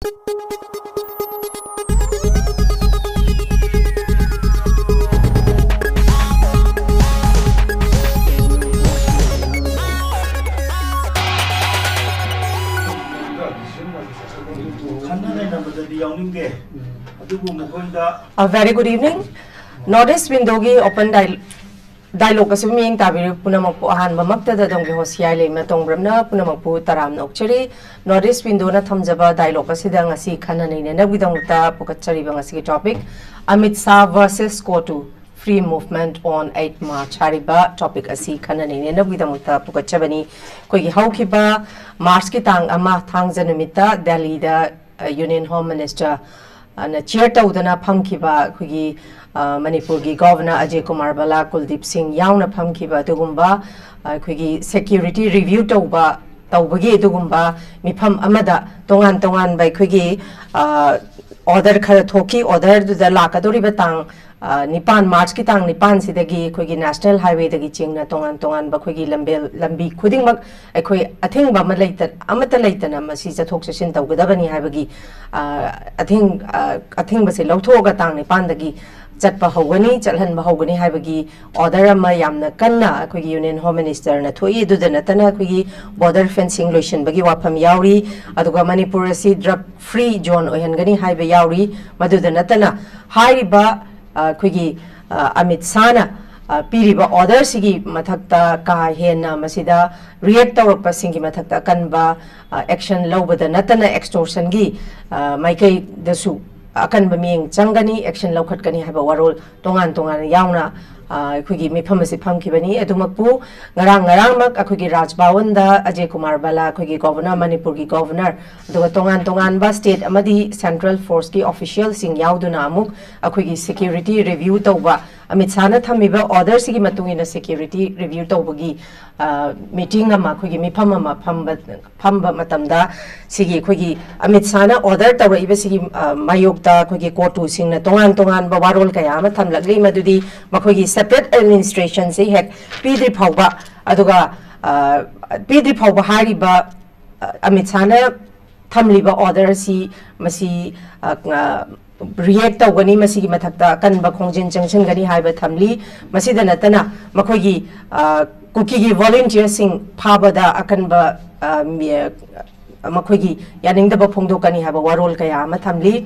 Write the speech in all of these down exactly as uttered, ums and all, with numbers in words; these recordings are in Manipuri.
ꯈꯟꯅ ꯅꯩꯅꯕꯗꯗꯤ ꯌꯥꯎꯅꯤꯡꯗꯦ꯫ ꯑꯗꯨꯕꯨ ꯃꯈꯣꯏꯗ A very good evening. North East Windowꯒꯤ open dial- dialogue ꯑꯁꯤꯕꯨ ꯃꯤꯠꯌꯦꯡ ꯇꯥꯕꯤꯔꯤꯕ ꯄꯨꯝꯅꯃꯛꯄꯨ ꯑꯍꯥꯟꯕꯃꯛꯇꯗ ꯑꯗꯣꯝꯒꯤ host ꯌꯥꯏꯂꯩꯃ ꯇꯣꯡꯕ꯭ꯔꯝꯅ ꯄꯨꯝꯅꯃꯛꯄꯨ ꯇꯔꯥꯝꯅ ꯑꯣꯛꯆꯔꯤ꯫ North East Windowꯅ ꯊꯝꯖꯕ dialogue ꯑꯁꯤꯗ ꯉꯁꯤ ꯈꯟꯅ ꯅꯩꯅꯅꯕꯒꯤꯗꯃꯛꯇ ꯄꯨꯈꯠꯆꯔꯤꯕ ꯉꯁꯤꯒꯤ topic, Amit Shah versus COTU, Free Movement on eight March ꯍꯥꯏꯔꯤꯕ topic ꯑꯁꯤ ꯈꯟꯅ ꯅꯩꯅꯅꯕꯒꯤꯗꯃꯛꯇ ꯄꯨꯈꯠꯆꯕꯅꯤ꯫ ꯑꯩꯈꯣꯏꯒꯤ ꯍꯧꯈꯤꯕ Marchꯀꯤ ꯇꯥꯡ ꯑꯃ ꯊꯥꯡꯖ ꯅꯨꯃꯤꯠꯇ ꯗꯦꯜꯂꯤꯗ, ꯑ, Union Home Minister, ꯑ, ꯅ chair ꯇꯧꯗꯨꯅ ꯐꯝꯈꯤꯕ ꯑꯩꯈꯣꯏꯒꯤ, ꯑ, ꯃꯅꯤꯄꯨꯔꯒꯤ Governor ꯑꯖꯌ ꯀꯨꯃꯥꯔ ꯕꯂꯥ, ꯀꯨꯜꯗꯤꯞ ꯁꯤꯡ ꯌꯥꯎꯅ ꯐꯝꯈꯤꯕ ꯑꯗꯨꯒꯨꯝꯕ, ꯑ, ꯑꯩꯈꯣꯏꯒꯤ security review ꯇꯧꯕ, ꯇꯧꯕꯒꯤ ꯑꯗꯨꯒꯨꯝꯕ ꯃꯤꯐꯝ ꯑꯃꯗ ꯇꯣꯉꯥꯟ ꯇꯣꯉꯥꯟꯕ ꯑꯩꯈꯣꯏꯒꯤ, ꯑ, order ꯈꯔ ꯊꯣꯛꯈꯤ꯫ Orderꯗꯨꯗ ꯂꯥꯛꯀꯗꯧꯔꯤꯕ ꯇꯥꯡ, ꯑ, ꯅꯤꯄꯥꯟ, Marchꯀꯤ ꯇꯥꯡ ꯅꯤꯄꯥꯟꯁꯤꯗꯒꯤ ꯑꯩꯈꯣꯏꯒꯤ National Highwayꯗꯒꯤ ꯆꯤꯡꯅ ꯇꯣꯉꯥꯟ ꯇꯣꯉꯥꯟꯕ ꯑꯩꯈꯣꯏꯒꯤ ꯂꯝꯕꯦꯜ, ꯂꯝꯕꯤ ꯈꯨꯗꯤꯡꯃꯛ ꯑꯩꯈꯣꯏ ꯑꯊꯤꯡꯕ ꯑꯃ ꯂꯩꯇ-, ꯑꯃꯠꯇ ꯂꯩꯇꯅ ꯃꯁꯤ ꯆꯠꯊꯣꯛ ꯆꯠꯁꯤꯟ ꯇꯧꯒꯗꯕꯅꯤ ꯍꯥꯏꯕꯒꯤ, ꯑ, ꯑꯊꯤꯡ-, ꯑ, ꯑꯊꯤꯡꯕꯁꯦ ꯂꯧꯊꯣꯛꯑꯒ ꯇꯥꯡ ꯅꯤꯄꯥꯟꯗꯒꯤ ꯆꯠꯄ ꯍꯧꯒꯅꯤ, ꯆꯠꯍꯟꯕ ꯍꯧꯒꯅꯤ ꯍꯥꯏꯕꯒꯤ order ꯑꯃ ꯌꯥꯝꯅ ꯀꯟꯅ ꯑꯩꯈꯣꯏꯒꯤ Union Home Ministerꯅ ꯊꯣꯛꯏ꯫ ꯑꯗꯨꯗ ꯅꯠꯇꯅ ꯑꯩꯈꯣꯏꯒꯤ border fencing ꯂꯣꯏꯁꯤꯟꯕꯒꯤ ꯋꯥꯐꯝ ꯌꯥꯎꯔꯤ, ꯑꯗꯨꯒ ꯃꯅꯤꯄꯨꯔ ꯑꯁꯤ drug free zone ꯑꯣꯏꯍꯟꯒꯅꯤ ꯍꯥꯏꯕ ꯌꯥꯎꯔꯤ꯫ ꯃꯗꯨꯗ ꯅꯠꯇꯅ ꯍꯥꯏꯔꯤꯕ, ꯑ, ꯑꯩꯈꯣꯏꯒꯤ, ꯑ, ꯑꯃꯤꯠ ꯁꯥꯍꯅ, ꯑ, ꯄꯤꯔꯤꯕ orderꯁꯤꯒꯤ ꯃꯊꯛꯇ ꯀꯥ ꯍꯦꯟꯅ ꯃꯁꯤꯗ react ꯇꯧꯔꯛꯄꯁꯤꯡꯒꯤ ꯃꯊꯛꯇ ꯑꯀꯟꯕ, ꯑ, action ꯂꯧꯕꯗ ꯅꯠꯇꯅ extortionꯒꯤ, ꯑ, ꯃꯥꯏꯀꯩꯗꯁꯨ ꯑꯀꯟꯕ ꯃꯤꯠꯌꯦꯡ ꯆꯪꯒꯅꯤ, action ꯂꯧꯈꯠꯀꯅꯤ ꯍꯥꯏꯕ ꯋꯥꯔꯣꯜ ꯇꯣꯉꯥꯟ ꯇꯣꯉꯥꯟꯅ ꯌꯥꯎꯅ, ꯑ, ꯑꯩꯈꯣꯏꯒꯤ ꯃꯤꯐꯝ ꯑꯁꯤ ꯐꯝꯈꯤꯕꯅꯤ꯫ ꯑꯗꯨꯃꯛꯄꯨ ꯉꯔꯥꯡ, ꯉꯔꯥꯡꯃꯛ ꯑꯩꯈꯣꯏꯒꯤ ꯔꯥꯖ ꯚꯋꯟꯗ ꯑꯖꯌ ꯀꯨꯃꯥꯔ ꯕꯂꯥ, ꯑꯩꯈꯣꯏꯒꯤ Governor, ꯃꯅꯤꯄꯨꯔꯒꯤ Governor, ꯑꯗꯨꯒ ꯇꯣꯉꯥꯟ ꯇꯣꯉꯥꯟꯕ state ꯑꯃꯗꯤ central forceꯀꯤ officialꯁꯤꯡ ꯌꯥꯎꯗꯨꯅ ꯑꯃꯨꯛ ꯑꯩꯈꯣꯏꯒꯤ security review ꯇꯧꯕ, ꯑꯃꯤꯠ ꯁꯥꯍꯅ ꯊꯝꯃꯤꯕ orderꯁꯤꯒꯤ ꯃꯇꯨꯡ ꯏꯟꯅ security review ꯇꯧꯕꯒꯤ, ꯑ, meeting ꯑꯃ, ꯑꯩꯈꯣꯏꯒꯤ ꯃꯤꯐꯝ ꯑꯃ ꯐꯝꯕ, ꯐꯝꯕ ꯃꯇꯝꯗ ꯁꯤꯒꯤ ꯑꯩꯈꯣꯏꯒꯤ ꯑꯃꯤꯠ ꯁꯥꯍꯅ order ꯇꯧꯔꯛꯏꯕꯁꯤꯒꯤ, ꯑ, ꯃꯥꯌꯣꯛꯇ ꯑꯩꯈꯣꯏꯒꯤ COTUꯁꯤꯡꯅ ꯇꯣꯉꯥꯟ ꯇꯣꯉꯥꯟꯕ ꯋꯥꯔꯣꯜ ꯀꯌꯥ ꯑꯃ ꯊꯝꯂꯛꯂꯤ꯫ ꯃꯗꯨꯗꯤ ꯃꯈꯣꯏꯒꯤ separate administrationꯁꯤ ꯍꯦꯛ ꯄꯤꯗ꯭ꯔꯤ ꯐꯥꯎꯕ, ꯑꯗꯨꯒ, ꯑ, ꯄꯤꯗ꯭ꯔꯤ ꯐꯥꯎꯕ ꯍꯥꯏꯔꯤꯕ, ꯑ, ꯑꯃꯤꯠ ꯁꯥꯍꯅ ꯊꯝꯂꯤꯕ order ꯑꯁꯤ ꯃꯁꯤ react ꯇꯧꯒꯅꯤ, ꯃꯁꯤꯒꯤ ꯃꯊꯛꯇ ꯑꯀꯟꯕ ꯈꯣꯡꯖꯦꯜ ꯆꯪꯁꯤꯟꯒꯅꯤ ꯍꯥꯏꯕ ꯊꯝꯂꯤ꯫ ꯃꯁꯤꯗ ꯅꯠꯇꯅ ꯃꯈꯣꯏꯒꯤ ꯀꯨꯀꯤꯒꯤ volunteerꯁꯤꯡ ꯐꯥꯕꯗ ꯑꯀꯟꯕ ꯃꯈꯣꯏꯒꯤ ꯌꯥꯅꯤꯡꯗꯕ ꯐꯣꯡꯗꯣꯛꯀꯅꯤ ꯍꯥꯏꯕ ꯋꯥꯔꯣꯜ ꯀꯌꯥ ꯑꯃ ꯊꯝꯂꯤ꯫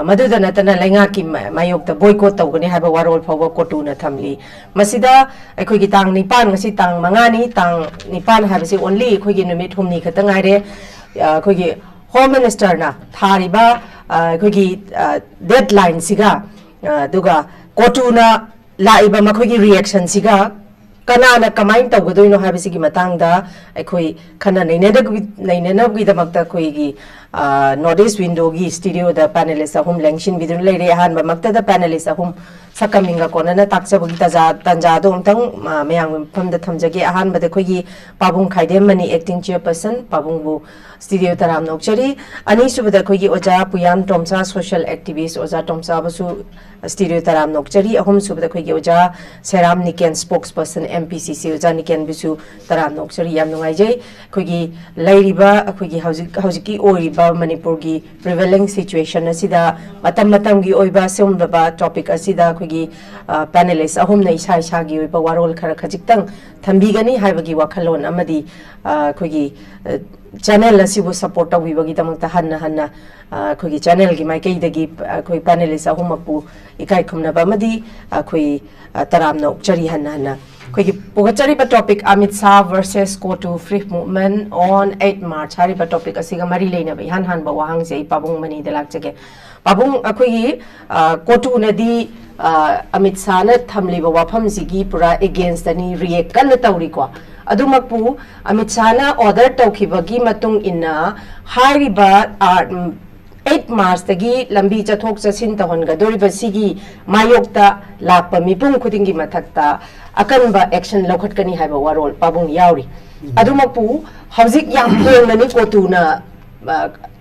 ꯃꯗꯨꯗ ꯅꯠꯇꯅ ꯂꯩꯉꯥꯛꯀꯤ ꯃꯥꯌꯣꯛꯇ boycott ꯇꯧꯒꯅꯤ ꯍꯥꯏꯕ ꯋꯥꯔꯣꯜ ꯐꯥꯎꯕ ꯀꯣꯇꯨꯅ ꯊꯝꯂꯤ꯫ ꯃꯁꯤꯗ ꯑꯩꯈꯣꯏꯒꯤ ꯇꯥꯡ ꯅꯤꯄꯥꯟ, ꯉꯁꯤ ꯇꯥꯡ ꯃꯉꯥꯅꯤ, ꯇꯥꯡ ꯅꯤꯄꯥꯟ ꯍꯥꯏꯕꯁꯤ only ꯑꯩꯈꯣꯏꯒꯤ ꯅꯨꯃꯤꯠ ꯍꯨꯝꯅꯤ ꯈꯛꯇ ꯉꯥꯏꯔꯦ꯫ ꯑꯩꯈꯣꯏꯒꯤ Home Ministerꯅ ꯊꯥꯔꯤꯕ ꯑꯩꯈꯣꯏꯒꯤ deadlineꯁꯤꯒ ꯑꯗꯨꯒ ꯀꯣꯇꯨꯅ ꯂꯥꯛꯏꯕ ꯃꯈꯣꯏꯒꯤ reactionꯁꯤꯒ ꯀꯅꯥꯅ ꯀꯃꯥꯏꯅ ꯇꯧꯒꯗꯣꯏꯅꯣ ꯍꯥꯏꯕꯁꯤꯒꯤ ꯃꯇꯥꯡꯗ ꯑꯩꯈꯣꯏ ꯈꯟꯅ ꯅꯩꯅꯅꯕꯒꯤꯗꯃꯛꯇ ꯑꯩꯈꯣꯏꯒꯤ North East Windowꯒꯤ studioꯗ panelist ꯑꯍꯨꯝ ꯂꯦꯡꯁꯤꯟꯕꯤꯗꯨꯅ ꯂꯩꯔꯦ꯫ ꯑꯍꯥꯟꯕꯃꯛꯇꯗ panelist ꯑꯍꯨꯝ ꯁꯛꯀ ꯃꯤꯡꯒ ꯀꯣꯟꯅꯅ ꯇꯥꯛꯆꯕꯒꯤ ꯇꯥꯟꯖꯥ, ꯇꯥꯟꯖꯥꯗꯣ ꯑꯃꯨꯛꯇꯪ ꯃꯌꯥꯝꯒꯤ ꯃꯐꯝꯗ ꯊꯝꯖꯒꯦ꯫ ꯑꯍꯥꯟꯕꯗ ꯑꯩꯈꯣꯏꯒꯤ ꯄꯥꯕꯨꯡ ꯈꯥꯏꯗꯦꯝꯃꯅꯤ, acting chairperson, ꯄꯥꯕꯨꯡꯕꯨ studioꯗ ꯇꯔꯥꯝꯅ ꯑꯣꯛꯆꯔꯤ꯫ ꯑꯅꯤꯁꯨꯕꯗ ꯑꯩꯈꯣꯏꯒꯤ ꯑꯣꯖꯥ ꯄꯨꯌꯥꯝ ꯇꯣꯝꯆꯥ, social activist ꯑꯣꯖꯥ ꯇꯣꯝꯆꯥꯕꯨꯁꯨ studioꯗ ꯇꯔꯥꯝꯅ ꯑꯣꯛꯆꯔꯤ꯫ ꯑꯍꯨꯝꯁꯨꯕꯗ ꯑꯩꯈꯣꯏꯒꯤ ꯑꯣꯖꯥ ꯁꯦꯔꯥꯝ ꯅꯤꯀꯦꯟ, spokesperson MPCC, ꯑꯣꯖꯥ ꯅꯤꯀꯦꯟꯕꯨꯁꯨ ꯇꯔꯥꯝꯅ ꯑꯣꯛꯆꯔꯤ꯫ ꯌꯥꯝ ꯅꯨꯡꯉꯥꯏꯖꯩ꯫ ꯑꯩꯈꯣꯏꯒꯤ ꯂꯩꯔꯤꯕ, ꯑꯩꯈꯣꯏꯒꯤ ꯍꯧꯖꯤꯛ ꯍꯧꯖꯤꯛꯀꯤ ꯑꯣꯏꯔꯤꯕ ꯃꯅꯤꯄꯨꯔꯒꯤ prevailing situation ꯑꯁꯤꯗ ꯃꯇꯝ ꯃꯇꯝꯒꯤ ꯑꯣꯏꯕ ꯁꯤꯒꯨꯝꯂꯕ topic ꯑꯁꯤꯗ ꯑꯩꯈꯣꯏꯒꯤ panelist ꯑꯍꯨꯝꯅ ꯏꯁꯥ ꯏꯁꯥꯒꯤ ꯑꯣꯏꯕ ꯋꯥꯔꯣꯜ ꯈꯔ ꯈꯖꯤꯛꯇꯪ ꯊꯝꯕꯤꯒꯅꯤ ꯍꯥꯏꯕꯒꯤ ꯋꯥꯈꯜꯂꯣꯟ ꯑꯃꯗꯤ ꯑꯩꯈꯣꯏꯒꯤ channel ꯑꯁꯤꯕꯨ support ꯇꯧꯕꯤꯕꯒꯤꯗꯃꯛꯇ ꯍꯟꯅ ꯍꯟꯅ ꯑꯩꯈꯣꯏꯒꯤ channelꯒꯤ ꯃꯥꯏꯀꯩꯗꯒꯤ ꯑꯩꯈꯣꯏ panelist ꯑꯍꯨꯝꯃꯛꯄꯨ ꯏꯀꯥꯏ ꯈꯨꯝꯅꯕ ꯑꯃꯗꯤ ꯑꯩꯈꯣꯏ ꯇꯔꯥꯝꯅ ꯑꯣꯛꯆꯔꯤ꯫ ꯍꯟꯅ ꯍꯟꯅ ꯑꯩꯈꯣꯏꯒꯤ ꯄꯨꯒꯠꯆꯔꯤꯕ topic Amit Shah versus COTU Free Movement on eight March ꯍꯥꯏꯔꯤꯕ topic ꯑꯁꯤꯒ ꯃꯔꯤ ꯂꯩꯅꯕ ꯏꯍꯥꯟ ꯍꯥꯟꯕ ꯋꯥꯍꯪꯁꯦ ꯑꯩ ꯄꯥꯕꯨꯡ ꯃꯅꯤꯗ ꯂꯥꯛꯆꯒꯦ꯫ ꯄꯥꯕꯨꯡ, ꯑꯩꯈꯣꯏꯒꯤ ꯀꯣꯇꯨꯅꯗꯤ ꯑꯃꯤꯠ ꯁꯥꯍꯅ ꯊꯝꯂꯤꯕ ꯋꯥꯐꯝꯁꯤꯒꯤ ꯄꯨꯔꯥ againstꯅꯤ, react ꯀꯟꯅ ꯇꯧꯔꯤꯀꯣ꯫ ꯑꯗꯨꯃꯛꯄꯨ ꯑꯃꯤꯠ ꯁꯥꯍꯅ order ꯇꯧꯈꯤꯕꯒꯤ ꯃꯇꯨꯡ ꯏꯟꯅ ꯍꯥꯏꯔꯤꯕ eight Marchꯇꯒꯤ ꯂꯝꯕꯤ ꯆꯠꯊꯣꯛ ꯆꯠꯁꯤꯟ ꯇꯧꯍꯟꯒꯗꯧꯔꯤꯕ ꯁꯤꯒꯤ ꯃꯥꯌꯣꯛꯇ ꯂꯥꯛꯄ ꯃꯤꯄꯨꯝ ꯈꯨꯗꯤꯡꯒꯤ ꯃꯊꯛꯇ ꯑꯀꯟꯕ action ꯂꯧꯈꯠꯀꯅꯤ ꯍꯥꯏꯕ ꯋꯥꯔꯣꯜ ꯄꯥꯕꯨꯡ ꯌꯥꯎꯔꯤ꯫ ꯑꯗꯨꯃꯛꯄꯨ ꯍꯧꯖꯤꯛ ꯌꯥꯝ ꯍꯣꯡꯅꯅꯤ ꯀꯣꯇꯨꯅ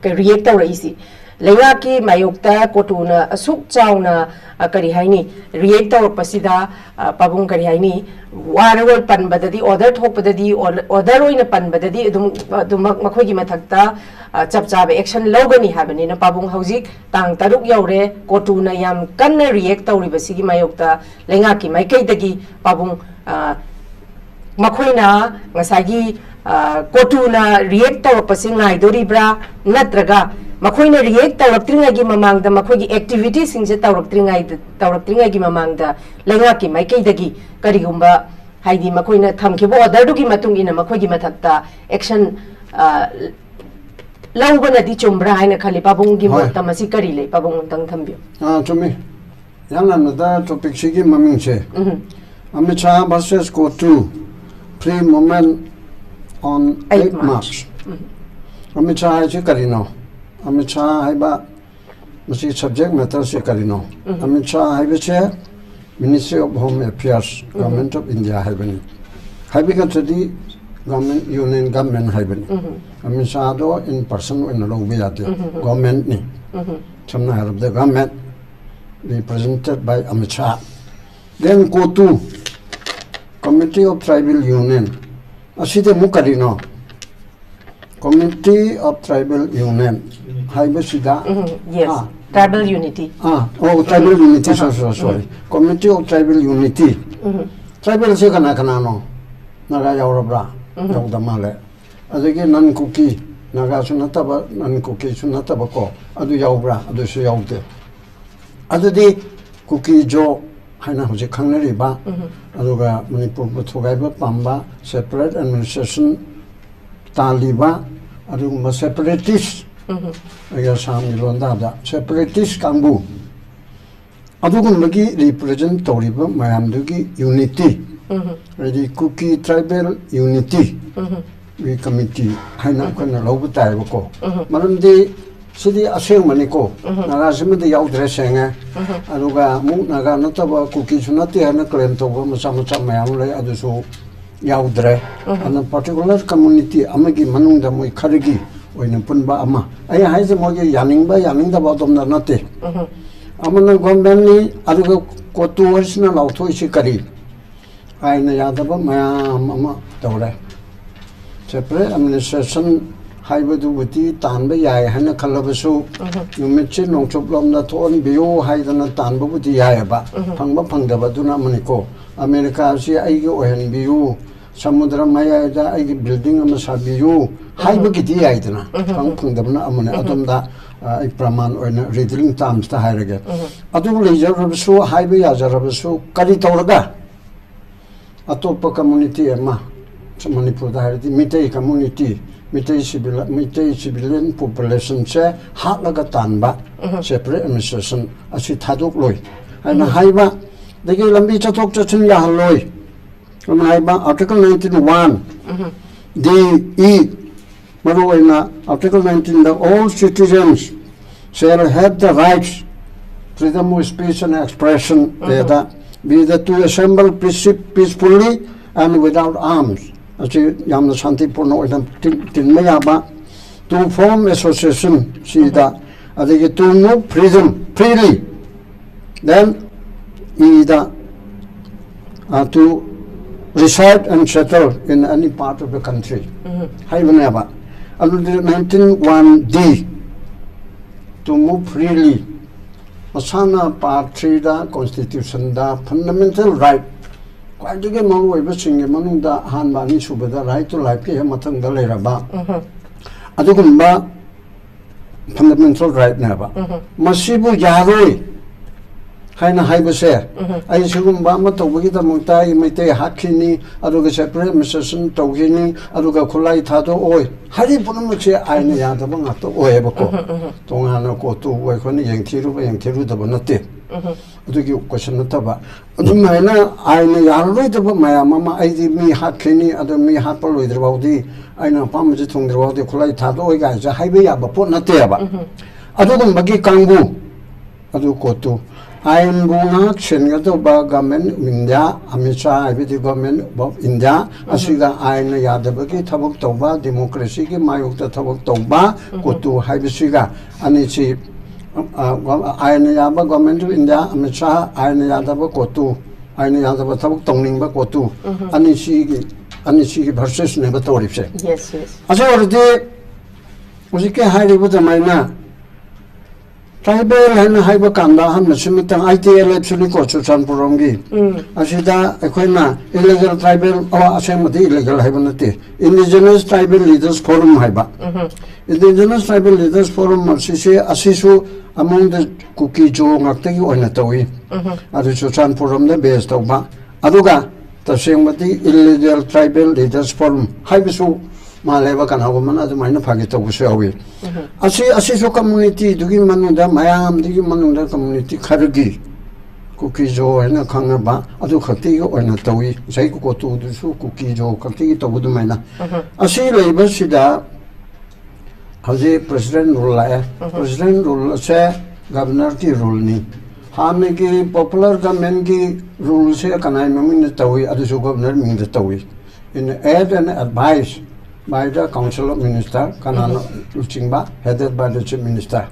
react ꯇꯧꯔꯛꯏꯁꯤ꯫ ꯂꯩꯉꯥꯛꯀꯤ ꯃꯥꯌꯣꯛꯇ ꯀꯣꯇꯨꯅ ꯑꯁꯨꯛ ꯆꯥꯎꯅ, ꯑ, ꯀꯔꯤ ꯍꯥꯏꯅꯤ, ꯔꯤꯌꯦꯛ ꯇꯧꯔꯛꯄꯁꯤꯗ, ꯑ, ꯄꯥꯕꯨꯡ, ꯀꯔꯤ ꯍꯥꯏꯅꯤ, ꯋꯥꯔꯣꯜ ꯄꯟꯕꯗꯗꯤ, ꯑꯣꯔꯗꯔ ꯊꯣꯛꯄꯗꯗꯤ, ꯑꯣꯔ-, ꯑꯣꯔꯗꯔ ꯑꯣꯏꯅ ꯄꯟꯕꯗꯗꯤ ꯑꯗꯨꯝ, ꯑꯗꯨꯃꯛ ꯃꯈꯣꯏꯒꯤ ꯃꯊꯛꯇ, ꯑ, ꯆꯞ ꯆꯥꯕ ꯑꯦꯛꯁꯟ ꯂꯧꯒꯅꯤ ꯍꯥꯏꯕꯅꯤꯅ, ꯄꯥꯕꯨꯡ, ꯍꯧꯖꯤꯛ ꯇꯥꯡ ꯇꯔꯨꯛ ꯌꯧꯔꯦ, ꯀꯣꯇꯨꯅ ꯌꯥꯝ ꯀꯟꯅ ꯔꯤꯌꯦꯛ ꯇꯧꯔꯤꯕꯁꯤꯒꯤ ꯃꯥꯌꯣꯛꯇ ꯂꯩꯉꯥꯛꯀꯤ ꯃꯥꯏꯀꯩꯗꯒꯤ, ꯄꯥꯕꯨꯡ, ꯑ, ꯃꯈꯣꯏꯅ ꯉꯁꯥꯏꯒꯤ, ꯑ, ꯀꯣꯇꯨꯅ ꯔꯤꯌꯦꯛ ꯇꯧꯔꯛꯄꯁꯦ ꯉꯥꯏꯗꯣꯔꯤꯕ꯭ꯔꯥ, ꯅꯠꯇ꯭ꯔꯒ ꯃꯈꯣꯏꯅ ꯔꯤꯌꯦꯛ ꯇꯧꯔꯛꯇ꯭ꯔꯤꯉꯩꯒꯤ ꯃꯃꯥꯡꯗ, ꯃꯈꯣꯏꯒꯤ ꯑꯦꯛꯇꯤꯚꯤꯇꯤꯁꯤꯡꯁꯦ ꯇꯧꯔꯛꯇ꯭ꯔꯤꯉꯩꯗ, ꯇꯧꯔꯛꯇ꯭ꯔꯤꯉꯩꯒꯤ ꯃꯃꯥꯡꯗ ꯂꯩꯉꯥꯛꯀꯤ ꯃꯥꯏꯀꯩꯗꯒꯤ ꯀꯔꯤꯒꯨꯝꯕ, ꯍꯥꯏꯗꯤ, ꯃꯈꯣꯏꯅ ꯊꯝꯈꯤꯕ ꯑꯣꯔꯗꯔꯗꯨꯒꯤ ꯃꯇꯨꯡ ꯏꯟꯅ ꯃꯈꯣꯏꯒꯤ ꯃꯊꯛꯇ ꯑꯦꯛꯁꯟ, ꯑ, ꯂꯧꯕꯅꯗꯤ ꯆꯨꯝꯕ꯭ꯔꯥ ꯍꯥꯏꯅ ꯈꯜꯂꯤ? ꯄꯥꯕꯨꯡꯒꯤ ꯍꯣꯏ꯫ ꯃꯣꯠꯇ ꯃꯁꯤ ꯀꯔꯤ ꯂꯩ? ꯄꯥꯕꯨꯡ ꯑꯝꯇꯪ ꯊꯝꯕꯤꯌꯨ꯫ ꯑꯥ, ꯆꯨꯝꯃꯤ꯫ ꯏꯍꯥꯟ ꯍꯥꯟꯕꯗ ꯇꯣꯄꯤꯛꯁꯤꯒꯤ ꯃꯃꯤꯡꯁꯦ, ꯎꯝ꯫ Amit Shah versus COTU, Free Movement on eight March꯫ ꯎꯝ꯫ ꯑꯃꯤꯠ ꯁꯥꯍ ꯍꯥꯏꯁꯤ ꯀꯔꯤꯅꯣ? ꯑꯃꯤꯠ ꯁꯥꯍ ꯍꯥꯏꯕ ꯃꯁꯤ ꯁꯕꯖꯦꯛ ꯃꯦꯇꯔꯁꯦ ꯀꯔꯤꯅꯣ? ꯎꯝ꯫ ꯑꯃꯤꯠ ꯁꯥꯍ ꯍꯥꯏꯕꯁꯦ Ministry of Home Affairs, um. Government of India ꯍꯥꯏꯕꯅꯤ꯫ ꯍꯥꯏꯕꯒꯤ ꯅꯠꯇ꯭ꯔꯗꯤ ꯒꯚꯔꯟꯃꯦꯟ, ꯌꯨꯅꯤꯌꯟ ꯒꯚꯔꯟꯃꯦꯟ ꯍꯥꯏꯕꯅꯤ꯫ ꯎꯝ꯫ ꯑꯃꯤꯠ ꯁꯥꯍꯗꯣ in person ꯑꯣꯏꯅ ꯂꯧꯕ ꯌꯥꯗꯦ꯫ ꯎꯝ꯫ ꯒꯚꯔꯟꯃꯦꯟꯅꯤ꯫ ꯎꯝ꯫ ꯁꯝꯅ ꯍꯥꯏꯔꯕꯗ government represented by Amit Shah. Then ꯀꯣꯇꯨ, Committee of Tribal Union꯫ ꯑꯁꯤꯗꯤ ꯑꯃꯨꯛ ꯀꯔꯤꯅꯣ? Committee of Tribal Union ꯍꯥꯏꯕꯁꯤꯗ, ꯎꯝ, yes꯫ ꯑꯥ꯫ Tribal unity꯫ ꯑꯥ, ꯑꯣ, tribal unity, ꯑꯍꯥ꯫ Sorry, sorry, sorry꯫ Um. Committee of Tribal Unity꯫ ꯎꯝ꯫ Tribalꯁꯦ ꯀꯅꯥ ꯀꯅꯥꯅꯣ? ꯅꯥꯒꯥ ꯌꯥꯎꯔꯕ꯭ꯔꯥ? ꯎꯝ꯫ ꯌꯥꯎꯗ ꯃꯥꯜꯂꯦ꯫ ꯑꯗꯒꯤ ꯅꯟ ꯀꯨꯀꯤ, ꯅꯥꯒꯥꯁꯨ ꯅꯠꯇꯕ, ꯅꯟ ꯀꯨꯀꯤꯁꯨ ꯅꯠꯇꯕꯀꯣ, ꯑꯗꯨ ꯌꯥꯎꯕ꯭ꯔꯥ? ꯑꯗꯨꯁꯨ ꯌꯥꯎꯗꯦ꯫ ꯑꯗꯨꯗꯤ ꯀꯨꯀꯤ ꯖꯣ ꯍꯥꯏꯅ ꯍꯧꯖꯤꯛ ꯈꯪꯅꯔꯤꯕ, ꯎꯝ꯫ ꯑꯗꯨꯒ ꯃꯅꯤꯄꯨꯔꯕꯨ ꯊꯨꯒꯥꯏꯕ ꯄꯥꯝꯕ, separate administration ꯇꯥꯜꯂꯤꯕ, ꯑꯗꯨꯒꯨꯝꯕ separatist, ꯎꯝ꯫ ꯑꯩꯒꯤ ꯑꯁꯥꯝꯒꯤ ꯂꯣꯟꯗꯥꯗ separatist ꯀꯥꯡꯕꯨ, ꯑꯗꯨꯒꯨꯝꯕꯒꯤ represent ꯇꯧꯔꯤꯕ ꯃꯌꯥꯝꯗꯨꯒꯤ unity, ꯎꯝ꯫ ꯍꯥꯏꯗꯤ ꯀꯨꯀꯤ tribal unity ꯎꯝ꯫ ꯒꯤ committee ꯍꯥꯏꯅ ꯎꯝ꯫ ꯑꯩꯈꯣꯏꯅ ꯂꯧꯕ ꯇꯥꯏꯌꯦꯕꯀꯣ꯫ ꯎꯝ꯫ ꯃꯔꯝꯗꯤ ꯁꯤꯗꯤ ꯑꯁꯦꯡꯕꯅꯤꯀꯣ꯫ ꯎꯝ꯫ ꯅꯥꯒꯥꯁꯤꯃꯗꯤ ꯌꯥꯎꯗ꯭ꯔꯦ, ꯁꯦꯡꯉꯦ꯫ ꯎꯝ꯫ ꯑꯗꯨꯒ ꯑꯃꯨꯛ ꯅꯥꯒꯥ ꯅꯠꯇꯕ, ꯀꯨꯀꯤꯁꯨ ꯅꯠꯇꯦ ꯍꯥꯏꯅ claim ꯇꯧꯕ ꯃꯆꯥ ꯃꯆꯥ ꯃꯌꯥꯝ ꯂꯩ, ꯑꯗꯨꯁꯨ ꯌꯥꯎꯗ꯭ꯔꯦ꯫ ꯎꯝ꯫ ꯑꯗꯨꯅ particular community ꯑꯃꯒꯤ ꯃꯅꯨꯡꯗ ꯃꯣꯏ ꯈꯔꯒꯤ ꯑꯣꯏꯅ ꯄꯨꯟꯕ ꯑꯃ꯫ ꯑꯩ ꯍꯥꯏꯁꯦ ꯃꯣꯏꯒꯤ ꯌꯥꯅꯤꯡꯕ ꯌꯥꯅꯤꯡꯗꯕ ꯑꯗꯣꯝꯗ ꯅꯠꯇꯦ꯫ ꯑꯃꯅ ꯒꯣꯔꯃꯦꯟꯅꯤ, ꯑꯗꯨꯒ ꯀꯣꯇꯨ ꯍꯥꯏꯁꯤꯅ ꯂꯥꯎꯊꯣꯛꯏꯁꯤ ꯀꯔꯤ? ꯑꯥꯏꯟꯅ ꯌꯥꯗꯕ ꯃꯌꯥꯝ ꯑꯃ ꯇꯧꯔꯦ꯫ ꯁꯦꯄꯔꯦꯠ ꯑꯦꯗꯃꯤꯅꯤꯁꯇ꯭ꯔꯦꯁꯟ ꯍꯥꯏꯕꯗꯨꯕꯨꯗꯤ ꯇꯥꯟꯕ ꯌꯥꯏ ꯍꯥꯏꯅ ꯈꯜꯂꯕꯁꯨ, ꯅꯨꯃꯤꯠꯁꯤ ꯅꯣꯡꯆꯨꯞꯂꯣꯝꯗ ꯊꯣꯛꯍꯟꯕꯤꯌꯨ ꯍꯥꯏꯗꯅ ꯇꯥꯟꯕꯕꯨꯗꯤ ꯌꯥꯏꯑꯕ꯫ ꯐꯪꯕ ꯐꯪꯗꯕ ꯑꯗꯨꯅ ꯑꯃꯅꯤꯀꯣ꯫ ꯑꯃꯦꯔꯤꯀꯥꯁꯤ ꯑꯩꯒꯤ ꯑꯣꯏꯍꯟꯕꯤꯌꯨ, ꯁꯃꯨꯗ꯭ꯔ ꯃꯌꯥꯏꯗ ꯑꯩꯒꯤ ꯕꯤꯜꯗꯤꯡ ꯑꯃ ꯁꯥꯕꯤꯌꯨ ꯍꯥꯏꯕꯒꯤꯗꯤ ꯌꯥꯏꯗꯅ, ꯐꯪ ꯐꯪꯗꯕꯅ ꯑꯃꯅꯤ꯫ ꯑꯗꯣꯝꯗ, ꯑ, ꯑꯩ ꯄ꯭ꯔꯃꯥꯟ ꯑꯣꯏꯅ ꯔꯤꯗꯂꯤꯡ ꯇꯥꯔꯝꯁꯇ ꯍꯥꯏꯔꯒꯦ꯫ ꯑꯗꯨ ꯂꯩꯖꯔꯕꯁꯨ, ꯍꯥꯏꯕ ꯌꯥꯖꯔꯕꯁꯨ, ꯀꯔꯤ ꯇꯧꯔꯒ ꯑꯇꯣꯞꯄ ꯀꯝꯃꯨꯅꯤꯇꯤ ꯑꯃ, ꯃꯅꯤꯄꯨꯔꯗ ꯍꯥꯏꯔꯗꯤ Meitei community, Meitei civil, Meitei civilian ꯄꯣꯄꯨꯂꯦꯁꯟꯁꯦ ꯍꯥꯠꯂꯒ ꯇꯥꯟꯕ ꯁꯦꯄꯔꯦꯠ ꯑꯦꯗꯃꯤꯅꯤꯁꯇ꯭ꯔꯦꯁꯟ ꯑꯁꯤ ꯊꯥꯗꯣꯛꯂꯣꯏ ꯍꯥꯏꯅ ꯍꯥꯏꯕ, ꯑꯗꯒꯤ ꯂꯝꯕꯤ ꯆꯠꯊꯣꯛ ꯆꯠꯁꯤꯟ ꯌꯥꯍꯜꯂꯣꯏ꯫ ꯀꯃꯥꯏ ꯍꯥꯏꯕ? Article nineteen one D E, ꯃꯔꯨꯑꯣꯏꯅ Article nineteenꯗ, "All citizens shall have the rights, freedom of speech and expression, date, be the to assemble peace-, peacefully and without arms", ꯑꯁꯤ ꯌꯥꯝꯅ ꯁꯥꯟꯇꯤꯄꯨꯔꯅ ꯑꯣꯏꯅ ꯇꯤꯟ-, ꯇꯤꯟꯕ ꯌꯥꯕ, "to form association", ꯁꯤꯗ, ꯑꯗꯒꯤ "to move freedom, freely", then ꯏꯗ, uh, "to reside and settle in any part of the country" ꯍꯥꯏꯕꯅꯦꯕ꯫ ꯑꯗꯨꯗꯤ nineteen one D, "to move freely", ꯃꯁꯥꯅ part threeꯗ, ꯀꯣꯟꯁꯇꯤꯇ꯭ꯌꯨꯁꯟꯗ fundamental right, ꯈ꯭ꯋꯥꯏꯗꯒꯤ ꯃꯔꯨꯑꯣꯏꯕꯁꯤꯡꯒꯤ ꯃꯅꯨꯡꯗ ꯑꯍꯥꯟꯕ, ꯑꯅꯤꯁꯨꯕꯗ right to lifeꯀꯤ ꯍꯦꯛ ꯃꯊꯪꯗ ꯂꯩꯔꯕ ꯑꯗꯨꯒꯨꯝꯕ fundamental rightꯅꯦꯕ꯫ ꯃꯁꯤꯕꯨ ꯌꯥꯔꯣꯏ ꯍꯥꯏꯅ ꯍꯥꯏꯕꯁꯦ, "ꯑꯩ ꯁꯤꯒꯨꯝꯕ ꯑꯃ ꯇꯧꯕꯒꯤꯗꯃꯛꯇ ꯑꯩ ꯃꯩꯇꯩ ꯍꯥꯠꯈꯤꯅꯤ, ꯑꯗꯨꯒ separate administration ꯇꯧꯈꯤꯅꯤ, ꯑꯗꯨꯒ ꯈꯨꯠꯂꯥꯏ ꯊꯥꯗꯣꯛꯑꯣꯏ" ꯍꯥꯏꯔꯤꯕ ꯄꯨꯝꯅꯃꯛꯁꯦ ꯑꯥꯏꯟꯅ ꯌꯥꯗꯕ ꯉꯥꯛꯇ ꯑꯣꯏꯌꯦꯕꯀꯣ꯫ ꯇꯣꯉꯥꯟꯅ ꯀꯣꯔꯠꯇꯨ ꯑꯩꯈꯣꯏꯅ ꯌꯦꯡꯊꯤꯔꯨꯕ ꯌꯦꯡꯊꯤꯔꯨꯗꯕ ꯅꯠꯇꯦ꯫ ꯑꯗꯨꯒꯤ question ꯅꯠꯇꯕ, ꯑꯗꯨꯃꯥꯏꯅ ꯑꯥꯏꯟꯅ ꯌꯥꯔꯔꯣꯏꯗꯕ ꯃꯌꯥꯝ ꯑꯃ, "ꯑꯩꯗꯤ ꯃꯤ ꯍꯥꯠꯈꯤꯅꯤ, ꯑꯗꯨ ꯃꯤ ꯍꯥꯠꯄ ꯂꯣꯏꯗ꯭ꯔꯤꯐꯥꯎꯗꯤ, ꯑꯩꯅ ꯑꯄꯥꯝꯕꯁꯦ ꯊꯨꯡꯗ꯭ꯔꯤꯐꯥꯎꯗꯤ ꯈꯨꯠꯂꯥꯏ ꯊꯥꯗꯣꯛꯑꯣꯏ" ꯀꯥꯏꯁꯦ ꯍꯥꯏꯕ ꯌꯥꯕ ꯄꯣꯠ ꯅꯠꯇꯦꯕ꯫ ꯑꯗꯨꯒꯨꯝꯕꯒꯤ ꯀꯥꯡꯕꯨ ꯑꯗꯨ ꯀꯣꯔꯠꯇꯨ, ꯑꯥꯏꯟꯕꯨ ꯉꯥꯛ ꯁꯦꯟꯒꯗꯧꯕ Government of India, Amit Shah ꯍꯥꯏꯕꯗꯤ Government of India, ꯑꯁꯤꯒ ꯑꯥꯏꯟꯅ ꯌꯥꯗꯕꯒꯤ ꯊꯕꯛ ꯇꯧꯕ, democracyꯒꯤ ꯃꯥꯌꯣꯛꯇ ꯊꯕꯛ ꯇꯧꯕ ꯀꯣꯇꯨ ꯍꯥꯏꯕꯁꯤꯒ ꯑꯅꯤꯁꯤ, ꯑ, ꯑꯥꯏꯟꯅ ꯌꯥꯕ Government of India, Amit Shah, ꯑꯥꯏꯟꯅ ꯌꯥꯗꯕ ꯀꯣꯇꯨ, ꯑꯥꯏꯟꯅ ꯌꯥꯗꯕ ꯊꯕꯛ ꯇꯧꯅꯤꯡꯕ ꯀꯣꯇꯨ, ꯑꯅꯤꯁꯤꯒꯤ, ꯑꯅꯤꯁꯤꯒꯤ versusꯅꯦꯕ ꯇꯧꯔꯤꯕꯁꯦ꯫ Yes, yes. ꯑꯁꯤ ꯑꯣꯏꯔꯗꯤ ꯍꯧꯖꯤꯛꯀꯤ ꯍꯥꯏꯔꯤꯕ ꯑꯗꯨꯃꯥꯏꯅ tribal ꯍꯥꯏꯅ ꯍꯥꯏꯕ ꯀꯥꯟꯗ ꯑꯍꯥꯟꯕꯁꯤꯃꯇꯪ ITLFꯁꯨꯅꯤꯀꯣ, ꯆꯨꯔꯆꯥꯟꯄꯨꯔ ꯔꯣꯝꯒꯤ꯫ ꯑꯁꯤꯗ ꯑꯩꯈꯣꯏꯅ illegal tribal, ꯑꯣ, ꯑꯁꯦꯡꯕꯗꯤ illegal ꯍꯥꯏꯕ ꯅꯠꯇꯦ, Indigenous Tribal Leaders Forum ꯍꯥꯏꯕ꯫ Indigenous Tribal Leaders Forum ꯑꯁꯤꯁꯦ, ꯑꯁꯤꯁꯨ among the ꯀꯨꯀꯤ ꯖꯣ ꯉꯥꯛꯇꯒꯤ ꯑꯣꯏꯅ ꯇꯧꯏ꯫ ꯑꯗꯨ ꯆꯨꯔꯆꯥꯟꯄꯨꯔ ꯔꯣꯝꯗ base ꯇꯧꯕ꯫ ꯑꯗꯨꯒ ꯇꯁꯦꯡꯕꯗꯤ Illegal Tribal Leaders Forum ꯍꯥꯏꯕꯁꯨ ꯃꯥꯜꯂꯦꯕ, ꯀꯅꯥꯒꯨꯝꯕꯅ ꯑꯗꯨꯃꯥꯏꯅ ꯐꯥꯒꯤ ꯇꯧꯕꯁꯨ ꯌꯥꯎꯏ꯫ ꯑꯁꯤ, ꯑꯁꯤꯁꯨ communityꯗꯨꯒꯤ ꯃꯅꯨꯡꯗ, ꯃꯌꯥꯝꯗꯨꯒꯤ ꯃꯅꯨꯡꯗ community ꯈꯔꯒꯤ, ꯀꯨꯀꯤ ꯖꯣ ꯍꯥꯏꯅ ꯈꯪꯅꯕ, ꯑꯗꯨ ꯈꯛꯇꯤꯒꯤ ꯑꯣꯏꯅ ꯇꯧꯏ꯫ ꯉꯁꯥꯏ ꯀꯣꯇꯨꯗꯨꯁꯨ ꯀꯨꯀꯤ ꯖꯣ ꯈꯛꯇꯤꯒꯤ ꯇꯧꯕ ꯑꯗꯨꯃꯥꯏꯅ꯫ ꯑꯁꯤ ꯂꯩꯕꯁꯤꯗ ꯍꯧꯖꯤꯛ President Rule ꯂꯥꯛꯑꯦ꯫ President Rule ꯑꯁꯦ Governorꯒꯤ ruleꯅꯤ꯫ ꯍꯥꯟꯅꯒꯤ popular governmentꯀꯤ ruleꯁꯦ ꯀꯅꯥꯒꯤ ꯃꯃꯤꯡꯗ ꯇꯧꯏ? ꯑꯗꯨꯁꯨ Governor ꯃꯤꯡꯗ ꯇꯧꯏ꯫ In aid and advice by the Council of Minister, ꯀꯅꯥꯅ ꯂꯨꯆꯤꯡꯕ? Headed by the Chief Minister꯫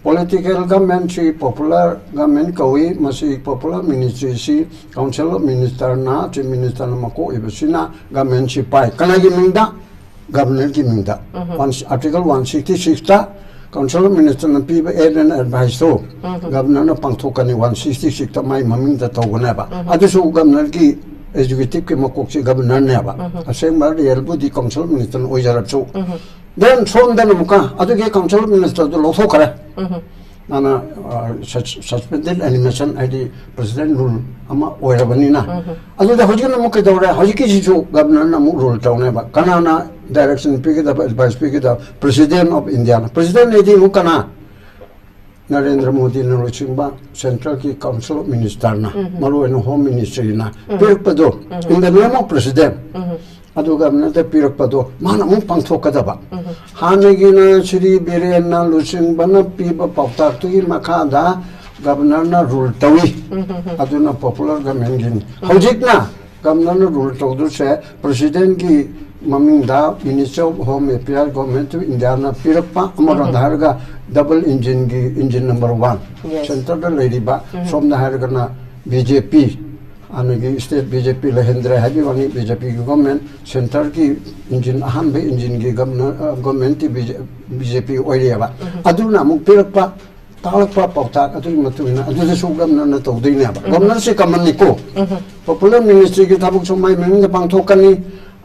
Political governmentꯁꯤ popular government ꯀꯧꯏ꯫ ꯃꯁꯤ popular ministryꯁꯤ Council of Ministerꯅ, Chief Ministerꯅ ꯃꯀꯣꯛ ꯑꯣꯏꯕꯁꯤꯅ governmentꯁꯤ ꯄꯥꯏ꯫ ꯀꯅꯥꯒꯤ ꯃꯤꯡꯗ? Governorꯒꯤ ꯃꯤꯡꯗ꯫ One, Article one sixty sixꯇ Council of Ministerꯅ ꯄꯤꯕ aid and adviceꯇꯣ Governorꯅ ꯄꯥꯡꯊꯣꯛꯀꯅꯤ, one sixty sixꯇ ꯃꯥꯏ ꯃꯃꯤꯡꯗ ꯇꯧꯒꯅꯦꯕ꯫ ꯑꯗꯨꯁꯨ Governorꯒꯤ, executiveꯀꯤ ꯃꯀꯣꯛꯁꯤ Governorꯅꯦꯕ꯫ ꯑꯁꯦꯡꯕ realꯕꯨꯗꯤ Council of Ministerꯅ ꯑꯣꯏꯖꯔꯕꯁꯨ꯫ Then ꯁꯣꯝꯗꯅ ꯑꯃꯨꯛꯀ ꯑꯗꯨꯒꯤ Council of Ministerꯗꯨ ꯂꯧꯊꯣꯛꯈ꯭ꯔꯦ꯫ ꯃꯥꯅ, ꯑ, sus-, suspended animation ꯍꯥꯏꯗꯤ President Rule ꯑꯃ ꯑꯣꯏꯔꯕꯅꯤꯅ꯫ ꯑꯗꯨꯗ ꯍꯧꯖꯤꯛꯅ ꯑꯃꯨꯛ ꯀꯩꯗꯧꯔꯦ? ꯍꯧꯖꯤꯛꯀꯤꯁꯤꯁꯨ Governorꯅ ꯑꯃꯨꯛ rule ꯇꯧꯅꯦꯕ꯫ ꯀꯅꯥꯅ direction ꯄꯤꯒꯗꯕ, advice ꯄꯤꯒꯗꯕ? President of Indiaꯅ꯫ President ꯍꯥꯏꯗꯤ ꯑꯃꯨꯛ ꯀꯅꯥ? ꯅꯔꯦꯟꯗ꯭ꯔ ꯃꯣꯗꯤꯅ ꯂꯨꯆꯤꯡꯕ Centralꯒꯤ Council of Ministerꯅ, ꯃꯔꯨꯑꯣꯏꯅ Home Ministryꯅ ꯄꯤꯔꯛꯄꯗꯣ, in the name of President꯫ ꯑꯗꯨꯒ ꯑꯃꯅꯗ ꯄꯤꯔꯛꯄꯗꯣ ꯃꯥꯅ ꯑꯃꯨꯛ ꯄꯥꯡꯊꯣꯛꯀꯗꯕ꯫ ꯍꯥꯟꯅꯒꯤꯅ ꯁ꯭ꯔꯤ ꯕꯤꯔꯦꯟꯅ ꯂꯨꯆꯤꯡꯕꯅ ꯄꯤꯕ ꯄꯥꯎꯇꯥꯛꯇꯨꯒꯤ ꯃꯈꯥꯗ ꯒꯕꯔꯅꯔꯅ ꯔꯨꯜ ꯇꯧꯏ꯫ ꯑꯗꯨꯅ ꯄꯣꯄꯨꯂꯔ ꯒꯃꯦꯟꯒꯤꯅꯤ꯫ ꯍꯧꯖꯤꯛꯅ ꯒꯕꯔꯅꯔꯅ ꯔꯨꯜ ꯇꯧꯗꯣꯏꯁꯦ ꯄ꯭ꯔꯁꯤꯗꯦꯟꯒꯤ ꯃꯃꯤꯡꯗ Ministry of Home Affairs, Government of Indiaꯅ ꯄꯤꯔꯛꯄ, ꯑꯃꯔꯣꯝꯗ ꯍꯥꯏꯔꯒ ꯗꯕꯜ ꯏꯟꯖꯤꯟꯒꯤ ꯏꯟꯖꯤꯟ ꯅꯝꯕꯔ ꯋꯥꯟ, Yes. ꯁꯦꯟꯇꯔꯗ ꯂꯩꯔꯤꯕ, ꯁꯣꯝꯗ ꯍꯥꯏꯔꯒꯅ ꯕꯤ ꯖꯦ ꯄꯤ, ꯍꯥꯟꯅꯒꯤ ꯁ꯭ꯇꯦꯠ ꯕꯤ ꯖꯦ ꯄꯤ ꯂꯩꯍꯟꯗ꯭ꯔꯦ ꯍꯥꯏꯕꯒꯤ ꯋꯥꯅꯤ, ꯕꯤ ꯖꯦ ꯄꯤꯒꯤ ꯒꯣꯔꯃꯦꯟ, ꯁꯦꯟꯇꯔꯒꯤ ꯏꯟꯖꯤꯟ, ꯑꯍꯥꯟꯕ ꯏꯟꯖꯤꯟꯒꯤ ꯒꯕꯔꯅꯔ, ꯑ, ꯒꯣꯔꯃꯦꯟꯇꯤ ꯕꯤ ꯖꯦ ꯄꯤ ꯑꯣꯏꯔꯤꯑꯕ꯫ ꯑꯗꯨꯅ ꯑꯃꯨꯛ ꯄꯤꯔꯛꯄ, ꯇꯥꯛꯂꯛꯄ ꯄꯥꯎꯇꯥꯛ ꯑꯗꯨꯒꯤ ꯃꯇꯨꯡ ꯏꯟꯅ ꯑꯗꯨꯗꯁꯨ ꯒꯕꯔꯅꯔꯅ ꯇꯧꯗꯣꯏꯅꯦꯕ꯫ ꯒꯕꯔꯅꯔꯁꯤ ꯀꯃꯟꯅꯤꯀꯣ꯫ ꯄꯣꯄꯨꯂꯔ ꯃꯤꯅꯤꯁꯇ꯭ꯔꯤꯒꯤ ꯊꯕꯛꯁꯨ ꯃꯥꯏ ꯃꯃꯤꯡꯗ ꯄꯥꯡꯊꯣꯛꯀꯅꯤ,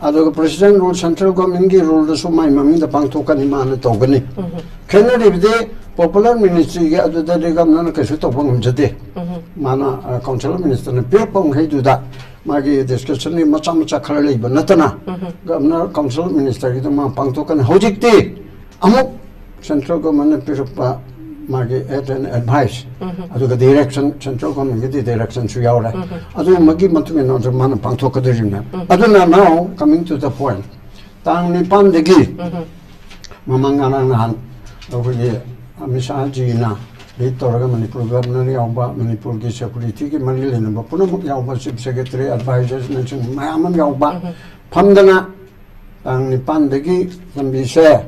ꯑꯗꯨꯒ ꯄ꯭ꯔꯁꯤꯗꯦꯟ ꯔꯨꯜ, ꯁꯦꯟꯇ꯭ꯔꯦꯜ ꯒꯣꯔꯃꯦꯟꯒꯤ ꯔꯨꯜꯗꯁꯨ ꯃꯥꯏ ꯃꯃꯤꯡꯗ ꯄꯥꯡꯊꯣꯛꯀꯅꯤ, ꯃꯥꯅ ꯇꯧꯒꯅꯤ꯫ ꯈꯦꯠꯅꯔꯤꯕꯗꯤ ꯄꯣꯄꯨꯂꯔ ꯃꯤꯅꯤꯁꯇ꯭ꯔꯤꯒꯤ ꯑꯗꯨꯗꯗꯤ ꯒꯕꯔꯅꯔꯅ ꯀꯩꯁꯨ ꯇꯧꯕ ꯉꯝꯖꯗꯦ꯫ ꯃꯥꯅ, ꯑ, ꯀꯥꯎꯟꯁꯤꯜ ꯃꯤꯅꯤꯁꯇꯔꯅ ꯄꯤꯔꯛꯄ ꯃꯈꯩꯗꯨꯗ ꯃꯥꯒꯤ ꯗꯤꯁꯀ꯭ꯔꯦꯁꯟꯒꯤ ꯃꯆꯥ ꯃꯆꯥ ꯈꯔ ꯂꯩꯕ ꯅꯠꯇꯅ ꯒꯕꯔꯅꯔ ꯀꯥꯎꯟꯁꯤꯜ ꯃꯤꯅꯤꯁꯇꯔꯒꯤꯗꯣ ꯃꯥ ꯄꯥꯡꯊꯣꯛꯀꯅꯤ꯫ ꯍꯧꯖꯤꯛꯇꯤ ꯑꯃꯨꯛ ꯁꯦꯟꯇ꯭ꯔꯦꯜ ꯒꯣꯔꯃꯦꯟꯅ ꯄꯤꯔꯛꯄ ꯃꯥꯒꯤ ꯑꯦꯗ ꯑꯦꯟ ꯑꯦꯗꯚꯥꯏꯁ, ꯑꯗꯨꯒ ꯗꯤꯔꯦꯛꯁꯟ, ꯁꯦꯟꯇ꯭ꯔꯦꯜ ꯒꯣꯔꯃꯦꯟꯒꯤꯗꯤ ꯗꯤꯔꯦꯛꯁꯟꯁꯨ ꯌꯥꯎꯔꯦ꯫ ꯑꯗꯨꯒꯨꯝꯕꯒꯤ ꯃꯇꯨꯡ ꯏꯟꯅ ꯑꯗꯨ ꯃꯥꯅ ꯄꯥꯡꯊꯣꯛꯀꯗꯧꯔꯤꯕꯅꯦ꯫ ꯑꯗꯨꯅ now coming to the point, ꯇꯥꯡ ꯅꯤꯄꯥꯟꯗꯒꯤ ꯃꯃꯥꯡ ꯉꯔꯥꯡ ꯅꯍꯥꯟ ꯑꯩꯈꯣꯏꯒꯤ ꯑꯃꯤꯠ ꯁꯥꯍꯖꯤꯅ ꯂꯤꯗ ꯇꯧꯔꯒ ꯃꯅꯤꯄꯨꯔ ꯒꯕꯔꯅꯔ ꯌꯥꯎꯕ, ꯃꯅꯤꯄꯨꯔꯒꯤ ꯁꯦꯀꯨꯔꯤꯇꯤꯒꯤ ꯃꯔꯤ ꯂꯩꯅꯕ ꯄꯨꯝꯅꯃꯛ ꯌꯥꯎꯕ, ꯆꯤꯐ ꯁꯦꯀ꯭ꯔꯦꯇꯔꯤ, ꯑꯦꯗꯚꯥꯏꯖꯔꯁꯅꯆꯤꯡꯕ ꯃꯌꯥꯝ ꯑꯃ ꯌꯥꯎꯕ ꯐꯝꯗꯅ ꯇꯥꯡ ꯅꯤꯄꯥꯟꯗꯒꯤ ꯂꯝꯕꯤꯁꯦ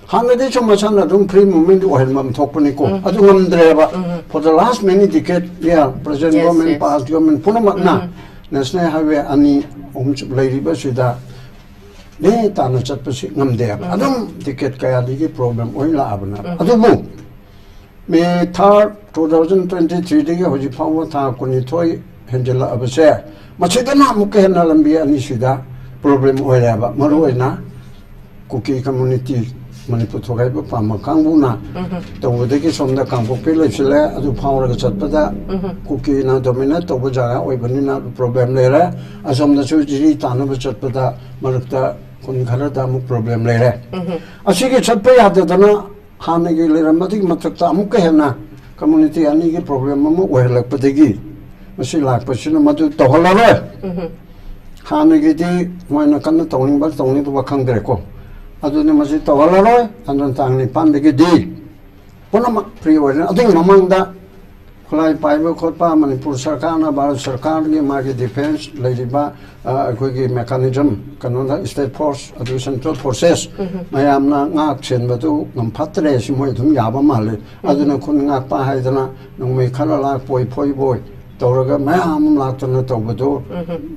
ꯍꯥꯟꯅꯗꯤ ꯁꯨꯝ ꯃꯁꯥꯅ ꯑꯗꯨꯝ ꯐ꯭ꯔꯤ ꯃꯨꯚꯃꯦꯟꯠ ꯑꯣꯏꯍꯟꯐꯝ ꯊꯣꯛꯄꯅꯤꯀꯣ꯫ ꯑꯗꯨ ꯉꯝꯗ꯭ꯔꯦꯕ꯫ For the last many decade, yeah, present Yes, government, yes. Past government ꯄꯨꯝꯅꯃꯛꯅ ꯅꯦꯁꯅꯦꯜ ꯍꯥꯏꯋꯦ ꯑꯅꯤ ꯑꯍꯨꯝ ꯂꯩꯔꯤꯕꯁꯤꯗ ꯂꯦ ꯇꯥꯅ ꯆꯠꯄꯁꯤ ꯉꯝꯗꯦꯕ꯫ ꯑꯗꯨꯝ ꯇꯤꯀꯦꯠ ꯀꯌꯥꯗꯒꯤ ꯄ꯭ꯔꯣꯕ꯭ꯂꯦꯝ ꯑꯣꯏꯅ ꯂꯥꯛꯑꯕꯅꯦꯕ꯫ ꯑꯗꯨꯕꯨ ꯃꯦ ꯊꯥꯔꯠ, ꯇꯨ ꯊꯥꯎꯖꯟ ꯇ꯭ꯋꯦꯟꯇꯤ ꯊ꯭ꯔꯤꯗꯒꯤ ꯍꯧꯖꯤꯛ ꯐꯥꯎꯕ ꯊꯥ ꯀꯨꯟꯅꯤꯊꯣꯏ ꯍꯦꯟꯖꯜꯂꯛꯑꯕꯁꯦ, ꯃꯁꯤꯗꯅ ꯑꯃꯨꯛꯀ ꯍꯦꯟꯅ ꯂꯝꯕꯤ ꯑꯅꯤꯁꯤꯗ ꯄ꯭ꯔꯣꯕ꯭ꯂꯦꯝ ꯑꯣꯏꯔꯦꯕ꯫ ꯃꯔꯨꯑꯣꯏꯅ ꯀꯨꯀꯤ ꯀꯝꯃꯨꯅꯤꯇꯤ, ꯃꯅꯤꯄꯨꯔ ꯊꯣꯒꯥꯏꯕ ꯄꯥꯝꯕ ꯀꯥꯡꯕꯨꯅ ꯇꯧꯕꯗꯒꯤ ꯁꯣꯝꯗ ꯀꯥꯡꯄꯣꯛꯄꯤ ꯂꯩꯁꯤꯜꯂꯦ, ꯑꯗꯨ ꯐꯥꯎꯔꯒ ꯆꯠꯄꯗ ꯀꯨꯀꯤꯅ ꯗꯣꯃꯤꯅꯦꯠ ꯇꯧꯕ ꯖꯒꯥ ꯑꯣꯏꯕꯅꯤꯅ ꯄ꯭ꯔꯣꯕ꯭ꯂꯦꯝ ꯂꯩꯔꯦ꯫ ꯑꯁꯣꯝꯗꯁꯨ ꯖꯤꯔꯤ ꯇꯥꯅꯕ ꯆꯠꯄꯗ ꯃꯔꯛꯇ ꯈꯨꯟ ꯈꯔꯗ ꯑꯃꯨꯛ ꯄ꯭ꯔꯣꯕ꯭ꯂꯦꯝ ꯂꯩꯔꯦ꯫ ꯑꯁꯤꯒꯤ ꯆꯠꯄ ꯌꯥꯗꯗꯅ ꯍꯥꯟꯅꯒꯤ ꯂꯩꯔꯝꯕꯗꯨꯒꯤ ꯃꯊꯛꯇ ꯑꯃꯨꯛꯀ ꯍꯦꯟꯅ ꯀꯝꯃꯨꯅꯤꯇꯤ ꯑꯅꯤꯒꯤ ꯄ꯭ꯔꯣꯕ꯭ꯂꯦꯝ ꯑꯃ ꯑꯣꯏꯍꯜꯂꯛꯄꯗꯒꯤ ꯃꯁꯤ ꯂꯥꯛꯄꯁꯤꯅ ꯃꯗꯨ ꯇꯧꯍꯜꯂꯔꯣꯏ꯫ ꯍꯥꯟꯅꯒꯤꯗꯤ ꯃꯣꯏꯅ ꯀꯟꯅ ꯇꯧꯅꯤꯡꯕ ꯇꯧꯅꯤꯡꯗꯕ ꯈꯪꯗ꯭ꯔꯦꯀꯣ꯫ ꯑꯗꯨꯅ ꯃꯁꯤ ꯇꯧꯍꯜꯂꯔꯣꯏ꯫ ꯑꯗꯨꯅ ꯇꯥꯡ ꯅꯤꯄꯥꯟꯗꯒꯤꯗꯤ ꯄꯨꯝꯅꯃꯛ ꯐ꯭ꯔꯤ ꯑꯣꯏꯔꯅꯤ꯫ ꯑꯗꯨꯒꯤ ꯃꯃꯥꯡꯗ ꯈꯨꯠꯂꯥꯏ ꯄꯥꯏꯕ ꯈꯣꯠꯄ, ꯃꯅꯤꯄꯨꯔ ꯁꯔꯀꯥꯔꯅ, ꯚꯥꯔꯠ ꯁꯔꯀꯥꯔꯒꯤ ꯃꯥꯒꯤ ꯗꯤꯐꯦꯟꯁ ꯂꯩꯔꯤꯕ, ꯑ, ꯑꯩꯈꯣꯏꯒꯤ ꯃꯦꯀꯥꯅꯤꯖꯝ, ꯀꯩꯅꯣꯗ, ꯁ꯭ꯇꯦꯠ ꯐꯣꯔꯁ, ꯑꯗꯨ ꯁꯦꯟꯇ꯭ꯔꯦꯜ ꯐꯣꯔꯁꯦꯁ ꯃꯌꯥꯝꯅ ꯉꯥꯛ ꯁꯦꯟꯕꯗꯨ ꯉꯝꯐꯠꯇ꯭ꯔꯦ꯫ ꯁꯤ ꯃꯣꯏ ꯑꯗꯨꯝ ꯌꯥꯕ ꯃꯥꯜꯂꯦ꯫ ꯑꯗꯨꯅ ꯈꯨꯟ ꯉꯥꯛꯄ ꯍꯥꯏꯗꯅ ꯅꯣꯡꯃꯩ ꯈꯔ ꯂꯥꯛꯄꯣꯏ ꯐꯣꯏꯕꯣꯏ ꯇꯧꯔꯒ ꯃꯌꯥꯝ ꯑꯃ ꯂꯥꯛꯇꯅ ꯇꯧꯕꯗꯨ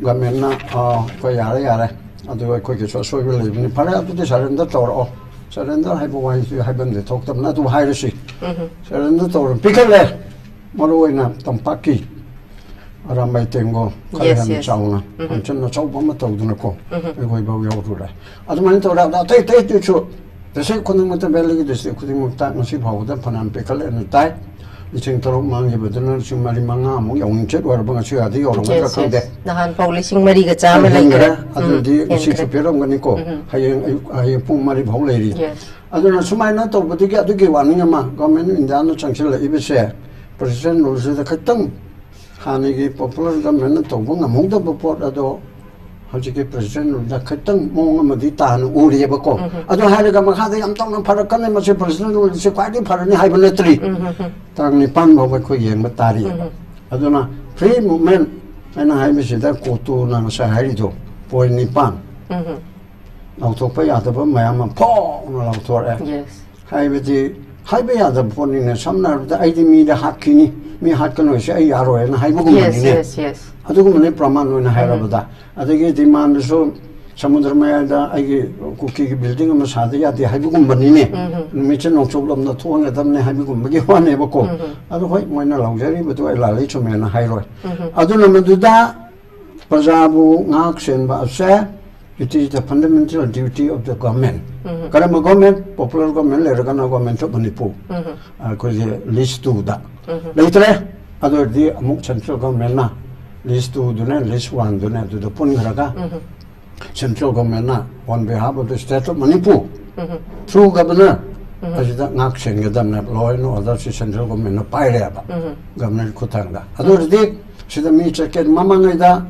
ꯒꯃꯦꯟꯅ, ꯑ, ꯑꯩꯈꯣꯏ ꯌꯥꯔꯦ, ꯌꯥꯔꯦ, ꯑꯗꯨ ꯑꯩꯈꯣꯏꯒꯤꯁꯨ ꯑꯁꯣꯏꯕ ꯂꯩꯕꯅꯤ, ꯐꯔꯦ, ꯑꯗꯨꯗꯤ ꯁꯔꯦꯟꯗꯔ ꯇꯧꯔꯛꯑꯣ꯫ ꯁꯔꯦꯟꯗꯔ ꯍꯥꯏꯕ ꯋꯥꯍꯩꯁꯤ ꯍꯥꯏꯐꯝꯗꯤ ꯊꯣꯛꯇꯕꯅ, ꯑꯗꯨ ꯍꯥꯏꯔꯁꯤ꯫ ꯁꯔꯦꯟꯗꯔ ꯇꯧꯔ ꯄꯤꯈꯠꯂꯦ꯫ ꯃꯔꯨ ꯑꯣꯏꯅ ꯇꯝꯄꯥꯛꯀꯤ ꯑꯔꯥꯝꯕꯥꯏ ꯇꯦꯡꯒꯣꯜ ꯈꯔ ꯌꯦꯁ, ꯍꯦꯟꯅ ꯌꯦꯁ꯫ ꯆꯥꯎꯅ ꯐꯪꯁꯟ ꯑꯆꯧꯕ ꯑꯃ ꯇꯧꯗꯅꯀꯣ, ꯑꯩꯈꯣꯏ ꯐꯥꯎ ꯌꯥꯎꯔꯨꯔꯦ꯫ ꯑꯗꯨꯃꯥꯏꯅ ꯇꯧꯔꯦ꯫ ꯑꯗ ꯑꯇꯩ ꯑꯇꯩꯗꯨꯁꯨ ꯗꯤꯁꯇ꯭ꯔꯤꯛ ꯈꯨꯗꯤꯡꯃꯛꯇ, ꯚꯦꯂꯤꯒꯤ ꯗꯤꯁꯇ꯭ꯔꯤꯛ ꯈꯨꯗꯤꯡꯃꯛꯇ ꯉꯁꯤ ꯐꯥꯎꯕꯗ ꯐꯅꯌꯥꯝ ꯄꯤꯈꯠꯂꯦꯅ ꯇꯥꯏ꯫ ꯂꯤꯁꯤꯡ ꯇꯔꯨꯛ ꯃꯥꯡꯈꯤꯕꯗꯨꯅ ꯂꯤꯁꯤꯡ ꯃꯔꯤ ꯃꯉꯥꯃꯨꯛ ꯌꯧꯅꯤꯡꯆꯠ ꯑꯣꯏꯔꯕ ꯉꯁꯤꯒꯗꯤ ꯌꯧꯔꯝꯒꯗ꯭ꯔꯥ ꯌꯦꯁ, ꯈꯪꯗꯦ꯫ ꯌꯦꯁ꯫ ꯅꯍꯥꯟ ꯐꯥꯎ ꯂꯤꯁꯤꯡ ꯃꯔꯤꯒ ꯆꯥꯝꯃ ꯍꯦꯟꯈ꯭ꯔꯦ꯫ ꯂꯩꯈ꯭ꯔꯦ꯫ ꯎꯝ, ꯑꯗꯨꯗꯤ ꯉꯁꯤꯁꯨ ꯍꯦꯟꯈ꯭ꯔꯦ꯫ ꯄꯤꯔꯝꯒꯅꯤꯀꯣ꯫ ꯎꯝ꯫ ꯍꯌꯦꯡ ꯑꯌꯨꯛ, ꯍꯌꯦꯡ ꯄꯨꯡ ꯃꯔꯤ ꯐꯥꯎ ꯂꯩꯔꯤ꯫ ꯌꯦꯁ꯫ ꯑꯗꯨꯅ ꯁꯨꯃꯥꯏꯅ ꯇꯧꯕꯗꯒꯤ ꯑꯗꯨꯒꯤ ꯋꯥꯔꯅꯤꯡ ꯑꯃ ꯒꯣꯔꯃꯦꯟ ꯑꯣꯐ ꯏꯟꯗꯤꯌꯥꯅ ꯆꯪꯁꯤꯜꯂꯛꯏꯕꯁꯦ, ꯄ꯭ꯔꯦꯁꯤꯗꯦꯟ ꯔꯨꯜꯁꯤꯗ ꯈꯤꯇꯪ ꯍꯥꯟꯅꯒꯤ ꯄꯣꯄꯨꯂꯔ ꯒꯣꯔꯃꯦꯟꯅ ꯇꯧꯕ ꯉꯝꯍꯧꯗꯕ ꯄꯣꯠ ꯑꯗꯣ ꯍꯧꯖꯤꯛꯀꯤ ꯄ꯭ꯔꯦꯁꯤꯗꯦꯟ ꯔꯨꯜꯗ ꯈꯤꯇꯪ ꯃꯑꯣꯡ ꯑꯃꯗꯤ ꯇꯥꯅ ꯎꯔꯤꯑꯕꯀꯣ꯫ ꯑꯗꯨ ꯍꯥꯏꯔꯒ ꯃꯈꯥꯗ ꯌꯥꯝ ꯆꯥꯎꯅ ꯐꯔꯛꯀꯅꯤ, ꯃꯁꯤ ꯄ꯭ꯔꯦꯁꯤꯗꯦꯟ ꯔꯨꯜꯁꯦ ꯈ꯭ꯋꯥꯏꯗꯒꯤ ꯐꯔꯅꯤ ꯍꯥꯏꯕ ꯅꯠꯇ꯭ꯔꯤ꯫ ꯇꯥꯡ ꯅꯤꯄꯥꯟ ꯐꯥꯎꯕ ꯑꯩꯈꯣꯏ ꯌꯦꯡꯕ ꯇꯥꯔꯤ꯫ ꯑꯗꯨꯅ ꯐ꯭ꯔꯤ ꯃꯨꯚꯃꯦꯟ ꯍꯥꯏꯅ ꯍꯥꯏꯕꯁꯤꯗ ꯀꯣꯇꯨꯅ ꯉꯁꯥꯏ ꯍꯥꯏꯔꯤꯗꯣ, ꯄꯣꯏꯟ ꯅꯤꯄꯥꯟ꯫ ꯂꯥꯎꯊꯣꯛꯄ ꯌꯥꯗꯕ ꯃꯌꯥꯝ ꯑꯃ ꯐꯣꯡꯅ ꯂꯥꯎꯊꯣꯔꯛꯑꯦ꯫ ꯌꯦꯁ꯫ ꯍꯥꯏꯕꯗꯤ ꯍꯥꯏꯕ ꯌꯥꯗꯕ ꯄꯣꯠꯅꯤꯅꯦ꯫ ꯁꯝꯅ ꯍꯥꯏꯔꯕꯗ, "ꯑꯩꯗꯤ ꯃꯤꯗ ꯍꯥꯠꯈꯤꯅꯤ, ꯃꯤ ꯍꯥꯠꯀꯅꯨ ꯍꯥꯏꯁꯦ ꯑꯩ ꯌꯥꯔꯣꯏ" ꯍꯥꯏꯅ ꯌꯦꯁ, ꯍꯥꯏꯕꯒꯨꯝꯕꯅꯤꯅꯦ꯫ Yes, yes. ꯑꯗꯨꯒꯨꯝꯕꯅꯤ, ꯄ꯭ꯔꯃꯥꯟ ꯑꯣꯏꯅ ꯍꯥꯏꯔꯕꯗ꯫ ꯑꯗꯒꯤ ꯗꯤꯃꯥꯟꯗꯁꯨ, "ꯁꯃꯨꯗ꯭ꯔ ꯃꯌꯥꯏꯗ ꯑꯩꯒꯤ ꯀꯨꯀꯤꯒꯤ ꯕꯤꯜꯗꯤꯡ ꯑꯃ ꯁꯥꯗ ꯌꯥꯗꯦ" ꯍꯥꯏꯕꯒꯨꯝꯕꯅꯤꯅꯦ꯫ ꯅꯨꯃꯤꯠꯁꯦ ꯅꯣꯡꯆꯨꯞꯂꯣꯝꯗ ꯊꯣꯛꯍꯟꯒꯗꯕꯅꯦ ꯍꯥꯏꯕꯒꯨꯝꯕꯒꯤ ꯋꯥꯅꯦꯕꯀꯣ꯫ ꯑꯗꯣ ꯍꯣꯏ, ꯃꯣꯏꯅ ꯂꯥꯎꯖꯔꯤꯕꯗꯨ ꯑꯩ ꯂꯥꯜꯂꯤ ꯆꯨꯝꯃꯦꯅ ꯍꯥꯏꯔꯣꯏ꯫ ꯑꯗꯨꯅ ꯃꯗꯨꯗ ꯄ꯭ꯔꯖꯥꯕꯨ ꯉꯥꯛ ꯁꯦꯟꯕ ꯑꯁꯦ, it is the fundamental duty of the government꯫ ꯀꯔꯝꯕ ꯒꯣꯔꯃꯦꯟ? ꯄꯣꯄꯨꯂꯔ ꯒꯣꯔꯃꯦꯟ ꯂꯩꯔꯒꯅ Government of Manipur꯫ ꯑꯩꯈꯣꯏꯒꯤ ꯂꯤꯁ ꯇꯨꯗ ꯂꯩꯇ꯭ꯔꯦ꯫ ꯑꯗꯨ ꯑꯣꯏꯔꯗꯤ ꯑꯃꯨꯛ ꯁꯦꯟꯇ꯭ꯔꯦꯜ ꯒꯣꯔꯃꯦꯟꯅ ꯂꯤꯁ ꯇꯨꯗꯨꯅꯦ, ꯂꯤꯁ ꯋꯥꯟꯗꯨꯅꯦ, ꯑꯗꯨꯗ ꯄꯨꯟꯈ꯭ꯔꯒ ꯁꯦꯟꯇ꯭ꯔꯦꯜ ꯒꯣꯔꯃꯦꯟꯅ on behalf of the state of Manipur, through governor, ꯑꯁꯤꯗ ꯉꯥꯛ ꯁꯦꯟꯒꯗꯕꯅꯦꯕ꯫ Law and order ꯁꯤ ꯁꯦꯟꯇ꯭ꯔꯦꯜ ꯒꯣꯔꯃꯦꯟꯅ ꯄꯥꯏꯔꯦꯕ, ꯒꯚꯔꯅꯔ ꯈꯨꯠꯊꯥꯡꯗ꯫ ꯑꯗꯨ ꯑꯣꯏꯔꯗꯤ ꯁꯤꯗ ꯃꯤ ꯆꯠꯀꯦ, ꯃꯃꯥꯡꯉꯩꯗ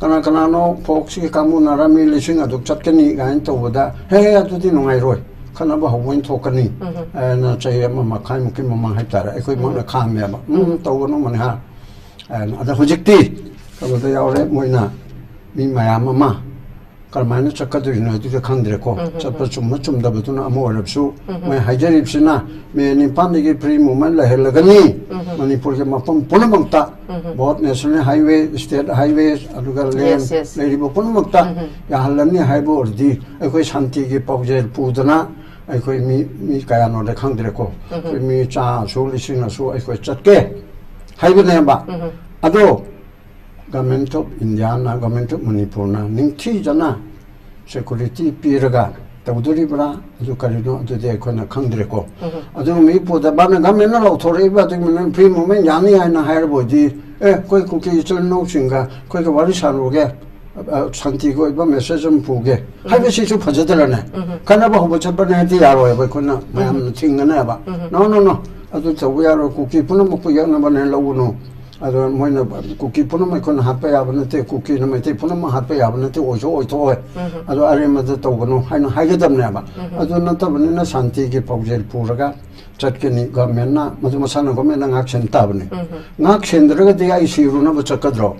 ꯀꯅꯥ ꯀꯅꯥꯅꯣ ꯐꯣꯛꯁꯀꯤ ꯀꯥꯡꯕꯨꯅꯔ ꯃꯤ ꯂꯤꯁꯤꯡ ꯑꯗꯨꯛ ꯆꯠꯀꯅꯤ ꯀꯥꯏꯅ ꯇꯧꯕꯗ, "ꯍꯦ, ꯍꯦ, ꯑꯗꯨꯗꯤ ꯅꯨꯡꯉꯥꯏꯔꯣꯏ, ꯈꯠꯅꯕ ꯍꯧꯕ ꯑꯣꯏꯅ ꯊꯣꯛꯀꯅꯤ ꯍꯥꯏꯅ ꯆꯍꯤ ꯑꯃ ꯃꯈꯥꯏꯃꯨꯛꯀꯤ ꯃꯃꯥꯡ ꯍꯥꯏꯇꯥꯔꯦ, ꯑꯩꯈꯣꯏ ꯃꯛꯅ ꯈꯥꯝꯃꯦꯕ, ꯎꯝ, ꯇꯧꯒꯅꯨ ꯃꯅꯤꯍꯥ ꯍꯥꯏꯅ꯫ ꯑꯗ ꯍꯧꯖꯤꯛꯇꯤ ꯀꯩꯅꯣꯗ ꯌꯥꯎꯔꯦ, ꯃꯣꯏꯅ ꯃꯤ ꯃꯌꯥꯝ ꯑꯃ ꯀꯔꯝꯍꯥꯏꯅ ꯆꯠꯀꯗꯣꯏꯅꯣ ꯑꯗꯨꯗꯤ ꯈꯪꯗ꯭ꯔꯦꯀꯣ꯫ ꯆꯠꯄ ꯆꯨꯝꯕ ꯆꯨꯝꯗꯕꯗꯨꯅ ꯑꯃ ꯑꯣꯏꯔꯕꯁꯨ, ꯃꯣꯏ ꯍꯥꯏꯖꯔꯤꯕꯁꯤꯅ ꯃꯦ ꯅꯤꯄꯥꯟꯗꯒꯤ free movement ꯂꯩꯍꯜꯂꯒꯅꯤ꯫ ꯃꯅꯤꯄꯨꯔꯒꯤ ꯃꯐꯝ ꯄꯨꯝꯅꯃꯛꯇ, both national highway, state highway, ꯑꯗꯨꯒ land, yes, yes, ꯂꯩꯔꯤꯕ ꯄꯨꯝꯅꯃꯛꯇ ꯌꯥꯍꯜꯂꯅꯤ ꯍꯥꯏꯕ ꯑꯣꯏꯔꯗꯤ, ꯑꯩꯈꯣꯏ ꯁꯥꯟꯇꯤꯒꯤ ꯄꯥꯎꯖꯦꯜ ꯄꯨꯗꯅ ꯑꯩꯈꯣꯏ ꯃꯤ, ꯃꯤ ꯀꯌꯥꯅꯣꯗꯤ ꯈꯪꯗ꯭ꯔꯦꯀꯣ, ꯑꯩꯈꯣꯏ ꯃꯤ ꯆꯥꯁꯨ ꯂꯤꯁꯤꯡꯅꯁꯨ ꯑꯩꯈꯣꯏ ꯆꯠꯀꯦ ꯍꯥꯏꯕꯅꯦꯕ꯫ ꯑꯗꯣ Government of Indiaꯅ, Government of ꯃꯅꯤꯄꯨꯔꯅ ꯅꯤꯡꯊꯤꯖꯅ security ꯄꯤꯔꯒ ꯇꯧꯗꯣꯔꯤꯕ꯭ꯔꯥ, ꯑꯗꯨ ꯀꯔꯤꯅꯣ, ꯑꯗꯨꯗꯤ ꯑꯩꯈꯣꯏꯅ ꯈꯪꯗ꯭ꯔꯦꯀꯣ꯫ ꯑꯗꯨ ꯃꯤ ꯄꯨꯗꯕꯅ, governmentꯅ ꯂꯥꯎꯊꯣꯔꯛꯏꯕ ꯑꯗꯨꯒꯤ free movement ꯌꯥꯅꯤ ꯍꯥꯏꯅ ꯍꯥꯏꯔꯕ ꯑꯣꯏꯗꯤ, "ꯑꯦ, ꯑꯩꯈꯣꯏ ꯀꯨꯀꯤ ꯏꯆꯤꯜ ꯏꯅꯥꯎꯁꯤꯡꯒ ꯑꯩꯈꯣꯏꯒ ꯋꯥꯔꯤ ꯁꯥꯔꯨꯒꯦ, ꯑ, ꯑ, ꯁꯥꯟꯇꯤꯒꯤ ꯑꯣꯏꯕ message ꯑꯃ ꯄꯨꯒꯦ" ꯍꯥꯏꯕꯁꯤꯁꯨ ꯐꯖꯗ꯭ꯔꯅꯦ? ꯈꯠꯅꯕ ꯍꯧꯕ ꯆꯠꯄꯅꯦ ꯍꯥꯏꯗꯤ ꯌꯥꯔꯣꯏꯕ, ꯑꯩꯈꯣꯏꯅ ꯃꯌꯥꯝꯅ ꯊꯤꯡꯒꯅꯦꯕ꯫ "No, no, no, ꯑꯗꯨ ꯇꯧꯕ ꯌꯥꯔꯣꯏ, ꯀꯨꯀꯤ ꯄꯨꯝꯅꯃꯛꯄꯨ ꯌꯦꯛꯅꯕꯅꯦ, ꯂꯧꯒꯅꯨ"꯫ ꯑꯗꯣ ꯃꯣꯏꯅ ꯀꯨꯀꯤ ꯄꯨꯝꯅꯃꯛ ꯑꯩꯈꯣꯏꯅ ꯍꯥꯠꯄ ꯌꯥꯕ ꯅꯠꯇꯦ, ꯀꯨꯀꯤꯅ ꯃꯩꯇꯩ ꯄꯨꯝꯅꯃꯛ ꯍꯥꯠꯄ ꯌꯥꯕ ꯅꯠꯇꯦ, ꯑꯣꯏꯁꯨ ꯑꯣꯏꯊꯣꯛꯑꯣꯏ꯫ ꯑꯗꯣ ꯑꯔꯦꯝꯕꯗ ꯇꯧꯒꯅꯨ ꯍꯥꯏꯅ ꯍꯥꯏꯒꯗꯕꯅꯦꯕ꯫ ꯑꯗꯨ ꯅꯠꯇꯕꯅꯤꯅ ꯁꯥꯟꯇꯤꯒꯤ ꯄꯥꯎꯖꯦꯜ ꯄꯨꯔꯒ ꯆꯠꯀꯅꯤ꯫ Governmentꯅ, ꯃꯗꯨ ꯃꯁꯥꯅ governmentꯅ ꯉꯥꯛꯁꯦꯟ ꯇꯥꯕꯅꯤ꯫ ꯉꯥꯛꯁꯦꯟꯗ꯭ꯔꯒꯗꯤ ꯑꯩ ꯁꯤꯔꯨꯅꯕ ꯆꯠꯀꯗ꯭ꯔꯣ?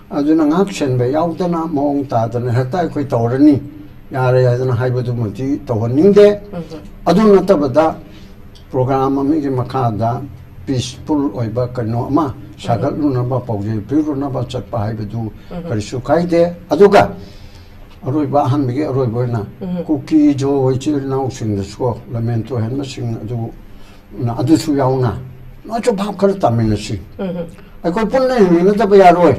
ꯑꯗꯨꯅ ꯉꯥꯛꯁꯦꯟꯕ ꯌꯥꯎꯗꯅ ꯃꯑꯣꯡ ꯇꯥꯗꯅ ꯍꯦꯛꯇ ꯑꯩꯈꯣꯏ ꯇꯧꯔꯅꯤ, ꯌꯥꯔꯦ ꯍꯥꯏꯗꯅ ꯍꯥꯏꯕꯗꯨꯃꯗꯤ ꯇꯧꯍꯟꯅꯤꯡꯗꯦ꯫ ꯑꯗꯨ ꯅꯠꯇꯕꯗ program ꯑꯃꯒꯤ ꯃꯈꯥꯗ peaceful ꯑꯣꯏꯕ ꯀꯩꯅꯣ ꯑꯃ ꯁꯥꯒꯠꯂꯨꯅꯕ, ꯄꯥꯎꯖꯦꯜ ꯄꯤꯔꯨꯅꯕ ꯆꯠꯄ ꯍꯥꯏꯕꯗꯨ ꯀꯔꯤꯁꯨ ꯀꯥꯏꯗꯦ꯫ ꯑꯗꯨꯒ ꯑꯔꯣꯏꯕ, ꯑꯍꯥꯟꯕꯒꯤ ꯑꯔꯣꯏꯕ ꯑꯣꯏꯅ ꯀꯨꯀꯤ ꯖꯣ ꯏꯆꯤꯜ ꯏꯅꯥꯎꯁꯤꯡꯗꯁꯨ ꯂꯝꯍꯦꯟ ꯇꯨꯍꯦꯟꯕꯁꯤꯡ ꯑꯗꯨ, ꯑꯗꯨꯁꯨ ꯌꯥꯎꯅ ꯅꯣꯏꯁꯨ ꯚꯥꯞ ꯈꯔ ꯇꯥꯃꯤꯟꯅꯁꯤ꯫ ꯑꯩꯈꯣꯏ ꯄꯨꯟꯅ ꯍꯤꯡꯃꯤꯟꯅꯗꯕ ꯌꯥꯔꯣꯏ꯫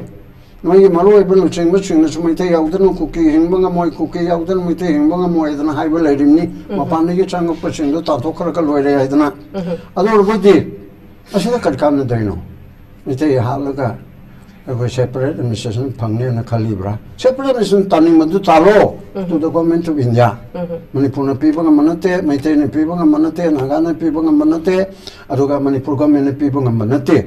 ꯅꯣꯏꯒꯤ ꯃꯔꯨꯑꯣꯏꯕ ꯂꯨꯆꯤꯡꯕꯁꯤꯡꯅꯁꯨ "ꯃꯩꯇꯩ ꯌꯥꯎꯗꯅ ꯀꯨꯀꯤ ꯍꯤꯡꯕ ꯉꯝꯃꯣꯏ, ꯀꯨꯀꯤ ꯌꯥꯎꯗꯅ ꯃꯩꯇꯩ ꯍꯤꯡꯕ ꯉꯝꯃꯣꯏ" ꯍꯥꯏꯗꯅ ꯍꯥꯏꯕ ꯂꯩꯔꯤꯕꯅꯤ꯫ ꯃꯄꯥꯟꯗꯒꯤ ꯆꯪꯉꯛꯄꯁꯤꯡꯗꯣ ꯇꯥꯟꯊꯣꯛꯈ꯭ꯔꯒ ꯂꯣꯏꯔꯦ ꯍꯥꯏꯗꯅ꯫ ꯑꯗꯨ ꯑꯣꯏꯔꯕꯗꯤ ꯑꯁꯤꯗ ꯀꯔꯤ ꯀꯥꯟꯅꯗꯣꯏꯅꯣ? ꯃꯩꯇꯩ ꯍꯥꯠꯂꯒ ꯑꯩꯈꯣꯏ separate administration ꯐꯪꯅꯦꯅ ꯈꯜꯂꯤꯕ꯭ꯔꯥ? Separate administration ꯇꯥꯅꯤꯡꯕꯗꯨ ꯇꯥꯜꯂꯣ꯫ To the Government of India꯫ ꯃꯅꯤꯄꯨꯔꯅ ꯄꯤꯕ ꯉꯝꯕ ꯅꯠꯇꯦ, ꯃꯩꯇꯩꯅ ꯄꯤꯕ ꯉꯝꯕ ꯅꯠꯇꯦ, ꯅꯥꯒꯥꯅ ꯄꯤꯕ ꯉꯝꯕ ꯅꯠꯇꯦ, ꯑꯗꯨꯒ ꯃꯅꯤꯄꯨꯔ governmentꯅ ꯄꯤꯕ ꯉꯝꯕ ꯅꯠꯇꯦ꯫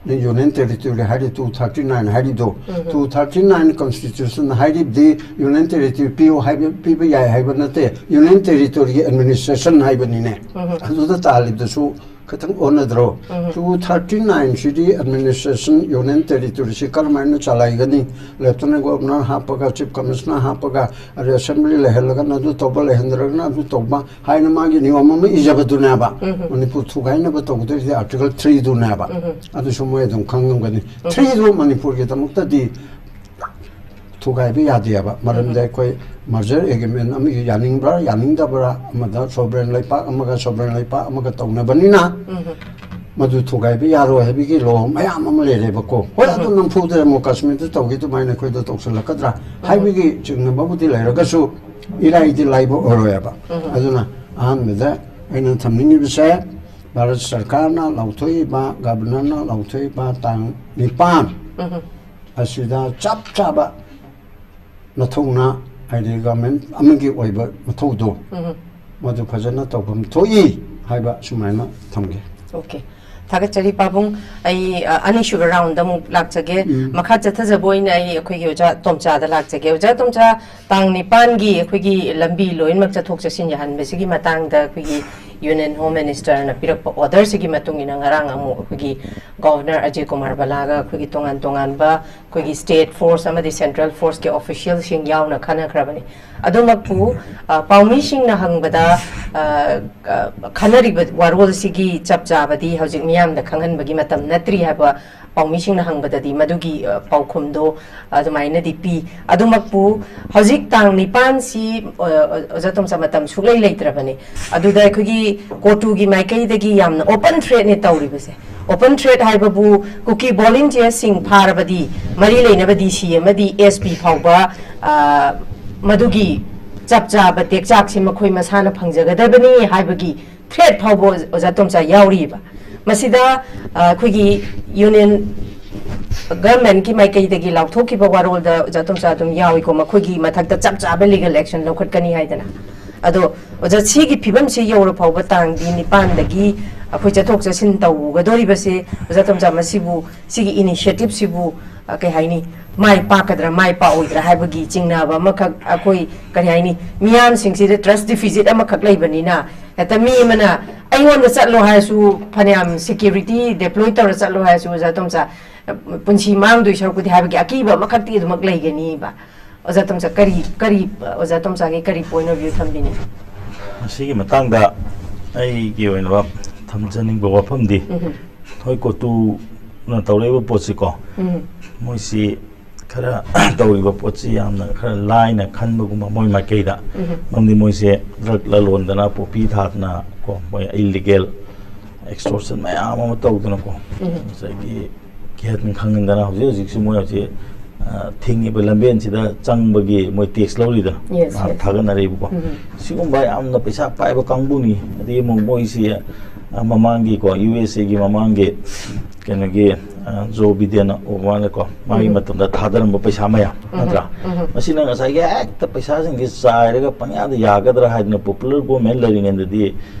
Union Territory ꯍꯥꯏꯔꯤ two thirty nine ꯍꯥꯏꯔꯤꯗꯣ, two thirty nine Constitution ꯍꯥꯏꯔꯤꯕꯗꯤ Union Territory ꯄꯤꯌꯨ ꯍꯥꯏꯕ, ꯄꯤꯕ ꯌꯥꯏ ꯍꯥꯏꯕ ꯅꯠꯇꯦ, Union Territoryꯒꯤ administration ꯍꯥꯏꯕꯅꯤꯅꯦ꯫ ꯑꯗꯨꯗ ꯇꯥꯜꯂꯤꯕꯗꯨꯁꯨ ꯈꯤꯇꯪ ꯑꯣꯟꯅꯗ꯭ꯔꯣ? Two thirty nine ꯁꯤꯗꯤ administration Union Territoryꯁꯤ ꯀꯔꯝꯍꯥꯏꯅ ꯆꯂꯥꯏꯒꯅꯤ? Lieutenant Governor ꯍꯥꯞꯄꯒ, Chief Commissioner ꯍꯥꯞꯄꯒ, ꯑꯗꯩ Assembly ꯂꯩꯍꯜꯂꯒꯅ ꯑꯗꯨ ꯇꯧꯕ, ꯂꯩꯍꯟꯗ꯭ꯔꯒꯅ ꯑꯗꯨ ꯇꯧꯕ ꯍꯥꯏꯅ ꯃꯥꯒꯤ ꯅꯤꯌꯣꯝ ꯑꯃ ꯏꯖꯕꯗꯨꯅꯦꯕ꯫ ꯃꯅꯤꯄꯨꯔ ꯊꯨꯒꯥꯏꯅꯕ ꯇꯧꯗꯣꯏꯁꯦ Article three ꯗꯨꯅꯦꯕ꯫ ꯑꯗꯨꯁꯨ ꯃꯣꯏ ꯑꯗꯨꯝ ꯈꯪꯉꯝꯒꯅꯤ꯫ Three ꯗꯨ ꯃꯅꯤꯄꯨꯔꯒꯤꯗꯃꯛꯇꯗꯤ ꯊꯨꯒꯥꯏꯕ ꯌꯥꯗꯦꯕ꯫ ꯃꯔꯝꯗꯤ ꯑꯩꯈꯣꯏ merger agreement ꯑꯃꯒꯤ ꯌꯥꯅꯤꯡꯕ꯭ꯔꯥ ꯌꯥꯅꯤꯡꯗꯕ꯭ꯔꯥ, ꯑꯃꯗ sovereign ꯂꯩꯄꯥꯛ ꯑꯃꯒ sovereign ꯂꯩꯄꯥꯛ ꯑꯃꯒ ꯇꯧꯅꯕꯅꯤꯅ ꯃꯗꯨ ꯊꯨꯒꯥꯏꯕ ꯌꯥꯔꯣꯏ ꯍꯥꯏꯕꯒꯤ law ꯃꯌꯥꯝ ꯑꯃ ꯂꯩꯔꯦꯕꯀꯣ꯫ ꯍꯣꯏ, ꯑꯗꯨ ꯅꯝꯐꯨꯗ ꯖꯝꯃꯨ ꯀꯥꯁꯃꯤꯔꯗ ꯇꯧꯈꯤ ꯑꯗꯨꯃꯥꯏꯅ ꯑꯩꯈꯣꯏꯗ ꯇꯧꯁꯤꯜꯂꯛꯀꯗ꯭ꯔꯥ ꯍꯥꯏꯕꯒꯤ ꯆꯤꯡꯅꯕꯕꯨꯗꯤ ꯂꯩꯔꯒꯁꯨ ꯏꯔꯥꯏꯗꯤ ꯂꯥꯏꯕ ꯑꯣꯏꯔꯣꯏꯕ꯫ ꯑꯗꯨꯅ ꯑꯍꯥꯟꯕꯗ ꯑꯩꯅ ꯊꯝꯅꯤꯡꯉꯤꯕꯁꯦ, ꯚꯥꯔꯠ ꯁꯔꯀꯥꯔꯅ ꯂꯥꯎꯊꯣꯛꯏꯕ, Governorꯅ ꯂꯥꯎꯊꯣꯛꯏꯕ ꯇꯥꯡ ꯅꯤꯄꯥꯟ ꯑꯁꯤꯗ ꯆꯞ ꯆꯥꯕ ꯃꯊꯧꯅꯥ, ꯍꯥꯏꯗꯤ government ꯑꯃꯒꯤ ꯑꯣꯏꯕ ꯃꯊꯧꯗꯣ, ꯃꯗꯨ ꯐꯖꯅ ꯇꯧꯐꯝ ꯊꯣꯛꯏ ꯍꯥꯏꯕ ꯁꯨꯃꯥꯏꯅ ꯊꯝꯒꯦ꯫ Okay, ꯊꯥꯒꯠꯆꯔꯤ ꯄꯥꯕꯨꯡ꯫ ꯑꯩ ꯑ, ꯑꯅꯤꯁꯨꯕ round ꯑꯃꯨꯛ ꯂꯥꯛꯆꯒꯦ꯫ ꯃꯈꯥ ꯆꯠꯊꯖꯕ ꯑꯣꯏꯅ ꯑꯩ ꯑꯩꯈꯣꯏꯒꯤ ꯑꯣꯖꯥ ꯇꯣꯝꯆꯥꯗ ꯂꯥꯛꯆꯒꯦ꯫ ꯑꯣꯖꯥ ꯇꯣꯝꯆꯥ, ꯇꯥꯡ ꯅꯤꯄꯥꯟꯒꯤ ꯑꯩꯈꯣꯏꯒꯤ ꯂꯝꯕꯤ ꯂꯣꯏꯅꯃꯛ ꯆꯠꯊꯣꯛ ꯆꯠꯁꯤꯟ ꯌꯥꯍꯟꯕꯁꯤꯒꯤ ꯃꯇꯥꯡꯗ ꯑꯩꯈꯣꯏꯒꯤ Union Home Ministerꯅ ꯄꯤꯔꯛꯄ orderꯁꯤꯒꯤ ꯃꯇꯨꯡ ꯏꯟꯅ ꯉꯔꯥꯡ ꯑꯃꯨꯛ ꯑꯩꯈꯣꯏꯒꯤ Governor ꯑꯖꯌ ꯀꯨꯃꯥꯔ ꯚꯜꯂꯥꯒ ꯑꯩꯈꯣꯏꯒꯤ ꯇꯣꯉꯥꯟ ꯇꯣꯉꯥꯟꯕ ꯑꯩꯈꯣꯏꯒꯤ state force ꯑꯃꯗꯤ central forceꯀꯤ officialꯁꯤꯡ ꯌꯥꯎꯅ ꯈꯟꯅꯈ꯭ꯔꯕꯅꯤ꯫ ꯑꯗꯨꯃꯛꯄꯨ ꯑ, ꯄꯥꯎꯃꯤꯁꯤꯡꯅ ꯍꯪꯕꯗ ꯑ, ꯑ, ꯈꯟꯅꯔꯤꯕ ꯋꯥꯔꯣꯜꯁꯤꯒꯤ ꯆꯞ ꯆꯥꯕꯗꯤ ꯍꯧꯖꯤꯛ ꯃꯤꯌꯥꯝꯗ ꯈꯪꯍꯟꯕꯒꯤ ꯃꯇꯝ ꯅꯠꯇ꯭ꯔꯤ ꯍꯥꯏꯕ ꯄꯥꯎꯃꯤꯁꯤꯡꯅ ꯍꯪꯕꯗꯗꯤ ꯃꯗꯨꯒꯤ ꯑ, ꯄꯥꯎꯈꯨꯝꯗꯣ ꯑꯗꯨꯃꯥꯏꯅꯗꯤ ꯄꯤ꯫ ꯑꯗꯨꯃꯛꯄꯨ ꯍꯧꯖꯤꯛ ꯇꯥꯡ ꯅꯤꯄꯥꯟꯁꯤ ꯑ, ꯑ, ꯑꯣꯖꯥ ꯇꯣꯝꯆꯥ, ꯃꯇꯝ ꯁꯨꯛꯂꯩ ꯂꯩꯇ꯭ꯔꯕꯅꯤ꯫ ꯑꯗꯨꯗ ꯑꯩꯈꯣꯏꯒꯤ ꯀꯣꯇꯨꯒꯤ ꯃꯥꯏꯀꯩꯗꯒꯤ ꯌꯥꯝꯅ open threatꯅꯦ ꯇꯧꯔꯤꯕꯁꯦ꯫ Open threat ꯍꯥꯏꯕꯕꯨ ꯀꯨꯀꯤ volunteersꯁꯤꯡ ꯐꯥꯔꯕꯗꯤ ꯃꯔꯤ ꯂꯩꯅꯕ DC ꯑꯃꯗꯤ SP ꯐꯥꯎꯕ ꯑ, ꯃꯗꯨꯒꯤ ꯆꯞ ꯆꯥꯕ ꯇꯦꯛꯆꯥꯛꯁꯤ ꯃꯈꯣꯏ ꯃꯁꯥꯅ ꯐꯪꯖꯒꯗꯕꯅꯤ ꯍꯥꯏꯕꯒꯤ threat ꯐꯥꯎꯕ ꯑꯣꯖꯥ ꯇꯣꯝꯆꯥ ꯌꯥꯎꯔꯤꯕ꯫ ꯃꯁꯤꯗ ꯑ, ꯑꯩꯈꯣꯏꯒꯤ Union Governmentꯀꯤ ꯃꯥꯏꯀꯩꯗꯒꯤ ꯂꯥꯎꯊꯣꯛꯈꯤꯕ ꯋꯥꯔꯣꯜꯗ ꯑꯣꯖꯥ ꯇꯣꯝꯆꯥ ꯑꯗꯨꯝ ꯌꯥꯎꯏꯀꯣ, ꯃꯈꯣꯏꯒꯤ ꯃꯊꯛꯇ ꯆꯞ ꯆꯥꯕ legal action ꯂꯧꯈꯠꯀꯅꯤ ꯍꯥꯏꯗꯅ꯫ ꯑꯗꯣ ꯑꯣꯖꯥ, ꯁꯤꯒꯤ ꯐꯤꯕꯝꯁꯤ ꯌꯧꯔ ꯐꯥꯎꯕ ꯇꯥꯡꯗꯤ ꯅꯤꯄꯥꯟꯗꯒꯤ ꯑꯩꯈꯣꯏ ꯆꯠꯊꯣꯛ ꯆꯠꯁꯤꯟ ꯇꯧꯒꯗꯧꯔꯤꯕꯁꯦ, ꯑꯣꯖꯥ ꯇꯣꯝꯆꯥ, ꯃꯁꯤꯕꯨ, ꯁꯤꯒꯤ initiative ꯁꯤꯕꯨ, ꯑ, ꯀꯩ ꯍꯥꯏꯅꯤ, ꯃꯥꯏ ꯄꯥꯛꯀꯗ꯭ꯔꯥ ꯃꯥꯏ ꯄꯥꯛꯑꯣꯏꯗ꯭ꯔꯥ ꯍꯥꯏꯕꯒꯤ ꯆꯤꯡꯅꯕ ꯑꯃꯈꯛ, ꯑꯩꯈꯣꯏ, ꯀꯔꯤ ꯍꯥꯏꯅꯤ, ꯃꯤꯌꯥꯝꯁꯤꯡꯁꯤꯗ trust deficit ꯑꯃꯈꯛ ꯂꯩꯕꯅꯤꯅ, ꯍꯦꯛꯇ ꯃꯤ ꯑꯃꯅ ꯑꯩꯉꯣꯟꯗ ꯆꯠꯂꯣ ꯍꯥꯏꯔꯁꯨ ꯐꯅꯌꯥꯝ security deploy ꯇꯧꯔ ꯆꯠꯂꯣ ꯍꯥꯏꯔꯁꯨ, ꯑꯣꯖꯥ ꯇꯣꯝꯆꯥ, ꯄꯨꯟꯁꯤ ꯃꯥꯡꯗꯣꯏ ꯁꯔꯨꯛꯄꯨꯗꯤ ꯍꯥꯏꯕꯒꯤ ꯑꯀꯤꯕ ꯑꯃꯈꯛꯇꯤ ꯑꯗꯨꯃꯛ ꯂꯩꯒꯅꯤꯕ꯫ ꯑꯣꯖꯥ ꯇꯣꯝꯆꯥ, ꯀꯔꯤ, ꯀꯔꯤ, ꯑꯣꯖꯥ ꯇꯣꯝꯆꯥꯒꯤ ꯀꯔꯤ point of view ꯊꯝꯕꯤꯅꯤꯡꯉꯤ? ꯃꯁꯤꯒꯤ ꯃꯇꯥꯡꯗ ꯑꯩꯒꯤ ꯑꯣꯏꯅ ꯊꯝꯖꯅꯤꯡꯕ ꯋꯥꯐꯝꯗꯤ, ꯎꯝ꯫ ꯍꯣꯏ, ꯀꯣꯇꯨꯅ ꯇꯧꯔꯛꯏꯕ ꯄꯣꯠꯁꯤꯀꯣ, ꯎꯝ꯫ ꯃꯣꯏꯁꯤ ꯈꯔ ꯇꯧꯔꯤꯕ ꯄꯣꯠꯁꯤ ꯌꯥꯝꯅ ꯈꯔ ꯂꯥꯏꯅ ꯈꯟꯕꯒꯨꯝꯕ ꯃꯣꯏ ꯃꯥꯏꯀꯩꯗ, ꯎꯝ꯫ ꯃꯔꯝꯗꯤ ꯃꯣꯏꯁꯦ drug ꯂꯂꯣꯟꯗꯅ, poppy ꯊꯥꯗꯅ ꯀꯣ, ꯃꯣꯏ illegal extortion ꯃꯌꯥꯝ ꯑꯃ ꯇꯧꯗꯅꯀꯣ, ꯎꯝ꯫ ꯉꯁꯥꯏꯒꯤ ꯀꯤꯍꯟ ꯈꯪꯍꯟꯗꯅ ꯍꯧꯖꯤꯛ ꯍꯧꯖꯤꯛꯁꯨ ꯃꯣꯏ ꯍꯧꯖꯤꯛ, ꯑ, ꯊꯤꯡꯉꯤꯕ ꯂꯝꯕꯦꯟꯁꯤꯗ ꯆꯪꯕꯒꯤ ꯃꯣꯏ tax ꯂꯧꯔꯤꯗꯅ, Yes, ꯅꯍꯥꯟ yes. ꯊꯥꯒꯠꯅꯔꯛꯏꯕꯀꯣ꯫ ꯎꯝ꯫ ꯁꯤꯒꯨꯝꯕ ꯌꯥꯝꯅ ꯄꯩꯁꯥ ꯄꯥꯏꯕ ꯀꯥꯡꯕꯨꯅꯤ꯫ ꯑꯗꯒꯤ ꯑꯃꯨꯛ ꯃꯣꯏꯁꯤ, ꯑ, ꯃꯃꯥꯡꯒꯤ ꯀꯣ, USA ꯒꯤ ꯃꯃꯥꯡꯒꯤ ꯀꯩꯅꯣꯒꯤ, ꯑ, Joe Biden ꯑꯣꯕꯥꯃꯥꯅꯀꯣ, ꯃꯥꯒꯤ ꯎꯝ꯫ ꯃꯇꯝꯗ ꯊꯥꯗꯔꯝꯕ ꯄꯩꯁꯥ ꯃꯌꯥꯝ, ꯎꯝ꯫ ꯅꯠꯇ꯭ꯔꯥ? ꯎꯝ꯫ ꯃꯁꯤꯅ ꯉꯁꯥꯏꯒꯤ ꯍꯦꯛꯇ ꯄꯩꯁꯥꯁꯤꯡꯁꯤ ꯆꯥꯏꯔꯒ ꯄꯪꯌꯥꯗ ꯌꯥꯒꯗ꯭ꯔꯥ ꯍꯥꯏꯗꯅ, popular government ꯂꯩꯔꯤꯉꯩꯗꯗꯤ,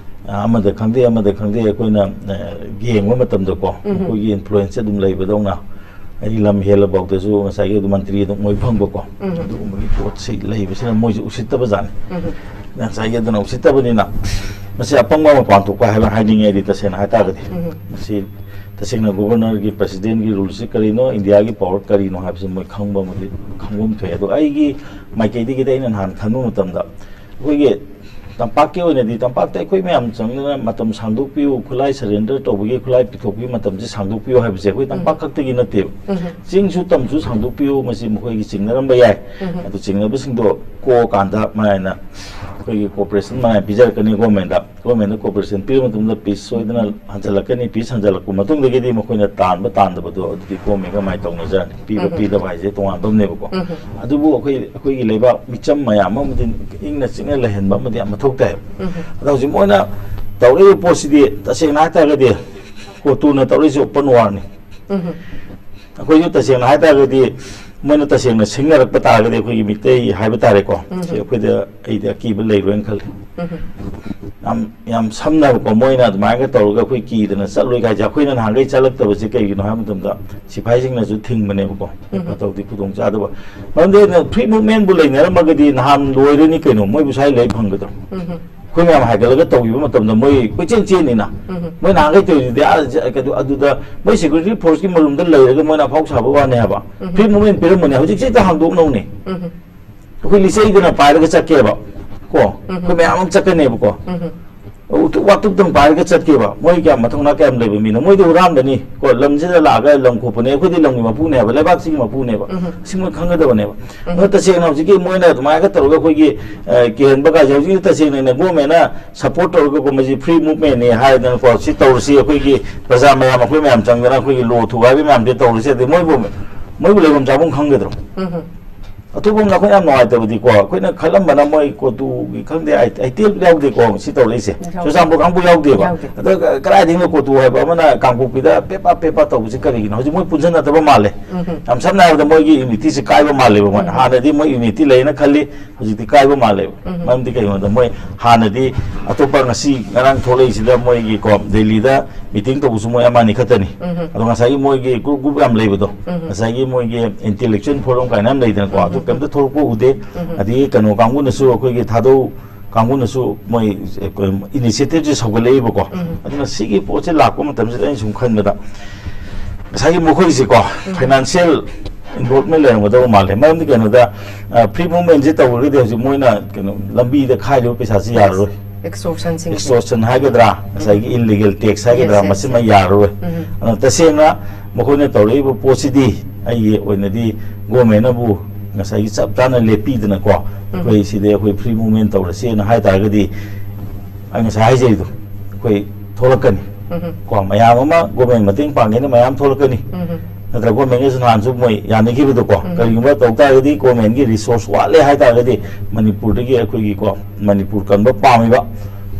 ꯑ, ꯑꯃꯗ ꯈꯪꯗꯦ, ꯑꯃꯗ ꯈꯪꯗꯦ, ꯑꯩꯈꯣꯏꯅ, ꯑ, ꯌꯦꯡꯕ ꯃꯇꯝꯗꯀꯣ, ꯎꯝ꯫ ꯑꯩꯈꯣꯏꯒꯤ influence ꯑꯗꯨꯝ ꯂꯩꯕꯗꯧꯅ, ꯍꯥꯏꯗꯤ ꯂꯝ ꯍꯦꯜꯂꯐꯥꯎꯗꯁꯨ ꯉꯁꯥꯏꯒꯤ ꯑꯗꯨꯝ ꯃꯟꯇ꯭ꯔꯤ ꯑꯗꯨꯝ ꯑꯣꯏ ꯐꯪꯕꯀꯣ, ꯎꯝ꯫ ꯑꯗꯨꯒꯨꯝꯕꯒꯤ ꯄꯣꯠꯁꯤ ꯂꯩꯕꯁꯤꯅ ꯃꯣꯏꯁꯨ ꯎꯁꯤꯠꯇꯕ ꯖꯥꯠꯅꯤ꯫ ꯎꯝ꯫ ꯉꯁꯥꯏꯒꯤ ꯑꯗꯨꯅ ꯎꯁꯤꯠꯇꯕꯅꯤꯅ, ꯃꯁꯤ ꯑꯄꯪꯕ ꯃꯄꯥꯟ ꯊꯣꯛꯄ ꯍꯥꯏꯕ ꯍꯥꯏꯅꯤꯡꯉꯦ ꯑꯩꯗꯤ, ꯇꯁꯦꯡꯅ ꯍꯥꯏꯇꯥꯔꯒꯗꯤ꯫ ꯎꯝ꯫ ꯃꯁꯤ ꯇꯁꯦꯡꯅ governor ꯒꯤ, president ꯒꯤ rule ꯁꯤ ꯀꯔꯤꯅꯣ, ꯏꯟꯗꯤꯌꯥꯒꯤ power ꯀꯔꯤꯅꯣ ꯍꯥꯏꯕꯁꯤ ꯃꯣꯏ ꯈꯪꯕ ꯑꯃꯗꯤ, ꯈꯪꯕ ꯑꯃ ꯊꯣꯛꯑꯦ꯫ ꯑꯗꯣ ꯑꯩꯒꯤ ꯃꯥꯏꯀꯩꯗꯒꯤꯗꯤ ꯑꯩꯅ ꯅꯍꯥꯟ ꯈꯟꯕ ꯃꯇꯝꯗ, ꯑꯩꯈꯣꯏꯒꯤ ꯇꯝꯄꯥꯛꯀꯤ ꯑꯣꯏꯅꯗꯤ, ꯇꯝꯄꯥꯛꯇ ꯑꯩꯈꯣꯏ ꯃꯌꯥꯝ ꯆꯪꯗꯅ ꯃꯇꯝ ꯁꯥꯡꯗꯣꯛꯄꯤꯌꯨ, ꯈꯨꯠꯂꯥꯏ surrender ꯇꯧꯕꯒꯤ, ꯈꯨꯠꯂꯥꯏ ꯄꯤꯊꯣꯛꯄꯒꯤ ꯃꯇꯝꯁꯦ ꯁꯥꯡꯗꯣꯛꯄꯤꯌꯨ ꯍꯥꯏꯕꯁꯦ ꯑꯩꯈꯣꯏ ꯇꯝꯄꯥꯛ ꯈꯛꯇꯒꯤ ꯅꯠꯇꯦꯕ꯫ ꯎꯝ꯫ ꯆꯤꯡꯁꯨ ꯇꯝꯁꯨ ꯁꯥꯡꯗꯣꯛꯄꯤꯌꯨ, ꯃꯁꯤ ꯃꯈꯣꯏꯒꯤ ꯆꯤꯡꯅꯔꯝꯕ ꯌꯥꯏ꯫ ꯎꯝ꯫ ꯑꯗꯨ ꯆꯤꯡꯅꯕꯁꯤꯡꯗꯣ ꯀꯣꯛꯑꯀꯥꯟꯗ ꯃꯥꯏꯅ ꯑꯩꯈꯣꯏꯒꯤ cooperation ꯃꯥꯏꯅ ꯄꯤꯖꯔꯛꯀꯅꯤ government ꯗ꯫ Government ꯅ cooperation ꯄꯤꯕ ꯃꯇꯝꯗ peace ꯁꯣꯏꯗꯅ ꯍꯟꯖꯜꯂꯛꯀꯅꯤ꯫ Peace ꯍꯟꯖꯜꯂꯛꯄ ꯃꯇꯨꯡꯗꯒꯤꯗꯤ ꯃꯈꯣꯏꯅ ꯇꯥꯟꯕ ꯇꯥꯟꯗꯕꯗꯣ ꯑꯗꯨꯗꯤ government ꯒ ꯃꯥꯏ ꯇꯧꯅꯖꯔꯅꯤ꯫ ꯄꯤꯕ ꯎꯝ꯫ ꯄꯤꯗꯕ ꯍꯥꯏꯁꯦ ꯇꯣꯉꯥꯟꯕ ꯑꯃꯅꯦꯕꯀꯣ꯫ ꯎꯝ꯫ ꯑꯗꯨꯕꯨ ꯑꯩꯈꯣꯏ, ꯑꯩꯈꯣꯏꯒꯤ ꯂꯩꯕꯥꯛ ꯃꯤꯆꯝ ꯃꯌꯥꯝ ꯑꯃꯗꯤ ꯏꯪꯅ ꯆꯤꯛꯅ ꯂꯩꯍꯟꯕ ꯑꯃꯗꯤ ꯌꯥꯝ ꯃꯊꯧ ꯇꯥꯏ꯫ ꯎꯝ꯫ ꯑꯗꯣ ꯍꯧꯖꯤꯛ ꯃꯣꯏꯅ ꯇꯧꯔꯛꯏꯕ ꯄꯣꯠꯁꯤꯗꯤ, ꯇꯁꯦꯡꯅ ꯍꯥꯏꯇꯥꯔꯒꯗꯤ, ꯀꯣꯇꯨꯅ ꯇꯧꯔꯛꯏꯁꯦ open war ꯅꯤ꯫ ꯎꯝ꯫ ꯑꯩꯈꯣꯏꯁꯨ ꯇꯁꯦꯡꯅ ꯍꯥꯏꯇꯥꯔꯒꯗꯤ, ꯃꯣꯏꯅ ꯇꯁꯦꯡꯅ ꯁꯤꯡꯅꯔꯛꯄ ꯇꯥꯔꯒꯗꯤ ꯑꯩꯈꯣꯏꯒꯤ ꯃꯤꯇꯩ ꯍꯥꯏꯕ ꯇꯥꯔꯦꯀꯣ, ꯁꯤ ꯑꯩꯈꯣꯏꯗ ꯑꯩꯗꯤ ꯑꯀꯤꯕ ꯂꯩꯔꯣꯏꯅ ꯈꯜꯂꯤ꯫ ꯌꯥꯝ ꯌꯥꯝ ꯁꯝꯅꯕꯀꯣ, ꯃꯣꯏꯅ ꯑꯗꯨꯃꯥꯏꯅ ꯇꯧꯔꯒ ꯑꯩꯈꯣꯏ ꯀꯤꯗꯅ ꯆꯠꯂꯣꯏ ꯀꯥꯏꯁꯦ, ꯑꯩꯈꯣꯏꯅ ꯅꯍꯥꯟꯈꯩ ꯆꯠꯂꯛꯇꯕꯁꯦ ꯀꯩꯒꯤꯅꯣ ꯍꯥꯏꯕ ꯃꯇꯝꯗ ꯁꯤꯐꯥꯏꯁꯤꯡꯅꯁꯨ ꯊꯤꯡꯕꯅꯦꯕꯀꯣ꯫ ꯇꯧꯗꯤ ꯈꯨꯗꯣꯡ ꯆꯥꯗꯕ꯫ ꯃꯔꯝꯗꯤ ꯑꯩꯅ ꯐ꯭ꯔꯤ ꯃꯨꯚꯃꯦꯟꯕꯨ ꯂꯩꯅꯔꯝꯃꯒꯗꯤ ꯅꯍꯥꯟ ꯂꯣꯏꯔꯅꯤ ꯀꯩꯅꯣ, ꯃꯣꯏꯕꯨ ꯁ꯭ꯋꯥꯏ ꯂꯩ ꯐꯪꯒꯗ꯭ꯔꯣ? ꯑꯩꯈꯣꯏ ꯃꯌꯥꯝ ꯍꯥꯏꯒꯠꯂꯒ ꯇꯧꯈꯤꯕ ꯃꯇꯝꯗ ꯃꯣꯏ ꯀꯣꯏꯆꯦꯟ ꯆꯦꯟꯅꯤꯅ꯫ ꯃꯣꯏ ꯅꯍꯥꯟꯈꯩ ꯇꯧꯔꯤꯗꯨꯗꯤ ꯑꯥ ꯖ-, ꯀꯩꯅꯣ, ꯑꯗꯨꯗ ꯃꯣꯏ ꯁꯦꯀ꯭ꯌꯨꯔꯤꯇꯤ ꯐꯣꯔꯁꯀꯤ ꯃꯔꯨꯝꯗ ꯂꯩꯔꯒ ꯃꯣꯏꯅ ꯑꯐꯥꯎ ꯁꯥꯕ ꯋꯥꯅꯦ ꯍꯥꯏꯕ꯫ ꯐ꯭ꯔꯤ ꯃꯨꯚꯃꯦꯟ ꯄꯤꯔꯝꯕꯅꯦ, ꯍꯧꯖꯤꯛꯁꯦ ꯍꯦꯛꯇ ꯍꯥꯡꯗꯣꯛꯅꯧꯅꯦ꯫ ꯑꯩꯈꯣꯏ ꯂꯤꯆꯩꯗꯅ ꯄꯥꯏꯔꯒ ꯆꯠꯀꯦꯕ ꯀꯣ, ꯑꯩꯈꯣꯏ ꯃꯌꯥꯝ ꯑꯃ ꯆꯠꯀꯅꯦꯕꯀꯣ꯫ ꯎꯇꯨ ꯋꯥꯇꯨꯞꯇꯪ ꯄꯥꯏꯔꯒ ꯆꯠꯀꯦꯕ, ꯃꯣꯏ ꯀꯌꯥꯝ ꯃꯊꯧꯅꯥ ꯀꯌꯥꯝ ꯂꯩꯕ ꯃꯤꯅꯣ? ꯃꯣꯏꯗꯤ ꯍꯨꯔꯥꯟꯕꯅꯤ ꯀꯣ, ꯂꯝꯁꯤꯗ ꯂꯥꯛꯑꯒ ꯂꯝ ꯈꯣꯞꯄꯅꯦ, ꯑꯩꯈꯣꯏꯗꯤ ꯂꯝꯒꯤ ꯃꯄꯨꯅꯦ ꯍꯥꯏꯕ, ꯂꯩꯕꯥꯛꯁꯤꯒꯤ ꯃꯄꯨꯅꯦꯕ꯫ ꯁꯤ ꯃꯣꯏ ꯈꯪꯒꯗꯕꯅꯦꯕ꯫ ꯑꯗꯣ ꯇꯁꯦꯡꯅ ꯍꯧꯖꯤꯛꯀꯤ ꯃꯣꯏꯅ ꯑꯗꯨꯃꯥꯏꯅ ꯇꯧꯔꯒ ꯑꯩꯈꯣꯏꯒꯤ, ꯑ, ꯀꯤꯍꯟꯕ ꯀꯥꯏꯁꯦ ꯍꯧꯖꯤꯛ ꯇꯁꯦꯡꯅꯅꯦ ꯒꯣꯔꯃꯦꯟꯅ ꯁꯞꯄꯣꯔꯠ ꯇꯧꯔꯒ ꯃꯁꯤ ꯐ꯭ꯔꯤ ꯃꯨꯚꯃꯦꯟꯅꯤ ꯍꯥꯏꯗꯅꯀꯣ, ꯁꯤ ꯇꯧꯔꯁꯤ, ꯑꯩꯈꯣꯏꯒꯤ ꯄ꯭ꯔꯖꯥ ꯃꯌꯥꯝ, ꯑꯩꯈꯣꯏ ꯃꯌꯥꯝ ꯆꯪꯗꯅ ꯑꯩꯈꯣꯏꯒꯤ ꯂꯣ ꯊꯨꯒꯥꯏꯕ ꯃꯌꯥꯝꯁꯦ ꯇꯧꯔꯁꯤ, ꯑꯗꯩ ꯃꯣꯏꯕꯨ, ꯃꯣꯏꯕꯨ ꯂꯩꯐꯝ ꯆꯥꯐꯝ ꯈꯪꯒꯗ꯭ꯔꯣ? ꯑꯇꯣꯞꯄ ꯑꯃꯅ ꯑꯩꯈꯣꯏ ꯌꯥꯝ ꯅꯨꯡꯉꯥꯏꯇꯕꯗꯤꯀꯣ, ꯑꯩꯈꯣꯏꯅ ꯈꯜꯂꯝꯕꯅ ꯃꯣꯏ ꯀꯣꯇꯨꯒꯤ ꯈꯪꯗꯦ, ꯑꯥꯏ-, ꯑꯥꯏꯇꯦꯜ ꯌꯥꯎꯗꯦꯀꯣ, ꯁꯤ ꯇꯧꯔꯛꯏꯁꯦ꯫ ꯌꯥꯎꯗꯦ꯫ ꯆꯨꯔꯆꯥꯟꯄꯨꯔ ꯀꯥꯡꯕꯨ ꯌꯥꯎꯗꯦꯕ꯫ ꯌꯥꯎꯗꯦ꯫ ꯑꯗ ꯀ-, ꯀꯗꯥꯏꯗꯒꯤꯅꯣ ꯀꯣꯇꯨ ꯍꯥꯏꯕ ꯑꯃꯅ ꯀꯥꯡꯄꯣꯛꯄꯤꯗ ꯄꯦꯄꯥ ꯄꯦꯄꯥ ꯇꯧꯕꯁꯦ ꯀꯔꯤꯒꯤꯅꯣ? ꯍꯧꯖꯤꯛ ꯃꯣꯏ ꯄꯨꯟꯁꯤꯟꯅꯗꯕ ꯃꯥꯜꯂꯦ꯫ ꯌꯥꯝ ꯁꯝꯅ ꯍꯥꯏꯔꯕꯗ ꯃꯣꯏꯒꯤ ꯌꯨꯅꯤꯇꯤꯁꯦ ꯀꯥꯏꯕ ꯃꯥꯜꯂꯦꯕ ꯃꯣꯏ꯫ ꯍꯥꯟꯅꯗꯤ ꯃꯣꯏ ꯌꯨꯅꯤꯇꯤ ꯂꯩꯌꯦꯅ ꯈꯜꯂꯤ, ꯍꯧꯖꯤꯛꯇꯤ ꯀꯥꯏꯕ ꯃꯥꯜꯂꯦꯕ꯫ ꯃꯔꯝꯗꯤ ꯀꯩꯒꯤꯅꯣꯗ ꯃꯣꯏ ꯍꯥꯟꯅꯗꯤ ꯑꯇꯣꯞꯄ ꯉꯁꯤ ꯉꯔꯥꯡ ꯊꯣꯛꯂꯛꯏꯁꯤꯗ ꯃꯣꯏꯒꯤꯀꯣ, ꯗꯦꯜꯂꯤꯗ ꯃꯤꯇꯤꯡ ꯇꯧꯕꯁꯨ ꯃꯣꯏ ꯑꯃꯅꯤ ꯈꯛꯇꯅꯤ꯫ ꯑꯗꯣ ꯉꯁꯥꯏꯒꯤ ꯃꯣꯏꯒꯤ ꯒ꯭ꯔꯨꯞ, ꯒ꯭ꯔꯨꯞ ꯌꯥꯝ ꯂꯩꯕꯗꯣ, ꯉꯁꯥꯏꯒꯤ ꯃꯣꯏꯒꯤ ꯏꯟꯇꯦꯂꯦꯛꯆꯨꯋꯦꯜ ꯐꯣꯔꯝ ꯀꯥꯏꯅ ꯌꯥꯝ ꯂꯩꯗꯅꯀꯣ, ꯑꯗꯨ ꯀꯩꯝꯇ ꯊꯣꯛꯂꯛꯄ ꯎꯗꯦ꯫ ꯑꯗꯒꯤ ꯀꯩꯅꯣ ꯀꯥꯡꯕꯨꯅꯁꯨ, ꯑꯩꯈꯣꯏꯒꯤ ꯊꯥꯗꯧ ꯀꯥꯡꯕꯨꯅꯁꯨ ꯃꯣꯏ, ꯑꯦ, ꯏꯅꯤꯁꯤꯌꯦꯇꯤꯚꯁꯦ ꯁꯧꯒꯠꯂꯛꯏꯕꯀꯣ꯫ ꯑꯗꯨꯅ ꯁꯤꯒꯤ ꯄꯣꯠꯁꯦ ꯂꯥꯛꯄ ꯃꯇꯝꯁꯤꯗ ꯑꯩꯅ ꯁꯨꯝ ꯈꯟꯕꯗ ꯉꯁꯥꯏꯒꯤ ꯃꯈꯣꯏꯁꯦꯀꯣ, ꯐꯥꯏꯅꯥꯟꯁꯤꯌꯦꯜ ꯏꯟꯚꯣꯜꯚꯃꯦꯟ ꯂꯩꯔꯝꯒꯗꯧꯕ ꯃꯥꯜꯂꯦ꯫ ꯃꯔꯝꯗꯤ ꯀꯩꯅꯣꯗ, ꯑ, ꯐ꯭ꯔꯤ ꯃꯨꯚꯃꯦꯟꯁꯦ ꯇꯧꯔꯒꯗꯤ ꯍꯧꯖꯤꯛ ꯃꯣꯏꯅ ꯀꯩꯅꯣ ꯂꯝꯕꯤꯗ ꯈꯥꯏꯔꯤꯕ ꯄꯩꯁꯥꯁꯤ ꯌꯥꯔꯔꯣꯏ꯫ ꯑꯦꯛꯁꯇꯣꯔꯁꯟꯁꯤꯡꯁꯦ꯫ ꯑꯦꯛꯁꯇꯣꯔꯁꯟ ꯍꯥꯏꯒꯗ꯭ꯔꯥ, ꯉꯁꯥꯏꯒꯤ ꯏꯜꯂꯤꯒꯦꯜ ꯇꯦꯛꯁ ꯍꯥꯏꯒꯗ꯭ꯔꯥ, Yes, yes, ꯃꯁꯤꯃ yes. ꯌꯥꯔꯔꯣꯏ꯫ ꯑꯗꯨꯅ ꯇꯁꯦꯡꯅ ꯃꯈꯣꯏꯅ ꯇꯧꯔꯛꯏꯕ ꯄꯣꯠꯁꯤꯗꯤ ꯑꯩꯒꯤ ꯑꯣꯏꯅꯗꯤ ꯒꯣꯔꯃꯦꯟꯅꯕꯨ ꯉꯁꯥꯏꯒꯤ ꯆꯞ ꯆꯥꯅ ꯂꯦꯞꯄꯤꯗꯅꯀꯣ, ꯑꯩꯈꯣꯏ ꯁꯤꯗ ꯑꯩꯈꯣꯏ ꯐ꯭ꯔꯤ ꯃꯨꯚꯃꯦꯟ ꯇꯧꯔꯁꯦꯅ ꯍꯥꯏ ꯇꯥꯔꯒꯗꯤ ꯑꯩ ꯉꯁꯥꯏ ꯍꯥꯏꯖꯔꯤꯗꯣ ꯑꯩꯈꯣꯏ ꯊꯣꯛꯂꯛꯀꯅꯤ꯫ ꯀꯣ, ꯃꯌꯥꯝ ꯑꯃ ꯒꯣꯔꯃꯦꯟ ꯃꯇꯦꯡ ꯄꯥꯡꯒꯦꯅ ꯃꯌꯥꯝ ꯊꯣꯛꯂꯛꯀꯅꯤ꯫ ꯅꯠꯇ꯭ꯔ ꯒꯣꯔꯃꯦꯟꯒꯤꯁꯨ ꯅꯍꯥꯟꯁꯨ ꯃꯣꯏ ꯌꯥꯅꯈꯤꯕꯗꯣꯀꯣ, ꯀꯔꯤꯒꯨꯝꯕ ꯇꯧ ꯇꯥꯔꯒꯗꯤ ꯒꯣꯔꯃꯦꯟꯒꯤ ꯔꯤꯁꯣꯔꯁ ꯋꯥꯠꯂꯦ ꯍꯥꯏ ꯇꯥꯔꯒꯗꯤ ꯃꯅꯤꯄꯨꯔꯗꯒꯤ ꯑꯩꯈꯣꯏꯒꯤꯀꯣ, ꯃꯅꯤꯄꯨꯔ ꯀꯟꯕ ꯄꯥꯝꯃꯤꯕ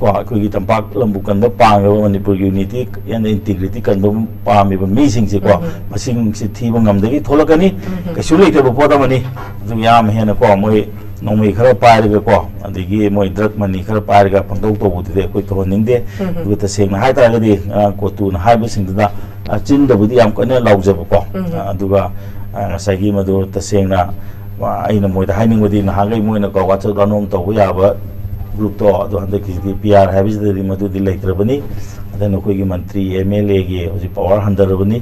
ꯀꯣ, ꯑꯩꯈꯣꯏꯒꯤ ꯇꯝꯄꯥꯛ ꯂꯝꯕꯨ ꯀꯟꯕ ꯄꯥꯝꯃꯤꯕ, ꯃꯅꯤꯄꯨꯔꯒꯤ unity and integrity ꯀꯟꯕ ꯄꯥꯝꯃꯤꯕ ꯃꯤꯁꯤꯡꯁꯦꯀꯣ, ꯎꯝ꯫ ꯃꯁꯤꯡꯁꯦ ꯊꯤꯕ ꯉꯝꯗꯒꯤ ꯊꯣꯛꯂꯛꯀꯅꯤ꯫ ꯎꯝ꯫ ꯀꯩꯁꯨ ꯂꯩꯇꯕ ꯄꯣꯠ ꯑꯃꯅꯤ꯫ ꯑꯗꯨ ꯌꯥꯝ ꯍꯦꯟꯅ ꯀꯣ, ꯃꯣꯏ ꯅꯣꯡꯃꯩ ꯈꯔ ꯄꯥꯏꯔꯒ ꯀꯣ, ꯑꯗꯒꯤ ꯃꯣꯏ drug money ꯈꯔ ꯄꯥꯏꯔꯒ ꯄꯪꯇꯧ ꯇꯧꯕꯗꯨꯗꯤ ꯑꯩꯈꯣꯏ ꯇꯧꯍꯟꯅꯤꯡꯗꯦ꯫ ꯎꯝ꯫ ꯑꯗꯨꯒ ꯇꯁꯦꯡꯅ ꯍꯥꯏꯇꯥꯔꯒꯗꯤ, ꯑ, ꯀꯣꯇꯨꯅ ꯍꯥꯏꯕꯁꯤꯡꯗꯨꯗ, ꯑ, ꯆꯤꯟꯗꯕꯨꯗꯤ ꯌꯥꯝ ꯀꯟꯅ ꯂꯥꯎꯖꯕꯀꯣ꯫ ꯎꯝ꯫ ꯑ, ꯑꯗꯨꯒ, ꯑ, ꯉꯁꯥꯏꯒꯤ ꯃꯗꯨ ꯇꯁꯦꯡꯅ, ꯑ, ꯑꯩꯅ ꯃꯣꯏꯗ ꯍꯥꯏꯅꯤꯡꯕꯗꯤ, ꯅꯍꯥꯟꯈꯩ ꯃꯣꯏꯅ ꯀꯣ, ꯋꯥꯆꯣꯠ ꯋꯥꯅꯣꯝ ꯇꯧꯕ ꯌꯥꯕ group ꯇꯣ, ꯑꯗꯣ ꯍꯟꯗꯛꯀꯤꯁꯤꯗꯤ P R ꯍꯥꯏꯕꯁꯤꯗꯗꯤ ꯃꯗꯨꯗꯤ ꯂꯩꯇ꯭ꯔꯕꯅꯤ꯫ ꯑꯗ ꯅꯈꯣꯏꯒꯤ ꯃꯟꯇ꯭ꯔꯤ, M L A ꯒꯤ ꯍꯧꯖꯤꯛ power ꯍꯟꯊꯔꯕꯅꯤ꯫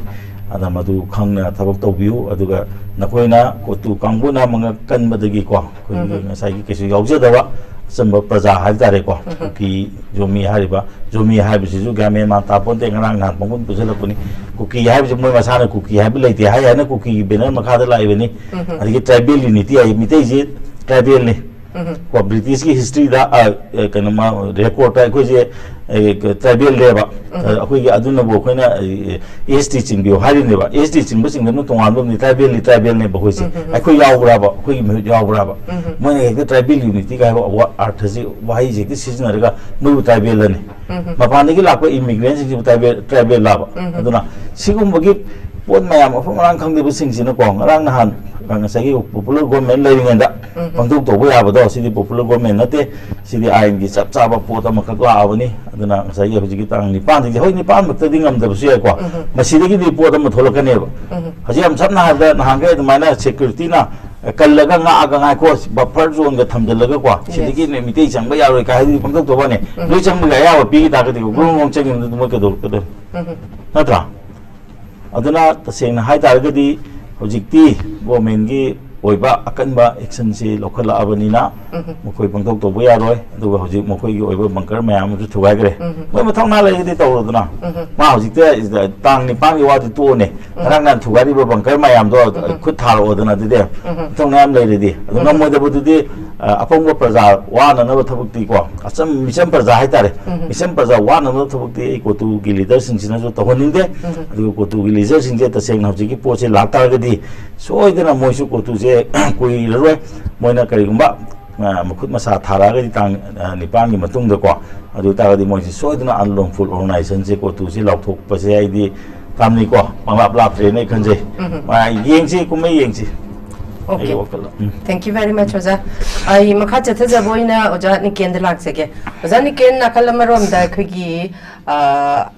ꯑꯗ ꯃꯗꯨ ꯈꯪꯅ ꯊꯕꯛ ꯇꯧꯕꯤꯌꯨ꯫ ꯑꯗꯨꯒ ꯅꯈꯣꯏꯅ ꯀꯣꯇꯨ ꯀꯥꯡꯕꯨꯅ ꯃꯉꯛ ꯀꯟꯕꯗꯒꯤꯀꯣ, ꯑꯩꯈꯣꯏꯒꯤ ꯎꯝ꯫ ꯉꯁꯥꯏꯒꯤ ꯀꯩꯁꯨ ꯌꯥꯎꯖꯗꯕ ꯑꯆꯝꯕ ꯄ꯭ꯔꯖꯥ ꯍꯥꯏꯕ ꯇꯥꯔꯦꯀꯣ, ꯎꯝ꯫ ꯀꯨꯀꯤ, ꯖꯣꯃꯤ ꯍꯥꯏꯔꯤꯕ, ꯖꯣꯃꯤ ꯍꯥꯏꯕꯁꯤꯁꯨ ꯒ꯭ꯌꯥꯟ ꯃꯦꯟ ꯃꯥꯟ ꯇꯥꯄꯣꯟꯇꯦ, ꯉꯔꯥꯡ ꯅꯍꯥꯟ ꯄꯪꯄꯨꯟ ꯄꯨꯁꯜꯂꯛꯄꯅꯤ꯫ ꯀꯨꯀꯤ ꯍꯥꯏꯕꯁꯤ ꯃꯣꯏ ꯃꯁꯥꯅ ꯀꯨꯀꯤ ꯍꯥꯏꯕ ꯂꯩꯇꯦ ꯍꯥꯏ ꯍꯥꯏꯅ ꯀꯨꯀꯤꯒꯤ banner ꯃꯈꯥꯗ ꯂꯥꯛꯏꯕꯅꯤ꯫ ꯎꯝ꯫ ꯑꯗꯒꯤ tribal unity ꯍꯥꯏ, ꯃꯤꯇꯩꯁꯤ tribalꯅꯤ꯫ ꯎꯝ꯫ ꯀꯣ, British ꯀꯤ history ꯗ, ꯑ, ꯑ, ꯀꯩꯅꯣ, ꯃꯥ, record ꯇ ꯑꯩꯈꯣꯏꯁꯦ, ꯑ, tribal ꯅꯦꯕ꯫ ꯎꯝ꯫ ꯑ, ꯑꯩꯈꯣꯏꯒꯤ ꯑꯗꯨꯅꯕꯨ ꯑꯩꯈꯣꯏꯅ, ꯑ, S T ꯆꯤꯡꯕꯤꯌꯨ ꯍꯥꯏꯔꯤꯅꯦꯕ꯫ S T ꯆꯤꯡꯕꯁꯤꯡꯗꯨꯅ ꯇꯣꯉꯥꯟꯕ ꯑꯃꯅꯤ, tribal ꯗꯤ tribal ꯅꯦꯕ ꯑꯩꯈꯣꯏꯁꯦ꯫ ꯎꯝ, ꯎꯝ, ꯎꯝ꯫ ꯑꯩꯈꯣꯏ ꯌꯥꯎꯕ꯭ꯔꯥꯕ? ꯑꯩꯈꯣꯏꯒꯤ ꯃꯍꯨꯠ ꯌꯥꯎꯕ꯭ꯔꯥꯕ? ꯎꯝ, ꯎꯝ꯫ ꯃꯣꯏꯅ ꯍꯦꯛꯇ tribal unity ꯀꯥꯏꯕ ꯋꯥ-, ꯑꯔꯊꯁꯤ, ꯋꯥꯍꯩꯁꯦ ꯍꯦꯛꯇ ꯁꯤꯖꯤꯟꯅꯔꯒ ꯃꯣꯏꯕꯨ tribal ꯅꯤ꯫ ꯎꯝ, ꯎꯝ꯫ ꯃꯄꯥꯟꯗꯒꯤ ꯂꯥꯛꯄ immigrant ꯁꯤꯡꯁꯤꯕꯨ tribal, tribal ꯂꯥꯕ? ꯎꯝ, ꯎꯝ꯫ ꯑꯗꯨꯅ ꯁꯤꯒꯨꯝꯕꯒꯤ ꯄꯣꯠ ꯃꯌꯥꯝ, ꯃꯐꯝ ꯃꯔꯥꯡ ꯈꯪꯗꯕꯁꯤꯡꯁꯤꯅꯀꯣ, ꯉꯔꯥꯡ ꯅꯍꯥꯟ ꯉꯁꯥꯏꯒꯤ popular government ꯂꯩꯔꯤꯉꯩꯗ ꯎꯝ꯫ ꯄꯪꯇꯧ ꯇꯧꯕ ꯌꯥꯕꯗꯣ, ꯁꯤꯗꯤ popular government ꯅꯠꯇꯦ, ꯁꯤꯗꯤ ꯑꯥꯏꯟꯒꯤ ꯆꯞ ꯆꯥꯕ ꯄꯣꯠ ꯑꯃꯈꯛ ꯂꯥꯛꯑꯕꯅꯤ꯫ ꯑꯗꯨꯅ ꯉꯁꯥꯏꯒꯤ ꯍꯧꯖꯤꯛꯀꯤ ꯇꯥꯡ ꯅꯤꯄꯥꯟꯗꯒꯤ, ꯍꯣꯏ, ꯅꯤꯄꯥꯟꯃꯛꯇꯗꯤ ꯉꯝꯗꯕꯁꯨ ꯌꯥꯏꯀꯣ, ꯎꯝ꯫ ꯃꯁꯤꯗꯒꯤꯗꯤ ꯄꯣꯠ ꯑꯃ ꯊꯣꯛꯂꯛꯀꯅꯦꯕ꯫ ꯎꯝ꯫ ꯍꯧꯖꯤꯛ ꯌꯥꯝ ꯁꯝꯅ ꯍꯥꯏꯔꯕꯗ, ꯅꯍꯥꯟꯈꯩ ꯑꯗꯨꯃꯥꯏꯅ security ꯅ ꯀꯜꯂꯒ ꯉꯥꯛꯑꯒ, "ꯉꯥꯏꯈꯣ, buffer zone ꯒ ꯊꯝꯖꯤꯜꯂꯒ ꯀꯣ, ꯁꯤꯗꯒꯤ Yes꯫ ꯃꯤꯇꯩ ꯆꯪꯕ ꯌꯥꯔꯣꯏ" ꯀꯥꯏ ꯍꯥꯏꯗꯤ ꯄꯪꯇꯧ ꯇꯧꯕꯅꯦ꯫ ꯎꯝ꯫ ꯂꯣꯏ ꯆꯪꯕꯒꯤ ꯑꯌꯥꯕ ꯄꯤꯈꯤ ꯇꯥꯔꯒꯗꯤ, ꯒ꯭ꯔꯣꯡ ꯒ꯭ꯔꯣꯡ ꯆꯪꯈꯤꯕꯗꯨ ꯃꯣꯏ ꯀꯩꯗꯧꯔꯛꯀꯗꯣꯏꯅꯣ? ꯎꯝ꯫ ꯅꯠꯇ꯭ꯔꯥ? ꯑꯗꯨꯅ ꯇꯁꯦꯡꯅ ꯍꯥꯏ ꯇꯥꯔꯒꯗꯤ ꯍꯧꯖꯤꯛꯇꯤ government ꯀꯤ ꯑꯣꯏꯕ ꯑꯀꯟꯕ action ꯁꯤ ꯂꯧꯈꯠꯂꯛꯑꯕꯅꯤꯅ ꯎꯝ꯫ ꯃꯈꯣꯏ ꯄꯪꯇꯧ ꯇꯧꯕ ꯌꯥꯔꯣꯏ꯫ ꯑꯗꯨꯒ ꯍꯧꯖꯤꯛ ꯃꯈꯣꯏꯒꯤ ꯑꯣꯏꯕ bunker ꯃꯌꯥꯝ ꯑꯃꯁꯨ ꯊꯨꯒꯥꯏꯈ꯭ꯔꯦ꯫ ꯎꯝ꯫ ꯃꯣꯏ ꯃꯊꯧꯅꯥ ꯂꯩꯔꯒꯗꯤ ꯇꯧꯔꯣꯗꯅ꯫ ꯎꯝ꯫ ꯃꯥ ꯍꯧꯖꯤꯛꯇ ꯇꯥꯡ ꯅꯤꯄꯥꯟꯒꯤ ꯋꯥꯗꯤ ꯇꯣꯛꯑꯣꯅꯦ꯫ ꯎꯝ꯫ ꯉꯔꯥꯡ ꯅꯍꯥꯟ ꯊꯨꯒꯥꯏꯔꯤꯕ bunker ꯃꯌꯥꯝꯗꯣ ꯎꯝ꯫ ꯈꯨꯠ ꯊꯥꯔꯛꯑꯣꯗꯅ ꯑꯗꯨꯗꯤ꯫ ꯎꯝ꯫ ꯃꯊꯧꯅꯥ ꯌꯥꯝ ꯂꯩꯔꯗꯤ꯫ ꯑꯗꯨ ꯎꯝ꯫ ꯉꯝꯃꯣꯏꯗꯕꯗꯨꯗꯤ, ꯑ, ꯑꯄꯪꯕ ꯄ꯭ꯔꯖꯥ ꯋꯥꯅꯅꯕ ꯊꯕꯛꯇꯤꯀꯣ, ꯑꯆꯝ-, ꯃꯤꯆꯝ ꯄ꯭ꯔꯖꯥ ꯍꯥꯏꯇꯥꯔꯦ꯫ ꯎꯝ꯫ ꯃꯤꯆꯝ ꯄ꯭ꯔꯖꯥ ꯋꯥꯅꯅꯕ ꯊꯕꯛꯇꯤ ꯑꯩ ꯀꯣꯇꯨꯒꯤ leader ꯁꯤꯡꯁꯤꯅꯁꯨ ꯇꯧꯍꯟꯅꯤꯡꯗꯦ꯫ ꯎꯝ꯫ ꯑꯗꯨꯒ ꯀꯣꯇꯨꯒꯤ leader ꯁꯤꯡꯁꯦ ꯇꯁꯦꯡꯅ ꯍꯧꯖꯤꯛꯀꯤ ꯄꯣꯠꯁꯦ ꯂꯥꯛ ꯇꯥꯔꯒꯗꯤ ꯁꯣꯏꯗꯅ ꯃꯣꯏꯁꯨ ꯀꯣꯇꯨꯁꯦ ꯀꯨꯏꯔꯔꯣꯏ꯫ ꯃꯣꯏꯅ ꯀꯔꯤꯒꯨꯝꯕ ꯑ, ꯃꯈꯨꯠ ꯃꯁꯥ ꯊꯥꯔꯛꯑꯒꯗꯤ ꯇꯥꯡ, ꯑ, ꯅꯤꯄꯥꯟꯒꯤ ꯃꯇꯨꯡꯗꯀꯣ, ꯑꯗꯨ ꯑꯣꯏꯇꯥꯔꯒꯗꯤ ꯃꯣꯏꯁꯤ ꯁꯣꯏꯗꯅ unlawful organization ꯁꯦ, ꯀꯣꯇꯨꯁꯦ ꯂꯥꯎꯊꯣꯛꯄꯁꯦ ꯑꯩꯗꯤ ꯇꯝꯅꯤꯀꯣ, ꯄꯪꯂꯥꯞ ꯂꯥꯞꯇ꯭ꯔꯦꯅ ꯑꯩ ꯈꯟꯖꯩ꯫ ꯎꯝ꯫ ꯑ, ꯌꯦꯡꯁꯤ, ꯀꯨꯝꯍꯩ ꯌꯦꯡꯁꯤ꯫ ꯑꯣꯀꯦ꯫ ꯑꯩꯒꯤ ꯋꯥꯈꯜꯗ꯫ ꯎꯝ꯫ Thank you very much, ꯑꯣꯖꯥ꯫ ꯑꯩ ꯃꯈꯥ ꯆꯠꯊꯖꯕ ꯑꯣꯏꯅ ꯑꯣꯖꯥ ꯅꯤꯀꯦꯟꯗ ꯂꯥꯛꯆꯒꯦ꯫ ꯑꯣꯖꯥ ꯅꯤꯀꯦꯟ, ꯅꯥꯀꯜ ꯑꯃꯔꯣꯝꯗ ꯑꯩꯈꯣꯏꯒꯤ, ꯑ,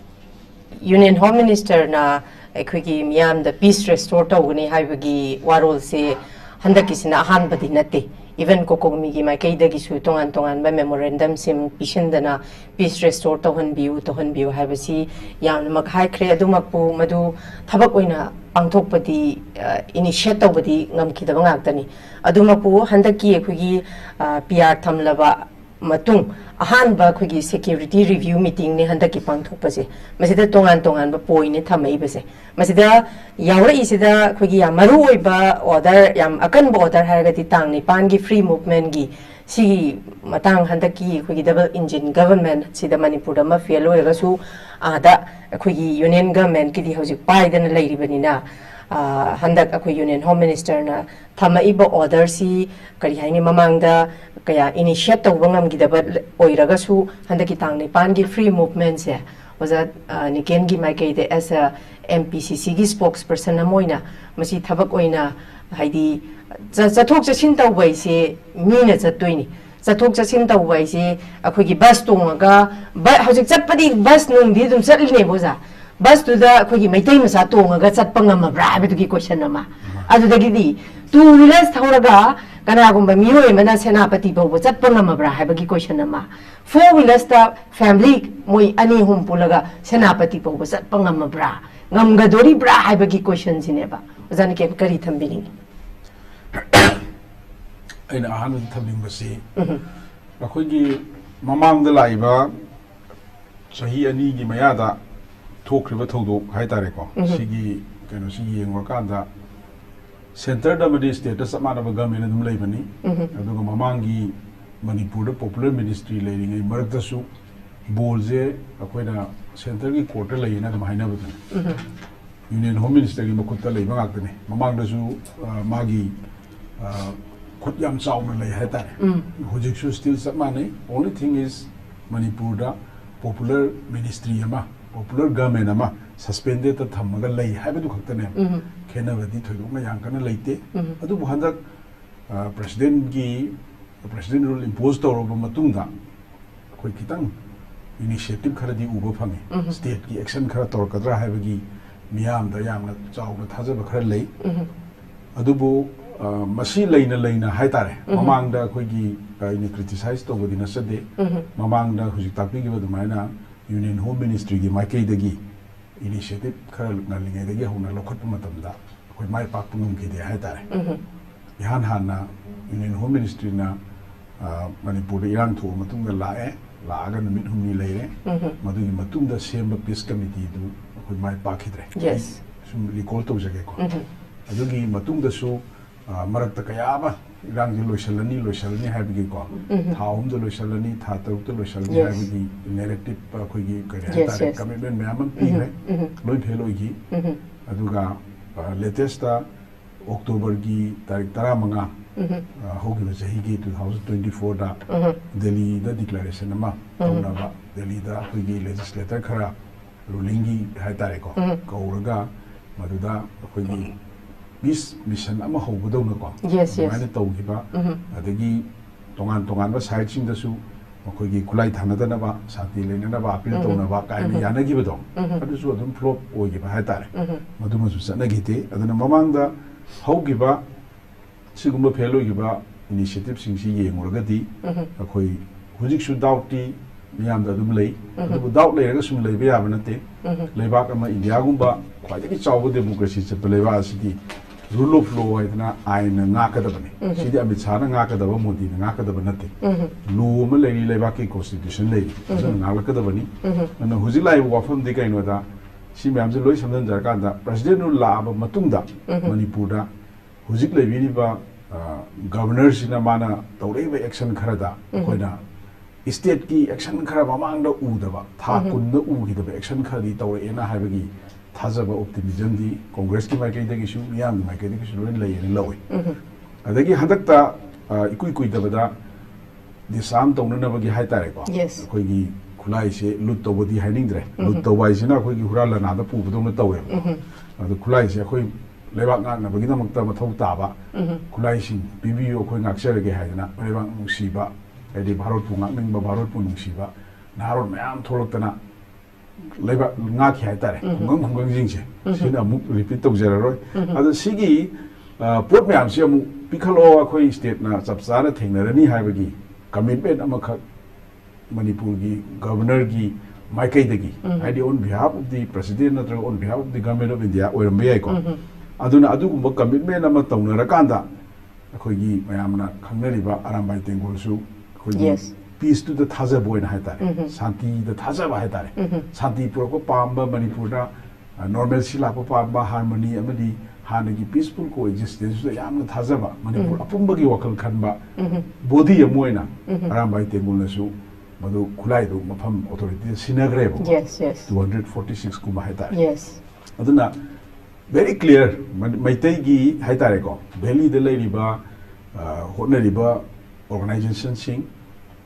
Union Home Minister ꯅ ꯑꯩꯈꯣꯏꯒꯤ ꯃꯤꯌꯥꯝꯗ peace restore ꯇꯧꯒꯅꯤ ꯍꯥꯏꯕꯒꯤ ꯋꯥꯔꯣꯜꯁꯦ ꯍꯟꯗꯛꯀꯤꯁꯤꯅ ꯑꯍꯥꯟꯕꯗꯤ ꯅꯠꯇꯦ꯫ Even COCOMI ꯒꯤ ꯃꯥꯏꯀꯩꯗꯒꯤꯁꯨ ꯇꯣꯉꯥꯟ ꯇꯣꯉꯥꯟꯕ memorandum ꯁꯤꯡ ꯄꯤꯁꯤꯟꯗꯅ peace restore ꯇꯧꯍꯟꯕꯤꯌꯨ, ꯇꯧꯍꯟꯕꯤꯌꯨ ꯍꯥꯏꯕꯁꯤ ꯌꯥꯝꯅꯃꯛ ꯍꯥꯏꯈ꯭ꯔꯦ꯫ ꯑꯗꯨꯃꯛꯄꯨ ꯃꯗꯨ ꯊꯕꯛ ꯑꯣꯏꯅ ꯄꯥꯡꯊꯣꯛꯄꯗꯤ, ꯑ, initiate ꯇꯧꯕꯗꯤ ꯉꯝꯈꯤꯗꯕ ꯉꯥꯛꯇꯅꯤ꯫ ꯑꯗꯨꯃꯛꯄꯨ ꯍꯟꯗꯛꯀꯤ ꯑꯩꯈꯣꯏꯒꯤ, ꯑ, PR ꯊꯝꯂꯕ ꯃꯇꯨꯡ ꯑꯍꯥꯟꯕ ꯑꯩꯈꯣꯏꯒꯤ security review meeting ꯅꯤ ꯍꯟꯗꯛꯀꯤ ꯄꯥꯡꯊꯣꯛꯄꯁꯦ꯫ ꯃꯁꯤꯗ ꯇꯣꯉꯥꯟ ꯇꯣꯉꯥꯟꯕ point ꯅꯤ ꯊꯝꯃꯛꯏꯕꯁꯦ꯫ ꯃꯁꯤꯗ ꯌꯥꯎꯔꯛꯏꯁꯤꯗ ꯑꯩꯈꯣꯏꯒꯤ ꯌꯥꯝ ꯃꯔꯨ ꯑꯣꯏꯕ order, ꯌꯥꯝ ꯑꯀꯟꯕ order ꯍꯥꯏꯔꯒꯗꯤ ꯇꯥꯡ ꯅꯤꯄꯥꯟꯒꯤ free movement ꯀꯤ ꯁꯤꯒꯤ ꯃꯇꯥꯡ, ꯍꯟꯗꯛꯀꯤ ꯑꯩꯈꯣꯏꯒꯤ double engine government ꯁꯤꯗ ꯃꯅꯤꯄꯨꯔꯗ ꯑꯃ fail ꯑꯣꯏꯔꯒꯁꯨ ꯑꯥꯗ ꯑꯩꯈꯣꯏꯒꯤ union government ꯀꯤꯗꯤ ꯍꯧꯖꯤꯛ ꯄꯥꯏꯗꯅ ꯂꯩꯔꯤꯕꯅꯤꯅ, ꯑ, ꯍꯟꯗꯛ ꯑꯩꯈꯣꯏ Union Home Minister ꯅ ꯊꯝꯃꯛꯏꯕ order ꯁꯤ ꯀꯔꯤ ꯍꯥꯏꯅꯤ, ꯃꯃꯥꯡꯗ ꯀꯌꯥ initiate ꯇꯧꯕ ꯉꯝꯈꯤꯗꯕ ꯑꯣꯏꯔꯒꯁꯨ ꯍꯟꯗꯛꯀꯤ ꯇꯥꯡ ꯅꯤꯄꯥꯟꯒꯤ free movement ꯁꯦ ꯑꯣꯖꯥ, ꯑ, ꯅꯤꯀꯦꯟꯒꯤ ꯃꯥꯏꯀꯩꯗ as a MPCC ꯒꯤ spokesperson ꯑꯃ ꯑꯣꯏꯅ ꯃꯁꯤ ꯊꯕꯛ ꯑꯣꯏꯅ, ꯍꯥꯏꯗꯤ ꯆ-, ꯆꯠꯊꯣꯛ ꯆꯠꯁꯤꯟ ꯇꯧꯕ ꯍꯥꯏꯁꯦ ꯃꯤꯅ ꯆꯠꯇꯣꯏꯅꯤ꯫ ꯆꯠꯊꯣꯛ ꯆꯠꯁꯤꯟ ꯇꯧꯕ ꯍꯥꯏꯁꯦ ꯑꯩꯈꯣꯏꯒꯤ bus ꯇꯣꯡꯉꯒ, ꯕ-, ꯍꯧꯖꯤꯛ ꯆꯠꯄꯗꯤ bus ꯅꯨꯡꯗꯤ ꯑꯗꯨꯝ ꯆꯠꯂꯤꯅꯦꯕ ꯑꯣꯖꯥ꯫ Bus ꯇꯨꯗ ꯑꯩꯈꯣꯏꯒꯤ ꯃꯩꯇꯩ ꯃꯆꯥ ꯇꯣꯡꯉꯒ ꯆꯠꯄ ꯉꯝꯃꯕ꯭ꯔꯥ ꯍꯥꯏꯕꯗꯨꯒꯤ question ꯑꯃ꯫ ꯑꯗꯨꯗꯒꯤꯗꯤ two wheelers ꯊꯧꯔꯒ ꯀꯅꯥꯒꯨꯝꯕ ꯃꯤꯑꯣꯏ ꯑꯃꯅ ꯁꯦꯅꯥꯄꯇꯤ ꯐꯥꯎꯕ ꯆꯠꯄ ꯉꯝꯃꯕ꯭ꯔꯥ ꯍꯥꯏꯕꯒꯤ question ꯑꯃ꯫ Four wheelers ꯇ family ꯃꯣꯏ ꯑꯅꯤ ꯑꯍꯨꯝ ꯄꯨꯜꯂꯒ ꯁꯦꯅꯥꯄꯇꯤ ꯐꯥꯎꯕ ꯆꯠꯄ ꯉꯝꯃꯕ꯭ꯔꯥ, ꯉꯝꯒꯗꯣꯔꯤꯕ꯭ꯔꯥ ꯍꯥꯏꯕꯒꯤ question ꯁꯤꯅꯦꯕ꯫ ꯑꯣꯖꯥ ꯅꯤꯀꯦꯟ ꯀꯔꯤ ꯊꯝꯕꯤꯅꯤꯡꯉꯤ? ꯑꯩꯅ ꯑꯍꯥꯟꯕꯗ ꯊꯝꯅꯤꯡꯕꯁꯤ, ꯎꯝ꯫ ꯑꯩꯈꯣꯏꯒꯤ ꯃꯃꯥꯡꯗ ꯂꯥꯛꯏꯕ ꯆꯍꯤ ꯑꯅꯤꯒꯤ ꯃꯌꯥꯗ ꯊꯣꯛꯈ꯭ꯔꯤꯕ ꯊꯧꯗꯣꯛ ꯍꯥꯏꯇꯥꯔꯦꯀꯣ, ꯎꯝ꯫ ꯁꯤꯒꯤ ꯀꯩꯅꯣꯁꯤ ꯌꯦꯡꯉꯨꯔꯀꯥꯟꯗ centre ꯗ ꯑꯃꯗꯤ state ꯇ ꯆꯞ ꯃꯥꯟꯅꯕ government ꯑꯗꯨꯝ ꯂꯩꯕꯅꯤ꯫ ꯎꯝ꯫ ꯑꯗꯨꯒ ꯃꯃꯥꯡꯒꯤ ꯃꯅꯤꯄꯨꯔꯗ popular ministry ꯂꯩꯔꯤꯉꯩ ꯃꯔꯛꯇꯁꯨ ball ꯁꯦ ꯑꯩꯈꯣꯏꯅ centre ꯒꯤ court ꯇ ꯂꯩꯌꯦꯅ ꯑꯗꯨꯝ ꯍꯥꯏꯅꯕꯗꯨꯅꯤ꯫ ꯎꯝ꯫ Union Home Minister ꯒꯤ ꯃꯈꯨꯠꯇ ꯂꯩꯕ ꯉꯥꯛꯇꯅꯤ꯫ ꯃꯃꯥꯡꯗꯁꯨ, ꯑ, ꯃꯥꯒꯤ, ꯑ, ꯈꯨꯠ ꯌꯥꯝ ꯆꯥꯎꯅ ꯂꯩ ꯍꯥꯏꯇꯥꯔꯦ꯫ ꯍꯧꯖꯤꯛꯁꯨ still ꯆꯞ ꯃꯥꯟꯅꯩ꯫ Only thing is, ꯃꯅꯤꯄꯨꯔꯗ popular ministry ꯑꯃ, popular government ꯑꯃ suspendedꯇ ꯊꯝꯃꯒ ꯂꯩ ꯍꯥꯏꯕꯗꯨ ꯈꯛꯇꯅꯦꯕ꯫ ꯈꯦꯠꯅꯕꯗꯤ ꯊꯣꯏꯗꯣꯛꯅ ꯌꯥꯝ ꯀꯟꯅ ꯂꯩꯇꯦ꯫ ꯑꯗꯨꯕꯨ ꯍꯟꯗꯛ, ꯑ, presidentꯒꯤ, president rule impose ꯇꯧꯔꯕ ꯃꯇꯨꯡꯗ ꯑꯩꯈꯣꯏ ꯈꯤꯇꯪ initiative ꯈꯔꯗꯤ ꯎꯕ ꯐꯪꯉꯤ꯫ Stateꯀꯤ action ꯈꯔ ꯇꯧꯔꯛꯀꯗ꯭ꯔꯥ ꯍꯥꯏꯕꯒꯤ ꯃꯤꯌꯥꯝꯗ ꯌꯥꯝꯅ ꯆꯥꯎꯅ ꯊꯥꯖꯕ ꯈꯔ ꯂꯩ꯫ ꯑꯗꯨꯕꯨ, ꯑ, ꯃꯁꯤ ꯂꯩꯅ ꯂꯩꯅ ꯍꯥꯏꯇꯥꯔꯦ, ꯃꯃꯥꯡꯗ ꯑꯩꯈꯣꯏꯒꯤ, ꯑ, ꯑꯩꯅ criticize ꯇꯧꯕꯗꯤ ꯅꯠꯆꯗꯦ꯫ ꯃꯃꯥꯡꯗ ꯍꯧꯖꯤꯛ ꯇꯥꯛꯄꯤꯈꯤꯕ ꯑꯗꯨꯃꯥꯏꯅ Union Home Ministryꯒꯤ ꯃꯥꯏꯀꯩꯗꯒꯤ initiative ꯈꯔ ꯉꯜꯂꯤꯉꯩꯗꯒꯤ ꯍꯧꯅ ꯂꯧꯈꯠꯄ ꯃꯇꯝꯗ ꯑꯩꯈꯣꯏ ꯃꯥꯏ ꯄꯥꯛꯄ ꯉꯝꯈꯤꯗꯦ ꯍꯥꯏꯇꯥꯔꯦ꯫ ꯏꯍꯥꯟ ꯍꯥꯟꯅ Union Home Ministryꯅ, ꯑ, ꯃꯅꯤꯄꯨꯔꯗ ꯏꯔꯥꯡ ꯊꯣꯛꯑ ꯃꯇꯨꯡꯗ ꯂꯥꯛꯑꯦ, ꯂꯥꯛꯑꯒ ꯅꯨꯃꯤꯠ ꯍꯨꯝꯅꯤ ꯂꯩꯔꯦ꯫ ꯃꯗꯨꯒꯤ ꯃꯇꯨꯡꯗ ꯁꯦꯝꯕ peace committeeꯗꯨ ꯑꯩꯈꯣꯏ ꯃꯥꯏ ꯄꯥꯛꯈꯤꯗ꯭ꯔꯦ꯫ Yes. ꯑꯩ ꯁꯨꯝ recall ꯇꯧꯖꯒꯦꯀꯣ꯫ ꯑꯗꯨꯒꯤ ꯃꯇꯨꯡꯗꯁꯨ, ꯑ, ꯃꯔꯛꯇ ꯀꯌꯥ ꯑꯃ ꯏꯔꯥꯡꯁꯦ ꯂꯣꯏꯁꯤꯜꯂꯅꯤ, ꯂꯣꯏꯁꯤꯜꯂꯅꯤ ꯍꯥꯏꯕꯒꯤꯀꯣ, ꯊꯥ ꯑꯍꯨꯝꯗ ꯂꯣꯏꯁꯤꯜꯂꯅꯤ, ꯊꯥ ꯇꯔꯨꯛꯇ ꯂꯣꯏꯁꯤꯜꯂꯅꯤ Yes. ꯍꯥꯏꯕꯒꯤ narrative, ꯑꯩꯈꯣꯏꯒꯤ ꯀꯔꯤ Yes, ꯍꯥꯏꯇꯥꯔꯦ, yes. commitment ꯃꯌꯥꯝ ꯑꯃ ꯄꯤꯈ꯭ꯔꯦ, ꯂꯣꯏ fail ꯑꯣꯏꯈꯤ꯫ ꯑꯗꯨꯒ, ꯑ, latestꯇ Octoberꯒꯤ ꯇꯥꯔꯤꯛ ꯇꯔꯥꯃꯉꯥ, ꯑ, ꯍꯧꯈꯤꯕ ꯆꯍꯤꯒꯤ two thousand twenty fourꯗ ꯗꯦꯜꯂꯤꯗ declaration ꯑꯃ ꯇꯧꯅꯕ, ꯗꯦꯜꯂꯤꯗ ꯑꯩꯈꯣꯏꯒꯤ legislator ꯈꯔ, rulingꯒꯤ ꯍꯥꯏꯇꯥꯔꯦꯀꯣ, ꯀꯧꯔꯒ ꯃꯗꯨꯗ ꯑꯩꯈꯣꯏꯒꯤ peace mission ꯑꯃ ꯍꯧꯕꯗꯧꯅꯀꯣ, Yes, yes. ꯑꯗꯨꯃꯥꯏꯅ ꯇꯧꯈꯤꯕ, ꯑꯗꯒꯤ ꯇꯣꯉꯥꯟ ꯇꯣꯉꯥꯟꯕ sideꯁꯤꯡꯗꯁꯨ ꯃꯈꯣꯏꯒꯤ ꯈꯨꯠꯂꯥꯏ ꯊꯥꯅꯗꯅꯕ, ꯁꯥꯟꯇꯤ ꯂꯩꯅꯅꯕ appeal ꯇꯧꯅꯕ ꯀꯥꯏꯅ ꯌꯥꯅꯈꯤꯕꯗꯣ, ꯑꯗꯨꯁꯨ ꯑꯗꯨꯝ flop ꯑꯣꯏꯈꯤꯕ ꯍꯥꯏꯇꯥꯔꯦ꯫ ꯃꯗꯨꯃꯁꯨ ꯆꯠꯅꯈꯤꯗꯦ꯫ ꯑꯗꯨꯅ ꯃꯃꯥꯡꯗ ꯍꯧꯈꯤꯕ ꯁꯤꯒꯨꯝꯕ fail ꯑꯣꯏꯈꯤꯕ initiativeꯁꯤꯡꯁꯤ ꯌꯦꯡꯉꯨꯔꯒꯗꯤ ꯑꯩꯈꯣꯏ ꯍꯧꯖꯤꯛꯁꯨ doubtꯇꯤ ꯃꯤꯌꯥꯝꯗ ꯑꯗꯨꯝ ꯂꯩ꯫ ꯑꯗꯨꯕꯨ doubt ꯂꯩꯔꯒ ꯁꯨꯝ ꯂꯩꯕ ꯌꯥꯕ ꯅꯠꯇꯦ꯫ ꯂꯩꯕꯥꯛ ꯑꯃ, ꯏꯟꯗꯤꯌꯥꯒꯨꯝꯕ ꯈ꯭ꯋꯥꯏꯗꯒꯤ ꯆꯥꯎꯕ democracy ꯆꯠꯄ ꯂꯩꯕꯥꯛ ꯑꯁꯤꯗꯤ rule of law ꯍꯥꯏꯗꯅ ꯑꯥꯏꯟꯅ ꯉꯥꯛꯀꯗꯕꯅꯤ꯫ ꯁꯤꯗꯤ ꯑꯃꯤꯠ ꯁꯥꯍꯅ ꯉꯥꯛꯀꯗꯕ, ꯃꯣꯗꯤꯅ ꯉꯥꯛꯀꯗꯕ ꯅꯠꯇꯦ꯫ Law ꯑꯃ ꯂꯩꯔꯤ, ꯂꯩꯕꯥꯛꯀꯤ constitution ꯂꯩꯔꯤ, ꯑꯗꯨꯅ ꯉꯥꯛꯂꯛꯀꯗꯕꯅꯤ꯫ ꯑꯗꯨꯅ ꯍꯧꯖꯤꯛ ꯂꯥꯛꯏꯕ ꯋꯥꯐꯝꯗꯤ ꯀꯩꯅꯣꯗ, ꯁꯤ ꯃꯌꯥꯝꯁꯦ ꯂꯣꯏ ꯁꯝꯖꯤꯟꯖꯔꯀꯥꯟꯗ president rule ꯂꯥꯛꯑꯕ ꯃꯇꯨꯡꯗ ꯃꯅꯤꯄꯨꯔꯗ ꯍꯧꯖꯤꯛ ꯂꯩꯕꯤꯔꯤꯕ, ꯑ, governorꯁꯤꯅ ꯃꯥꯅ ꯇꯧꯔꯛꯏꯕ action ꯈꯔꯗ ꯑꯩꯈꯣꯏꯅ stateꯀꯤ action ꯈꯔ ꯃꯃꯥꯡꯗ ꯎꯗꯕ, ꯊꯥ ꯀꯨꯟꯗ ꯎꯈꯤꯗꯕ action ꯈꯔꯗꯤ ꯇꯧꯔꯛꯑꯦꯅ ꯍꯥꯏꯕꯒꯤ ꯊꯥꯖꯕ, optimismꯗꯤ Congressꯀꯤ ꯃꯥꯏꯀꯩꯗꯒꯤꯁꯨ, ꯃꯤꯌꯥꯝꯒꯤ ꯃꯥꯏꯀꯩꯗꯒꯤꯁꯨ ꯂꯣꯏꯅ ꯂꯩꯌꯦꯅ ꯂꯧꯏ꯫ ꯑꯗꯒꯤ ꯍꯟꯗꯛꯇ, ꯑ, ꯏꯀꯨꯏ ꯀꯨꯏꯗꯕꯗ disarm ꯇꯧꯅꯅꯕꯒꯤ ꯍꯥꯏꯇꯥꯔꯦꯀꯣ, Yes. ꯑꯩꯈꯣꯏꯒꯤ ꯈꯨꯠꯂꯥꯏꯁꯦ ꯂꯨꯠ ꯇꯧꯕꯗꯤ ꯍꯥꯏꯅꯤꯡꯗ꯭ꯔꯦ, ꯂꯨꯠ ꯇꯧꯕ ꯍꯥꯏꯁꯤꯅ ꯑꯩꯈꯣꯏꯒꯤ ꯍꯨꯔꯥꯟ ꯂꯅꯥꯗ ꯄꯨꯕꯗꯧꯅ ꯇꯧꯋꯦꯕ꯫ ꯑꯗꯨ ꯈꯨꯠꯂꯥꯏꯁꯦ ꯑꯩꯈꯣꯏ ꯂꯩꯕꯥꯛ ꯉꯥꯛꯅꯕꯒꯤꯗꯃꯛꯇ ꯃꯊꯧ ꯇꯥꯕ ꯈꯨꯠꯂꯥꯏꯁꯤꯡ ꯄꯤꯕꯤꯌꯨ, ꯑꯩꯈꯣꯏ ꯉꯥꯛꯆꯔꯒꯦ ꯍꯥꯏꯗꯅ ꯂꯩꯕꯥꯛ ꯅꯨꯡꯁꯤꯕ, ꯍꯥꯏꯗꯤ ꯚꯥꯔꯠꯄꯨ ꯉꯥꯛꯅꯤꯡꯕ, ꯚꯥꯔꯠꯄꯨ ꯅꯨꯡꯁꯤꯕ ꯅꯍꯥꯔꯣꯜ ꯃꯌꯥꯝ ꯊꯣꯛꯂꯛꯇꯅ ꯂꯩꯕꯥꯛ ꯉꯥꯛꯈꯤ ꯍꯥꯏꯇꯥꯔꯦ꯫ ꯈꯨꯡꯒꯪ ꯈꯨꯡꯒꯪꯁꯤꯡꯁꯦ ꯁꯤꯅ ꯑꯃꯨꯛ repeat ꯇꯧꯖꯔꯔꯣꯏ꯫ ꯑꯗꯣ ꯁꯤꯒꯤ, ꯑ, ꯄꯣꯠ ꯃꯌꯥꯝꯁꯤ ꯑꯃꯨꯛ ꯄꯤꯈꯠꯂꯛꯑꯣ, ꯑꯩꯈꯣꯏ stateꯅ ꯆꯞ ꯆꯥꯅ ꯊꯦꯡꯅꯔꯅꯤ ꯍꯥꯏꯕꯒꯤ commitment ꯑꯃꯈꯛ ꯃꯅꯤꯄꯨꯔꯒꯤ governorꯒꯤ ꯃꯥꯏꯀꯩꯗꯒꯤ, ꯍꯥꯏꯗꯤ on behalf of the president ꯅꯠꯇ꯭ꯔꯒ on behalf of the Government of India ꯑꯣꯏꯔꯝꯕ ꯌꯥꯏꯀꯣ꯫ ꯑꯗꯨꯅ ꯑꯗꯨꯒꯨꯝꯕ commitment ꯑꯃ ꯇꯧꯅꯔꯀꯥꯟꯗ ꯑꯩꯈꯣꯏꯒꯤ ꯃꯌꯥꯝꯅ ꯈꯪꯅꯔꯤꯕ ꯑꯔꯥꯝꯕꯥꯏ ꯇꯦꯡꯒꯣꯜꯁꯨ ꯑꯩꯈꯣꯏꯒꯤ Yes. peaceꯇꯨꯗ ꯊꯥꯖꯕ ꯑꯣꯏꯅ ꯍꯥꯏꯇꯥꯔꯦ, ꯁꯥꯟꯇꯤꯗ ꯊꯥꯖꯕ ꯍꯥꯏꯇꯥꯔꯦ, ꯁꯥꯟꯇꯤ ꯄꯨꯔꯛꯄ ꯄꯥꯝꯕ, ꯃꯅꯤꯄꯨꯔꯗ, ꯑ, normalcy ꯂꯥꯛꯄ ꯄꯥꯝꯕ, harmony ꯑꯃꯗꯤ ꯍꯥꯟꯅꯒꯤ peaceful coexistenceꯇꯨꯗ ꯌꯥꯝꯅ ꯊꯥꯖꯕ, ꯃꯅꯤꯄꯨꯔ ꯑꯄꯨꯝꯕꯒꯤ ꯋꯥꯈꯜ ꯈꯟꯕ body ꯑꯃ ꯑꯣꯏꯅ ꯑꯔꯥꯝꯕꯥꯏ ꯇꯦꯡꯒꯣꯜꯅꯁꯨ ꯃꯗꯨ ꯈꯨꯠꯂꯥꯏꯗꯨ ꯃꯐꯝ authorityꯗ ꯁꯤꯟꯅꯈ꯭ꯔꯦꯕꯀꯣ꯫ Yes, yes. Two hundred forty six ꯀꯨꯝꯕ ꯍꯥꯏꯇꯥꯔꯦ꯫ Yes. ꯑꯗꯨꯅ very clear, ꯃ-, ꯃꯩꯇꯩꯒꯤ ꯍꯥꯏꯇꯥꯔꯦꯀꯣ, valleyꯗ ꯂꯩꯔꯤꯕ, ꯑ, ꯍꯣꯠꯅꯔꯤꯕ organizationꯁꯤꯡ,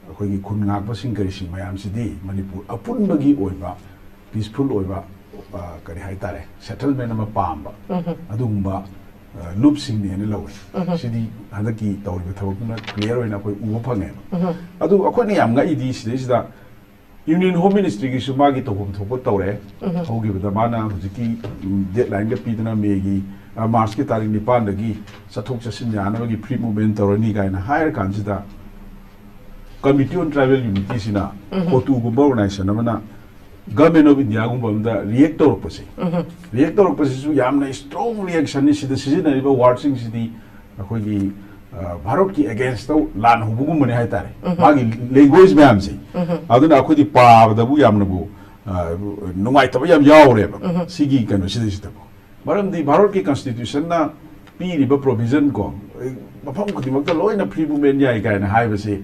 ꯑꯩꯈꯣꯏꯒꯤ ꯈꯨꯟ ꯉꯥꯛꯄꯁꯤꯡ ꯀꯔꯤꯁꯤꯡ ꯃꯌꯥꯝꯁꯤꯗꯤ ꯃꯅꯤꯄꯨꯔ ꯑꯄꯨꯟꯕꯒꯤ ꯑꯣꯏꯕ peaceful ꯑꯣꯏꯕ, ꯑ, ꯀꯔꯤ ꯍꯥꯏꯇꯥꯔꯦ, settlement ꯑꯃ ꯄꯥꯝꯕ ꯑꯗꯨꯒꯨꯝꯕ, ꯑ, ꯂꯨꯞꯁꯤꯡꯅꯦꯅ ꯂꯧꯋꯤ꯫ ꯁꯤꯗꯤ ꯍꯟꯗꯛꯀꯤ ꯇꯧꯔꯤꯕ ꯊꯕꯛꯇꯨꯅ clear ꯑꯣꯏꯅ ꯑꯩꯈꯣꯏ ꯎꯕ ꯐꯪꯉꯦꯕ꯫ ꯑꯗꯨ ꯑꯩꯈꯣꯏꯅ ꯌꯥꯝ ꯉꯛꯏꯗꯤ ꯁꯤꯗꯩꯁꯤꯗ Union Home Ministryꯒꯤꯁꯨ ꯃꯥꯒꯤ ꯇꯧꯐꯝ ꯊꯣꯛꯄ ꯇꯧꯔꯦ꯫ ꯍꯧꯈꯤꯕꯗ ꯃꯥꯅ ꯍꯧꯖꯤꯛꯀꯤ, ꯎꯝ, deadlineꯒ ꯄꯤꯗꯅ ꯃꯦꯒꯤ, ꯑ, ꯃꯥꯔꯆꯀꯤ ꯇꯥꯔꯤꯛ ꯅꯤꯄꯥꯟꯗꯒꯤ ꯆꯠꯊꯣꯛ ꯆꯠꯁꯤꯟ ꯌꯥꯅꯕꯒꯤ free movement ꯇꯧꯔꯅꯤ ꯀꯥꯏꯅ ꯍꯥꯏꯔ ꯀꯥꯟꯁꯤꯗ Committee on Tribal Unityꯁꯤꯅ COTUꯒꯨꯝꯕ organization ꯑꯃꯅ Government of Indiaꯒꯨꯝꯕ ꯑꯃꯗ react ꯇꯧꯔꯛꯄꯁꯦ, react ꯇꯧꯔꯛꯄꯁꯤꯁꯨ ꯌꯥꯝꯅ strong reactionꯅꯤ꯫ ꯁꯤꯗ ꯁꯤꯖꯤꯟꯅꯔꯤꯕ wordꯁꯤꯡꯁꯤꯗꯤ ꯑꯩꯈꯣꯏꯒꯤ, ꯑ, ꯚꯥꯔꯠꯀꯤ againstꯇ ꯂꯥꯟ ꯍꯧꯕꯒꯨꯝꯕꯅꯤ ꯍꯥꯏꯇꯥꯔꯦ, ꯃꯥꯒꯤ language ꯃꯌꯥꯝꯁꯦ꯫ ꯑꯗꯨꯅ ꯑꯩꯈꯣꯏꯗꯤ ꯄꯥꯕꯗꯕꯨ ꯌꯥꯝꯅꯕꯨ, ꯑ, ꯅꯨꯡꯉꯥꯏꯇꯕ ꯌꯥꯝ ꯌꯥꯎꯔꯦꯕ ꯁꯤꯒꯤ ꯀꯩꯅꯣꯁꯤꯗꯩꯁꯤꯗꯀꯣ꯫ ꯃꯔꯝꯗꯤ ꯚꯥꯔꯠꯀꯤ constitutionꯅ ꯄꯤꯔꯤꯕ provision ꯀꯣ, ꯃꯐꯝ ꯈꯨꯗꯤꯡꯃꯛꯇ ꯂꯣꯏꯅ free movement ꯌꯥꯏ ꯀꯥꯏꯅ ꯍꯥꯏꯕꯁꯦ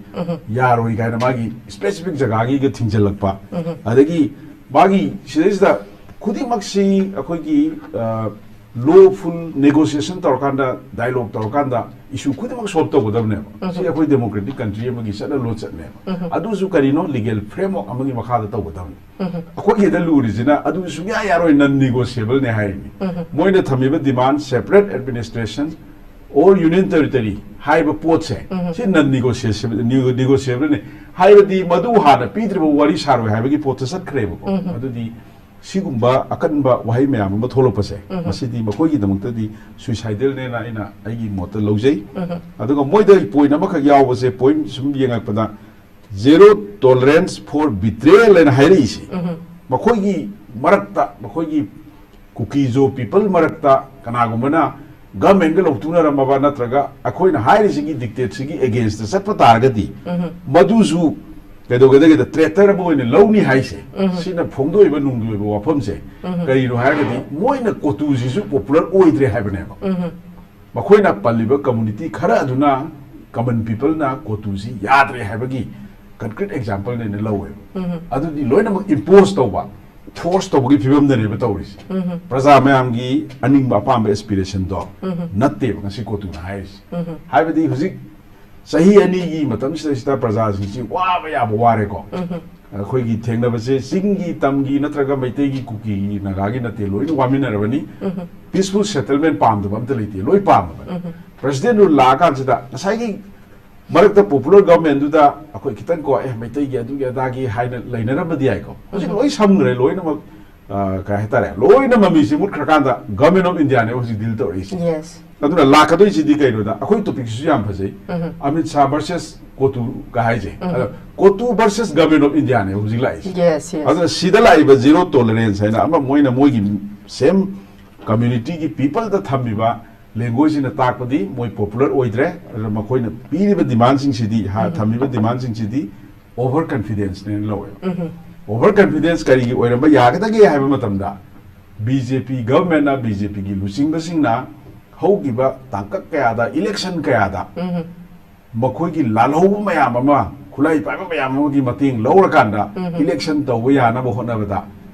ꯌꯥꯔꯣꯏ ꯀꯥꯏꯅ ꯃꯥꯒꯤ specific ꯖꯒꯥꯒꯤꯒ ꯊꯤꯡꯖꯤꯜꯂꯛꯄ꯫ ꯑꯗꯒꯤ ꯃꯥꯒꯤ ꯁꯤꯗꯩꯁꯤꯗ ꯈꯨꯗꯤꯡꯃꯛꯁꯤ ꯑꯩꯈꯣꯏꯒꯤ, ꯑ, ꯂꯣꯐꯨꯜ ꯅꯦꯒꯣꯁꯤꯌꯦꯁꯟ ꯇꯧꯔꯀꯥꯟꯗ, ꯗꯥꯏꯂꯣꯒ ꯇꯧꯔꯀꯥꯟꯗ ꯏꯁꯨ ꯈꯨꯗꯤꯡꯃꯛ ꯁꯣꯜꯕ ꯇꯧꯒꯗꯕꯅꯦꯕ꯫ ꯁꯤ ꯑꯩꯈꯣꯏ ꯗꯦꯃꯣꯀ꯭ꯔꯦꯇꯤꯛ ꯀꯟꯇ꯭ꯔꯤ ꯑꯃꯒꯤ ꯆꯠꯅ ꯂꯣꯟꯆꯠꯅꯦꯕ꯫ ꯑꯗꯨꯁꯨ ꯀꯔꯤꯅꯣ? ꯂꯤꯒꯦꯜ ꯐ꯭ꯔꯦꯝꯋꯥꯔꯛ ꯑꯃꯒꯤ ꯃꯈꯥꯗ ꯇꯧꯒꯗꯕꯅꯤ꯫ ꯑꯩꯈꯣꯏꯒꯤꯗ ꯂꯨꯔꯤꯁꯤꯅ ꯑꯗꯨ ꯁꯨꯡꯌꯥ ꯌꯥꯔꯣꯏ, ꯅꯟ ꯅꯤꯒꯣꯁꯤꯌꯦꯕꯜꯅꯦ ꯍꯥꯏꯔꯤꯅꯤ꯫ ꯃꯣꯏꯅ ꯊꯝꯃꯤꯕ demand, separate administration or union territory ꯍꯥꯏꯕ ꯄꯣꯠꯁꯦ, ꯁꯤ ꯅꯟ ꯅꯤꯒꯣꯁꯤꯌꯦꯕꯜꯅꯦ꯫ ꯍꯥꯏꯕꯗꯤ ꯃꯗꯨ ꯍꯥꯟꯅ ꯄꯤꯗ꯭ꯔꯤꯕ ꯋꯥꯔꯤ ꯁꯥꯔꯣꯏ ꯍꯥꯏꯕꯒꯤ ꯄꯣꯠꯇ ꯆꯠꯈ꯭ꯔꯦꯕꯀꯣ꯫ ꯑꯗꯨꯗꯤ ꯁꯤꯒꯨꯝꯕ ꯑꯀꯟꯕ ꯋꯥꯍꯩ ꯃꯌꯥꯝ ꯑꯃ ꯊꯣꯛꯂꯛꯄꯁꯦ, ꯃꯁꯤꯗꯤ ꯃꯈꯣꯏꯒꯤꯗꯃꯛꯇꯗꯤ ꯁꯨꯏꯁꯥꯏꯗꯦꯜꯅꯦꯅ ꯑꯩꯅ ꯑꯩꯒꯤ ꯃꯣꯠꯇ ꯂꯧꯖꯩ꯫ ꯑꯗꯨꯒ ꯃꯣꯏꯗ ꯄꯣꯏꯟ ꯑꯃꯈꯛ ꯌꯥꯎꯕꯁꯦ, ꯄꯣꯏꯟ ꯁꯨꯝ ꯌꯦꯡꯉꯛꯄꯗ, "Zero tolerance for betrayal" ꯍꯥꯏꯅ ꯍꯥꯏꯔꯛꯏꯁꯦ, ꯃꯈꯣꯏꯒꯤ ꯃꯔꯛꯇ, ꯃꯈꯣꯏꯒꯤ ꯀꯨꯀꯤꯖꯣ ꯄꯤꯄꯜ ꯃꯔꯛꯇ ꯀꯅꯥꯒꯨꯝꯕꯅ ꯒꯚꯔꯟꯃꯦꯟꯒ ꯂꯧꯊꯣꯛꯅꯔꯝꯃꯕ ꯅꯠꯇ꯭ꯔꯒ ꯑꯩꯈꯣꯏꯅ ꯍꯥꯏꯔꯤꯁꯤꯒꯤ ꯗꯤꯛꯇꯦꯠꯁꯤꯒꯤ ꯑꯦꯒꯦꯟꯁꯇ ꯆꯠꯄ ꯇꯥꯔꯒꯗꯤ, ꯃꯗꯨꯁꯨ ꯀꯩꯗꯧꯒꯗꯒꯦꯗ, ꯇ꯭ꯔꯦꯇꯔ ꯑꯃ ꯑꯣꯏꯅ ꯂꯧꯅꯤ ꯍꯥꯏꯁꯦ꯫ ꯁꯤꯅ ꯐꯣꯡꯗꯣꯛꯏꯕ ꯅꯨꯡꯒꯤ ꯑꯣꯏꯕ ꯋꯥꯐꯝꯁꯦ꯫ ꯀꯔꯤꯅꯣ ꯍꯥꯏꯔꯒꯗꯤ, ꯃꯣꯏꯅ ꯀꯣꯇꯨꯁꯤꯁꯨ ꯄꯣꯄꯨꯂꯔ ꯑꯣꯏꯗ꯭ꯔꯦ ꯍꯥꯏꯕꯅꯦꯕ꯫ ꯃꯈꯣꯏꯅ ꯄꯜꯂꯤꯕ ꯀꯝꯃꯨꯅꯤꯇꯤ ꯈꯔ ꯑꯗꯨꯅ, ꯀꯃꯟ ꯄꯤꯄꯜꯅ ꯀꯣꯇꯨꯁꯤ ꯌꯥꯗ꯭ꯔꯦ ꯍꯥꯏꯕꯒꯤ ꯀꯟꯀ꯭ꯔꯤꯠ ꯑꯦꯛꯖꯥꯝꯄꯜꯅꯦꯅ ꯂꯧꯋꯦꯕ꯫ ꯑꯗꯨꯗꯤ ꯂꯣꯏꯅꯃꯛ ꯏꯝꯄꯣꯖ ꯇꯧꯕ, ꯐꯣꯔꯁ ꯇꯧꯕꯒꯤ ꯐꯤꯕꯝꯗꯅꯦꯕ ꯇꯧꯔꯤꯁꯦ꯫ ꯄ꯭ꯔꯖꯥ ꯃꯌꯥꯝꯒꯤ ꯑꯅꯤꯡꯕ ꯑꯄꯥꯝꯕ ꯑꯦꯁꯄꯤꯔꯦꯁꯟꯗꯣ ꯅꯠꯇꯦꯕ ꯉꯁꯤ ꯀꯣꯇꯨꯅ ꯍꯥꯏꯔꯤꯁꯦ꯫ ꯍꯥꯏꯕꯗꯤ ꯍꯧꯖꯤꯛ ꯆꯍꯤ ꯑꯅꯤꯒꯤ ꯃꯇꯝꯁꯤꯗꯩꯁꯤꯗ ꯄ꯭ꯔꯖꯥꯁꯤꯡꯁꯤ ꯋꯥꯕ ꯌꯥꯕ ꯋꯥꯔꯦꯀꯣ꯫ ꯑꯩꯈꯣꯏꯒꯤ ꯊꯦꯡꯅꯕꯁꯦ ꯆꯤꯡꯒꯤ, ꯇꯝꯒꯤ ꯅꯠꯇ꯭ꯔꯒ ꯃꯩꯇꯩꯒꯤ, ꯀꯨꯀꯤꯒꯤ, ꯅꯥꯒꯥꯒꯤ ꯅꯠꯇꯦ, ꯂꯣꯏꯅ ꯋꯥꯃꯤꯟꯅꯔꯕꯅꯤ꯫ ꯄꯤꯁꯐꯨꯜ ꯁꯦꯇꯜꯃꯦꯟ ꯄꯥꯝꯗꯕ ꯑꯝꯇ ꯂꯩꯇꯦ, ꯂꯣꯏ ꯄꯥꯝꯃꯕꯅꯤ꯫ ꯄ꯭ꯔꯁꯤꯗꯦꯟ ꯔꯨꯜ ꯂꯥꯛꯑꯀꯥꯟꯁꯤꯗ ꯉꯁꯥꯏꯒꯤ ꯃꯔꯛꯇ ꯄꯣꯄꯨꯂꯔ ꯒꯚꯔꯟꯃꯦꯟꯗꯨꯗ ꯑꯩꯈꯣꯏ ꯈꯤꯇꯪ ꯀꯣ, "ꯑꯦ, ꯃꯩꯇꯩꯒꯤ ꯑꯗꯨꯒꯤ ꯑꯗꯥꯒꯤ" ꯍꯥꯏꯅ ꯂꯩꯅꯔꯝꯕꯗꯤ ꯌꯥꯏꯀꯣ꯫ ꯍꯧꯖꯤꯛ ꯂꯣꯏ ꯁꯝꯈ꯭ꯔꯦ, ꯂꯣꯏꯅꯃꯛ, ꯑ, ꯀꯩ ꯍꯥꯏꯇꯥꯔꯦ, ꯂꯣꯏꯅ ꯃꯃꯤꯁꯦ ꯃꯨꯠꯈ꯭ꯔꯀꯥꯟꯗ ꯒꯚꯔꯟꯃꯦꯟ ꯑꯣꯐ ꯏꯟꯗꯤꯌꯥꯅꯦꯕ ꯍꯧꯖꯤꯛ ꯗꯤꯜ ꯇꯧꯔꯛꯏꯁꯦ꯫ Yes. ꯑꯗꯨꯅ ꯂꯥꯛꯀꯗꯣꯏꯁꯤꯗꯤ ꯀꯩꯅꯣꯗ, ꯑꯩꯈꯣꯏ ꯇꯣꯄꯤꯛꯁꯤꯁꯨ ꯌꯥꯝ ꯐꯖꯩ꯫ ꯑꯃꯤꯠ ꯁꯥꯍ ꯚꯔꯁꯦꯁ ꯀꯣꯇꯨꯒ ꯍꯥꯏꯁꯦ꯫ ꯑꯗꯣ ꯀꯣꯇꯨ ꯚꯔꯁꯦꯁ ꯒꯚꯔꯟꯃꯦꯟ ꯑꯣꯐ ꯏꯟꯗꯤꯌꯥꯅꯦꯕ ꯍꯧꯖꯤꯛ ꯂꯥꯛꯏꯁꯦ꯫ Yes, yes. ꯑꯗꯨꯅ ꯁꯤꯗ ꯂꯥꯛꯏꯕ ꯖꯤꯔꯣ ꯇꯣꯂꯔꯦꯟꯁ ꯍꯥꯏꯅ ꯑꯃ, ꯃꯣꯏꯅ ꯃꯣꯏꯒꯤ ꯁꯦꯝ ꯀꯝꯃ꯭ꯌꯨꯅꯤꯇꯤꯒꯤ ꯄꯤꯄꯜꯗ ꯊꯝꯃꯤꯕ ꯂꯦꯡꯒ꯭ꯋꯦꯖꯁꯤꯅ ꯇꯥꯛꯄꯗꯤ ꯃꯣꯏ ꯄꯣꯄꯨꯂꯔ ꯑꯣꯏꯗ꯭ꯔꯦ꯫ ꯑꯗꯨꯅ ꯃꯈꯣꯏꯅ ꯄꯤꯔꯤꯕ ꯗꯤꯃꯥꯟꯁꯤꯡꯁꯤꯗꯤ, ꯍꯥ, ꯊꯝꯃꯤꯕ ꯗꯤꯃꯥꯟꯁꯤꯡꯁꯤꯗꯤ ꯑꯣꯚꯔ ꯀꯟꯐꯤꯗꯦꯟꯁꯅꯦꯅ ꯂꯧꯋꯦꯕ꯫ ꯑꯣꯚꯔ ꯀꯟꯐꯤꯗꯦꯟꯁ ꯀꯔꯤꯒꯤ ꯑꯣꯏꯔꯝꯕ ꯌꯥꯒꯗꯒꯦ ꯍꯥꯏꯕ ꯃꯇꯝꯗ, ꯕꯤ ꯖꯦ ꯄꯤ ꯒꯚꯔꯟꯃꯦꯟꯅ, ꯕꯤ ꯖꯦ ꯄꯤꯒꯤ ꯂꯨꯆꯤꯡꯕꯁꯤꯡꯅ ꯍꯧꯈꯤꯕ ꯇꯥꯡꯀꯛ ꯀꯌꯥꯗ, ꯏꯂꯦꯛꯁꯟ ꯀꯌꯥꯗ ꯃꯈꯣꯏꯒꯤ ꯂꯥꯜꯍꯧꯕ ꯃꯌꯥꯝ ꯑꯃ, ꯈꯨꯠꯂꯥꯏ ꯄꯥꯏꯕ ꯃꯌꯥꯝ ꯑꯃꯒꯤ ꯃꯇꯦꯡ ꯂꯧꯔꯀꯥꯟꯗ ꯏꯂꯦꯛꯁꯟ ꯇꯧꯕ ꯌꯥꯅꯕ ꯍꯣꯠꯅꯕꯗ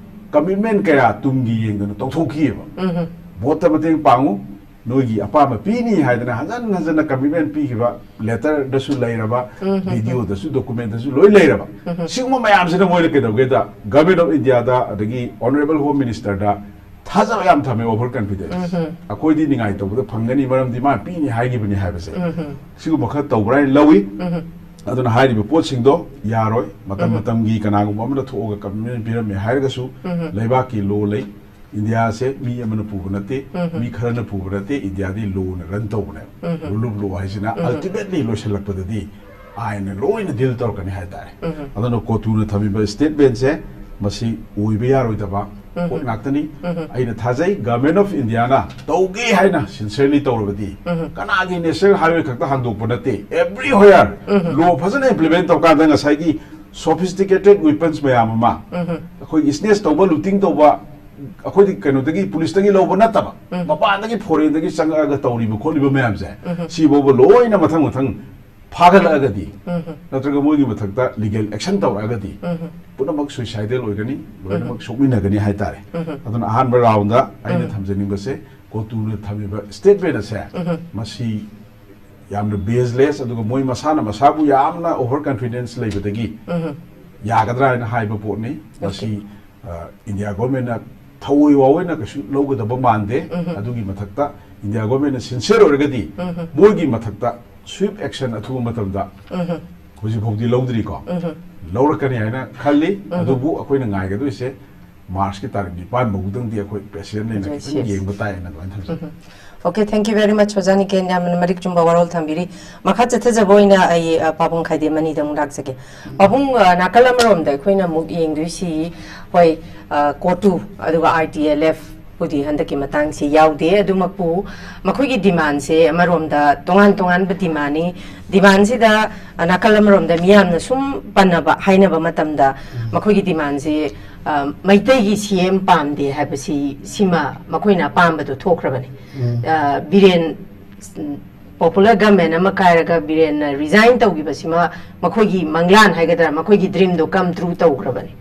ꯀꯃꯤꯠꯃꯦꯟ ꯀꯌꯥ ꯇꯨꯡꯒꯤ ꯌꯦꯡꯗꯅ ꯇꯧꯊꯣꯛꯈꯤꯑꯕ꯫ ꯚꯣꯠꯇ ꯃꯇꯦꯡ ꯄꯥꯡꯉꯨ, ꯅꯣꯏꯒꯤ ꯑꯄꯥꯝꯕ ꯄꯤꯅꯤ ꯍꯥꯏꯗꯅ ꯍꯟꯖꯟ ꯍꯟꯖꯟꯅ ꯀꯃꯤꯠꯃꯦꯟ ꯄꯤꯈꯤꯕ, ꯂꯦꯇꯔꯗꯁꯨ ꯂꯩꯔꯕ, ꯚꯤꯗꯤꯑꯣꯗꯁꯨ, ꯗꯣꯀꯨꯃꯦꯟꯗꯁꯨ ꯂꯣꯏ ꯂꯩꯔꯕ꯫ ꯁꯤꯒꯨꯝꯕ ꯃꯌꯥꯝꯁꯤꯅ ꯃꯣꯏꯅ ꯀꯩꯗꯧꯒꯦꯗ, ꯒꯚꯔꯟꯃꯦꯟ ꯑꯣꯐ ꯏꯟꯗꯤꯌꯥꯗ ꯑꯗꯒꯤ ꯑꯣꯅꯔꯦꯕꯜ ꯍꯣꯝ ꯃꯤꯅꯤꯁꯇꯔꯗ ꯊꯥꯖꯕ ꯌꯥꯝ ꯊꯝꯃꯦ, ꯑꯣꯚꯔ ꯀꯟꯐꯤꯗꯦꯟꯁ꯫ ꯑꯩꯈꯣꯏꯗꯤ ꯅꯤꯡꯉꯥꯏ ꯇꯧꯕꯗ ꯐꯪꯒꯅꯤ, ꯃꯔꯝꯗꯤ ꯃꯥ ꯄꯤꯅꯤ ꯍꯥꯏꯈꯤꯕꯅꯤ ꯍꯥꯏꯕꯁꯦ꯫ ꯁꯤꯒꯨꯝꯕ ꯈꯔ ꯇꯧꯕ꯭ꯔꯥ ꯍꯥꯏꯅ ꯂꯧꯏ꯫ ꯑꯗꯨꯅ ꯍꯥꯏꯔꯤꯕ ꯄꯣꯠꯁꯤꯡꯗꯣ ꯌꯥꯔꯣꯏ꯫ ꯃꯇꯝ ꯃꯇꯝꯒꯤ ꯀꯅꯥꯒꯨꯝꯕ ꯑꯃꯅ ꯊꯣꯛꯑꯒ ꯀꯃꯤꯠꯃꯦꯟ ꯄꯤꯔꯝꯃꯦ ꯍꯥꯏꯔꯒꯁꯨ, ꯂꯩꯕꯥꯛꯀꯤ ꯂꯣ ꯂꯩ, ꯏꯟꯗꯤꯌꯥꯁꯦ ꯃꯤ ꯑꯃꯅ ꯄꯨꯕ ꯅꯠꯇꯦ, ꯃꯤ ꯈꯔꯅ ꯄꯨꯕ ꯅꯠꯇꯦ, ꯏꯟꯗꯤꯌꯥꯗꯤ ꯂꯣꯅ ꯔꯟ ꯇꯧꯕꯅꯦꯕ꯫ ꯔꯨꯜ ꯑꯣꯐ ꯂꯣ ꯍꯥꯏꯁꯤꯅ ꯑꯜꯇꯤꯃꯦꯠꯂꯤ ꯂꯣꯏꯁꯤꯜꯂꯛꯄꯗꯗꯤ ꯑꯥꯏꯟꯅ ꯂꯣꯏꯅ ꯗꯤꯜ ꯇꯧꯔꯛꯀꯅꯤ ꯍꯥꯏꯇꯥꯔꯦ꯫ ꯑꯗꯨꯅ ꯀꯣꯇꯨꯅ ꯊꯝꯃꯤꯕ ꯁ꯭ꯇꯦꯠꯃꯦꯟꯁꯦ ꯃꯁꯤ ꯑꯣꯏꯕ ꯌꯥꯔꯣꯏꯗꯕ ꯄꯣꯠ ꯉꯥꯛꯇꯅꯤ꯫ ꯑꯩꯅ ꯊꯥꯖꯩ ꯒꯚꯔꯟꯃꯦꯟ ꯑꯣꯐ ꯏꯟꯗꯤꯌꯥꯅ ꯇꯧꯒꯦ ꯍꯥꯏꯅ ꯁꯤꯟꯁꯤꯌꯔꯂꯤ ꯇꯧꯔꯕꯗꯤ, ꯀꯅꯥꯒꯤ ꯅꯦꯁꯅꯦꯜ ꯍꯥꯏꯋꯦ ꯈꯛꯇ ꯍꯥꯡꯗꯣꯛꯄ ꯅꯠꯇꯦ, ꯑꯦꯕ꯭ꯔꯤ ꯍꯣꯌꯔ ꯂꯣ ꯐꯖꯅ ꯏꯝꯄ꯭ꯂꯤꯃꯦꯟ ꯇꯧꯔꯀꯥꯟꯗ ꯉꯁꯥꯏꯒꯤ ꯁꯣꯐꯤꯁꯇꯤꯀꯦꯇꯦꯠ ꯋꯤꯄꯟꯁ ꯃꯌꯥꯝ ꯑꯃ, ꯑꯩꯈꯣꯏꯒꯤ ꯁ꯭ꯅꯦꯆ ꯇꯧꯕ, ꯂꯨꯇꯤꯡ ꯇꯧꯕ, ꯑꯩꯈꯣꯏꯗꯤ ꯀꯩꯅꯣꯗꯒꯤ, ꯄꯨꯂꯤꯁꯇꯒꯤ ꯂꯧꯕ ꯅꯠꯇꯕ, ꯃꯄꯥꯟꯗꯒꯤ, ꯐꯣꯔꯦꯟꯗꯒꯤ ꯆꯪꯉꯛꯑꯒ ꯇꯧꯔꯤꯕ ꯈꯣꯠꯂꯤꯕ ꯃꯌꯥꯝꯁꯦ, ꯁꯤꯐꯥꯎꯕ ꯂꯣꯏꯅ ꯃꯊꯪ ꯃꯊꯪ ꯐꯥꯒꯠꯂꯛꯑꯒꯗꯤ, ꯅꯠꯇ꯭ꯔꯒ ꯃꯣꯏꯒꯤ ꯃꯊꯛꯇ ꯂꯤꯒꯦꯜ ꯑꯦꯛꯁꯟ ꯇꯧꯔꯛꯑꯒꯗꯤ, ꯄꯨꯝꯅꯃꯛ ꯁꯨꯏꯁꯥꯏꯗꯦꯜ ꯑꯣꯏꯒꯅꯤ, ꯂꯣꯏꯅꯃꯛ ꯁꯣꯛꯃꯤꯟꯅꯒꯅꯤ ꯍꯥꯏꯇꯥꯔꯦ꯫ ꯑꯗꯨꯅ ꯑꯍꯥꯟꯕ ꯔꯥꯎꯟꯗ ꯑꯩꯅ ꯊꯝꯖꯅꯤꯡꯕꯁꯦ, ꯀꯣꯇꯨꯅ ꯊꯝꯃꯤꯕ ꯁ꯭ꯇꯦꯠꯃꯦꯟ ꯑꯁꯦ, ꯃꯁꯤ ꯌꯥꯝꯅ ꯕꯦꯖꯂꯦꯁ, ꯑꯗꯨꯒ ꯃꯣꯏ ꯃꯁꯥꯅ ꯃꯁꯥꯕꯨ ꯌꯥꯝꯅ ꯑꯣꯚꯔ ꯀꯟꯐꯤꯗꯦꯟꯁ ꯂꯩꯕꯗꯒꯤ ꯌꯥꯒꯗ꯭ꯔꯥ ꯍꯥꯏꯅ ꯍꯥꯏꯕ ꯄꯣꯠꯅꯤ꯫ ꯃꯁꯤ, ꯑ, ꯏꯟꯗꯤꯌꯥ ꯒꯣꯔꯃꯦꯟꯅ ꯊꯑꯣꯏ ꯋꯥꯑꯣꯏꯅ ꯀꯩꯁꯨ ꯂꯧꯒꯗꯕ ꯃꯥꯟꯗꯦ꯫ ꯑꯗꯨꯒꯤ ꯃꯊꯛꯇ ꯏꯟꯗꯤꯌꯥ ꯒꯣꯔꯃꯦꯟꯅ ꯁꯤꯟꯁꯤꯌꯔ ꯑꯣꯏꯔꯒꯗꯤ ꯃꯣꯏꯒꯤ ꯃꯊꯛꯇ ꯁ꯭ꯋꯤꯞ ꯑꯦꯛꯁꯟ ꯑꯊꯨꯕ ꯃꯇꯝꯗ, ꯍꯧꯖꯤꯛ ꯐꯥꯎꯗꯤ ꯂꯧꯗ꯭ꯔꯤꯀꯣ, ꯂꯧꯔꯛꯀꯅꯤ ꯍꯥꯏꯅ ꯈꯜꯂꯤ꯫ ꯑꯗꯨꯕꯨ ꯑꯩꯈꯣꯏꯅ ꯉꯥꯏꯒꯗꯣꯏꯁꯦ ꯃꯥꯔꯆꯀꯤ ꯇꯥꯔꯤꯛ ꯅꯤꯄꯥꯟ ꯐꯥꯎꯕꯗꯪꯗꯤ ꯑꯩꯈꯣꯏ ꯄꯦꯁꯦꯟ ꯂꯩꯅ ꯈꯤꯇꯪ ꯌꯦꯡꯕ ꯇꯥꯏꯅ ꯑꯗꯨꯃꯥꯏꯅ ꯊꯝꯖꯩ꯫ Okay, thank you very much, ꯑꯣꯖꯥ ꯅꯤꯀꯦꯟ, ꯌꯥꯝꯅ ꯃꯔꯤꯛ ꯆꯨꯝꯕ ꯋꯥꯔꯣꯜ ꯊꯝꯕꯤꯔꯤ꯫ ꯃꯈꯥ ꯆꯠꯊꯖꯕ ꯑꯣꯏꯅ ꯑꯩ, ꯑ, ꯄꯥꯕꯨꯡ ꯈꯥꯏꯗꯦꯝ ꯑꯅꯤꯗ ꯑꯃꯨꯛ ꯂꯥꯛꯆꯒꯦ꯫ ꯄꯥꯕꯨꯡ, ꯑ, ꯅꯥꯀꯜ ꯑꯃꯔꯣꯝꯗ ꯑꯩꯈꯣꯏꯅ ꯑꯃꯨꯛ ꯌꯦꯡꯗꯣꯏꯁꯤ, ꯍꯣꯏ, ꯑ, ꯀꯣꯇꯨ, ꯑꯗꯨꯒ ꯑꯥꯔ ꯇꯤ ꯑꯦꯜ ꯑꯦꯐ ꯄꯨꯗꯤ ꯍꯟꯗꯛꯀꯤ ꯃꯇꯥꯡꯁꯤ ꯌꯥꯎꯗꯦ꯫ ꯑꯗꯨꯃꯛꯄꯨ ꯃꯈꯣꯏꯒꯤ ꯗꯤꯃꯥꯟꯁꯦ ꯑꯃꯔꯣꯝꯗ ꯇꯣꯉꯥꯟ ꯇꯣꯉꯥꯟꯕ ꯗꯤꯃꯥꯟꯅꯤ꯫ ꯗꯤꯃꯥꯟꯁꯤꯗ, ꯑ, ꯅꯥꯀꯜ ꯑꯃꯔꯣꯝꯗ ꯃꯤꯌꯥꯝꯅ ꯁꯨꯝ ꯄꯟꯅꯕ, ꯍꯥꯏꯅꯕ ꯃꯇꯝꯗ ꯃꯈꯣꯏꯒꯤ ꯗꯤꯃꯥꯟꯁꯤ, ꯑ, ꯃꯩꯇꯩꯒꯤ ꯁꯤ ꯑꯦꯝ ꯄꯥꯝꯗꯦ ꯍꯥꯏꯕꯁꯤ, ꯁꯤꯃ ꯃꯈꯣꯏꯅ ꯑꯄꯥꯝꯕꯗꯣ ꯊꯣꯛꯈ꯭ꯔꯕꯅꯤ꯫ ꯑ, ꯕꯤꯔꯦꯟ, ꯄꯣꯄꯨꯂꯔ ꯒꯚꯔꯟꯃꯦꯟ ꯑꯃ ꯀꯥꯏꯔꯒ ꯕꯤꯔꯦꯟꯅ ꯔꯤꯖꯥꯏꯟ ꯇꯧꯈꯤꯕꯁꯤꯃ ꯃꯈꯣꯏꯒꯤ ꯃꯪꯂꯥꯟ ꯍꯥꯏꯒꯗ꯭ꯔꯥ, ꯃꯈꯣꯏꯒꯤ ꯗ꯭ꯔꯤꯝꯗꯣ ꯀꯝ ꯇ꯭ꯔꯨ ꯇꯧꯈ꯭ꯔꯕꯅꯤ꯫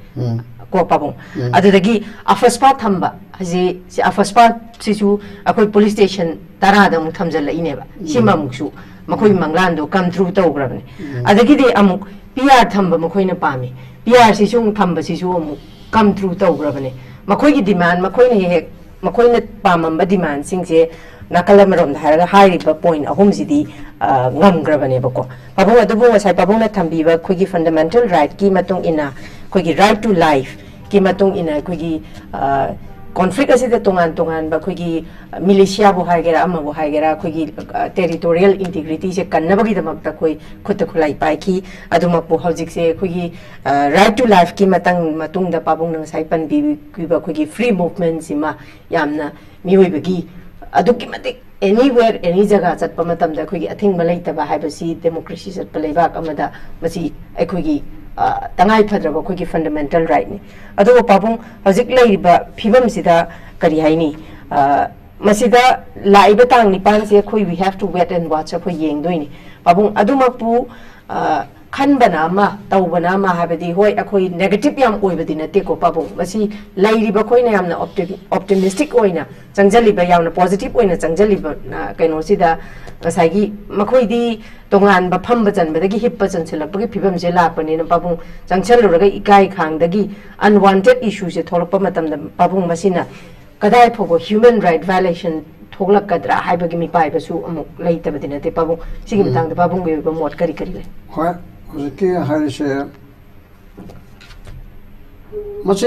ꯀꯣ ꯄꯥꯕꯨꯡ꯫ ꯎꯝ꯫ ꯑꯗꯨꯗꯒꯤ ꯑꯐꯁꯄꯥ ꯊꯝꯕ ꯍꯥꯏꯁꯤ, ꯁꯤ ꯑꯐꯁꯄꯥꯁꯤꯁꯨ ꯑꯩꯈꯣꯏ ꯄꯨꯂꯤꯁ ꯁ꯭ꯇꯦꯁꯟ ꯇꯔꯥꯗ ꯑꯃꯨꯛ ꯊꯝꯖꯤꯜꯂꯛꯏꯅꯦꯕ꯫ ꯎꯝ꯫ ꯁꯤꯃ ꯑꯃꯨꯛꯁꯨ ꯃꯈꯣꯏꯒꯤ ꯃꯪꯂꯥꯟꯗꯣ ꯀꯝ ꯊ꯭ꯔꯨ ꯇꯧꯈ꯭ꯔꯕꯅꯦ꯫ ꯎꯝ꯫ ꯑꯗꯒꯤꯗꯤ ꯑꯃꯨꯛ ꯄꯤ ꯑꯥꯔ ꯊꯝꯕ ꯃꯈꯣꯏꯅ ꯄꯥꯝꯃꯤ, ꯄꯤ ꯑꯥꯔꯁꯤꯁꯨ ꯑꯃꯨꯛ ꯊꯝꯕꯁꯤꯁꯨ ꯑꯃꯨꯛ ꯀꯝ ꯊ꯭ꯔꯨ ꯇꯧꯈ꯭ꯔꯕꯅꯦ꯫ ꯃꯈꯣꯏꯒꯤ ꯗꯤꯃꯥꯟ, ꯃꯈꯣꯏꯅ ꯍꯦꯛ ꯍꯦꯛ ꯃꯈꯣꯏꯅ ꯄꯥꯝꯃꯝꯕ ꯗꯤꯃꯥꯟꯁꯤꯡꯁꯦ ꯅꯥꯀꯜ ꯑꯃꯔꯣꯝꯗ ꯍꯥꯏꯔꯒ ꯍꯥꯏꯔꯤꯕ ꯄꯣꯏꯟ ꯑꯍꯨꯝꯁꯤꯗꯤ, ꯑ, ꯉꯝꯈ꯭ꯔꯕꯅꯦꯕꯀꯣ꯫ ꯄꯥꯕꯨꯡ, ꯑꯗꯨꯕꯨ ꯉꯁꯥꯏ ꯄꯥꯕꯨꯡꯅ ꯊꯝꯕꯤꯕ ꯑꯩꯈꯣꯏꯒꯤ ꯐꯟꯗꯥꯃꯦꯟꯇꯦꯜ ꯔꯥꯏꯠꯀꯤ ꯃꯇꯨꯡ ꯏꯟꯅ, ꯑꯩꯈꯣꯏꯒꯤ ꯔꯥꯏꯠ ꯇꯨ ꯂꯥꯏꯐꯀꯤ ꯃꯇꯨꯡ ꯏꯟꯅ ꯑꯩꯈꯣꯏꯒꯤ, ꯑ, ꯀꯣꯟꯐ꯭ꯂꯤꯛ ꯑꯁꯤꯗ ꯇꯣꯉꯥꯟ ꯇꯣꯉꯥꯟꯕ ꯑꯩꯈꯣꯏꯒꯤ ꯃꯤꯂꯤꯁꯤꯌꯥꯕꯨ ꯍꯥꯏꯒꯦꯔꯥ, ꯑꯃꯕꯨ ꯍꯥꯏꯒꯦꯔꯥ, ꯑꯩꯈꯣꯏꯒꯤ, ꯑ, ꯇꯦꯔꯤꯇꯣꯔꯤꯌꯦꯜ ꯏꯟꯇꯤꯒ꯭ꯔꯤꯇꯤꯁꯦ ꯀꯟꯅꯕꯒꯤꯗꯃꯛꯇ ꯑꯩꯈꯣꯏ ꯈꯨꯠꯇ ꯈꯨꯠꯂꯥꯏ ꯄꯥꯏꯈꯤ꯫ ꯑꯗꯨꯃꯛꯄꯨ ꯍꯧꯖꯤꯛꯁꯦ ꯑꯩꯈꯣꯏꯒꯤ, ꯑ, ꯔꯥꯏꯠ ꯇꯨ ꯂꯥꯏꯐꯀꯤ ꯃꯇꯥꯡ, ꯃꯇꯨꯡꯗ ꯄꯥꯕꯨꯡꯅ ꯉꯁꯥꯏ ꯄꯟꯕꯤꯈꯤꯕ ꯑꯩꯈꯣꯏꯒꯤ ꯐ꯭ꯔꯤ ꯃꯨꯚꯃꯦꯟꯁꯤꯃ ꯌꯥꯝꯅ ꯃꯤꯑꯣꯏꯕꯒꯤ ꯑꯗꯨꯛꯀꯤ ꯃꯇꯤꯛ anywhere, any ꯖꯒꯥ ꯆꯠꯄ ꯃꯇꯝꯗ ꯑꯩꯈꯣꯏꯒꯤ ꯑꯊꯤꯡꯕ ꯂꯩꯇꯕ ꯍꯥꯏꯕꯁꯤ ꯗꯦꯃꯣꯀ꯭ꯔꯦꯁꯤ ꯆꯠꯄ ꯂꯩꯕꯥꯛ ꯑꯃꯗ ꯃꯁꯤ ꯑꯩꯈꯣꯏꯒꯤ, ꯑ, ꯇꯉꯥꯏ ꯐꯗ꯭ꯔꯕ ꯑꯩꯈꯣꯏꯒꯤ ꯐꯟꯗꯥꯃꯦꯟꯇꯦꯜ ꯔꯥꯏꯠꯅꯤ꯫ ꯑꯗꯨꯕꯨ ꯄꯥꯕꯨꯡ, ꯍꯧꯖꯤꯛ ꯂꯩꯔꯤꯕ ꯐꯤꯕꯝꯁꯤꯗ ꯀꯔꯤ ꯍꯥꯏꯅꯤ? ꯑ, ꯃꯁꯤꯗ ꯂꯥꯛꯏꯕ ꯇꯥꯡ ꯅꯤꯄꯥꯟꯁꯦ ꯑꯩꯈꯣꯏ we have to wait and watch, ꯑꯩꯈꯣꯏ ꯌꯦꯡꯗꯣꯏꯅꯤ꯫ ꯄꯥꯕꯨꯡ, ꯑꯗꯨꯃꯛꯄꯨ, ꯑ, ꯈꯟꯕꯅ ꯑꯃ, ꯇꯧꯕꯅ ꯑꯃ ꯍꯥꯏꯕꯗꯤ, ꯍꯣꯏ, ꯑꯩꯈꯣꯏ ꯅꯦꯒꯦꯇꯤꯚ ꯌꯥꯝ ꯑꯣꯏꯕꯗꯤ ꯅꯠꯇꯦꯀꯣ ꯄꯥꯕꯨꯡ꯫ ꯃꯁꯤ ꯂꯩꯔꯤꯕ ꯑꯩꯈꯣꯏꯅ ꯌꯥꯝꯅ ꯑꯣꯞꯇꯤꯃꯤꯁꯇꯤꯛ ꯑꯣꯏꯅ ꯆꯪꯁꯤꯜꯂꯤꯕ, ꯌꯥꯝꯅ ꯄꯣꯖꯤꯇꯤꯚ ꯑꯣꯏꯅ ꯆꯪꯁꯤꯜꯂꯤꯕ, ꯑ, ꯀꯩꯅꯣꯁꯤꯗ ꯉꯁꯥꯏꯒꯤ ꯃꯈꯣꯏꯗꯤ ꯇꯣꯉꯥꯟꯕ ꯐꯝꯕ ꯆꯟꯕꯗꯒꯤ ꯍꯤꯞꯄ ꯆꯟꯁꯤꯜꯂꯛꯄꯒꯤ ꯐꯤꯕꯝꯁꯦ ꯂꯥꯛꯄꯅꯤꯅ ꯄꯥꯕꯨꯡ, ꯆꯪꯁꯤꯜꯂꯨꯔꯒ ꯏꯀꯥꯏ ꯈꯥꯡꯗꯒꯤ ꯑꯟꯋꯥꯟꯇꯦꯗ ꯏꯁꯨꯁꯦ ꯊꯣꯛꯂꯛꯄ ꯃꯇꯝꯗ ꯄꯥꯕꯨꯡ, ꯃꯁꯤꯅ ꯀꯗꯥꯏ ꯐꯥꯎꯕ ꯍ꯭ꯌꯨꯃꯦꯟ ꯔꯥꯏꯠ ꯚꯥꯏꯑꯣꯂꯦꯁꯟ ꯊꯣꯛꯂꯛꯀꯗ꯭ꯔꯥ ꯍꯥꯏꯕꯒꯤ ꯃꯤꯄꯥꯏꯕꯁꯨ ꯑꯃꯨꯛ ꯂꯩꯇꯕꯗꯤ ꯅꯠꯇꯦ ꯄꯥꯕꯨꯡ꯫ ꯁꯤꯒꯤ ꯎꯝ꯫ ꯃꯇꯥꯡꯗ ꯄꯥꯕꯨꯡꯒꯤ ꯑꯣꯏꯕ ꯃꯣꯠ ꯀꯔꯤ ꯀꯔꯤ ꯂꯩ? ꯍꯣꯏ, ꯍꯧꯖꯤꯛꯀꯤ ꯍꯥꯏꯔꯤꯁꯦ, ꯃꯁꯤ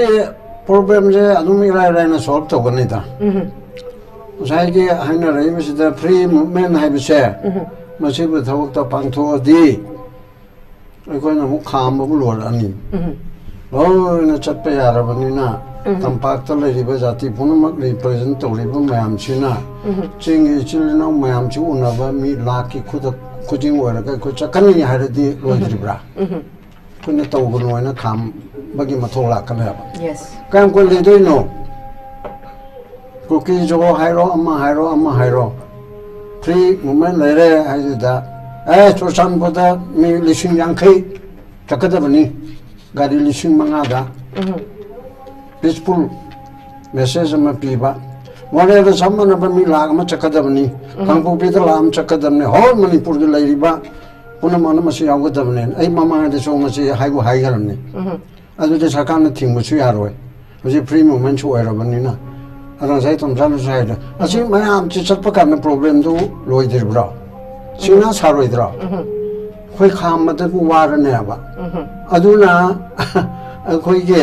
ꯄ꯭ꯔꯣꯕ꯭ꯂꯦꯝꯁꯦ ꯑꯗꯨꯝ ꯏꯔꯥꯏ ꯂꯥꯏꯅ ꯁꯣꯜꯕ ꯇꯧꯒꯅꯤꯗ꯫ ꯎꯝ꯫ ꯉꯁꯥꯏꯒꯤ ꯍꯥꯏꯅꯔꯛꯏꯕꯁꯤꯗ ꯐ꯭ꯔꯤ ꯃꯨꯚꯃꯦꯟ ꯍꯥꯏꯕꯁꯦ, ꯎꯝ꯫ ꯃꯁꯤꯕꯨ ꯊꯕꯛꯇ ꯄꯥꯡꯊꯣꯛꯑꯗꯤ ꯑꯩꯈꯣꯏꯅ ꯑꯃꯨꯛ ꯈꯥꯝꯕꯕꯨ ꯂꯣꯏꯔꯛꯑꯅꯤ꯫ ꯎꯝ꯫ ꯂꯣꯏꯅ ꯆꯠꯄ ꯌꯥꯔꯕꯅꯤꯅ, ꯎꯝ꯫ ꯇꯝꯄꯥꯛꯇ ꯂꯩꯔꯤꯕ ꯖꯥꯇꯤ ꯄꯨꯝꯅꯃꯛ ꯔꯤꯄ꯭ꯔꯖꯦꯟ ꯇꯧꯔꯤꯕ ꯃꯌꯥꯝꯁꯤꯅ, ꯎꯝ꯫ ꯆꯤꯡꯒꯤ ꯏꯆꯤꯜ ꯏꯅꯥꯎ ꯃꯌꯥꯝꯁꯤ ꯎꯅꯕ ꯃꯤ ꯂꯥꯛꯀꯤ ꯈꯨꯗꯛ ꯈꯨꯗꯤꯡ ꯑꯣꯏꯔꯒ ꯑꯩꯈꯣꯏ ꯆꯠꯀꯅꯤ ꯍꯥꯏꯔꯗꯤ ꯂꯣꯏꯗ꯭ꯔꯤꯕ꯭ꯔꯥ? ꯎꯝ꯫ ꯑꯩꯈꯣꯏꯅ ꯇꯧꯒꯅꯨ ꯍꯥꯏꯅ ꯈꯥꯝꯕꯒꯤ ꯃꯊꯧ ꯂꯥꯛꯀꯅꯦꯕ꯫ Yes꯫ ꯀꯌꯥꯝ ꯀꯨꯏꯅ ꯂꯩꯗꯣꯏꯅꯣ? ꯀꯨꯀꯤꯁꯨ ꯍꯥꯏꯔꯣ, ꯑꯃ ꯍꯥꯏꯔꯣ, ꯑꯃ ꯍꯥꯏꯔꯣ, ꯐ꯭ꯔꯤ ꯃꯨꯚꯃꯦꯟ ꯂꯩꯔꯦ ꯍꯥꯏꯗꯨꯗ, ꯑꯦ, ꯆꯨꯔꯆꯥꯟꯄꯨꯔꯗ ꯃꯤ ꯂꯤꯁꯤꯡ ꯌꯥꯡꯈꯩ ꯆꯠꯀꯗꯕꯅꯤ, ꯒꯥꯔꯤ ꯂꯤꯁꯤꯡ ꯃꯉꯥꯗ꯫ ꯎꯝ꯫ ꯄꯤꯁꯐꯨꯜ ꯃꯦꯁꯦꯖ ꯑꯃ ꯄꯤꯕ꯫ ꯃꯣꯔꯦꯗ ꯆꯞ ꯃꯥꯟꯅꯕ ꯃꯤ ꯂꯥꯛ ꯑꯃ ꯆꯠꯀꯗꯕꯅꯤ, ꯀꯥꯡꯄꯣꯛꯄꯤꯗ ꯂꯥꯛ ꯑꯃ ꯆꯠꯀꯗꯕꯅꯤ, ꯍꯣꯜ ꯃꯅꯤꯄꯨꯔꯗ ꯂꯩꯔꯤꯕ ꯄꯨꯝꯅꯃꯛꯅ ꯃꯁꯤ ꯌꯥꯎꯒꯗꯕꯅꯦꯅ ꯑꯩ ꯃꯃꯥꯡꯗꯁꯨ ꯃꯁꯤ ꯍꯥꯏꯕꯨ ꯍꯥꯏꯈ꯭ꯔꯕꯅꯤ꯫ ꯑꯗꯨꯗꯤ ꯁꯔꯀꯥꯔꯅ ꯊꯤꯡꯕꯁꯨ ꯌꯥꯔꯣꯏ, ꯍꯧꯖꯤꯛ ꯐ꯭ꯔꯤ ꯃꯨꯚꯃꯦꯟꯁꯨ ꯑꯣꯏꯔꯕꯅꯤꯅ꯫ ꯑꯗꯣ ꯉꯁꯥꯏ ꯇꯣꯝꯆꯥꯅꯁꯨ ꯍꯥꯏꯗꯣ, ꯑꯁꯤ ꯃꯌꯥꯝꯁꯤ ꯆꯠꯄ ꯀꯥꯟꯗ ꯄ꯭ꯔꯣꯕ꯭ꯂꯦꯝꯗꯨ ꯂꯣꯏꯗ꯭ꯔꯤꯕ꯭ꯔꯣ? ꯁꯤꯅ ꯁꯥꯔꯣꯏꯗ꯭ꯔꯣ? ꯑꯩꯈꯣꯏ ꯈꯥꯝꯕꯗꯕꯨ ꯋꯥꯔꯅꯦꯕ꯫ ꯑꯗꯨꯅ ꯑꯩꯈꯣꯏꯒꯤ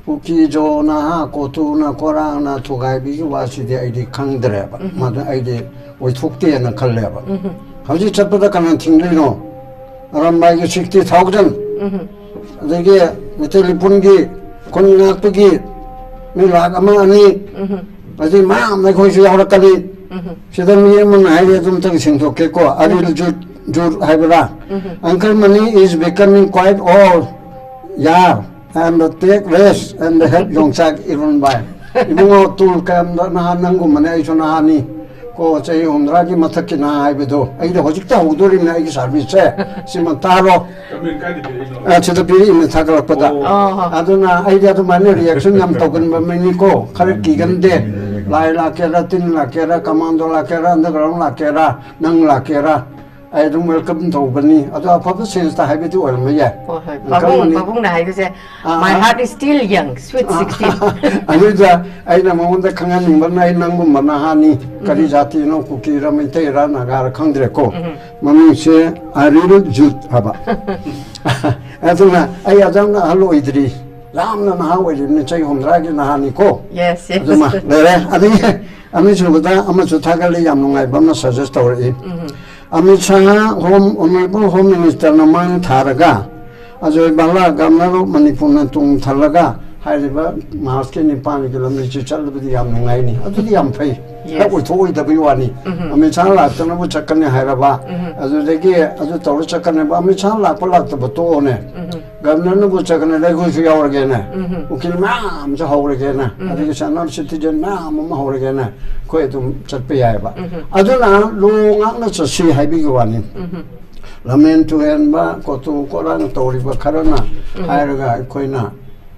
ꯀꯨꯀꯤꯖꯣꯅ, ꯍꯥ, ꯀꯣꯇꯨꯅ, ꯀꯣꯔꯥꯡꯅ ꯊꯨꯒꯥꯏꯕꯤꯒꯤ ꯋꯥꯁꯤꯗꯤ ꯑꯩꯗꯤ ꯈꯪꯗ꯭ꯔꯦꯕ꯫ ꯃꯗꯨ ꯑꯩꯗꯤ ꯑꯣꯏꯊꯣꯛꯇꯦꯅ ꯈꯜꯂꯦꯕ꯫ ꯍꯧꯖꯤꯛ ꯆꯠꯄꯗ ꯀꯅꯥ ꯊꯤꯡꯗꯣꯏꯅꯣ? ꯑꯔꯥꯝꯕꯥꯏꯒꯤ ꯁꯤꯛꯁꯇꯤ ꯊꯥꯎꯖꯟ, ꯑꯗꯒꯤ ꯃꯩꯇꯩ ꯂꯤꯄꯨꯟꯒꯤ ꯈꯨꯟ ꯉꯥꯛꯄꯒꯤ ꯃꯤ ꯂꯥꯛ ꯑꯃ ꯑꯅꯤ, ꯑꯗꯩ ꯃꯌꯥꯝ ꯑꯩꯈꯣꯏꯁꯨ ꯌꯥꯎꯔꯛꯀꯅꯤ꯫ ꯁꯤꯗ ꯃꯤ ꯑꯃꯅ ꯍꯥꯏꯔꯦ, ꯑꯗꯨꯝꯇꯪ ꯁꯦꯡꯗꯣꯛꯀꯦꯀꯣ, ꯑꯔꯤꯜ ꯖꯨꯠ, ꯖꯨꯠ ꯍꯥꯏꯕ꯭ꯔꯥ? Uncle, money is becoming quite old. Yeah, and take rest and help Yongchak Irunbai. Ibungo, ꯇꯨꯜ ꯀꯌꯥꯝꯗ ꯅꯍꯥ ꯅꯪꯒꯨꯝꯕꯅꯦ, ꯑꯩꯁꯨ ꯅꯍꯥꯅꯤ꯫ ꯀꯣ, ꯆꯍꯤ ꯍꯨꯝꯗ꯭ꯔꯥꯒꯤ ꯃꯊꯛꯀꯤ ꯅꯍꯥ ꯍꯥꯏꯕꯗꯣ, ꯑꯩꯗꯤ ꯍꯧꯖꯤꯛꯇ ꯍꯧꯗꯣꯔꯤꯕꯅꯦ ꯑꯩꯒꯤ ꯁꯥꯔꯚꯤꯁꯁꯦ꯫ ꯁꯤꯃ ꯇꯥꯔꯣ꯫ ꯀꯃꯦꯟ ꯀꯥꯏꯗ ꯄꯤꯔꯛꯏꯅꯣ? ꯑ, ꯁꯤꯗ ꯄꯤꯔꯛꯏꯅꯦ, ꯊꯥꯒꯠꯂꯛꯄꯗ꯫ ꯑꯣ꯫ ꯑꯣ꯫ ꯑꯗꯨꯅ ꯑꯩꯗꯤ ꯑꯗꯨꯃꯥꯏꯅ ꯔꯤꯌꯦꯛꯁꯟ ꯌꯥꯝ ꯇꯧꯒꯟꯕ ꯃꯤꯅꯤꯀꯣ, ꯈꯔ ꯀꯤꯒꯟꯗꯦ꯫ ꯂꯥꯏ ꯂꯥꯛꯀꯦꯔꯥ, ꯇꯤꯟ ꯂꯥꯛꯀꯦꯔꯥ, ꯀꯃꯥꯟꯗꯣ ꯂꯥꯛꯀꯦꯔꯥ, ꯑꯟꯗꯔꯒ꯭ꯔꯥꯎꯟ ꯂꯥꯛꯀꯦꯔꯥ, ꯅꯪ ꯂꯥꯛꯀꯦꯔꯥ, ꯑꯩ ꯑꯗꯨꯝ ꯋꯦꯜꯀꯝ ꯇꯧꯕꯅꯤ꯫ ꯑꯗꯣ ꯑꯐꯕ ꯁꯦꯟꯁꯇ ꯍꯥꯏꯕꯗꯤ ꯑꯣꯏꯔꯝꯕ ꯌꯥꯏ꯫ ꯍꯣꯏ, ꯍꯣꯏ꯫ ꯄꯥꯕꯨꯡ, ꯀꯔꯝꯕꯅꯤ? ꯄꯥꯕꯨꯡꯅ ꯍꯥꯏꯕꯁꯦ, ꯑꯥ, "My ah. Heart is still young, sweet ah. Sixteen." ꯑꯗꯨꯗ ꯑꯩꯅ ꯃꯉꯣꯟꯗ ꯈꯪꯍꯟꯅꯤꯡꯕꯅ, ꯑꯩ ꯅꯪꯒꯨꯝꯕ ꯅꯍꯥꯅꯤ, ꯀꯔꯤ ꯎꯝ꯫ ꯖꯥꯇꯤꯅꯣ, ꯀꯨꯀꯤꯔ, ꯃꯩꯇꯩꯔ, ꯅꯥꯒꯥꯔ ꯈꯪꯗ꯭ꯔꯦꯀꯣ꯫ ꯎꯝ꯫ ꯃꯃꯤꯡꯁꯦ ꯑꯔꯤꯜ ꯖꯨꯠ ꯍꯥꯏꯕ꯫ ꯑꯗꯨꯅ ꯑꯩ ꯑꯗꯨꯝꯅ ꯑꯍꯜ ꯑꯣꯏꯗ꯭ꯔꯤ, ꯌꯥꯝꯅ ꯅꯍꯥ ꯑꯣꯏꯔꯤꯕꯅꯤ, ꯆꯍꯤ ꯍꯨꯝꯗ꯭ꯔꯥꯒꯤ ꯅꯍꯥꯅꯤꯀꯣ꯫ Yes, yes. ꯑꯗꯨꯃ ꯂꯩꯔꯦ꯫ ꯑꯗꯒꯤ ꯑꯅꯤꯁꯨꯕꯗ ꯑꯃꯁꯨ ꯊꯥꯒꯠꯂꯤ, ꯌꯥꯝ ꯅꯨꯡꯉꯥꯏꯕ ꯑꯃ ꯁꯖꯦꯁ ꯇꯧꯔꯛꯏ꯫ ꯎꯝ꯫ Amit Shah home, honourable home ꯃꯤꯅꯤꯁꯇꯔꯅ ꯃꯥꯡ ꯊꯥꯔꯒ ꯑꯖꯣꯏ ꯚꯜꯂꯥ ꯒꯕꯅꯔ ꯑꯣꯐ ꯃꯅꯤꯄꯨꯔꯅ ꯇꯨꯡ ꯊꯜꯂꯒ ꯍꯥꯏꯔꯤꯕ ꯃꯥꯔꯁꯀꯤ ꯅꯤꯄꯥꯟꯒꯤ ꯂꯝꯕꯤꯁꯤ ꯆꯠꯂꯕꯗꯤ ꯌꯥꯝ ꯅꯨꯡꯉꯥꯏꯅꯤ꯫ ꯑꯗꯨꯗꯤ ꯌꯥꯝ ꯐꯩ꯫ ꯈꯔ Yes. ꯑꯣꯏꯊꯣꯛꯑꯣꯏꯗꯕꯒꯤ ꯋꯥꯅꯤ꯫ ꯎꯝ꯫ ꯑꯃꯤꯠ ꯁꯥꯍ ꯂꯥꯛꯇꯅꯕꯨ ꯆꯠꯀꯅꯤ ꯍꯥꯏꯔꯕ, ꯎꯝ꯫ ꯑꯗꯨꯗꯒꯤ ꯑꯗꯨ ꯇꯧꯔ ꯆꯠꯀꯅꯦꯕ꯫ ꯑꯃꯤꯠ ꯁꯥꯍ ꯂꯥꯛꯄ ꯂꯥꯛꯇꯕ ꯇꯣꯛꯑꯣꯅꯦ꯫ ꯎꯝ꯫ ꯒꯕꯅꯔꯅꯕꯨ ꯆꯠꯀꯅꯤ, ꯑꯩꯈꯣꯏꯁꯨ ꯌꯥꯎꯔꯒꯦꯅꯦ꯫ ꯎꯝ꯫ ꯎꯀꯤꯜ ꯃꯌꯥꯝꯁꯨ ꯍꯧꯔꯒꯦꯅꯦ꯫ ꯎꯝ꯫ ꯑꯗꯒꯤ ꯁꯦꯅꯤꯌꯔ ꯁꯤꯇꯤꯖꯟ ꯃꯌꯥꯝ ꯑꯃ ꯍꯧꯔꯒꯦꯅꯦ꯫ ꯑꯩꯈꯣꯏ ꯑꯗꯨꯝ ꯆꯠꯄ ꯌꯥꯏꯑꯕ꯫ ꯎꯝ꯫ ꯑꯗꯨꯅ ꯂꯣ ꯉꯥꯛꯅ ꯆꯠꯁꯤ ꯍꯥꯏꯕꯒꯤ ꯋꯥꯅꯤ꯫ ꯎꯝ꯫ ꯂꯝꯍꯦꯟ ꯇꯨꯍꯦꯟꯕ, ꯀꯣꯇꯨ ꯀꯣꯔꯥꯡ ꯇꯧꯔꯤꯕ ꯈꯔꯅ ꯎꯝ꯫ ꯍꯥꯏꯔꯒ ꯑꯩꯈꯣꯏꯅ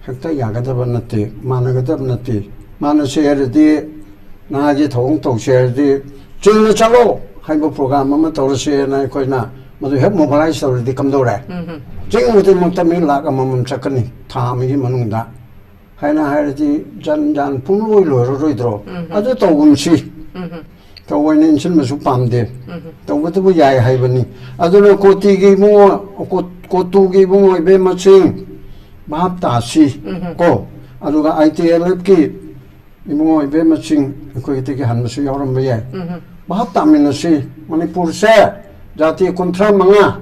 ꯍꯦꯛꯇ ꯌꯥꯒꯗꯕ ꯅꯠꯇꯦ, ꯃꯥꯟꯅꯒꯗꯕ ꯅꯠꯇꯦ꯫ ꯃꯥꯟꯅꯁꯦ ꯍꯥꯏꯔꯗꯤ, ꯅꯍꯥꯒꯤ ꯊꯧꯑꯣꯡ ꯇꯧꯁꯦ ꯍꯥꯏꯔꯗꯤ, ꯆꯤꯡꯗ ꯆꯠꯂꯣ ꯍꯥꯏꯕ ꯄ꯭ꯔꯣꯒ꯭ꯔꯥꯝ ꯑꯃ ꯇꯧꯔꯁꯦꯅ ꯑꯩꯈꯣꯏꯅ ꯃꯗꯨ ꯍꯦꯛ ꯃꯣꯕꯤꯂꯥꯏꯁ ꯇꯧꯔꯗꯤ ꯀꯝꯗꯧꯔꯦ? ꯎꯝ꯫ ꯆꯤꯡ ꯈꯨꯗꯤꯡꯃꯛꯇ ꯃꯤ ꯂꯥꯛ ꯑꯃꯃꯝ ꯆꯠꯀꯅꯤ ꯊꯥ ꯑꯃꯒꯤ ꯃꯅꯨꯡꯗ ꯍꯥꯏꯅ ꯍꯥꯏꯔꯗꯤ, ꯖꯟ ꯖꯥꯟ ꯄꯨꯡꯂꯣꯏ ꯂꯣꯏꯔꯔꯣꯏꯗ꯭ꯔꯣ? ꯎꯝ꯫ ꯑꯗꯨ ꯇꯧꯒꯨꯝꯁꯤ꯫ ꯎꯝ꯫ ꯊꯑꯣꯏꯅ ꯏꯟꯁꯤꯟꯕꯁꯨ ꯄꯥꯝꯗꯦ꯫ ꯎꯝ꯫ ꯇꯧꯕꯇꯕꯨ ꯌꯥꯏ ꯍꯥꯏꯕꯅꯤ꯫ ꯑꯗꯨꯅ ꯀꯣꯇꯤꯒꯤ ꯏꯕꯨꯡꯉꯣ, ꯀꯣ-, ꯀꯣꯇꯨꯒꯤ ꯏꯕꯨꯡꯉꯣ ꯏꯕꯦꯝꯃꯁꯤꯡ, ꯚꯥꯞ ꯇꯥꯁꯤ꯫ ꯎꯝ꯫ ꯀꯣ, ꯑꯗꯨꯒ ꯑꯥꯏ ꯇꯤ ꯑꯦꯜ ꯑꯦꯐꯀꯤ ꯏꯕꯨꯡꯉꯣ ꯏꯕꯦꯝꯃꯁꯤꯡ, ꯑꯩꯈꯣꯏꯗꯒꯤ ꯍꯟꯕꯁꯨ ꯌꯥꯎꯔꯝꯕ ꯌꯥꯏ꯫ ꯎꯝ꯫ ꯚꯥꯞ ꯇꯥꯃꯤꯟꯅꯁꯤ꯫ ꯃꯅꯤꯄꯨꯔꯁꯦ ꯖꯥꯇꯤ ꯀꯨꯟꯊ꯭ꯔꯥ ꯃꯉꯥ,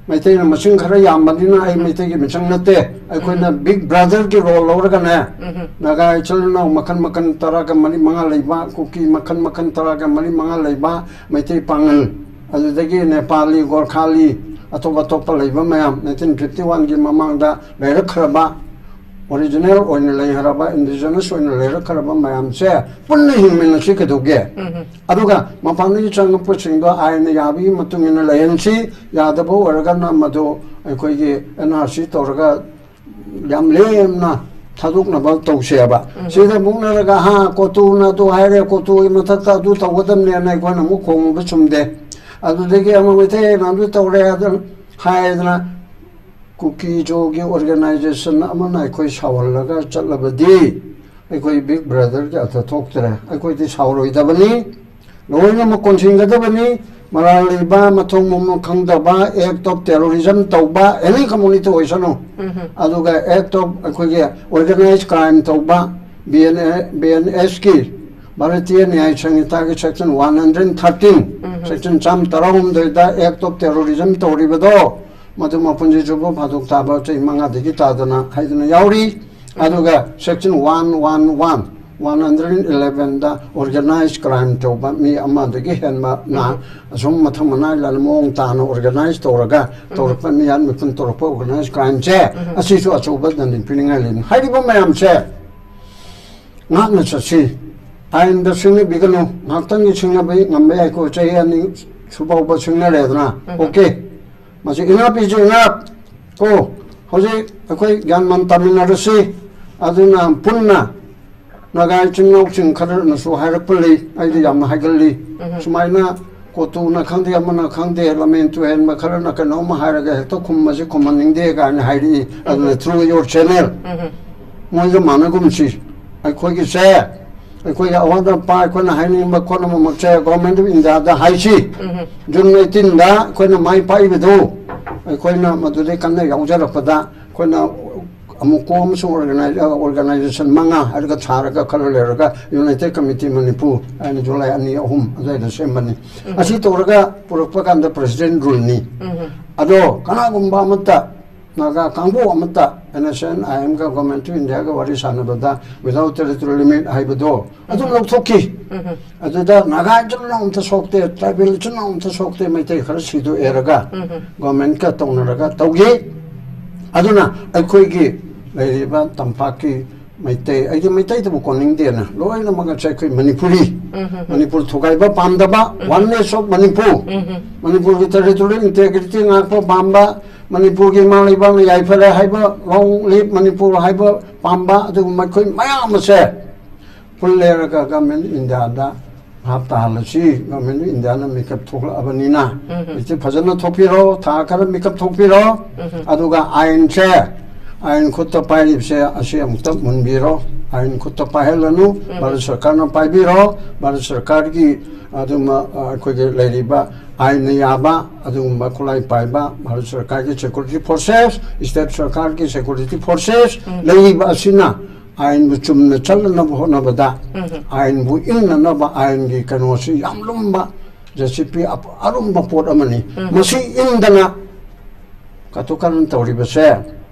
ꯃꯩꯇꯩꯅ ꯃꯁꯤꯡ ꯈꯔ ꯌꯥꯝꯕꯅꯤꯅ ꯑꯩ ꯃꯩꯇꯩꯒꯤ ꯃꯤꯆꯪ ꯅꯠꯇꯦ꯫ ꯑꯩꯈꯣꯏꯅ ꯎꯝ꯫ ꯕꯤꯒ ꯕ꯭ꯔꯗꯔꯒꯤ ꯔꯣꯜ ꯂꯧꯔꯒꯅꯦ, ꯎꯝ꯫ ꯅꯥꯒꯥ ꯏꯆꯤꯜ ꯏꯅꯥꯎ ꯃꯈꯜ ꯃꯈꯜ ꯇꯔꯥꯒ ꯃꯔꯤ ꯃꯉꯥ ꯂꯩꯕ, ꯀꯨꯀꯤ ꯃꯈꯜ ꯃꯈꯜ ꯇꯔꯥꯒ ꯃꯔꯤ ꯃꯉꯥ ꯂꯩꯕ, ꯃꯩꯇꯩ ꯄꯥꯉꯜ, ꯑꯗꯨꯗꯒꯤ ꯅꯦꯄꯥꯂꯤ, ꯒꯣꯔꯈꯥꯂꯤ, ꯑꯇꯣꯞ ꯑꯇꯣꯞꯄ ꯂꯩꯕ ꯃꯌꯥꯝ, ꯅꯥꯏꯟꯇꯤꯟ ꯐꯤꯐꯇꯤ ꯋꯥꯟꯒꯤ ꯃꯃꯥꯡꯗ ꯂꯩꯔꯛꯈ꯭ꯔꯕ, ꯑꯣꯔꯤꯖꯤꯅꯦꯜ ꯑꯣꯏꯅ ꯂꯩꯈ꯭ꯔꯕ, ꯏꯟꯗꯤꯖꯤꯅꯁ ꯑꯣꯏꯅ ꯂꯩꯔꯛꯈ꯭ꯔꯕ ꯃꯌꯥꯝꯁꯦ ꯄꯨꯟꯅ ꯍꯤꯡꯃꯤꯟꯅꯁꯤ ꯀꯩꯗꯧꯒꯦ? ꯎꯝ꯫ ꯑꯗꯨꯒ ꯃꯄꯥꯟꯗꯒꯤ ꯆꯪꯉꯛꯄꯁꯤꯡꯗꯣ ꯑꯥꯏꯟꯅ ꯌꯥꯕꯒꯤ ꯃꯇꯨꯡ ꯏꯟꯅ ꯂꯩꯍꯟꯁꯤ, ꯌꯥꯗꯕ ꯑꯣꯏꯔꯒꯅ ꯃꯗꯨ ꯑꯩꯈꯣꯏꯒꯤ ꯑꯦꯟ ꯑꯥꯔ ꯁꯤ ꯇꯧꯔꯒ ꯌꯥꯝ ꯂꯦꯝꯅ ꯊꯥꯗꯣꯛꯅꯕ ꯇꯧꯁꯦꯕ꯫ ꯎꯝ꯫ ꯁꯤꯗ ꯃꯨꯛꯅꯔꯒ, "ꯍꯥ, ꯀꯣꯇꯨꯅ ꯑꯗꯨ ꯍꯥꯏꯔꯦ, ꯀꯣꯇꯨꯒꯤ ꯃꯊꯛꯇ ꯑꯗꯨ ꯇꯧꯒꯗꯕꯅꯦꯅ" ꯑꯩꯈꯣꯏꯅ ꯑꯃꯨꯛ ꯈꯣꯡꯉꯨꯕ ꯆꯨꯝꯗꯦ꯫ ꯑꯗꯨꯗꯒꯤ ꯑꯃꯨꯛ ꯃꯩꯇꯩꯅ ꯑꯗꯨ ꯇꯧꯔꯦ ꯑꯗꯨ ꯍꯥꯏꯗꯅ ꯀꯨꯀꯤ ꯖꯣꯒꯤ ꯑꯣꯔꯒꯅꯥꯏꯖꯦꯁꯟ ꯑꯃꯅ ꯑꯩꯈꯣꯏ ꯁꯥꯎꯍꯜꯂꯒ ꯆꯠꯂꯕꯗꯤ ꯑꯩꯈꯣꯏ ꯕꯤꯒ ꯕ꯭ꯔꯗꯔꯒꯤ ꯑꯔꯊ ꯊꯣꯛꯇ꯭ꯔꯦ꯫ ꯑꯩꯈꯣꯏꯗꯤ ꯁꯥꯎꯔꯣꯏꯗꯕꯅꯤ, ꯂꯣꯏꯅꯃꯛ ꯀꯣꯟꯁꯤꯟꯒꯗꯕꯅꯤ꯫ ꯃꯔꯥꯜ ꯂꯩꯕ, ꯃꯊꯣꯡ ꯃꯔꯝ ꯈꯪꯗꯕ, ꯑꯦꯛ ꯑꯣꯐ ꯇꯦꯔꯣꯔꯤꯖꯝ ꯇꯧꯕ, ꯑꯦꯅꯤ ꯀꯝꯃꯨꯅꯤꯇꯤ ꯑꯣꯏꯁꯅꯨ, ꯎꯝ꯫ ꯑꯗꯨꯒ ꯑꯦꯛ ꯑꯣꯐ ꯑꯩꯈꯣꯏꯒꯤ ꯑꯣꯔꯒꯅꯥꯏꯖ ꯀ꯭ꯔꯥꯏꯝ ꯇꯧꯕ, B N A, B N ꯑꯦꯁꯀꯤ, ꯚꯥꯔꯇꯤꯌ ꯅ꯭ꯌꯥꯌ ꯁꯪꯍꯤꯇꯥꯒꯤ ꯁꯦꯛꯁꯟ ꯋꯥꯟ ꯍꯟꯗ꯭ꯔꯦꯠ ꯊꯥꯔꯇꯤꯟ, ꯎꯝ꯫ ꯁꯦꯛꯁꯟ ꯆꯥꯝ ꯇꯔꯥꯍꯨꯝꯗꯣꯏꯗ ꯑꯦꯛ ꯑꯣꯐ ꯇꯦꯔꯣꯔꯤꯖꯝ ꯇꯧꯔꯤꯕꯗꯣ, ꯃꯗꯨ ꯃꯄꯨꯟꯁꯤ ꯆꯨꯞꯄ ꯐꯥꯗꯣꯛ ꯇꯥꯕ ꯆꯍꯤ ꯃꯉꯥꯗꯒꯤ ꯇꯥꯗꯅ ꯍꯥꯏꯗꯅ ꯌꯥꯎꯔꯤ꯫ ꯑꯗꯨꯒ section one one one, one hundred ꯏꯂꯦꯚꯦꯟꯗ ꯑꯣꯔꯒꯅꯥꯏꯖ ꯀ꯭ꯔꯥꯏꯝ ꯇꯧꯕ ꯃꯤ ꯑꯃꯗꯒꯤ ꯍꯦꯟꯕꯅ ꯎꯝ꯫ ꯑꯁꯨꯝ ꯃꯊꯪ ꯃꯅꯥꯏ ꯂꯥꯟꯅ ꯃꯑꯣꯡ ꯇꯥꯅ ꯑꯣꯔꯒꯅꯥꯏꯖ ꯇꯧꯔꯒ ꯎꯝ꯫ ꯇꯧꯔꯛꯄ, ꯃꯤꯌꯥꯟ ꯃꯤꯄꯨꯟ ꯇꯧꯔꯛꯄ ꯑꯣꯔꯒꯅꯥꯏꯖ ꯀ꯭ꯔꯥꯏꯝꯁꯦ ꯎꯝ꯫ ꯑꯁꯤꯁꯨ ꯑꯆꯧꯕ ꯗꯟꯗꯤ ꯄꯤꯅꯤꯡꯉꯥꯏ ꯂꯩꯕꯅꯤ꯫ ꯍꯥꯏꯔꯤꯕ ꯃꯌꯥꯝꯁꯦ ꯉꯥꯛꯅ ꯆꯠꯁꯤ꯫ ꯑꯥꯏꯟꯗ ꯁꯤꯡꯅꯕꯤꯒꯅꯨ꯫ ꯉꯥꯏꯍꯥꯛꯇꯪꯒꯤ ꯁꯤꯡꯅꯕ ꯉꯝꯕ ꯌꯥꯏꯀꯣ, ꯆꯍꯤ ꯑꯅꯤ ꯁꯨꯐꯥꯎꯕ ꯁꯤꯡꯅꯔꯦꯗꯅ꯫ ꯎꯝ꯫ ꯑꯣꯀꯦ, ꯃꯁꯤ ꯏꯅꯥꯞ ꯄꯤꯁꯤ, ꯏꯅꯥꯞ꯫ ꯀꯣ, ꯍꯧꯖꯤꯛ ꯑꯩꯈꯣꯏ ꯒ꯭ꯌꯥꯟ ꯃꯥꯟ ꯇꯥꯃꯤꯟꯅꯔꯁꯤ꯫ ꯑꯗꯨꯅ ꯄꯨꯟꯅ ꯅꯥꯒꯥ ꯏꯆꯤꯟ ꯏꯅꯥꯎꯁꯤꯡ ꯈꯔꯅꯁꯨ ꯍꯥꯏꯔꯛꯄ ꯂꯩ, ꯑꯩꯗꯤ ꯌꯥꯝꯅ ꯍꯥꯏꯒꯜꯂꯤ꯫ ꯁꯨꯃꯥꯏꯅ ꯀꯣꯇꯨꯅ ꯈꯪꯗꯦ, ꯑꯃꯅ ꯈꯪꯗꯦ, ꯂꯃꯦꯟ ꯇꯨꯍꯦꯟꯕ ꯈꯔꯅ ꯀꯩꯅꯣꯝꯃ ꯍꯥꯏꯔꯒ ꯍꯦꯛꯇ ꯈꯨꯝꯕꯁꯤ ꯈꯨꯝꯍꯟꯅꯤꯡꯗꯦ ꯀꯥꯏꯅ ꯍꯥꯏꯔꯛꯏ꯫ ꯑꯗꯨꯅ through your channel ꯃꯣꯏꯒ ꯃꯥꯟꯅꯒꯨꯝꯁꯤ꯫ ꯑꯩꯈꯣꯏꯒꯤꯁꯦ, ꯑꯩꯈꯣꯏꯒꯤ ꯑꯋꯥꯠ ꯑꯄꯥ, ꯑꯩꯈꯣꯏꯅ ꯍꯥꯏꯅꯤꯡꯕ ꯈꯣꯠꯅꯤꯡꯕꯃꯛꯁꯦ Government of Indiaꯗ ꯍꯥꯏꯁꯤ꯫ June eighteenꯗ ꯑꯩꯈꯣꯏꯅ ꯃꯥꯏ ꯄꯥꯛꯏꯕꯗꯨ, ꯑꯩꯈꯣꯏꯅ ꯃꯗꯨꯗꯩ ꯀꯟꯅ ꯌꯥꯎꯖꯔꯛꯄꯗ ꯑꯩꯈꯣꯏꯅ ꯑꯃꯨꯛ ꯀꯣ ꯑꯃꯁꯨꯡ organi-, organization ꯃꯉꯥ ꯍꯥꯏꯔꯒ ꯊꯥꯔꯒ ꯈꯔ ꯂꯩꯔꯒ United Committee ꯃꯅꯤꯄꯨꯔ ꯍꯥꯏꯅ July ꯑꯅꯤ ꯑꯍꯨꯝ ꯑꯗꯨꯋꯥꯏꯗ ꯁꯦꯝꯕꯅꯤ꯫ ꯑꯁꯤ ꯇꯧꯔꯒ ꯄꯨꯔꯛꯄ ꯀꯥꯟꯗ President ruleꯅꯤ꯫ ꯑꯗꯣ ꯀꯅꯥꯒꯨꯝꯕ ꯑꯃꯠꯇ ꯅꯥꯒꯥ ꯀꯥꯡꯕꯨ ꯑꯃꯠꯇ NSCN-IMꯒ Government of Indiaꯒ ꯋꯥꯔꯤ ꯁꯥꯟꯅꯕꯗ without territorial limit ꯍꯥꯏꯕꯗꯣ ꯑꯗꯨꯝ ꯂꯧꯊꯣꯛꯈꯤ꯫ ꯑꯗꯨꯗ ꯅꯥꯒꯥ ꯏꯆꯤꯜ ꯏꯅꯥꯎ ꯑꯝꯇ ꯁꯣꯛꯇꯦ, tribal ꯏꯆꯤꯜ ꯏꯅꯥꯎ ꯑꯝꯇ ꯁꯣꯛꯇꯦ, ꯃꯩꯇꯩ ꯈꯔ ꯁꯤꯗꯣꯛꯑꯦꯔꯒ Governmentꯀ ꯇꯧꯅꯔꯒ ꯇꯧꯈꯤ꯫ ꯑꯗꯨꯅ ꯑꯩꯈꯣꯏꯒꯤ ꯂꯩꯔꯤꯕ ꯇꯝꯄꯥꯛꯀꯤ ꯃꯩꯇꯩ, ꯑꯩꯗꯤ ꯃꯩꯇꯩꯗꯕꯨ ꯀꯣꯟꯅꯤꯡꯗꯦꯅ, ꯂꯣꯏꯅꯃꯛ ꯑꯁꯦ ꯑꯩꯈꯣꯏ ꯃꯅꯤꯄꯨꯔꯤ, ꯃꯅꯤꯄꯨꯔ ꯊꯨꯒꯥꯏꯕ ꯄꯥꯝꯗꯕ, Oneness of Manipur, ꯃꯅꯤꯄꯨꯔꯒꯤ territorial integrity ꯉꯥꯛꯄ ꯄꯥꯝꯕ, ꯃꯅꯤꯄꯨꯔꯒꯤ ꯏꯃꯥ ꯂꯩꯕꯥꯛꯅ ꯌꯥꯏꯐꯔꯦ ꯍꯥꯏꯕ, Long Live Manipur ꯍꯥꯏꯕ ꯄꯥꯝꯕ, ꯑꯗꯨꯒꯨꯝꯕ ꯑꯩꯈꯣꯏ ꯃꯌꯥꯝ ꯑꯁꯦ ꯄꯨꯜꯂꯦꯔꯒ Government of Indiaꯗ ꯚꯥꯞ ꯇꯥꯍꯜꯂꯁꯤ꯫ Government of Indiaꯅ ꯃꯤꯀꯞ ꯊꯣꯛꯂꯛꯑꯕꯅꯤꯅ ꯍꯧꯖꯤꯛꯇꯤ ꯐꯖꯅ ꯊꯣꯛꯄꯤꯔꯣ, ꯊꯥ ꯈꯔ ꯃꯤꯀꯞ ꯊꯣꯛꯄꯤꯔꯣ꯫ ꯑꯗꯨꯒ ꯑꯥꯏꯟꯁꯦ, ꯑꯥꯏꯟ ꯈꯨꯠꯇ ꯄꯥꯏꯔꯤꯕꯁꯦ ꯑꯁꯤ ꯑꯃꯨꯛꯇ ꯃꯨꯟꯕꯤꯔꯣ꯫ ꯑꯥꯏꯟ ꯈꯨꯠꯇ ꯄꯥꯏꯍꯜꯂꯅꯨ꯫ ꯚꯥꯔꯠ ꯁꯔꯀꯥꯔꯅ ꯄꯥꯏꯕꯤꯔꯣ꯫ ꯚꯥꯔꯠ ꯁꯔꯀꯥꯔꯒꯤ ꯑꯗꯨꯝ, ꯑ, ꯑꯩꯈꯣꯏꯒꯤ ꯂꯩꯔꯤꯕ ꯑꯥꯏꯟꯅ ꯌꯥꯕ ꯑꯗꯨꯒꯨꯝꯕ ꯈꯨꯠꯂꯥꯏ ꯄꯥꯏꯕ ꯚꯥꯔꯠ ꯁꯔꯀꯥꯔꯒꯤ security forces, state ꯁꯔꯀꯥꯔꯒꯤ security forces ꯂꯩꯔꯤꯕ ꯑꯁꯤꯅ ꯑꯥꯏꯟꯕꯨ ꯆꯨꯝꯅ ꯆꯠꯅꯅꯕ ꯍꯣꯠꯅꯕꯗ, ꯑꯥꯏꯟꯕꯨ ꯏꯟꯅꯅꯕ ꯑꯥꯏꯟꯒꯤ ꯀꯩꯅꯣꯁꯤ ꯌꯥꯝ ꯂꯨꯝꯕ, ꯖꯦ ꯁꯤ ꯄꯤ ꯑꯞ-, ꯑꯔꯨꯝꯕ ꯄꯣꯠ ꯑꯃꯅꯤ꯫ ꯃꯁꯤ ꯏꯟꯗꯅ ꯀꯇꯨ ꯀꯔꯟ ꯇꯧꯔꯤꯕꯁꯦ,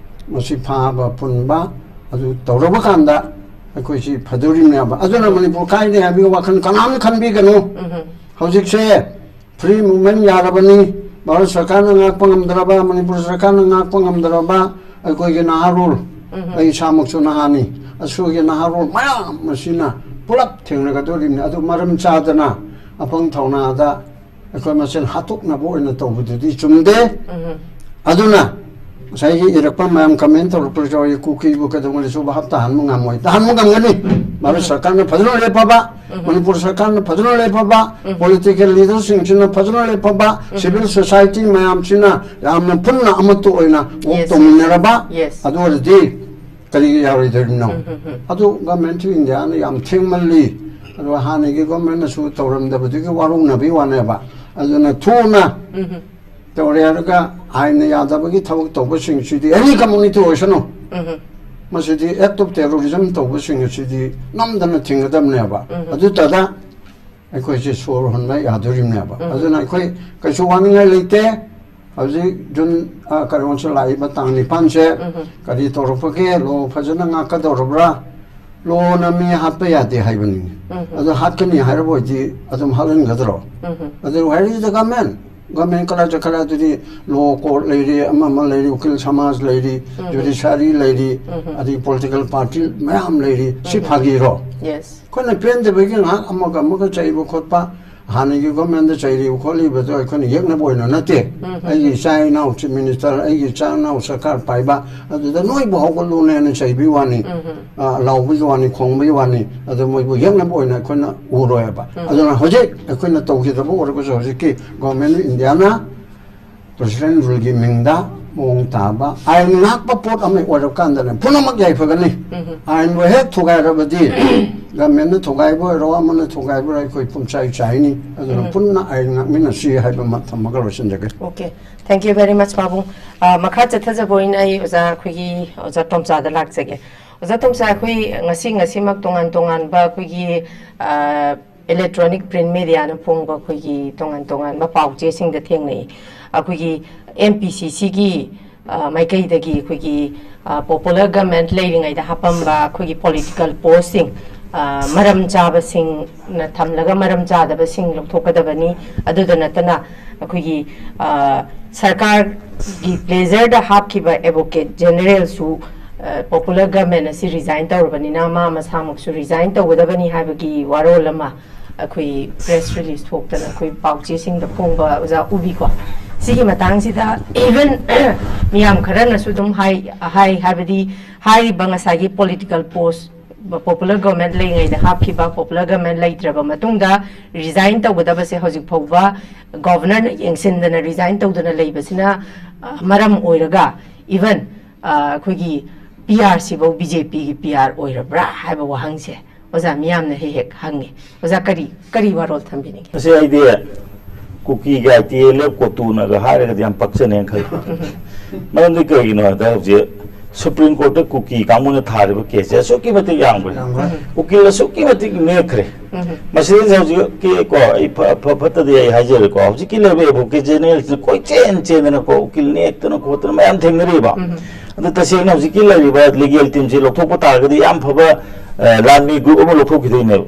ꯃꯁꯤ ꯐꯥꯕ ꯄꯨꯟꯕ ꯑꯗꯨ ꯇꯧꯔꯕ ꯀꯥꯟꯗ ꯑꯩꯈꯣꯏꯁꯤ ꯐꯗꯣꯔꯤꯕꯅꯦꯕ꯫ ꯑꯗꯨꯅ ꯃꯅꯤꯄꯨꯔ ꯀꯥꯏꯅꯤ ꯍꯥꯏꯕꯒꯤ ꯋꯥꯈꯜ ꯀꯅꯥꯝ ꯈꯟꯕꯤꯒꯅꯨ꯫ ꯍꯧꯖꯤꯛꯁꯦ free movement ꯌꯥꯔꯕꯅꯤ꯫ ꯚꯥꯔꯠ ꯁꯔꯀꯥꯔꯅ ꯉꯥꯛꯄ ꯉꯝꯗ꯭ꯔꯕ, ꯃꯅꯤꯄꯨꯔ ꯁꯔꯀꯥꯔꯅ ꯉꯥꯛꯄ ꯉꯝꯗ꯭ꯔꯕ ꯑꯩꯈꯣꯏꯒꯤ ꯅꯍꯥꯔꯣꯜ, ꯑꯩ ꯏꯁꯥꯃꯛꯁꯨ ꯅꯍꯥꯅꯤ, ꯑꯁꯤꯒꯤ ꯅꯍꯥꯔꯣꯜ ꯃꯌꯥꯝ ꯑꯁꯤꯅ ꯄꯨꯂꯞ ꯊꯦꯡꯅꯒꯗꯧꯔꯤꯕꯅꯤ꯫ ꯑꯗꯨ ꯃꯔꯝ ꯆꯥꯗꯅ ꯑꯄꯪ ꯊꯧꯅꯥꯗ ꯑꯩꯈꯣꯏ ꯃꯁꯦꯟ ꯍꯥꯠꯇꯣꯛꯅꯕ ꯑꯣꯏꯅ ꯇꯧꯕꯗꯨꯗꯤ ꯆꯨꯝꯗꯦ꯫ ꯑꯗꯨꯅ ꯉꯁꯥꯏꯒꯤ ꯏꯔꯛꯄ ꯃꯌꯥꯝ comment ꯇꯧꯔꯛꯄꯁꯨ ꯌꯥꯎꯏ, ꯀꯨꯀꯤꯕꯨ ꯀꯩꯗꯧꯉꯩꯗꯁꯨ ꯚꯥꯞ ꯇꯥꯍꯟꯕ ꯉꯝꯃꯣꯏ꯫ ꯇꯥꯍꯟꯕ ꯉꯝꯒꯅꯤ꯫ ꯚꯥꯔꯠ ꯁꯔꯀꯥꯔꯅ ꯐꯖꯅ ꯂꯦꯞꯄꯕ, ꯃꯅꯤꯄꯨꯔ ꯁꯔꯀꯥꯔꯅ ꯐꯖꯅ ꯂꯦꯞꯄꯕ, political leaderꯁꯤꯡꯁꯤꯅ ꯐꯖꯅ ꯂꯦꯞꯄꯕ, civil society ꯃꯌꯥꯝꯁꯤꯅ ꯌꯥꯝꯅ ꯄꯨꯟꯅ ꯑꯃꯠꯇ ꯑꯣꯏꯅ work Yes, yes. ꯇꯧꯃꯤꯟꯅꯔꯕ, Yes. ꯑꯗꯨ ꯑꯣꯏꯔꯗꯤ ꯀꯔꯤꯒꯤ ꯌꯥꯔꯣꯏꯗꯣꯔꯤꯕꯅꯣ? ꯑꯗꯨ Government of Indiaꯅ ꯌꯥꯝ ꯊꯦꯡꯃꯜꯂꯤ꯫ ꯑꯗꯨꯒ ꯍꯥꯟꯅꯒꯤ governmentꯅꯁꯨ ꯇꯧꯔꯝꯗꯕꯗꯨꯒꯤ ꯋꯥꯔꯧꯅꯕꯒꯤ ꯋꯥꯅꯦꯕ꯫ ꯑꯗꯨꯅ ꯊꯨꯅ ꯇꯧꯔꯦ ꯍꯥꯏꯔꯒ ꯑꯥꯏꯟꯅ ꯌꯥꯗꯕꯒꯤ ꯊꯕꯛ ꯇꯧꯕꯁꯤꯡꯁꯤꯗꯤ any community ꯑꯣꯏꯁꯅꯨ, ꯃꯁꯤꯗꯤ act of terrorism ꯇꯧꯕꯁꯤꯡ ꯑꯁꯤꯗꯤ ꯅꯝꯗꯅ ꯊꯤꯡꯒꯗꯕꯅꯦꯕ꯫ ꯑꯗꯨꯇꯗ ꯑꯩꯈꯣꯏꯁꯦ ꯁꯣꯔ ꯍꯣꯟꯕ ꯌꯥꯗꯣꯔꯤꯕꯅꯦꯕ꯫ ꯑꯗꯨꯅ ꯑꯩꯈꯣꯏ ꯀꯩꯁꯨ ꯋꯥꯅꯤꯡꯉꯥꯏ ꯂꯩꯇꯦ꯫ ꯍꯧꯖꯤꯛ ꯖꯨꯟ, ꯑ, ꯀꯩꯅꯣꯁꯦ ꯂꯥꯛꯏꯕ ꯇꯥꯡ ꯅꯤꯄꯥꯟꯁꯦ ꯀꯔꯤ ꯇꯧꯔꯛꯄꯒꯦ? Law ꯐꯖꯅ ꯉꯥꯛꯀꯗꯧꯔꯕ꯭ꯔꯥ? Lawꯅ ꯃꯤ ꯍꯥꯠꯄ ꯌꯥꯗꯦ ꯍꯥꯏꯕꯅꯤ꯫ ꯑꯗꯨ ꯍꯥꯠꯀꯅꯤ ꯍꯥꯏꯔꯕ ꯑꯣꯏꯗꯤ ꯑꯗꯨꯝ ꯍꯥꯠꯍꯟꯒꯗ꯭ꯔꯣ? ꯑꯗꯨ where is the government? Government ꯀꯗꯥꯏ ꯆꯠꯈ꯭ꯔꯦ? ꯑꯗꯨꯗꯤ law court ꯂꯩꯔꯤ, ꯑꯃ ꯑꯃ ꯂꯩꯔꯤ, ꯎꯀꯤꯜ ꯁꯃꯥꯖ ꯂꯩꯔꯤ, judiciary ꯂꯩꯔꯤ, ꯑꯗꯩ political party ꯃꯌꯥꯝ ꯂꯩꯔꯤ꯫ ꯁꯤ ꯐꯥꯒꯤꯔꯣ? Yes. ꯑꯩꯈꯣꯏꯅ ꯄꯦꯟꯗꯕꯒꯤ ꯉꯥꯏꯍꯥꯛ ꯑꯃꯒ ꯑꯃꯒ ꯆꯩꯕ ꯈꯣꯠꯄ, ꯍꯥꯟꯅꯒꯤ governmentꯗ ꯆꯩꯔꯤꯕ ꯈꯣꯠꯂꯤꯕꯗꯣ ꯑꯩꯈꯣꯏꯅ ꯌꯦꯛꯅꯕ ꯑꯣꯏꯅ ꯅꯠꯇꯦ꯫ ꯑꯩꯒꯤ ꯏꯆꯥ ꯏꯅꯥꯎ chief minister, ꯑꯩꯒꯤ ꯏꯆꯥ ꯏꯅꯥꯎ ꯁꯔꯀꯥꯔ ꯄꯥꯏꯕ, ꯑꯗꯨꯗ ꯅꯣꯏꯕꯨ ꯍꯧꯒꯠꯂꯨꯅꯦꯅ ꯆꯩꯕꯤ ꯋꯥꯅꯤ, ꯑ, ꯂꯥꯎꯕꯒꯤ ꯋꯥꯅꯤ, ꯈꯣꯡꯕꯒꯤ ꯋꯥꯅꯤ꯫ ꯑꯗꯨ ꯃꯣꯏꯕꯨ ꯌꯦꯛꯅꯕ ꯑꯣꯏꯅ ꯑꯩꯈꯣꯏꯅ ꯎꯔꯣꯏꯕ꯫ ꯑꯗꯨꯅ ꯍꯧꯖꯤꯛ ꯑꯩꯈꯣꯏꯅ ꯇꯧꯈꯤꯗꯕ ꯑꯣꯏꯔꯒꯁꯨ ꯍꯧꯖꯤꯛꯀꯤ Government of Indiaꯅ President ruleꯒꯤ ꯃꯤꯡꯗ ꯃꯑꯣꯡ ꯇꯥꯕ ꯑꯥꯏꯟ ꯉꯥꯛꯄ ꯄꯣꯠ ꯑꯃ ꯑꯣꯏꯔꯀꯥꯟꯗꯅꯦ ꯄꯨꯝꯅꯃꯛ ꯌꯥꯏꯐꯒꯅꯤ꯫ ꯑꯥꯏꯟꯕꯨ ꯍꯦꯛ ꯊꯨꯒꯥꯏꯔꯕꯗꯤ governmentꯅ ꯊꯨꯒꯥꯏꯕ ꯑꯣꯏꯔꯣ, ꯑꯃꯅ ꯊꯨꯒꯥꯏꯕ ꯑꯣꯏꯔꯣ, ꯑꯩꯈꯣꯏ ꯄꯨꯝꯆꯥꯏ ꯆꯥꯏꯅꯤ꯫ ꯑꯗꯨꯅ ꯄꯨꯟꯅ ꯑꯥꯏꯟ ꯉꯥꯛꯃꯤꯟꯅꯁꯤ ꯍꯥꯏꯕ ꯑꯃ ꯊꯝꯃꯒ ꯂꯣꯏꯁꯤꯟꯖꯒꯦ꯫ Okay, thank you very much, ꯄꯥꯕꯨꯡ꯫ ꯑ, ꯃꯈꯥ ꯆꯠꯊꯖꯕ ꯑꯣꯏꯅ ꯑꯩ ꯑꯣꯖꯥ, ꯑꯩꯈꯣꯏꯒꯤ ꯑꯣꯖꯥ ꯇꯣꯝꯆꯥꯗ ꯂꯥꯛꯆꯒꯦ꯫ ꯑꯣꯖꯥ ꯇꯣꯝꯆꯥ, ꯑꯩꯈꯣꯏ ꯉꯁꯤ, ꯉꯁꯤꯃꯛ ꯇꯣꯉꯥꯟ ꯇꯣꯉꯥꯟꯕ ꯑꯩꯈꯣꯏꯒꯤ, ꯑ, electronic print mediaꯅ ꯐꯣꯡꯕ ꯑꯩꯈꯣꯏꯒꯤ ꯇꯣꯉꯥꯟ ꯇꯣꯉꯥꯟꯕ ꯄꯥꯎ ꯆꯦꯁꯤꯡꯗ ꯊꯦꯡꯅꯩ꯫ ꯑꯩꯈꯣꯏꯒꯤ MPCCꯒꯤ, ꯑ, ꯃꯥꯏꯀꯩꯗꯒꯤ ꯑꯩꯈꯣꯏꯒꯤ, ꯑ, popular government ꯂꯩꯔꯤꯉꯩꯗ ꯍꯥꯞꯄꯝꯕ ꯑꯩꯈꯣꯏꯒꯤ political postꯁꯤꯡ, ꯑ, ꯃꯔꯝ ꯆꯥꯕꯁꯤꯡꯅ ꯊꯝꯂꯒ ꯃꯔꯝ ꯆꯥꯗꯕꯁꯤꯡ ꯂꯧꯊꯣꯛꯀꯗꯕꯅꯤ꯫ ꯑꯗꯨꯗ ꯅꯠꯇꯅ ꯑꯩꯈꯣꯏꯒꯤ, ꯑ, ꯁꯔꯀꯥꯔꯒꯤ pleasureꯗ ꯍꯥꯞꯈꯤꯕ Advocate Generalꯁꯨ, ꯑ, popular government ꯑꯁꯤ resign ꯇꯧꯔꯕꯅꯤꯅ ꯃꯥ ꯃꯁꯥꯃꯛꯁꯨ resign ꯇꯧꯒꯗꯕꯅꯤ ꯍꯥꯏꯕꯒꯤ ꯋꯥꯔꯣꯜ ꯑꯃ ꯑꯩꯈꯣꯏ press release ꯊꯣꯛꯇꯅ ꯑꯩꯈꯣꯏ ꯄꯥꯎꯆꯦꯁꯤꯡꯗ ꯐꯣꯡꯕ ꯑꯣꯖꯥ ꯎꯕꯤꯀꯣ꯫ ꯁꯤꯒꯤ ꯃꯇꯥꯡꯁꯤꯗ even ꯃꯤꯌꯥꯝ ꯈꯔꯅꯁꯨ ꯑꯗꯨꯝ ꯍꯥꯏ ꯍꯥꯏ ꯍꯥꯏꯕꯗꯤ, ꯍꯥꯏꯔꯤꯕ ꯉꯁꯥꯏꯒꯤ ꯄꯣꯂꯤꯇꯤꯀꯦꯜ ꯄꯣꯁ, ꯄꯣꯄꯨꯂꯔ ꯒꯣꯔꯃꯦꯟ ꯂꯩꯔꯤꯉꯩꯗ ꯍꯥꯞꯈꯤꯕ, ꯄꯣꯄꯨꯂꯔ ꯒꯣꯔꯃꯦꯟ ꯂꯩꯇ꯭ꯔꯕ ꯃꯇꯨꯡꯗ ꯔꯤꯖꯥꯏꯟ ꯇꯧꯒꯗꯕꯁꯦ ꯍꯧꯖꯤꯛ ꯐꯥꯎꯕ ꯒꯣꯚꯔꯅꯔꯅ ꯌꯦꯡꯁꯤꯟꯗꯅ ꯔꯤꯖꯥꯏꯟ ꯇꯧꯗꯅ ꯂꯩꯕꯁꯤꯅ, ꯑ, ꯃꯔꯝ ꯑꯣꯏꯔꯒ, ꯏꯚꯟ, ꯑ, ꯑꯩꯈꯣꯏꯒꯤ ꯄꯤ ꯑꯥꯔ ꯁꯤꯐꯧ ꯕꯤ ꯖꯦ ꯄꯤꯒꯤ ꯄꯤ ꯑꯥꯔ ꯑꯣꯏꯔꯕ꯭ꯔꯥ ꯍꯥꯏꯕ ꯋꯥꯍꯪꯁꯦ ꯑꯣꯖꯥ ꯃꯤꯌꯥꯝꯅ ꯍꯦꯛ ꯍꯦꯛ ꯍꯪꯉꯤ꯫ ꯑꯣꯖꯥ, ꯀꯔꯤ ꯀꯔꯤ ꯋꯥꯔꯣꯜ ꯊꯝꯕꯤꯅꯤꯡꯉꯤ? ꯃꯁꯤ ꯑꯩꯗꯤ ꯀꯨꯀꯤꯒ ꯑꯥꯏ ꯇꯤ ꯑꯦꯜ ꯑꯦꯐ ꯀꯣꯇꯨꯅꯒ ꯍꯥꯏꯔꯒꯗꯤ ꯌꯥꯝ ꯄꯛꯆꯅꯦꯅ ꯈꯜꯂꯤ꯫ ꯃꯔꯝꯗꯤ ꯀꯩꯒꯤꯅꯣ ꯍꯥꯏꯗ, ꯍꯧꯖꯤꯛ ꯁꯨꯄ꯭ꯔꯤꯝ ꯀꯣꯔꯠꯇ ꯀꯨꯀꯤ ꯀꯥꯡꯕꯨꯅ ꯊꯥꯔꯤꯕ ꯀꯦꯁꯁꯦ ꯑꯁꯨꯛꯀꯤ ꯃꯇꯤꯛ ꯌꯥꯝꯈ꯭ꯔꯦ꯫ ꯌꯥꯝꯈ꯭ꯔꯦ꯫ ꯎꯀꯤꯜ ꯑꯁꯨꯛꯀꯤ ꯃꯇꯤꯛ ꯅꯦꯛꯈ꯭ꯔꯦ꯫ ꯃꯁꯤꯗꯩꯁꯤꯗ ꯍꯧꯖꯤꯛꯀꯤ ꯀꯣ, ꯑꯩ ꯐ-, ꯐ-, ꯐꯠꯇꯗꯤ ꯑꯩ ꯍꯥꯏꯖꯔꯦꯀꯣ, ꯍꯧꯖꯤꯛꯀꯤ ꯂꯩꯔꯤꯕ ꯑꯦꯗꯚꯣꯀꯦꯠ ꯖꯦꯅꯦꯔꯦꯜꯁꯤꯅ ꯀꯣꯏꯆꯦꯟ ꯆꯦꯟꯗꯅꯀꯣ, ꯎꯀꯤꯜ ꯅꯦꯛꯇꯅ ꯈꯣꯠꯇꯅ ꯃꯌꯥꯝ ꯊꯦꯡꯅꯔꯤꯕ꯫ ꯑꯗꯨ ꯇꯁꯦꯡꯅ ꯍꯧꯖꯤꯛꯀꯤ ꯂꯩꯔꯤꯕ ꯂꯤꯒꯦꯜ ꯇꯤꯝꯁꯤ ꯂꯧꯊꯣꯛꯄ ꯇꯥꯔꯒꯗꯤ ꯌꯥꯝ ꯐꯕ, ꯑ, ꯂꯥꯟꯃꯤ ꯒ꯭ꯔꯨꯞ ꯑꯃ ꯂꯧꯊꯣꯛꯈꯤꯗꯣꯏꯅꯦꯕ꯫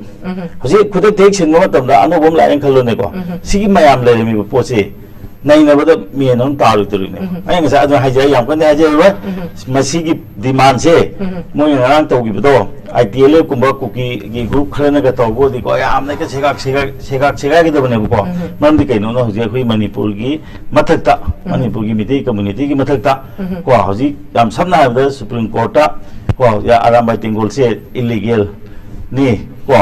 ꯍꯧꯖꯤꯛ ꯈꯨꯗꯛꯇ ꯍꯦꯛ ꯁꯤꯟꯕ ꯃꯇꯝꯗ ꯑꯅꯧꯕ ꯑꯃ ꯂꯥꯛꯑꯦꯅ ꯈꯜꯂꯣꯅꯦꯀꯣ꯫ ꯁꯤꯒꯤ ꯃꯌꯥꯝ ꯂꯩꯔꯝꯃꯤꯕ ꯄꯣꯠꯁꯦ ꯅꯩꯅꯕꯗ ꯃꯦꯟ ꯑꯃ ꯇꯥꯔꯣꯏꯗꯧꯔꯤꯅꯦ꯫ ꯑꯩ ꯉꯁꯥꯏ ꯑꯗꯨꯝ ꯍꯥꯏꯖꯔꯦ, ꯌꯥꯝ ꯀꯟꯅ ꯍꯥꯏꯖꯔꯔꯣꯏ꯫ ꯃꯁꯤꯒꯤ ꯗꯤꯃꯥꯟꯁꯦ ꯃꯣꯏꯅ ꯉꯔꯥꯡ ꯇꯧꯈꯤꯕꯗꯣ, ꯑꯥꯏ ꯇꯤ ꯑꯦꯜ ꯑꯦꯐ ꯀꯨꯝꯕ ꯀꯨꯀꯤꯒꯤ ꯒ꯭ꯔꯨꯞ ꯈꯔꯅꯒ ꯇꯧꯕ ꯑꯣꯏꯔꯗꯤꯀꯣ, ꯌꯥꯝꯅ ꯍꯦꯛꯇ ꯁꯦꯒꯥꯛ, ꯁꯦꯒꯥꯛ, ꯁꯦꯒꯥꯛ, ꯁꯦꯒꯥꯏꯒꯗꯕꯅꯦꯕꯀꯣ꯫ ꯃꯔꯝꯗꯤ ꯀꯩꯅꯣꯅ ꯍꯧꯖꯤꯛ ꯑꯩꯈꯣꯏ ꯃꯅꯤꯄꯨꯔꯒꯤ ꯃꯊꯛꯇ, ꯃꯅꯤꯄꯨꯔꯒꯤ ꯃꯤꯇꯩ ꯀꯝꯃ꯭ꯌꯨꯅꯤꯇꯤꯒꯤ ꯃꯊꯛꯇ ꯀꯣ, ꯍꯧꯖꯤꯛ ꯌꯥꯝ ꯁꯝꯅ ꯍꯥꯏꯔꯕꯗ ꯁꯨꯄ꯭ꯔꯤꯝ ꯀꯣꯔꯠꯇ ꯀꯣ, ꯑꯔꯥꯝꯕꯥꯏ ꯇꯦꯡꯒꯣꯜꯁꯦ ꯏꯜꯂꯤꯒꯦꯜꯅꯤ ꯀꯣ,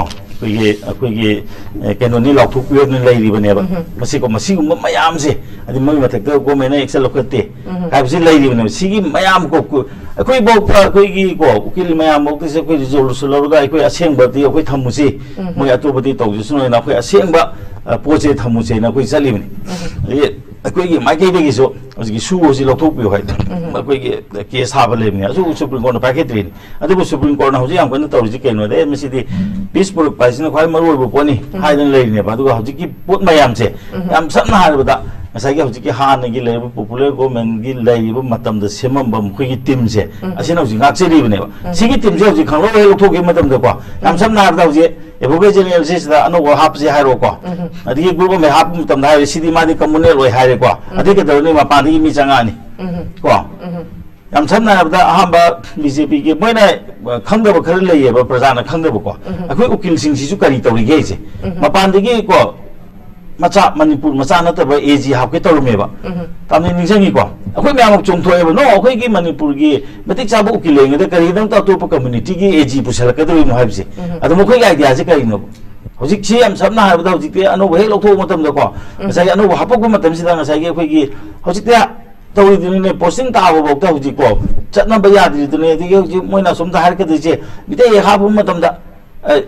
ꯑꯩꯈꯣꯏꯒꯤ, ꯑꯩꯈꯣꯏꯒꯤ, ꯑꯦ, ꯀꯩꯅꯣꯅꯤ, ꯂꯥꯎꯊꯣꯛꯄꯤꯌꯣꯅ ꯂꯩꯔꯤꯕꯅꯦꯕ꯫ ꯃꯁꯤꯀꯣ, ꯃꯁꯤꯒꯨꯝꯕ ꯃꯌꯥꯝꯁꯦ, ꯍꯥꯏꯗꯤ ꯃꯣꯏ ꯃꯊꯛꯇ ꯒꯣꯔꯃꯦꯟꯅ ꯑꯦꯛꯁꯟ ꯂꯧꯈꯠꯇꯦ ꯍꯥꯏꯕꯁꯤ ꯂꯩꯔꯤꯕꯅꯦꯕ꯫ ꯁꯤꯒꯤ ꯃꯌꯥꯝ ꯀꯣ, ꯀꯨ-, ꯑꯩꯈꯣꯏꯐꯥꯎꯗ, ꯑꯩꯈꯣꯏꯒꯤ ꯀꯣ, ꯎꯀꯤꯜ ꯃꯌꯥꯝꯐꯥꯎꯗꯁꯦ ꯑꯩꯈꯣꯏ ꯔꯤꯖꯣꯂꯨꯁꯟ ꯂꯧꯔꯒ ꯑꯩꯈꯣꯏ ꯑꯁꯦꯡꯕꯗꯤ ꯑꯩꯈꯣꯏ ꯊꯝꯃꯨꯁꯤ, ꯃꯣꯏ ꯑꯇꯣꯞꯄꯗꯤ ꯇꯧꯖꯁꯅꯨ ꯍꯥꯏꯅ ꯑꯩꯈꯣꯏ ꯑꯁꯦꯡꯕ, ꯑ, ꯄꯣꯠꯁꯦ ꯊꯝꯃꯨꯁꯦꯅ ꯑꯩꯈꯣꯏ ꯆꯠꯂꯤꯕꯅꯤ꯫ ꯑꯗꯒꯤ ꯑꯩꯈꯣꯏꯒꯤ ꯃꯥꯏꯀꯩꯗꯒꯤꯁꯨ ꯍꯧꯖꯤꯛꯀꯤ ꯁꯨ ꯑꯁꯤ ꯂꯧꯊꯣꯛꯄꯤꯌꯨ ꯍꯥꯏꯗꯅ ꯑꯩꯈꯣꯏꯒꯤ ꯀꯦꯁ ꯊꯥꯕ ꯂꯩꯕꯅꯦ꯫ ꯑꯗꯨꯕꯨ ꯁꯨꯄ꯭ꯔꯤꯝ ꯀꯣꯔꯠꯅ ꯄꯥꯏꯈꯠꯇ꯭ꯔꯤꯅꯤ꯫ ꯑꯗꯨꯕꯨ ꯁꯨꯄ꯭ꯔꯤꯝ ꯀꯣꯔꯠꯅ ꯍꯧꯖꯤꯛ ꯌꯥꯝ ꯀꯟꯅ ꯇꯧꯔꯤꯁꯤ ꯀꯩꯅꯣꯗ, "ꯑꯦ, ꯃꯁꯤꯗꯤ ꯄꯤꯁ ꯄꯨꯔꯛꯄ ꯍꯥꯏꯁꯤꯅ ꯈ꯭ꯋꯥꯏ ꯃꯔꯨ ꯑꯣꯏꯕ ꯄꯣꯠꯅꯤ" ꯍꯥꯏꯗꯅ ꯂꯩꯔꯤꯅꯦꯕ꯫ ꯑꯗꯨꯒ ꯍꯧꯖꯤꯛꯀꯤ ꯄꯣꯠ ꯃꯌꯥꯝꯁꯦ, ꯌꯥꯝ ꯁꯝꯅ ꯍꯥꯏꯔꯕꯗ, ꯉꯁꯥꯏꯒꯤ ꯍꯧꯖꯤꯛꯀꯤ ꯍꯥꯟꯅꯒꯤ ꯂꯩꯔꯤꯕ ꯄꯣꯄꯨꯂꯔ ꯒꯣꯔꯃꯦꯟꯒꯤ ꯂꯩꯔꯤꯕ ꯃꯇꯝꯗ ꯁꯦꯝꯃꯝꯕ ꯃꯈꯣꯏꯒꯤ ꯇꯤꯝꯁꯦ, ꯑꯁꯤꯅ ꯍꯧꯖꯤꯛ ꯉꯥꯛꯆꯔꯤꯕꯅꯦꯕ꯫ ꯁꯤꯒꯤ ꯇꯤꯝꯁꯦ ꯍꯧꯖꯤꯛ ꯈꯪꯂꯧ ꯍꯦꯛ ꯂꯧꯊꯣꯛꯈꯤꯕ ꯃꯇꯝꯗꯀꯣ, ꯌꯥꯝ ꯁꯝꯅ ꯍꯥꯏꯔꯕꯗ, ꯍꯧꯖꯤꯛ ꯑꯦꯗꯚꯣꯀꯦꯠ ꯖꯦꯅꯦꯔꯦꯜꯁꯦ ꯁꯤꯗ ꯑꯅꯧꯕ ꯍꯥꯞꯄꯁꯦ ꯍꯥꯏꯔꯣꯀꯣ, ꯑꯗꯒꯤ ꯒ꯭ꯔꯨꯞ ꯑꯃ ꯍꯥꯞꯄ ꯃꯇꯝꯗ ꯍꯥꯏꯔꯦ, "ꯁꯤꯗꯤ ꯃꯥꯗꯤ ꯀꯝꯃꯨꯅꯦꯜ ꯑꯣꯏ" ꯍꯥꯏꯔꯦꯀꯣ, ꯑꯗꯩ ꯀꯩꯗꯧꯔꯅꯤ? ꯃꯄꯥꯟꯗꯒꯤ ꯃꯤ ꯆꯪꯉꯛꯑꯅꯤ ꯀꯣ꯫ ꯌꯥꯝ ꯁꯝꯅ ꯍꯥꯏꯔꯕꯗ, ꯑꯍꯥꯟꯕ ꯕꯤ ꯖꯦ ꯄꯤꯒꯤ ꯃꯣꯏꯅ, ꯑ, ꯈꯪꯗꯕ ꯈꯔ ꯂꯩꯌꯦꯕ, ꯄ꯭ꯔꯖꯥꯅ ꯈꯪꯗꯕꯀꯣ꯫ ꯑꯩꯈꯣꯏ ꯎꯀꯤꯜꯁꯤꯡꯁꯤꯁꯨ ꯀꯔꯤ ꯇꯧꯔꯤꯒꯦ ꯍꯥꯏꯁꯦ, ꯃꯄꯥꯟꯗꯒꯤ ꯀꯣ, ꯃꯆꯥ, ꯃꯅꯤꯄꯨꯔ ꯃꯆꯥ ꯅꯠꯇꯕ ꯑꯦ ꯖꯤ ꯍꯥꯞꯀꯦ ꯇꯧꯔꯝꯃꯦꯕ꯫ ꯇꯥꯝꯅ ꯅꯤꯡꯁꯤꯡꯉꯤꯀꯣ? ꯑꯩꯈꯣꯏ ꯃꯌꯥꯝ ꯑꯃ ꯆꯣꯡꯊꯣꯛꯑꯦꯕ, "ꯅꯣ, ꯑꯩꯈꯣꯏꯒꯤ ꯃꯅꯤꯄꯨꯔꯒꯤ ꯃꯇꯤꯛ ꯆꯥꯕ ꯎꯀꯤꯜ ꯂꯩꯔꯤꯉꯩꯗ ꯀꯔꯤꯒꯤꯗꯃꯛꯇ ꯑꯇꯣꯞꯄ ꯀꯝꯃ꯭ꯌꯨꯅꯤꯇꯤꯒꯤ ꯑꯦ ꯖꯤ ꯄꯨꯁꯜꯂꯛꯀꯗꯧꯔꯤꯅꯣ?" ꯍꯥꯏꯕꯁꯦ꯫ ꯑꯗꯣ ꯃꯈꯣꯏꯒꯤ ꯑꯥꯏꯗꯤꯌꯥꯁꯦ ꯀꯔꯤꯅꯣꯕ? ꯍꯧꯖꯤꯛꯁꯤ ꯌꯥꯝ ꯁꯝꯅ ꯍꯥꯏꯔꯕꯗ, ꯍꯧꯖꯤꯛꯇꯤ ꯑꯅꯧꯕ ꯍꯦꯛ ꯂꯧꯊꯣꯛꯄ ꯃꯇꯝꯗꯀꯣ, ꯉꯁꯥꯏꯒꯤ ꯑꯅꯧꯕ ꯍꯥꯞꯄꯛꯄ ꯃꯇꯝꯁꯤꯗ, ꯉꯁꯥꯏꯒꯤ ꯑꯩꯈꯣꯏꯒꯤ ꯍꯧꯖꯤꯛꯇꯤ ꯇꯧꯔꯤꯗꯨꯅꯤꯅꯦ, ꯄꯣꯁꯇꯤꯡ ꯇꯥꯕꯐꯥꯎꯗ ꯍꯧꯖꯤꯛꯀꯣ ꯆꯠꯅꯕ ꯌꯥꯗ꯭ꯔꯤꯗꯨꯅꯦ꯫ ꯑꯗꯒꯤ ꯍꯧꯖꯤꯛ ꯃꯣꯏꯅ ꯑꯁꯣꯝꯗ ꯍꯥꯏꯔꯛꯀꯗꯣꯏꯁꯦ, ꯃꯤꯇꯩ ꯍꯦꯛ ꯍꯥꯞꯄ ꯃꯇꯝꯗ, ꯑ,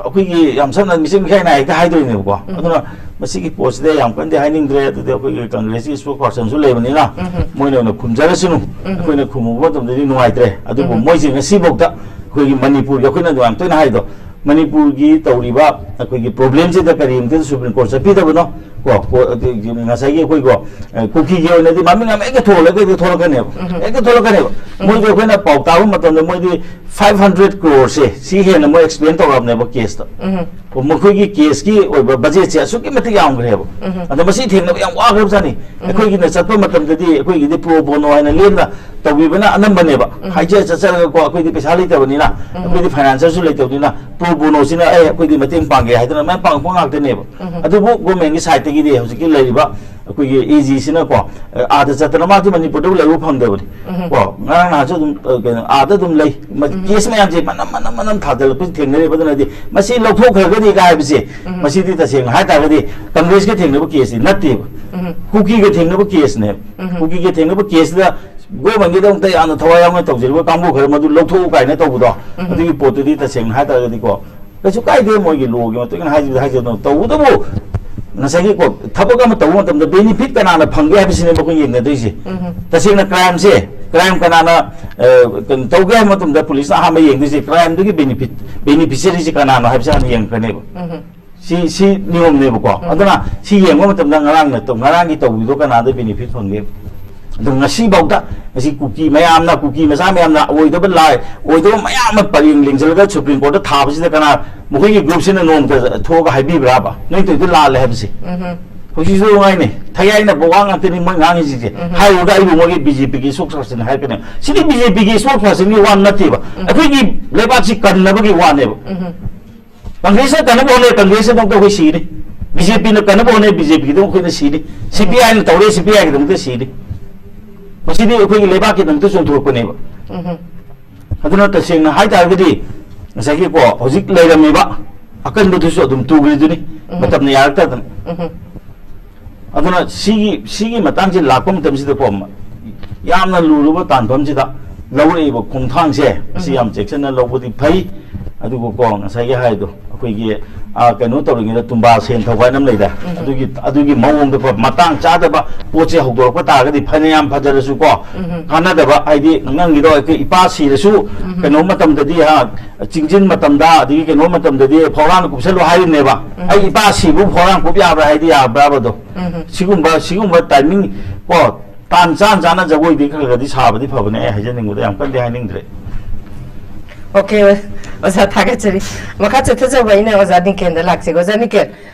ꯑꯩꯈꯣꯏꯒꯤ ꯌꯥꯝ ꯁꯝꯅ ꯃꯤꯆꯪ ꯃꯤꯈꯥꯏ ꯅꯥꯏ ꯍꯦꯛꯇ ꯍꯥꯏꯗꯣꯏꯅꯦꯕꯀꯣ꯫ ꯑꯗꯨꯅ ꯃꯁꯤꯒꯤ ꯄꯣꯠꯁꯤꯗ ꯌꯥꯝ ꯀꯟꯅꯗꯤ ꯍꯥꯏꯅꯤꯡꯗ꯭ꯔꯦ꯫ ꯑꯗꯨꯗꯤ ꯑꯩꯈꯣꯏꯒꯤ ꯀꯪꯒ꯭ꯔꯦꯁꯀꯤ ꯏꯁꯄꯣꯛ ꯄꯥꯔꯁꯟꯁꯨ ꯂꯩꯕꯅꯤꯅ, ꯃꯣꯏꯅ ꯑꯣꯏꯅ ꯈꯨꯝꯖꯔꯁꯅꯨ꯫ ꯑꯩꯈꯣꯏꯅ ꯈꯨꯝꯃꯨꯕ ꯃꯇꯝꯗꯗꯤ ꯅꯨꯡꯉꯥꯏꯇ꯭ꯔꯦ꯫ ꯑꯗꯨꯕꯨ ꯃꯣꯏꯁꯦ ꯉꯁꯤꯐꯥꯎꯗ ꯑꯩꯈꯣꯏꯒꯤ ꯃꯅꯤꯄꯨꯔꯒꯤ, ꯑꯩꯈꯣꯏꯅ ꯌꯥꯝ ꯇꯣꯏꯅ ꯍꯥꯏꯗꯣ, ꯃꯅꯤꯄꯨꯔꯒꯤ ꯇꯧꯔꯤꯕ ꯑꯩꯈꯣꯏꯒꯤ ꯄ꯭ꯔꯣꯕ꯭ꯂꯦꯝꯁꯤꯗ ꯀꯔꯤꯝꯇ ꯁꯨꯄ꯭ꯔꯤꯝ ꯀꯣꯔꯠ ꯆꯠꯄꯤꯗꯕꯅꯣ? ꯀꯣ, ꯀꯣ, ꯑꯗꯨ ꯉꯁꯥꯏꯒꯤ ꯑꯩꯈꯣꯏꯀꯣ, ꯑ, ꯀꯨꯀꯤꯒꯤ ꯑꯣꯏꯅꯗꯤ ꯃꯃꯤꯡ ꯑꯃ ꯍꯦꯛꯇ ꯊꯣꯜꯂꯒ ꯍꯦꯛꯇ ꯊꯣꯛꯂꯛꯀꯅꯦꯕ꯫ ꯍꯦꯛꯇ ꯊꯣꯛꯂꯛꯀꯅꯦꯕ꯫ ꯃꯣꯏꯗꯤ ꯑꯩꯈꯣꯏꯅ ꯄꯥꯎ ꯇꯥꯕ ꯃꯇꯝꯗ ꯃꯣꯏꯗꯤ five hundred crore ꯁꯦ ꯁꯤ ꯍꯦꯟꯅ ꯃꯣꯏ ꯑꯦꯛꯁꯄꯦꯟ ꯇꯧꯔꯕꯅꯦꯕ ꯀꯦꯁꯇ꯫ ꯃꯈꯣꯏꯒꯤ ꯀꯦꯁꯀꯤ ꯑꯣꯏꯕ ꯕꯖꯦꯠꯁꯦ ꯑꯁꯨꯛꯀꯤ ꯃꯇꯤꯛ ꯌꯥꯝꯈ꯭ꯔꯦꯕ꯫ ꯑꯗꯣ ꯃꯁꯤ ꯊꯦꯡꯅꯕ ꯌꯥꯝ ꯋꯥꯈ꯭ꯔꯕꯖꯥꯠꯅꯤ꯫ ꯑꯩꯈꯣꯏꯒꯤꯅ ꯆꯠꯄ ꯃꯇꯝꯗꯗꯤ ꯑꯩꯈꯣꯏꯒꯤꯗꯤ ꯄ꯭ꯔꯣ ꯕꯣꯅꯣ ꯍꯥꯏꯅ ꯂꯦꯝꯅ ꯇꯧꯕꯤꯕꯅ ꯑꯅꯝꯕꯅꯦꯕ꯫ ꯍꯥꯏꯖ ꯆꯠꯆꯔꯒꯀꯣ, ꯑꯩꯈꯣꯏꯗꯤ ꯄꯩꯁꯥ ꯂꯩꯇꯕꯅꯤꯅ, ꯑꯩꯈꯣꯏꯗꯤ ꯐꯥꯏꯅꯥꯟꯁꯔꯁꯨ ꯂꯩꯇꯕꯅꯤꯅ, ꯄ꯭ꯔꯣ ꯕꯣꯅꯣꯁꯤꯅ, "ꯑꯦ, ꯑꯩꯈꯣꯏꯗꯤ ꯃꯇꯦꯡ ꯄꯥꯡꯒꯦ" ꯍꯥꯏꯗꯅ ꯃꯌꯥꯝ ꯄꯥꯡꯉꯛꯄ ꯉꯥꯛꯇꯅꯦꯕ꯫ ꯑꯗꯨꯕꯨ ꯒꯣꯔꯃꯦꯟꯒꯤ ꯁꯥꯏꯠꯇꯒꯤꯗꯤ ꯍꯧꯖꯤꯛꯀꯤ ꯂꯩꯔꯤꯕ ꯑꯩꯈꯣꯏꯒꯤ ꯑꯦ ꯖꯤꯁꯤꯅꯀꯣ, ꯑ, ꯑꯥꯗ ꯆꯠꯇꯅ ꯃꯥꯗꯤ ꯃꯅꯤꯄꯨꯔꯗ ꯂꯩꯕ ꯐꯪꯗꯕꯅꯤ꯫ ꯀꯣ, ꯉꯔꯥꯡ ꯅꯍꯥꯟꯁꯨ ꯑꯗꯨꯝ, ꯑ, ꯀꯩꯅꯣ, ꯑꯥꯗ ꯑꯗꯨꯝ ꯂꯩ꯫ ꯃ-, ꯀꯦꯁ ꯃꯌꯥꯝꯁꯦ ꯃꯅꯝ, ꯃꯅꯝ, ꯃꯅꯝ ꯊꯥꯗꯜꯂꯛꯄꯁꯤ ꯊꯦꯡꯅꯔꯤꯕ꯫ ꯑꯗꯨꯅꯗꯤ ꯃꯁꯤ ꯂꯧꯊꯣꯛꯈ꯭ꯔꯒꯗꯤ ꯀꯥꯏ ꯍꯥꯏꯕꯁꯦ, ꯃꯁꯤꯗꯤ ꯇꯁꯦꯡꯅ ꯍꯥꯏ ꯇꯥꯔꯒꯗꯤ ꯀꯪꯒ꯭ꯔꯦꯁꯀ ꯊꯦꯡꯅꯕ ꯀꯦꯁꯇꯤ ꯅꯠꯇꯦꯕ꯫ ꯀꯨꯀꯤꯒ ꯊꯦꯡꯅꯕ ꯀꯦꯁꯅꯦꯕ꯫ ꯀꯨꯀꯤꯒ ꯊꯦꯡꯅꯕ ꯀꯦꯁꯇꯨꯗ ꯒꯣꯔꯃꯦꯟꯒꯤꯗꯃꯛꯇ ꯌꯥꯝꯅ ꯊꯋꯥꯏ ꯌꯥꯎꯅ ꯇꯧꯖꯔꯤꯕ ꯀꯥꯡꯕꯨ ꯈꯔ ꯃꯗꯨ ꯂꯧꯊꯣꯛꯎ ꯀꯥꯏꯅ ꯇꯧꯕꯗꯣ, ꯑꯗꯨꯒꯤ ꯄꯣꯠꯇꯨꯗꯤ ꯇꯁꯦꯡꯅ ꯍꯥꯏ ꯇꯥꯔꯒꯗꯤꯀꯣ, ꯀꯩꯁꯨ ꯀꯥꯏꯗꯦ, ꯃꯣꯏꯒꯤ ꯂꯣꯒꯤ ꯃꯇꯨꯡ ꯏꯟꯅ ꯍꯥꯏꯖꯕꯗ ꯍꯥꯏꯖꯕꯗꯣ꯫ ꯇꯧꯕꯇꯕꯨ ꯉꯁꯥꯏꯒꯤꯀꯣ, ꯊꯕꯛ ꯑꯃ ꯇꯧꯕ ꯃꯇꯝꯗ ꯕꯦꯅꯤꯐꯤꯠ ꯀꯅꯥꯅ ꯐꯪꯒꯦ ꯍꯥꯏꯕꯁꯤꯅꯦꯕ ꯑꯩꯈꯣꯏ ꯌꯦꯡꯅꯗꯣꯏꯁꯦ꯫ ꯇꯁꯦꯡꯅ ꯀ꯭ꯔꯥꯏꯝꯁꯦ, ꯀ꯭ꯔꯥꯏꯝ ꯀꯅꯥꯅ, ꯑ, ꯀꯩꯅꯣ ꯇꯧꯒꯦ ꯍꯥꯏꯕ ꯃꯇꯝꯗ ꯄꯨꯂꯤꯁꯅ ꯑꯍꯥꯟꯕ ꯌꯦꯡꯗꯣꯏꯁꯦ ꯀ꯭ꯔꯥꯏꯝꯗꯨꯒꯤ ꯕꯦꯅꯤꯐꯤꯠ, ꯕꯦꯅꯤꯐꯤꯁꯤꯌꯔꯤꯁꯦ ꯀꯅꯥꯅꯣ ꯍꯥꯏꯕꯁꯦ ꯍꯥꯟꯅ ꯌꯦꯡꯉꯛꯀꯅꯦꯕ꯫ ꯁꯤ, ꯁꯤ ꯅꯤꯌꯣꯝꯅꯦꯕꯀꯣ꯫ ꯑꯗꯨꯅ ꯁꯤ ꯌꯦꯡꯕ ꯃꯇꯝꯗ ꯉꯔꯥꯡꯅ ꯇꯧ-, ꯉꯔꯥꯡꯒꯤ ꯇꯧꯕꯤꯗꯣ ꯀꯅꯥꯗ ꯕꯦꯅꯤꯐꯤꯠ ꯐꯪꯒꯦ? ꯑꯗꯣ ꯉꯁꯤꯐꯥꯎꯗ, ꯉꯁꯤ ꯀꯨꯀꯤ ꯃꯌꯥꯝꯅ, ꯀꯨꯀꯤ ꯃꯆꯥ ꯃꯌꯥꯝꯅ ꯑꯣꯏꯗꯕ ꯂꯥꯏ, ꯑꯣꯏꯗꯕ ꯃꯌꯥꯝ ꯑꯃ ꯄꯔꯦꯡ ꯂꯦꯡꯁꯤꯜꯂꯒ ꯁꯨꯄ꯭ꯔꯤꯝ ꯀꯣꯔꯠꯇ ꯊꯥꯕꯁꯤꯗ ꯀꯅꯥ, ꯃꯈꯣꯏꯒꯤ ꯒ꯭ꯔꯨꯞꯁꯤꯅ ꯅꯣꯡꯃꯇ ꯊꯣꯛꯑꯒ ꯍꯥꯏꯕꯤꯕ꯭ꯔꯥꯕ, "ꯅꯣꯏ ꯇꯧꯔꯤꯗꯣ ꯂꯥꯜꯂꯦ" ꯍꯥꯏꯕꯁꯦ? ꯍꯧꯖꯤꯛꯁꯨ ꯉꯥꯏꯅꯦ, ꯊꯌꯥꯏꯅꯕ ꯋꯥ ꯉꯥꯛꯇꯅꯤ ꯃꯣꯏ ꯉꯥꯡꯉꯤꯁꯤꯡꯁꯦ꯫ ꯍꯥꯏꯔꯨꯔꯒ ꯑꯩꯕꯨ ꯃꯣꯏꯒꯤ ꯕꯤ ꯖꯦ ꯄꯤꯒꯤ ꯏꯁꯄꯣꯛꯁ ꯄꯥꯔꯁꯟ ꯍꯥꯏꯔꯛꯀꯅꯦꯕ꯫ ꯁꯤꯗꯤ ꯕꯤ ꯖꯦ ꯄꯤꯒꯤ ꯏꯁꯄꯣꯛꯁ ꯄꯥꯔꯁꯟꯒꯤ ꯋꯥ ꯅꯠꯇꯦꯕ, ꯑꯩꯈꯣꯏꯒꯤ ꯂꯩꯕꯥꯛꯁꯤ ꯀꯟꯅꯕꯒꯤ ꯋꯥꯅꯦꯕ꯫ ꯀꯪꯒ꯭ꯔꯦꯁꯅ ꯀꯟꯅꯕ ꯍꯣꯠꯅꯩ, ꯀꯪꯒ꯭ꯔꯦꯁꯁꯤꯗꯃꯛꯇ ꯑꯩꯈꯣꯏ ꯁꯤꯔꯦ꯫ ꯕꯤ ꯖꯦ ꯄꯤꯅ ꯀꯟꯅꯕ ꯍꯣꯠꯅꯩ, ꯕꯤ ꯖꯦ ꯄꯤꯒꯤꯗꯃꯛ ꯑꯩꯈꯣꯏꯅ ꯁꯤꯔꯤ꯫ ꯁꯤ ꯄꯤ ꯑꯥꯏꯅ ꯇꯧꯔꯦ, ꯁꯤ ꯄꯤ ꯑꯥꯏꯒꯤꯗꯃꯛꯇ ꯁꯤꯔꯤ꯫ ꯃꯁꯤꯗꯤ ꯑꯩꯈꯣꯏꯒꯤ ꯂꯩꯕꯥꯛꯀꯤꯗꯃꯛꯇ ꯆꯣꯡꯊꯣꯔꯛꯄꯅꯦꯕ꯫ ꯎꯝ꯫ ꯑꯗꯨꯅ ꯇꯁꯦꯡꯅ ꯍꯥꯏ ꯇꯥꯔꯒꯗꯤ ꯉꯁꯥꯏꯒꯤꯀꯣ ꯍꯧꯖꯤꯛ ꯂꯩꯔꯝꯃꯤꯕ ꯑꯀꯟꯕꯗꯨꯁꯨ ꯑꯗꯨꯝ ꯇꯨꯈ꯭ꯔꯤꯗꯨꯅꯤ, ꯎꯝ꯫ ꯃꯇꯝꯅ ꯌꯥꯔꯛꯇꯗꯅ꯫ ꯎꯝ꯫ ꯑꯗꯨꯅ ꯁꯤꯒꯤ, ꯁꯤꯒꯤ ꯃꯇꯥꯡꯁꯤ ꯂꯥꯛꯄ ꯃꯇꯝꯁꯤꯗꯀꯣ ꯌꯥꯝꯅ ꯂꯨꯔꯕ ꯇꯥꯟꯐꯝꯁꯤꯗ ꯂꯧꯔꯛꯏꯕ ꯈꯣꯡꯊꯥꯡꯁꯦ ꯑꯁꯤ ꯎꯝ꯫ ꯌꯥꯝ ꯆꯦꯛꯁꯤꯟꯅ ꯂꯧꯕꯗꯤ ꯐꯩ꯫ ꯑꯗꯨꯒꯀꯣ ꯉꯁꯥꯏꯒꯤ ꯍꯥꯏꯗꯣ ꯑꯩꯈꯣꯏꯒꯤ, ꯑ, ꯀꯩꯅꯣ ꯇꯧꯔꯤꯉꯩꯗ ꯇꯨꯝꯕꯥ ꯁꯦꯟ ꯊꯧꯕ ꯍꯥꯏꯅ ꯑꯃ ꯂꯩꯗꯥꯏ? ꯎꯝ꯫ ꯑꯗꯨꯒꯤ, ꯑꯗꯨꯒꯤ ꯃꯑꯣꯡꯗꯀꯣ ꯃꯇꯥꯡ ꯆꯥꯗꯕ ꯄꯣꯠꯁꯦ ꯍꯧꯗꯣꯔꯛꯄ ꯇꯥꯔꯒꯗꯤ ꯐꯅꯌꯥꯝ ꯐꯖꯔꯁꯨꯀꯣ ꯎꯝ꯫ ꯀꯥꯟꯅꯗꯕ, ꯍꯥꯏꯗꯤ ꯅꯪꯒꯤꯗꯣ ꯑꯩꯈꯣꯏ ꯏꯄꯥ ꯁꯤꯔꯁꯨ ꯎꯝ꯫ ꯀꯩꯅꯣ ꯃꯇꯝꯗꯗꯤ, ꯍꯥ, ꯆꯤꯡꯖꯤꯟ ꯃꯇꯝꯗ ꯑꯗꯒꯤ ꯀꯩꯅꯣ ꯃꯇꯝꯗꯗꯤ ꯐꯧꯔꯥꯡꯅ ꯀꯨꯞꯁꯜꯂꯨ ꯍꯥꯏꯔꯤꯅꯦꯕ꯫ ꯎꯝ꯫ ꯑꯩ ꯏꯄꯥ ꯁꯤꯕꯨ ꯐꯧꯔꯥꯡ ꯀꯨꯞ ꯌꯥꯕ꯭ꯔꯥ ꯍꯥꯏꯗꯤ ꯌꯥꯕ꯭ꯔꯥꯕꯗꯣ? ꯎꯝ꯫ ꯁꯤꯒꯨꯝꯕ, ꯁꯤꯒꯨꯝꯕ ꯇꯥꯏꯃꯤꯡ ꯀꯣ ꯇꯥꯟ ꯆꯥꯟ ꯆꯥꯅ ꯖꯒꯣꯏꯗꯤ ꯈꯔ ꯈꯔꯗꯤ ꯁꯥꯕꯗꯤ ꯐꯕꯅꯦ, ꯑꯩ ꯍꯥꯏꯖꯅꯤꯡꯕꯗ ꯌꯥꯝ ꯀꯟꯗꯤ ꯍꯥꯏꯅꯤꯡꯗ꯭ꯔꯦ꯫ ꯑꯣꯀꯦ, ꯑꯣꯖꯥ ꯊꯥꯒꯠꯆꯔꯤ꯫ ꯃꯈꯥ ꯆꯠꯊꯖꯕ ꯑꯩꯅ ꯑꯣꯖꯥ ꯅꯤꯀꯦꯟꯗ ꯂꯥꯛꯆꯒꯦ꯫ ꯑꯣꯖꯥ ꯅꯤꯀꯦꯟ,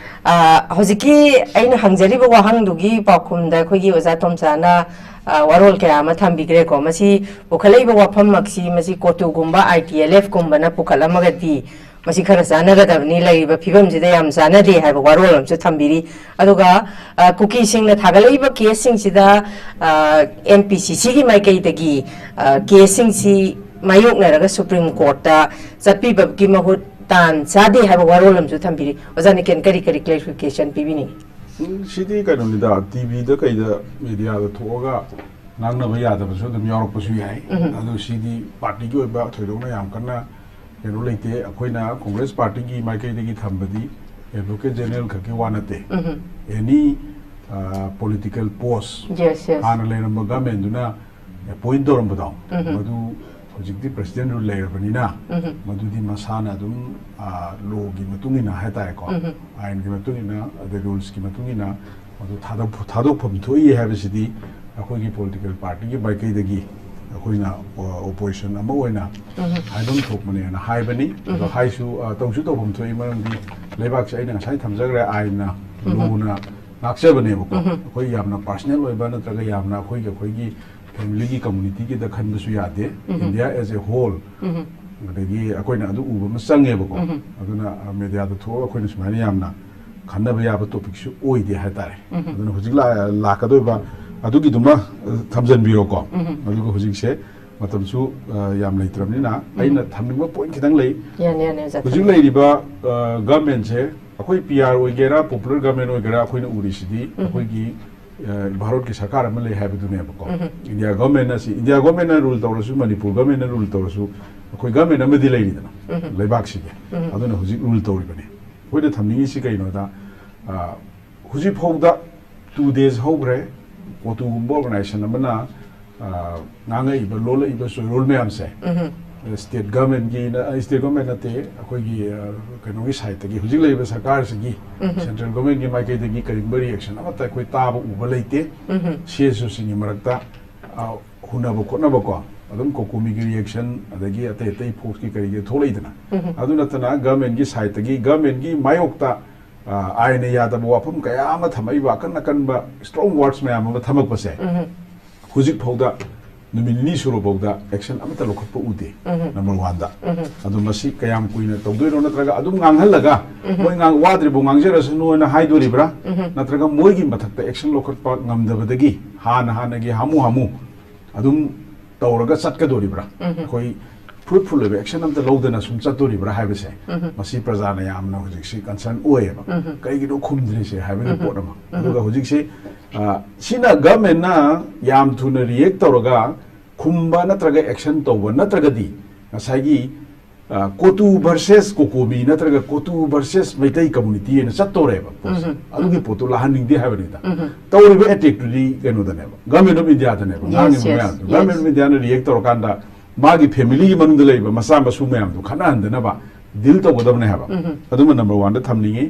ꯑ, ꯍꯧꯖꯤꯛꯀꯤ ꯑꯩꯅ ꯍꯪꯖꯔꯤꯕ ꯋꯥꯍꯪꯗꯨꯒꯤ ꯄꯥꯎꯈꯨꯝꯗ ꯑꯩꯈꯣꯏꯒꯤ ꯑꯣꯖꯥ ꯇꯣꯝꯆꯥꯅ, ꯑ, ꯋꯥꯔꯣꯜ ꯀꯌꯥ ꯑꯃ ꯊꯝꯕꯤꯈ꯭ꯔꯦꯀꯣ꯫ ꯃꯁꯤ ꯄꯨꯈꯠꯂꯛꯏꯕ ꯋꯥꯐꯝꯃꯛꯁꯤ ꯃꯁꯤ ꯀꯣꯇꯨꯒꯨꯝꯕ, ꯑꯥꯏ ꯇꯤ ꯑꯦꯜ ꯑꯦꯐ ꯀꯨꯝꯕꯅ ꯄꯨꯈꯠꯂꯝꯃꯒꯗꯤ ꯃꯁꯤ ꯈꯔ ꯆꯥꯟꯅꯒꯗꯕꯅꯤ, ꯂꯩꯔꯤꯕ ꯐꯤꯕꯝꯁꯤꯗ ꯌꯥꯝ ꯆꯥꯟꯅꯗꯦ ꯍꯥꯏꯕ ꯋꯥꯔꯣꯜ ꯑꯃꯁꯨ ꯊꯝꯕꯤꯔꯤ꯫ ꯑꯗꯨꯒ, ꯑ, ꯀꯨꯀꯤꯁꯤꯡꯅ ꯊꯥꯒꯠꯂꯛꯏꯕ ꯀꯦꯁꯁꯤꯡꯁꯤꯗ, ꯑ, ꯑꯦꯝ ꯄꯤ ꯁꯤ ꯁꯤꯒꯤ ꯃꯥꯏꯀꯩꯗꯒꯤ, ꯑ, ꯀꯦꯁꯁꯤꯡꯁꯤ ꯃꯥꯌꯣꯛꯅꯔꯒ ꯁꯨꯄ꯭ꯔꯤꯝ ꯀꯣꯔꯠꯇ ꯆꯠꯄꯤꯕꯒꯤ ꯃꯍꯨꯠ ꯇꯥꯟ ꯆꯥꯗꯦ ꯍꯥꯏꯕ ꯋꯥꯔꯣꯜ ꯑꯃꯁꯨ ꯊꯝꯕꯤꯔꯤ꯫ ꯑꯣꯖꯥ ꯅꯤꯀꯦꯟ, ꯀꯔꯤ ꯀꯔꯤ ꯀ꯭ꯂꯦꯔꯤꯐꯤꯀꯦꯁꯟ ꯄꯤꯕꯤꯅꯤꯡꯉꯤ? ꯎꯝ, ꯁꯤꯗꯤ ꯀꯩꯅꯣꯅꯤꯗ, ꯇꯤ ꯚꯤꯗ ꯀꯩꯗ ꯃꯦꯗꯤꯌꯥꯗ ꯊꯣꯛꯑꯒ ꯉꯥꯡꯅꯕ ꯌꯥꯗꯕꯁꯨ ꯑꯗꯨꯝ ꯌꯥꯎꯔꯛꯄꯁꯨ ꯌꯥꯏ꯫ ꯎꯝ꯫ ꯑꯗꯨ ꯁꯤꯗꯤ ꯄꯥꯔꯇꯤꯒꯤ ꯑꯣꯏꯕ ꯊꯣꯏꯗꯣꯛꯅ ꯌꯥꯝ ꯀꯟꯅ ꯀꯩꯅꯣ ꯂꯩꯇꯦ꯫ ꯑꯩꯈꯣꯏꯅ ꯀꯣꯡꯒ꯭ꯔꯦꯁ ꯄꯥꯔꯇꯤꯒꯤ ꯃꯥꯏꯀꯩꯗꯒꯤ ꯊꯝꯕꯗꯤ ꯑꯦꯗꯚꯣꯀꯦꯠ ꯖꯦꯅꯔꯦꯜ ꯈꯛꯀꯤ ꯋꯥ ꯅꯠꯇꯦ꯫ ꯎꯝ꯫ ꯑꯦꯅꯤ, ꯑ, ꯄꯣꯂꯤꯇꯤꯀꯦꯜ ꯄꯣꯁ, ꯌꯦꯁ, ꯌꯦꯁ꯫ ꯍꯥꯟꯅ ꯂꯩꯔꯝꯕ ꯒꯃꯦꯟꯗꯨꯅ ꯑꯦꯄꯣꯏꯟ ꯇꯧꯔꯝꯕꯗꯣ, ꯎꯝ꯫ ꯃꯗꯨ ꯍꯧꯖꯤꯛꯇꯤ ꯄ꯭ꯔꯦꯁꯤꯗꯦꯟ ꯔꯨꯜ ꯂꯩꯔꯕꯅꯤꯅ, ꯎꯝ꯫ ꯃꯗꯨꯗꯤ ꯃꯁꯥꯅ ꯑꯗꯨꯝ, ꯑ, ꯂꯣꯒꯤ ꯃꯇꯨꯡ ꯏꯟꯅ ꯍꯥꯏꯇꯥꯔꯦꯀꯣ, ꯎꯝ꯫ ꯑꯥꯏꯟꯒꯤ ꯃꯇꯨꯡ ꯏꯟꯅ, ꯑꯗꯩ ꯔꯨꯜꯁꯀꯤ ꯃꯇꯨꯡ ꯏꯟꯅ ꯃꯗꯨ ꯊꯥꯗꯣꯛ-, ꯊꯥꯗꯣꯛꯐꯝ ꯊꯣꯛꯏ ꯍꯥꯏꯕꯁꯤꯗꯤ ꯑꯩꯈꯣꯏꯒꯤ ꯄꯣꯂꯤꯇꯤꯀꯦꯜ ꯄꯥꯔꯇꯤꯒꯤ ꯃꯥꯏꯀꯩꯗꯒꯤ ꯑꯩꯈꯣꯏꯅ, ꯑ, ꯑꯣꯄꯣꯖꯤꯁꯟ ꯑꯃ ꯑꯣꯏꯅ ꯎꯝ꯫ ꯍꯥꯏꯐꯝ ꯊꯣꯛꯄꯅꯦꯅ ꯍꯥꯏꯕꯅꯤ꯫ ꯑꯗꯣ ꯎꯝ꯫ ꯍꯥꯏꯁꯨ, ꯑ, ꯇꯧꯁꯨ ꯇꯧꯐꯝ ꯊꯣꯛꯏ, ꯃꯔꯝꯗꯤ ꯂꯩꯕꯥꯛꯁꯦ ꯑꯩꯅ ꯉꯁꯥꯏ ꯊꯝꯖꯈ꯭ꯔꯦ, ꯑꯥꯏꯟꯅ, ꯎꯝ꯫ ꯂꯣꯅ ꯉꯥꯛꯆꯕꯅꯦꯕꯀꯣ꯫ ꯎꯝ꯫ ꯑꯩꯈꯣꯏ ꯌꯥꯝꯅ ꯄꯥꯔꯁꯅꯦꯜ ꯑꯣꯏꯕ ꯅꯠꯇ꯭ꯔꯒ ꯌꯥꯝꯅ ꯑꯩꯈꯣꯏꯒꯤ, ꯑꯩꯈꯣꯏꯒꯤ ꯐꯦꯃꯤꯂꯤꯒꯤ, ꯀꯝꯃꯨꯅꯤꯇꯤꯒꯤꯗ ꯈꯟꯕꯁꯨ ꯌꯥꯗꯦ꯫ ꯎꯝ꯫ ꯏꯟꯗꯤꯌꯥ as a whole, ꯎꯝ꯫ ꯑꯗꯒꯤ ꯑꯩꯈꯣꯏꯅ ꯑꯗꯨ ꯎꯕ ꯑꯃ ꯆꯪꯉꯦꯕꯀꯣ꯫ ꯎꯝ꯫ ꯑꯗꯨꯅ, ꯑ, ꯃꯦꯗꯤꯌꯥꯗ ꯊꯣꯛꯑꯒ ꯑꯩꯈꯣꯏꯅ ꯁꯨꯃꯥꯏꯅ ꯌꯥꯝꯅ ꯈꯟꯅꯕ ꯌꯥꯕ ꯇꯣꯄꯤꯛꯁꯨ ꯑꯣꯏꯗꯦ ꯍꯥꯏꯇꯥꯔꯦ꯫ ꯑꯗꯨꯅ ꯍꯧꯖꯤꯛ ꯂꯥ- ꯂꯥꯛꯀꯗꯣꯏꯕ ꯑꯗꯨꯒꯤꯗꯨꯃ, ꯑ, ꯊꯝꯖꯤꯟꯕꯤꯔꯣꯀꯣ꯫ ꯑꯗꯨꯒ ꯍꯧꯖꯤꯛꯁꯦ ꯃꯇꯝꯁꯨ, ꯑ, ꯌꯥꯝ ꯂꯩꯇ꯭ꯔꯕꯅꯤꯅ, ꯑꯩꯅ ꯊꯝꯅꯤꯡꯕ ꯄꯣꯏꯟ ꯈꯤꯇꯪ ꯂꯩ꯫ ꯌꯥꯅꯤ, ꯌꯥꯅꯤ, ꯑꯣꯖꯥ, ꯍꯧꯖꯤꯛ ꯊꯝꯕꯤꯌꯨ꯫ ꯂꯩꯔꯤꯕ, ꯑ, ꯒꯚꯔꯟꯃꯦꯟꯁꯦ, ꯑꯩꯈꯣꯏ ꯄꯤ ꯑꯥꯔ ꯑꯣꯏꯒꯦꯔꯥ, ꯄꯣꯄꯨꯂꯔ ꯒꯚꯔꯟꯃꯦꯟ ꯑꯣꯏꯒꯦꯔꯥ, ꯑꯩꯈꯣꯏꯅ ꯎꯔꯤꯁꯤꯗꯤ ꯑꯩꯈꯣꯏꯒꯤ, ꯑ, ꯚꯥꯔꯠꯀꯤ ꯁꯔꯀꯥꯔ ꯑꯃ ꯂꯩ ꯍꯥꯏꯕꯗꯨꯅꯦꯕꯀꯣ꯫ ꯏꯟꯗꯤꯌꯥ ꯒꯚꯔꯟꯃꯦꯟꯅ ꯁꯤ, ꯏꯟꯗꯤꯌꯥ ꯒꯚꯔꯟꯃꯦꯟꯅ ꯔꯨꯜ ꯇꯧꯔꯁꯨ, ꯃꯅꯤꯄꯨꯔ ꯒꯚꯔꯟꯃꯦꯟꯅ ꯔꯨꯜ ꯇꯧꯔꯁꯨ, ꯑꯩꯈꯣꯏ ꯒꯚꯔꯟꯃꯦꯟ ꯑꯃꯗꯤ ꯂꯩꯔꯤꯗꯅ ꯂꯩꯕꯥꯛꯁꯤꯒꯤ꯫ ꯑꯗꯨꯅ ꯍꯧꯖꯤꯛ ꯔꯨꯜ ꯇꯧꯔꯤꯕꯅꯤ꯫ ꯑꯩꯈꯣꯏꯅ ꯊꯝꯅꯤꯡꯉꯤꯁꯤ ꯀꯩꯅꯣꯗ, ꯑ, ꯍꯧꯖꯤꯛ ꯐꯥꯎꯗ ꯇꯨ ꯗꯦꯖ ꯍꯧꯈ꯭ꯔꯦ, ꯀꯣꯇꯨꯒꯨꯝꯕ ꯑꯣꯔꯒꯅꯥꯏꯖꯦꯁꯟ ꯑꯃꯅ, ꯑ, ꯉꯥꯡꯉꯛꯏꯕ, ꯂꯣꯜꯂꯛꯏꯕ ꯆꯣꯏꯔꯣꯜ ꯃꯌꯥꯝꯁꯦ, ꯁ꯭ꯇꯦꯠ ꯒꯚꯔꯟꯃꯦꯟꯒꯤ, ꯁ꯭ꯇꯦꯠ ꯒꯚꯔꯟꯃꯦꯟ ꯅꯠꯇꯦ, ꯑꯩꯈꯣꯏꯒꯤ, ꯑ, ꯀꯩꯅꯣꯒꯤ ꯁꯥꯏꯠꯇꯒꯤ, ꯍꯧꯖꯤꯛ ꯂꯩꯔꯤꯕ ꯁꯔꯀꯥꯔꯁꯤꯒꯤ, ꯁꯦꯟꯇ꯭ꯔꯦꯜ ꯒꯚꯔꯟꯃꯦꯟꯒꯤ ꯃꯥꯏꯀꯩꯗꯒꯤ ꯀꯔꯤꯒꯨꯝꯕ ꯔꯤꯑꯦꯛꯁꯟ ꯑꯃꯠꯇ ꯑꯩꯈꯣꯏ ꯇꯥꯕ ꯎꯕ ꯂꯩꯇꯦ꯫ ꯁꯤ ꯑꯦꯁ ꯑꯣꯁꯤꯡꯒꯤ ꯃꯔꯛꯇ, ꯑ, ꯍꯨꯟꯅꯕ ꯈꯣꯠꯅꯕꯀꯣ, ꯑꯗꯨꯝ ꯀꯣꯀꯣꯃꯤꯒꯤ ꯔꯤꯑꯦꯛꯁꯟ, ꯑꯗꯒꯤ ꯑꯇꯩ ꯑꯇꯩ ꯐꯣꯔꯁꯀꯤ ꯀꯔꯤꯒꯤ ꯊꯣꯛꯂꯛꯏꯗꯅ, ꯑꯗꯨ ꯅꯠꯇꯅ ꯒꯚꯔꯟꯃꯦꯟꯒꯤ ꯁꯥꯏꯠꯇꯒꯤ, ꯒꯚꯔꯟꯃꯦꯟꯒꯤ ꯃꯥꯌꯣꯛꯇ, ꯑ, ꯑꯥꯏꯟꯅ ꯌꯥꯗꯕ ꯋꯥꯐꯝ ꯀꯌꯥ ꯑꯃ ꯊꯝꯃꯛꯏꯕ, ꯑꯀꯟ ꯑꯀꯟꯕ ꯏꯁꯇ꯭ꯔꯣꯡ ꯋꯥꯔꯗꯁ ꯃꯌꯥꯝ ꯑꯃ ꯊꯝꯃꯛꯄꯁꯦ, ꯍꯧꯖꯤꯛ ꯐꯥꯎꯗ ꯅꯨꯃꯤꯠ ꯅꯤꯅꯤ ꯁꯨꯔ ꯐꯥꯎꯗ ꯑꯦꯛꯁꯟ ꯑꯃꯠꯇ ꯂꯧꯈꯠꯄ ꯎꯗꯦ꯫ ꯅꯝꯕꯔ ꯋꯥꯟꯗ꯫ ꯑꯗꯣ ꯃꯁꯤ ꯀꯌꯥꯝ ꯀꯨꯏꯅ ꯇꯧꯗꯣꯏꯅꯣ? ꯅꯠꯇ꯭ꯔꯒ ꯑꯗꯨꯝ ꯉꯥꯡꯍꯜꯂꯒ ꯃꯣꯏ ꯉꯥꯡ-, ꯋꯥꯗ꯭ꯔꯤꯕꯧ ꯉꯥꯡꯖꯔꯁꯅꯨ ꯍꯥꯏꯅ ꯍꯥꯏꯗꯣꯔꯤꯕ꯭ꯔꯥ? ꯅꯠꯇ꯭ꯔꯒ ꯃꯣꯏꯒꯤ ꯃꯊꯛꯇ ꯑꯦꯛꯁꯟ ꯂꯧꯈꯠꯄ ꯉꯝꯗꯕꯗꯒꯤ ꯍꯥꯟꯅ ꯍꯥꯟꯅꯒꯤ ꯍꯥꯃꯨ ꯍꯥꯃꯨ ꯑꯗꯨꯝ ꯇꯧꯔꯒ ꯆꯠꯀꯗꯣꯔꯤꯕ꯭ꯔꯥ? ꯑꯩꯈꯣꯏ ꯐ꯭ꯔꯨꯠꯐꯨꯜ ꯑꯣꯏꯕ ꯑꯦꯛꯁꯟ ꯑꯝꯇ ꯂꯧꯗꯅ ꯁꯨꯝ ꯆꯠꯇꯣꯔꯤꯕ꯭ꯔꯥ ꯍꯥꯏꯕꯁꯦ, ꯃꯁꯤ ꯄ꯭ꯔꯖꯥꯅ ꯌꯥꯝꯅ ꯍꯧꯖꯤꯛꯁꯤ ꯀꯟꯁꯔꯟ ꯑꯣꯏꯌꯦꯕ꯫ ꯀꯩꯒꯤꯅꯣ ꯈꯨꯝꯗ꯭ꯔꯤꯁꯦ ꯍꯥꯏꯕꯒꯤ ꯄꯣꯠ ꯑꯃ꯫ ꯑꯗꯨꯒ ꯍꯧꯖꯤꯛꯁꯤ, ꯑ, ꯁꯤꯅ ꯒꯚꯔꯟꯃꯦꯟꯅ ꯌꯥꯝ ꯊꯨꯅ ꯔꯤꯑꯦꯛ ꯇꯧꯔꯒ ꯈꯨꯝꯕ ꯅꯠꯇ꯭ꯔꯒ ꯑꯦꯛꯁꯟ ꯇꯧꯕ ꯅꯠꯇ꯭ꯔꯒꯗꯤ ꯉꯁꯥꯏꯒꯤ, ꯑ, ꯀꯣꯇꯨ ꯚꯔꯁꯦꯁ ꯀꯣꯀꯣꯃꯤ ꯅꯠꯇ꯭ꯔꯒ ꯀꯣꯇꯨ ꯚꯔꯁꯦꯁ ꯃꯩꯇꯩ ꯀꯝꯃꯨꯅꯤꯇꯤ ꯍꯥꯏꯅ ꯆꯠꯇꯧꯔꯦꯕ ꯄꯣꯠꯁꯦ꯫ ꯑꯗꯨꯒꯤ ꯄꯣꯠꯇꯣ ꯂꯥꯛꯍꯟꯅꯤꯡꯗꯦ ꯍꯥꯏꯕꯅꯤꯗ꯫ ꯇꯧꯔꯤꯕ ꯑꯦꯇꯦꯛꯇꯨꯗꯤ ꯀꯩꯅꯣꯗꯅꯦꯕ, ꯒꯚꯔꯟꯃꯦꯟ ꯑꯣꯐ ꯏꯟꯗꯤꯌꯥꯗꯅꯦꯕ Yes, ꯉꯥꯡꯉꯤꯕ yes, ꯃꯌꯥꯝꯗꯣ꯫ yes. Government of Indian react ꯇꯧꯔꯀꯥꯟꯗ ꯃꯥꯒꯤ ꯐꯦꯃꯤꯂꯤꯒꯤ ꯃꯅꯨꯡꯗ ꯂꯩꯔꯤꯕ ꯃꯆꯥ ꯃꯁꯨ ꯃꯌꯥꯝꯗꯣ ꯈꯠꯅꯍꯟꯗꯅꯕ ꯗꯤꯜ ꯇꯧꯒꯗꯕꯅꯦ ꯍꯥꯏꯕ꯫ ꯑꯗꯨꯃ ꯅꯝꯕꯔ ꯋꯥꯟꯗ ꯊꯝꯅꯤꯡꯉꯤ꯫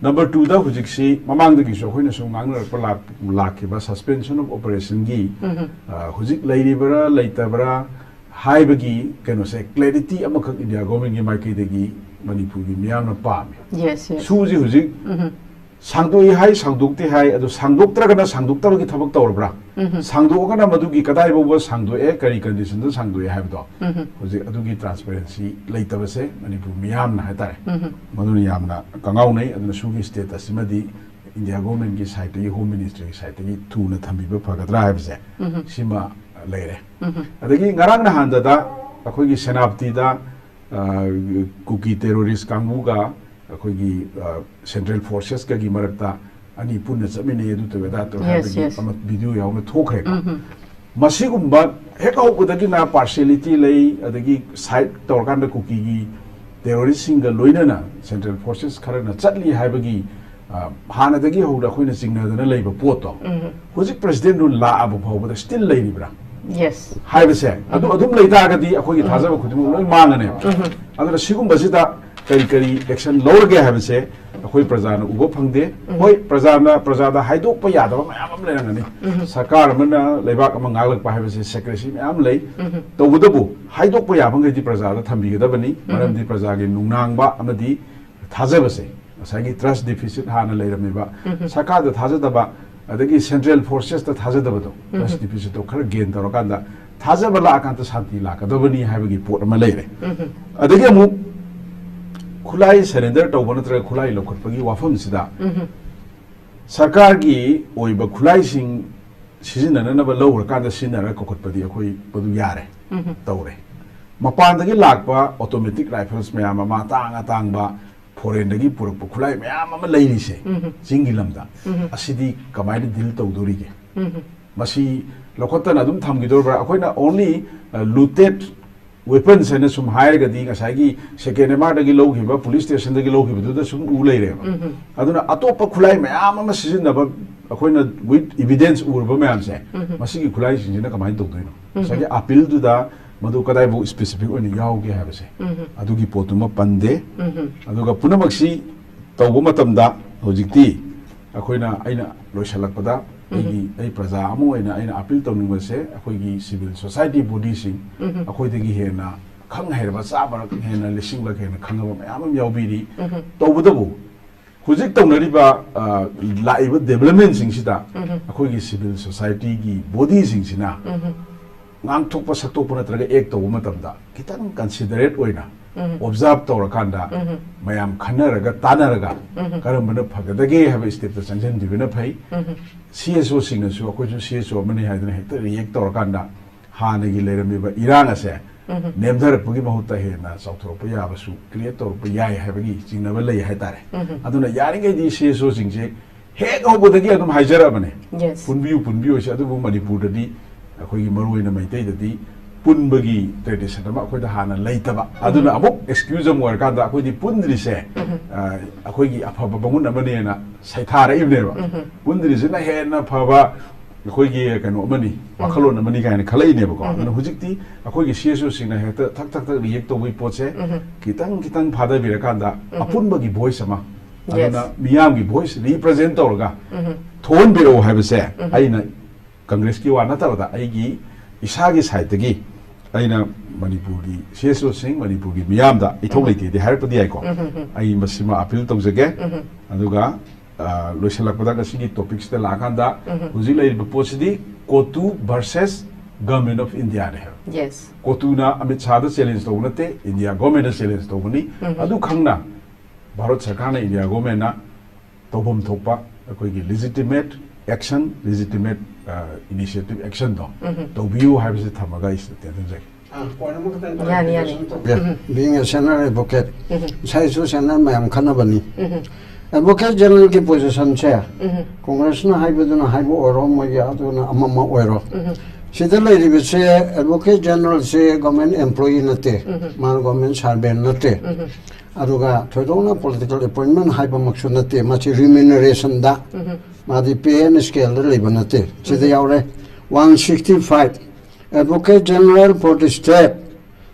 ꯅꯝꯕꯔ ꯇꯨꯗ ꯍꯧꯖꯤꯛꯁꯤ ꯃꯃꯥꯡꯗꯒꯤꯁꯨ ꯑꯩꯈꯣꯏꯅ ꯁꯨꯝ ꯉꯥꯡꯅꯔꯛꯄ ꯂꯥꯛ-, ꯂꯥꯛꯈꯤꯕ ꯁꯁꯄꯦꯟꯁꯟ ꯑꯣꯐ ꯑꯣꯄꯔꯦꯁꯟꯒꯤ, ꯑ, ꯍꯧꯖꯤꯛ ꯂꯩꯔꯤꯕ꯭ꯔꯥ ꯂꯩꯇꯕ꯭ꯔꯥ ꯍꯥꯏꯕꯒꯤ ꯀꯩꯅꯣꯁꯦ ꯀ꯭ꯂꯦꯔꯤꯇꯤ ꯑꯃꯈꯛ ꯏꯟꯗꯤꯌꯥ ꯒꯣꯔꯃꯦꯟꯒꯤ ꯃꯥꯏꯀꯩꯗꯒꯤ ꯃꯅꯤꯄꯨꯔꯒꯤ ꯃꯤꯌꯥꯝꯅ ꯄꯥꯝꯃꯤ꯫ Yes, yes. ꯁꯨꯁꯤ ꯍꯧꯖꯤꯛ ꯁꯥꯡꯗꯣꯛꯏ ꯍꯥꯏ, ꯁꯥꯡꯗꯣꯛꯇꯦ ꯍꯥꯏ, ꯑꯗꯨ ꯁꯥꯡꯗꯣꯛꯇ꯭ꯔꯒꯅ ꯁꯥꯡꯗꯣꯛꯇꯕꯒꯤ ꯊꯕꯛ ꯇꯧꯔꯕ꯭ꯔꯥ? ꯁꯥꯡꯗꯣꯛꯑꯒꯅ ꯃꯗꯨꯒꯤ ꯀꯗꯥꯏ ꯐꯥꯎꯕ ꯁꯥꯡꯗꯣꯛꯑꯦ, ꯀꯔꯤ ꯀꯟꯗꯤꯁꯟꯗ ꯁꯥꯡꯗꯣꯛꯑꯦ ꯍꯥꯏꯕꯗꯣ ꯍꯧꯖꯤꯛ ꯑꯗꯨꯒꯤ ꯇ꯭ꯔꯥꯟꯁꯄꯦꯔꯦꯟꯁꯤ ꯂꯩꯇꯕꯁꯦ ꯃꯅꯤꯄꯨꯔ ꯃꯤꯌꯥꯝꯅ ꯍꯥꯏꯇꯥꯔꯦ, ꯃꯗꯨꯅ ꯌꯥꯝꯅ ꯀꯉꯥꯎꯅꯩ꯫ ꯑꯗꯨꯅ ꯁꯤꯒꯤ ꯁ꯭ꯇꯦꯇꯁ ꯁꯤꯃꯗꯤ ꯏꯟꯗꯤꯌꯥ ꯒꯣꯔꯃꯦꯟꯒꯤ ꯁꯥꯏꯠꯇꯒꯤ, ꯍꯣꯝ ꯃꯤꯅꯤꯁꯇ꯭ꯔꯤꯒꯤ ꯁꯥꯏꯠꯇꯒꯤ ꯊꯨꯅ ꯊꯝꯕꯤꯕ ꯐꯒꯗ꯭ꯔꯥ ꯍꯥꯏꯕꯁꯦ ꯁꯤꯃ ꯂꯩꯔꯦ꯫ ꯑꯗꯒꯤ ꯉꯔꯥꯡ ꯅꯍꯥꯟꯗꯗ ꯑꯩꯈꯣꯏꯒꯤ ꯁꯦꯅꯥꯄꯇꯤꯗ, ꯑ, ꯀꯨꯀꯤ ꯇꯦꯔꯣꯔꯤꯁ ꯀꯥꯡꯕꯨꯒ ꯑꯩꯈꯣꯏꯒꯤ, ꯑ, ꯁꯦꯟꯇ꯭ꯔꯦꯜ ꯐꯣꯔꯁꯦꯁꯀꯒꯤ ꯃꯔꯛꯇ ꯑꯅꯤ ꯄꯨꯟꯅ ꯆꯠꯃꯤꯟꯅꯩ, ꯑꯗꯨ ꯇꯧꯋꯦ, ꯑꯗꯥ ꯇꯧꯋꯦ ꯍꯥꯏꯕꯒꯤ ꯑꯃ ꯚꯤꯗꯤꯑꯣ ꯌꯥꯎꯅ ꯊꯣꯛꯈ꯭ꯔꯦꯀꯣ꯫ ꯃꯁꯤꯒꯨꯝꯕ ꯍꯦꯛ ꯍꯧꯕꯗꯒꯤꯅ ꯄꯥꯔꯁꯤꯌꯦꯂꯤꯇꯤ ꯂꯩ, ꯑꯗꯒꯤ ꯁꯥꯏꯠ ꯇꯧꯔꯀꯥꯟꯗ ꯀꯨꯀꯤꯒꯤ ꯇꯦꯔꯣꯔꯤꯁꯁꯤꯡꯒ ꯂꯣꯏꯅꯅ ꯁꯦꯟꯇ꯭ꯔꯦꯜ ꯐꯣꯔꯁꯦꯁ ꯈꯔꯅ ꯆꯠꯂꯤ ꯍꯥꯏꯕꯒꯤ, ꯑ, ꯍꯥꯟꯅꯗꯒꯤ ꯍꯧꯅ ꯑꯩꯈꯣꯏꯅ ꯆꯤꯡꯅꯗꯅ ꯂꯩꯕ ꯄꯣꯠꯇꯣ ꯍꯧꯖꯤꯛ ꯄ꯭ꯔꯁꯤꯗꯦꯟꯗꯨ ꯂꯥꯛꯑꯕ ꯐꯥꯎꯕꯗ ꯁ꯭ꯇꯤꯜ ꯂꯩꯔꯤꯕ꯭ꯔꯥ? ꯌꯦꯁ꯫ ꯍꯥꯏꯕꯁꯦ, ꯑꯗꯨ ꯑꯗꯨꯝ ꯂꯩꯇꯥꯔꯒꯗꯤ ꯑꯩꯈꯣꯏꯒꯤ ꯊꯥꯖꯕ ꯈꯨꯗꯤꯡꯃꯛ ꯂꯣꯏ ꯃꯥꯡꯉꯅꯦꯕ꯫ ꯑꯗꯨꯅ ꯁꯤꯒꯨꯝꯕꯁꯤꯗ ꯀꯔꯤ ꯀꯔꯤ ꯑꯦꯛꯁꯟ ꯂꯧꯔꯒꯦ ꯍꯥꯏꯕꯁꯦ ꯑꯩꯈꯣꯏ ꯄ꯭ꯔꯖꯥꯅ ꯎꯕ ꯐꯪꯗꯦ꯫ ꯍꯣꯏ, ꯄ꯭ꯔꯖꯥꯅ, ꯄ꯭ꯔꯖꯥꯗ ꯍꯥꯏꯗꯣꯛꯄ ꯌꯥꯗꯕ ꯃꯌꯥꯝ ꯑꯃ ꯂꯩꯔꯝꯒꯅꯤ꯫ ꯁꯔꯀꯥꯔ ꯑꯃꯅ ꯂꯩꯕꯥꯛ ꯑꯃ ꯉꯥꯛꯂꯛꯄ ꯍꯥꯏꯕꯁꯦ ꯁꯦꯀ꯭ꯔꯦꯁꯤ ꯃꯌꯥꯝ ꯂꯩ꯫ ꯇꯧꯕꯇꯕꯨ ꯍꯥꯏꯗꯣꯛꯄ ꯌꯥꯕꯈꯩꯗꯤ ꯄ꯭ꯔꯖꯥꯗ ꯊꯝꯕꯤꯒꯗꯕꯅꯤ꯫ ꯃꯔꯝꯗꯤ ꯄ꯭ꯔꯖꯥꯒꯤ ꯅꯨꯡꯅꯥꯡꯕ ꯑꯃꯗꯤ ꯊꯥꯖꯕꯁꯦ, ꯉꯁꯥꯏꯒꯤ ꯇ꯭ꯔꯁ ꯗꯤꯐꯤꯁꯤꯠ ꯍꯥꯟꯅ ꯂꯩꯔꯝꯃꯤꯕ, ꯁꯔꯀꯥꯔꯗ ꯊꯥꯖꯗꯕ, ꯑꯗꯒꯤ ꯁꯦꯟꯇ꯭ꯔꯦꯜ ꯐꯣꯔꯁꯦꯁꯇ ꯊꯥꯖꯗꯕꯗꯣ, ꯇ꯭ꯔꯁ ꯗꯤꯐꯤꯁꯤꯠꯇꯣ ꯈꯔ ꯒꯦꯟ ꯇꯧꯔꯀꯥꯟꯗ ꯊꯥꯖꯕ ꯂꯥꯛꯑꯀꯥꯟꯗ ꯁꯥꯟꯇꯤ ꯂꯥꯛꯀꯗꯕꯅꯤ ꯍꯥꯏꯕꯒꯤ ꯄꯣꯠ ꯑꯃ ꯂꯩꯔꯦ꯫ ꯑꯗꯒꯤ ꯑꯃꯨꯛ ꯈꯨꯠꯂꯥꯏ ꯁꯔꯦꯟꯗꯔ ꯇꯧꯕ ꯅꯠꯇ꯭ꯔꯒ ꯈꯨꯠꯂꯥꯏ ꯂꯧꯈꯠꯄꯒꯤ ꯋꯥꯐꯝꯁꯤꯗ ꯁꯔꯀꯥꯔꯒꯤ ꯑꯣꯏꯕ ꯈꯨꯠꯂꯥꯏꯁꯤꯡ ꯁꯤꯖꯤꯟꯅꯅꯅꯕ ꯂꯧꯈ꯭ꯔꯀꯥꯟꯗ ꯁꯤꯖꯤꯟꯅꯔꯒ ꯀꯧꯈꯠꯄꯗꯤ ꯑꯩꯈꯣꯏ ꯃꯗꯨ ꯌꯥꯔꯦ, ꯇꯧꯔꯦ꯫ ꯃꯄꯥꯟꯗꯒꯤ ꯂꯥꯛꯄ ꯑꯣꯇꯣꯃꯦꯇꯤꯛ ꯔꯥꯏꯐꯜꯁ ꯃꯌꯥꯝ ꯑꯃ, ꯑꯇꯥꯡ ꯑꯇꯥꯡꯕ ꯐꯣꯔꯦꯟꯗꯒꯤ ꯄꯨꯔꯛꯄ ꯈꯨꯠꯂꯥꯏ ꯃꯌꯥꯝ ꯑꯃ ꯂꯩꯔꯤꯁꯦ ꯆꯤꯡꯒꯤ ꯂꯝꯗ, ꯑꯁꯤꯗꯤ ꯀꯃꯥꯏꯅ ꯗꯤꯜ ꯇꯧꯗꯣꯔꯤꯒꯦ? ꯃꯁꯤ ꯂꯧꯈꯠꯇꯅ ꯑꯗꯨꯝ ꯊꯝꯈꯤꯗꯣꯔꯤꯕ꯭ꯔꯥ? ꯑꯩꯈꯣꯏꯅ ꯑꯣꯟꯂꯤ ꯂꯨꯇꯦꯠ ꯋꯦꯄꯟꯁ ꯍꯥꯏꯅ ꯁꯨꯝ ꯍꯥꯏꯔꯒꯗꯤ ꯉꯁꯥꯏꯒꯤ ꯁꯦꯀꯦꯟ ꯑꯦꯝ ꯑꯥꯔꯗꯒꯤ ꯂꯧꯈꯤꯕ, ꯄꯨꯂꯤꯁ ꯁ꯭ꯇꯦꯁꯟꯗꯒꯤ ꯂꯧꯈꯤꯕꯗꯨꯗ ꯁꯨꯝ ꯎ ꯂꯩꯔꯦꯕ꯫ ꯑꯗꯨꯅ ꯑꯇꯣꯞꯄ ꯈꯨꯠꯂꯥꯏ ꯃꯌꯥꯝ ꯑꯃ ꯁꯤꯖꯤꯟꯅꯕ, ꯑꯩꯈꯣꯏꯅ ꯋꯤꯠ ꯏꯚꯤꯗꯦꯟꯁ ꯎꯔꯕ ꯃꯌꯥꯝꯁꯦ, ꯃꯁꯤꯒꯤ ꯈꯨꯠꯂꯥꯏꯁꯤꯡꯁꯤꯅ ꯀꯃꯥꯏꯅ ꯇꯧꯗꯣꯏꯅꯣ? ꯉꯁꯥꯏꯒꯤ ꯑꯄꯤꯜꯗꯨꯗ ꯃꯗꯨ ꯀꯗꯥꯏꯐꯥꯎ ꯁ꯭ꯄꯦꯁꯤꯐꯤꯛ ꯑꯣꯏꯅ ꯌꯥꯎꯒꯦ ꯍꯥꯏꯕꯁꯦ, ꯑꯗꯨꯒꯤ ꯄꯣꯠꯇꯨꯃ ꯄꯟꯗꯦ꯫ ꯑꯗꯨꯒ ꯄꯨꯝꯅꯃꯛꯁꯤ ꯇꯧꯕ ꯃꯇꯝꯗ ꯍꯧꯖꯤꯛꯇꯤ ꯑꯩꯈꯣꯏꯅ, ꯑꯩꯅ ꯂꯣꯏꯁꯤꯜꯂꯛꯄꯗ ꯑꯩꯒꯤ, ꯑꯩ ꯄ꯭ꯔꯖꯥ ꯑꯃ ꯑꯣꯏꯅ ꯑꯩꯅ ꯑꯄꯤꯜ ꯇꯧꯅꯤꯡꯕꯁꯦ, ꯑꯩꯈꯣꯏꯒꯤ ꯁꯤꯚꯤꯜ ꯁꯣꯁꯥꯏꯇꯤ ꯕꯣꯗꯤꯁꯤꯡ, ꯑꯩꯈꯣꯏꯗꯒꯤ ꯍꯦꯟꯅ ꯈꯪ ꯍꯩꯔꯕ ꯆꯥꯝꯃꯔꯛ ꯍꯦꯟꯅ, ꯂꯤꯁꯤꯡꯂꯛ ꯍꯦꯟꯅ ꯈꯪꯉꯕ ꯃꯌꯥꯝ ꯑꯃ ꯌꯥꯎꯕꯤꯔꯤ꯫ ꯇꯧꯕꯇꯕꯨ ꯍꯧꯖꯤꯛ ꯇꯧꯅꯔꯤꯕ ꯑ, ꯂꯥꯛꯏꯕ ꯗꯦꯕꯂꯞꯃꯦꯟꯁꯤꯡꯁꯤꯗ ꯑꯩꯈꯣꯏꯒꯤ ꯁꯤꯚꯤꯜ ꯁꯣꯁꯥꯏꯇꯤꯒꯤ ꯕꯣꯗꯤꯁꯤꯡꯁꯤꯅ ꯉꯥꯡꯊꯣꯛꯄ ꯁꯛꯇꯣꯛꯄ ꯅꯠꯇ꯭ꯔꯒ ꯑꯦꯛ ꯇꯧꯕ ꯃꯇꯝꯗ ꯈꯤꯇꯪ ꯀꯟꯁꯤꯗꯔꯦꯠ ꯑꯣꯏꯅ ꯑꯣꯕꯖꯥꯔꯕ ꯇꯧꯔꯀꯥꯟꯗ ꯃꯌꯥꯝ ꯈꯟꯅꯔꯒ ꯇꯥꯟꯅꯔꯒ ꯀꯔꯝꯕꯅ ꯐꯒꯗꯒꯦ ꯍꯥꯏꯕ ꯁ꯭ꯇꯦꯞꯇ ꯆꯪꯁꯤꯟꯕꯤꯕꯅ ꯐꯩ꯫ ꯁꯤ ꯑꯦꯁ ꯑꯣꯁꯤꯡꯅꯁꯨ ꯑꯩꯈꯣꯏꯁꯨ ꯁꯤ ꯑꯦꯁ ꯑꯣ ꯑꯃꯅꯤ ꯍꯥꯏꯗꯅ ꯍꯦꯛꯇ ꯔꯤꯌꯦꯛ ꯇꯧꯔꯀꯥꯟꯗ ꯍꯥꯟꯅꯒꯤ ꯂꯩꯔꯝꯃꯤꯕ ꯏꯔꯥꯡ ꯑꯁꯦ ꯅꯦꯝꯊꯔꯛꯄꯒꯤ ꯃꯍꯨꯠꯇ ꯍꯦꯟꯅ ꯆꯥꯎꯊꯣꯔꯛꯄ ꯌꯥꯕꯁꯨ ꯀ꯭ꯔꯤꯌꯦꯠ ꯇꯧꯔꯛꯄ ꯌꯥꯏ ꯍꯥꯏꯕꯒꯤ ꯆꯤꯡꯅꯕ ꯂꯩ ꯍꯥꯏꯇꯥꯔꯦ꯫ ꯑꯗꯨꯅ ꯌꯥꯔꯤꯉꯩꯗꯤ ꯁꯤ ꯑꯦꯁ ꯑꯣꯁꯤꯡꯁꯦ ꯍꯦꯛ ꯍꯧꯕꯗꯒꯤ ꯑꯗꯨꯝ ꯍꯥꯏꯖꯔꯛꯑꯕꯅꯦ, Yes. ꯄꯨꯟꯕꯤꯌꯨ ꯄꯨꯟꯕꯤꯌꯨ ꯍꯥꯏꯁꯦ꯫ ꯑꯗꯨꯕꯨ ꯃꯅꯤꯄꯨꯔꯗꯗꯤ ꯑꯩꯈꯣꯏꯒꯤ ꯃꯔꯨꯑꯣꯏꯅ ꯃꯩꯇꯩꯗꯗꯤ ꯄꯨꯟꯕꯒꯤ ꯇ꯭ꯔꯦꯗꯤꯁꯟ ꯑꯃ ꯑꯩꯈꯣꯏꯗ ꯍꯥꯟꯅ ꯂꯩꯇꯕ꯫ ꯑꯗꯨꯅ ꯑꯃꯨꯛ ꯑꯦꯛꯁꯀ꯭ꯌꯨꯖ ꯑꯃ ꯑꯣꯏꯔꯀꯥꯟꯗ ꯑꯩꯈꯣꯏꯗꯤ ꯄꯨꯟꯗ꯭ꯔꯤꯁꯦ ꯑ, ꯑꯩꯈꯣꯏꯒꯤ ꯑꯐꯕ ꯃꯒꯨꯟ ꯑꯃꯅꯦꯅ ꯁꯩꯊꯥꯔꯛꯏꯕꯅꯦꯕ꯫ ꯄꯨꯟꯗ꯭ꯔꯤꯁꯤꯅ ꯍꯦꯟꯅ ꯐꯕ ꯑꯩꯈꯣꯏꯒꯤ ꯀꯩꯅꯣ ꯑꯃꯅꯤ, ꯋꯥꯈꯜꯂꯣꯟ ꯑꯃꯅꯤ ꯀꯥꯏꯅ ꯈꯜꯂꯛꯏꯅꯦꯕꯀꯣ꯫ ꯑꯗꯨꯅ ꯍꯧꯖꯤꯛꯇꯤ ꯑꯩꯈꯣꯏꯒꯤ ꯁꯤ ꯑꯦꯁ ꯑꯣꯁꯤꯡꯅ ꯍꯦꯛꯇ ꯊꯛ ꯊꯛ ꯊꯛ ꯔꯤꯌꯦꯛ ꯇꯧꯕꯒꯤ ꯄꯣꯠꯁꯦ ꯈꯤꯇꯪ ꯈꯤꯇꯪ ꯐꯥꯗꯕꯤꯔꯀꯥꯟꯗ ꯑꯄꯨꯟꯕꯒꯤ ꯚꯣꯏꯁ ꯑꯃ, Yes. ꯑꯗꯨꯅ ꯃꯤꯌꯥꯝꯒꯤ ꯚꯣꯏꯁ ꯔꯤꯄ꯭ꯔꯖꯦꯟ ꯇꯧꯔꯒ ꯊꯣꯛꯍꯟꯕꯤꯔꯛꯑꯣ ꯍꯥꯏꯕꯁꯦ ꯑꯩꯅ ꯀꯪꯒ꯭ꯔꯦꯁꯀꯤ ꯋꯥ ꯅꯠꯇꯕꯗ ꯑꯩꯒꯤ ꯏꯁꯥꯒꯤ ꯁꯥꯏꯠꯇꯒꯤ ꯑꯩꯅ ꯃꯅꯤꯄꯨꯔꯒꯤ ꯁꯤ ꯑꯦꯁ ꯑꯣꯁꯤꯡ, ꯃꯅꯤꯄꯨꯔꯒꯤ ꯃꯤꯌꯥꯝꯗ ꯏꯊꯧ ꯂꯩꯇꯦꯗꯤ ꯍꯥꯏꯔꯛꯄꯗꯤ ꯌꯥꯏꯀꯣ꯫ ꯑꯩ ꯃꯁꯤꯃ ꯑꯄꯤꯜ ꯇꯧꯖꯒꯦ꯫ ꯑꯗꯨꯒ ꯑ, ꯂꯣꯏꯁꯤꯜꯂꯛꯄꯗ ꯉꯁꯤꯒꯤ ꯇꯣꯄꯤꯛꯁꯤꯗ ꯂꯥꯛꯑꯀꯥꯟꯗ ꯍꯧꯖꯤꯛ ꯂꯩꯔꯤꯕ ꯄꯣꯠꯁꯤꯗꯤ ꯀꯣꯇꯨ ꯚꯔꯁꯦꯁ ꯒꯚꯔꯟꯃꯦꯟ ꯑꯣꯐ ꯏꯟꯗꯤꯌꯥꯅꯦ ꯍꯥꯏꯕ꯫ ꯌꯦꯁ꯫ ꯀꯣꯇꯨꯅ ꯑꯃꯤꯠ ꯁꯥꯍꯗ ꯆꯦꯂꯦꯟꯖ ꯇꯧꯕ ꯅꯠꯇꯦ, ꯏꯟꯗꯤꯌꯥ ꯒꯣꯔꯃꯦꯟꯗ ꯆꯦꯂꯦꯟꯖ ꯇꯧꯕꯅꯤ꯫ ꯑꯗꯨ ꯈꯪꯅ ꯚꯥꯔꯠ ꯁꯔꯀꯥꯔꯅ, ꯏꯟꯗꯤꯌꯥ ꯒꯣꯔꯃꯦꯟꯅ ꯇꯧꯐꯝ ꯊꯣꯛꯄ ꯑꯩꯈꯣꯏꯒꯤ ꯂꯤꯖꯤꯇꯤꯃꯦꯠ ꯑꯦꯛꯁꯟ, ꯂꯤꯖꯤꯇꯤꯃꯦꯠ ꯏꯅꯤꯁꯤꯌꯦꯇꯤꯚ ꯑꯦꯛꯁꯟꯗꯣ ꯇꯧꯕꯤꯌꯨ ꯍꯥꯏꯕꯁꯤ ꯊꯝꯃꯒ ꯑꯩ ꯁꯤꯗ ꯇꯦꯟꯁꯤꯟꯖꯒꯦ꯫ ꯑꯥ, point ꯑꯃꯈꯛꯇꯪ ꯌꯥꯅꯤ, ꯌꯥꯅꯤ꯫ clarification ꯇꯧꯒꯦ꯫ Being a senior advocate, ꯉꯁꯥꯏꯁꯨ senior ꯃꯌꯥꯝ ꯈꯟꯅꯕꯅꯤ꯫ Advocate Generalꯒꯤ positionꯁꯦ ꯀꯣꯡꯒ꯭ꯔꯦꯁꯅ ꯍꯥꯏꯕꯗꯨꯅ ꯍꯥꯏꯕ ꯑꯣꯏꯔꯣ, ꯃꯣꯏꯒꯤ ꯑꯗꯨꯅ ꯑꯃ ꯑꯃ ꯑꯣꯏꯔꯣ, ꯁꯤꯗ ꯂꯩꯔꯤꯕꯁꯦ Advocate Generalꯁꯦ government employee ꯅꯠꯇꯦ, ꯃꯥꯅ government servant ꯅꯠꯇꯦ, ꯑꯗꯨꯒ ꯊꯣꯏꯗꯣꯛꯅ political appointment ꯍꯥꯏꯕꯃꯛꯁꯨ ꯅꯠꯇꯦ, ꯃꯁꯤ remunerationꯗ, ꯃꯥꯗꯤ pay and scaleꯗ ꯂꯩꯕ ꯅꯠꯇꯦ꯫ ꯁꯤꯗ ꯌꯥꯎꯔꯦ, one sixty five, Advocate General for the state.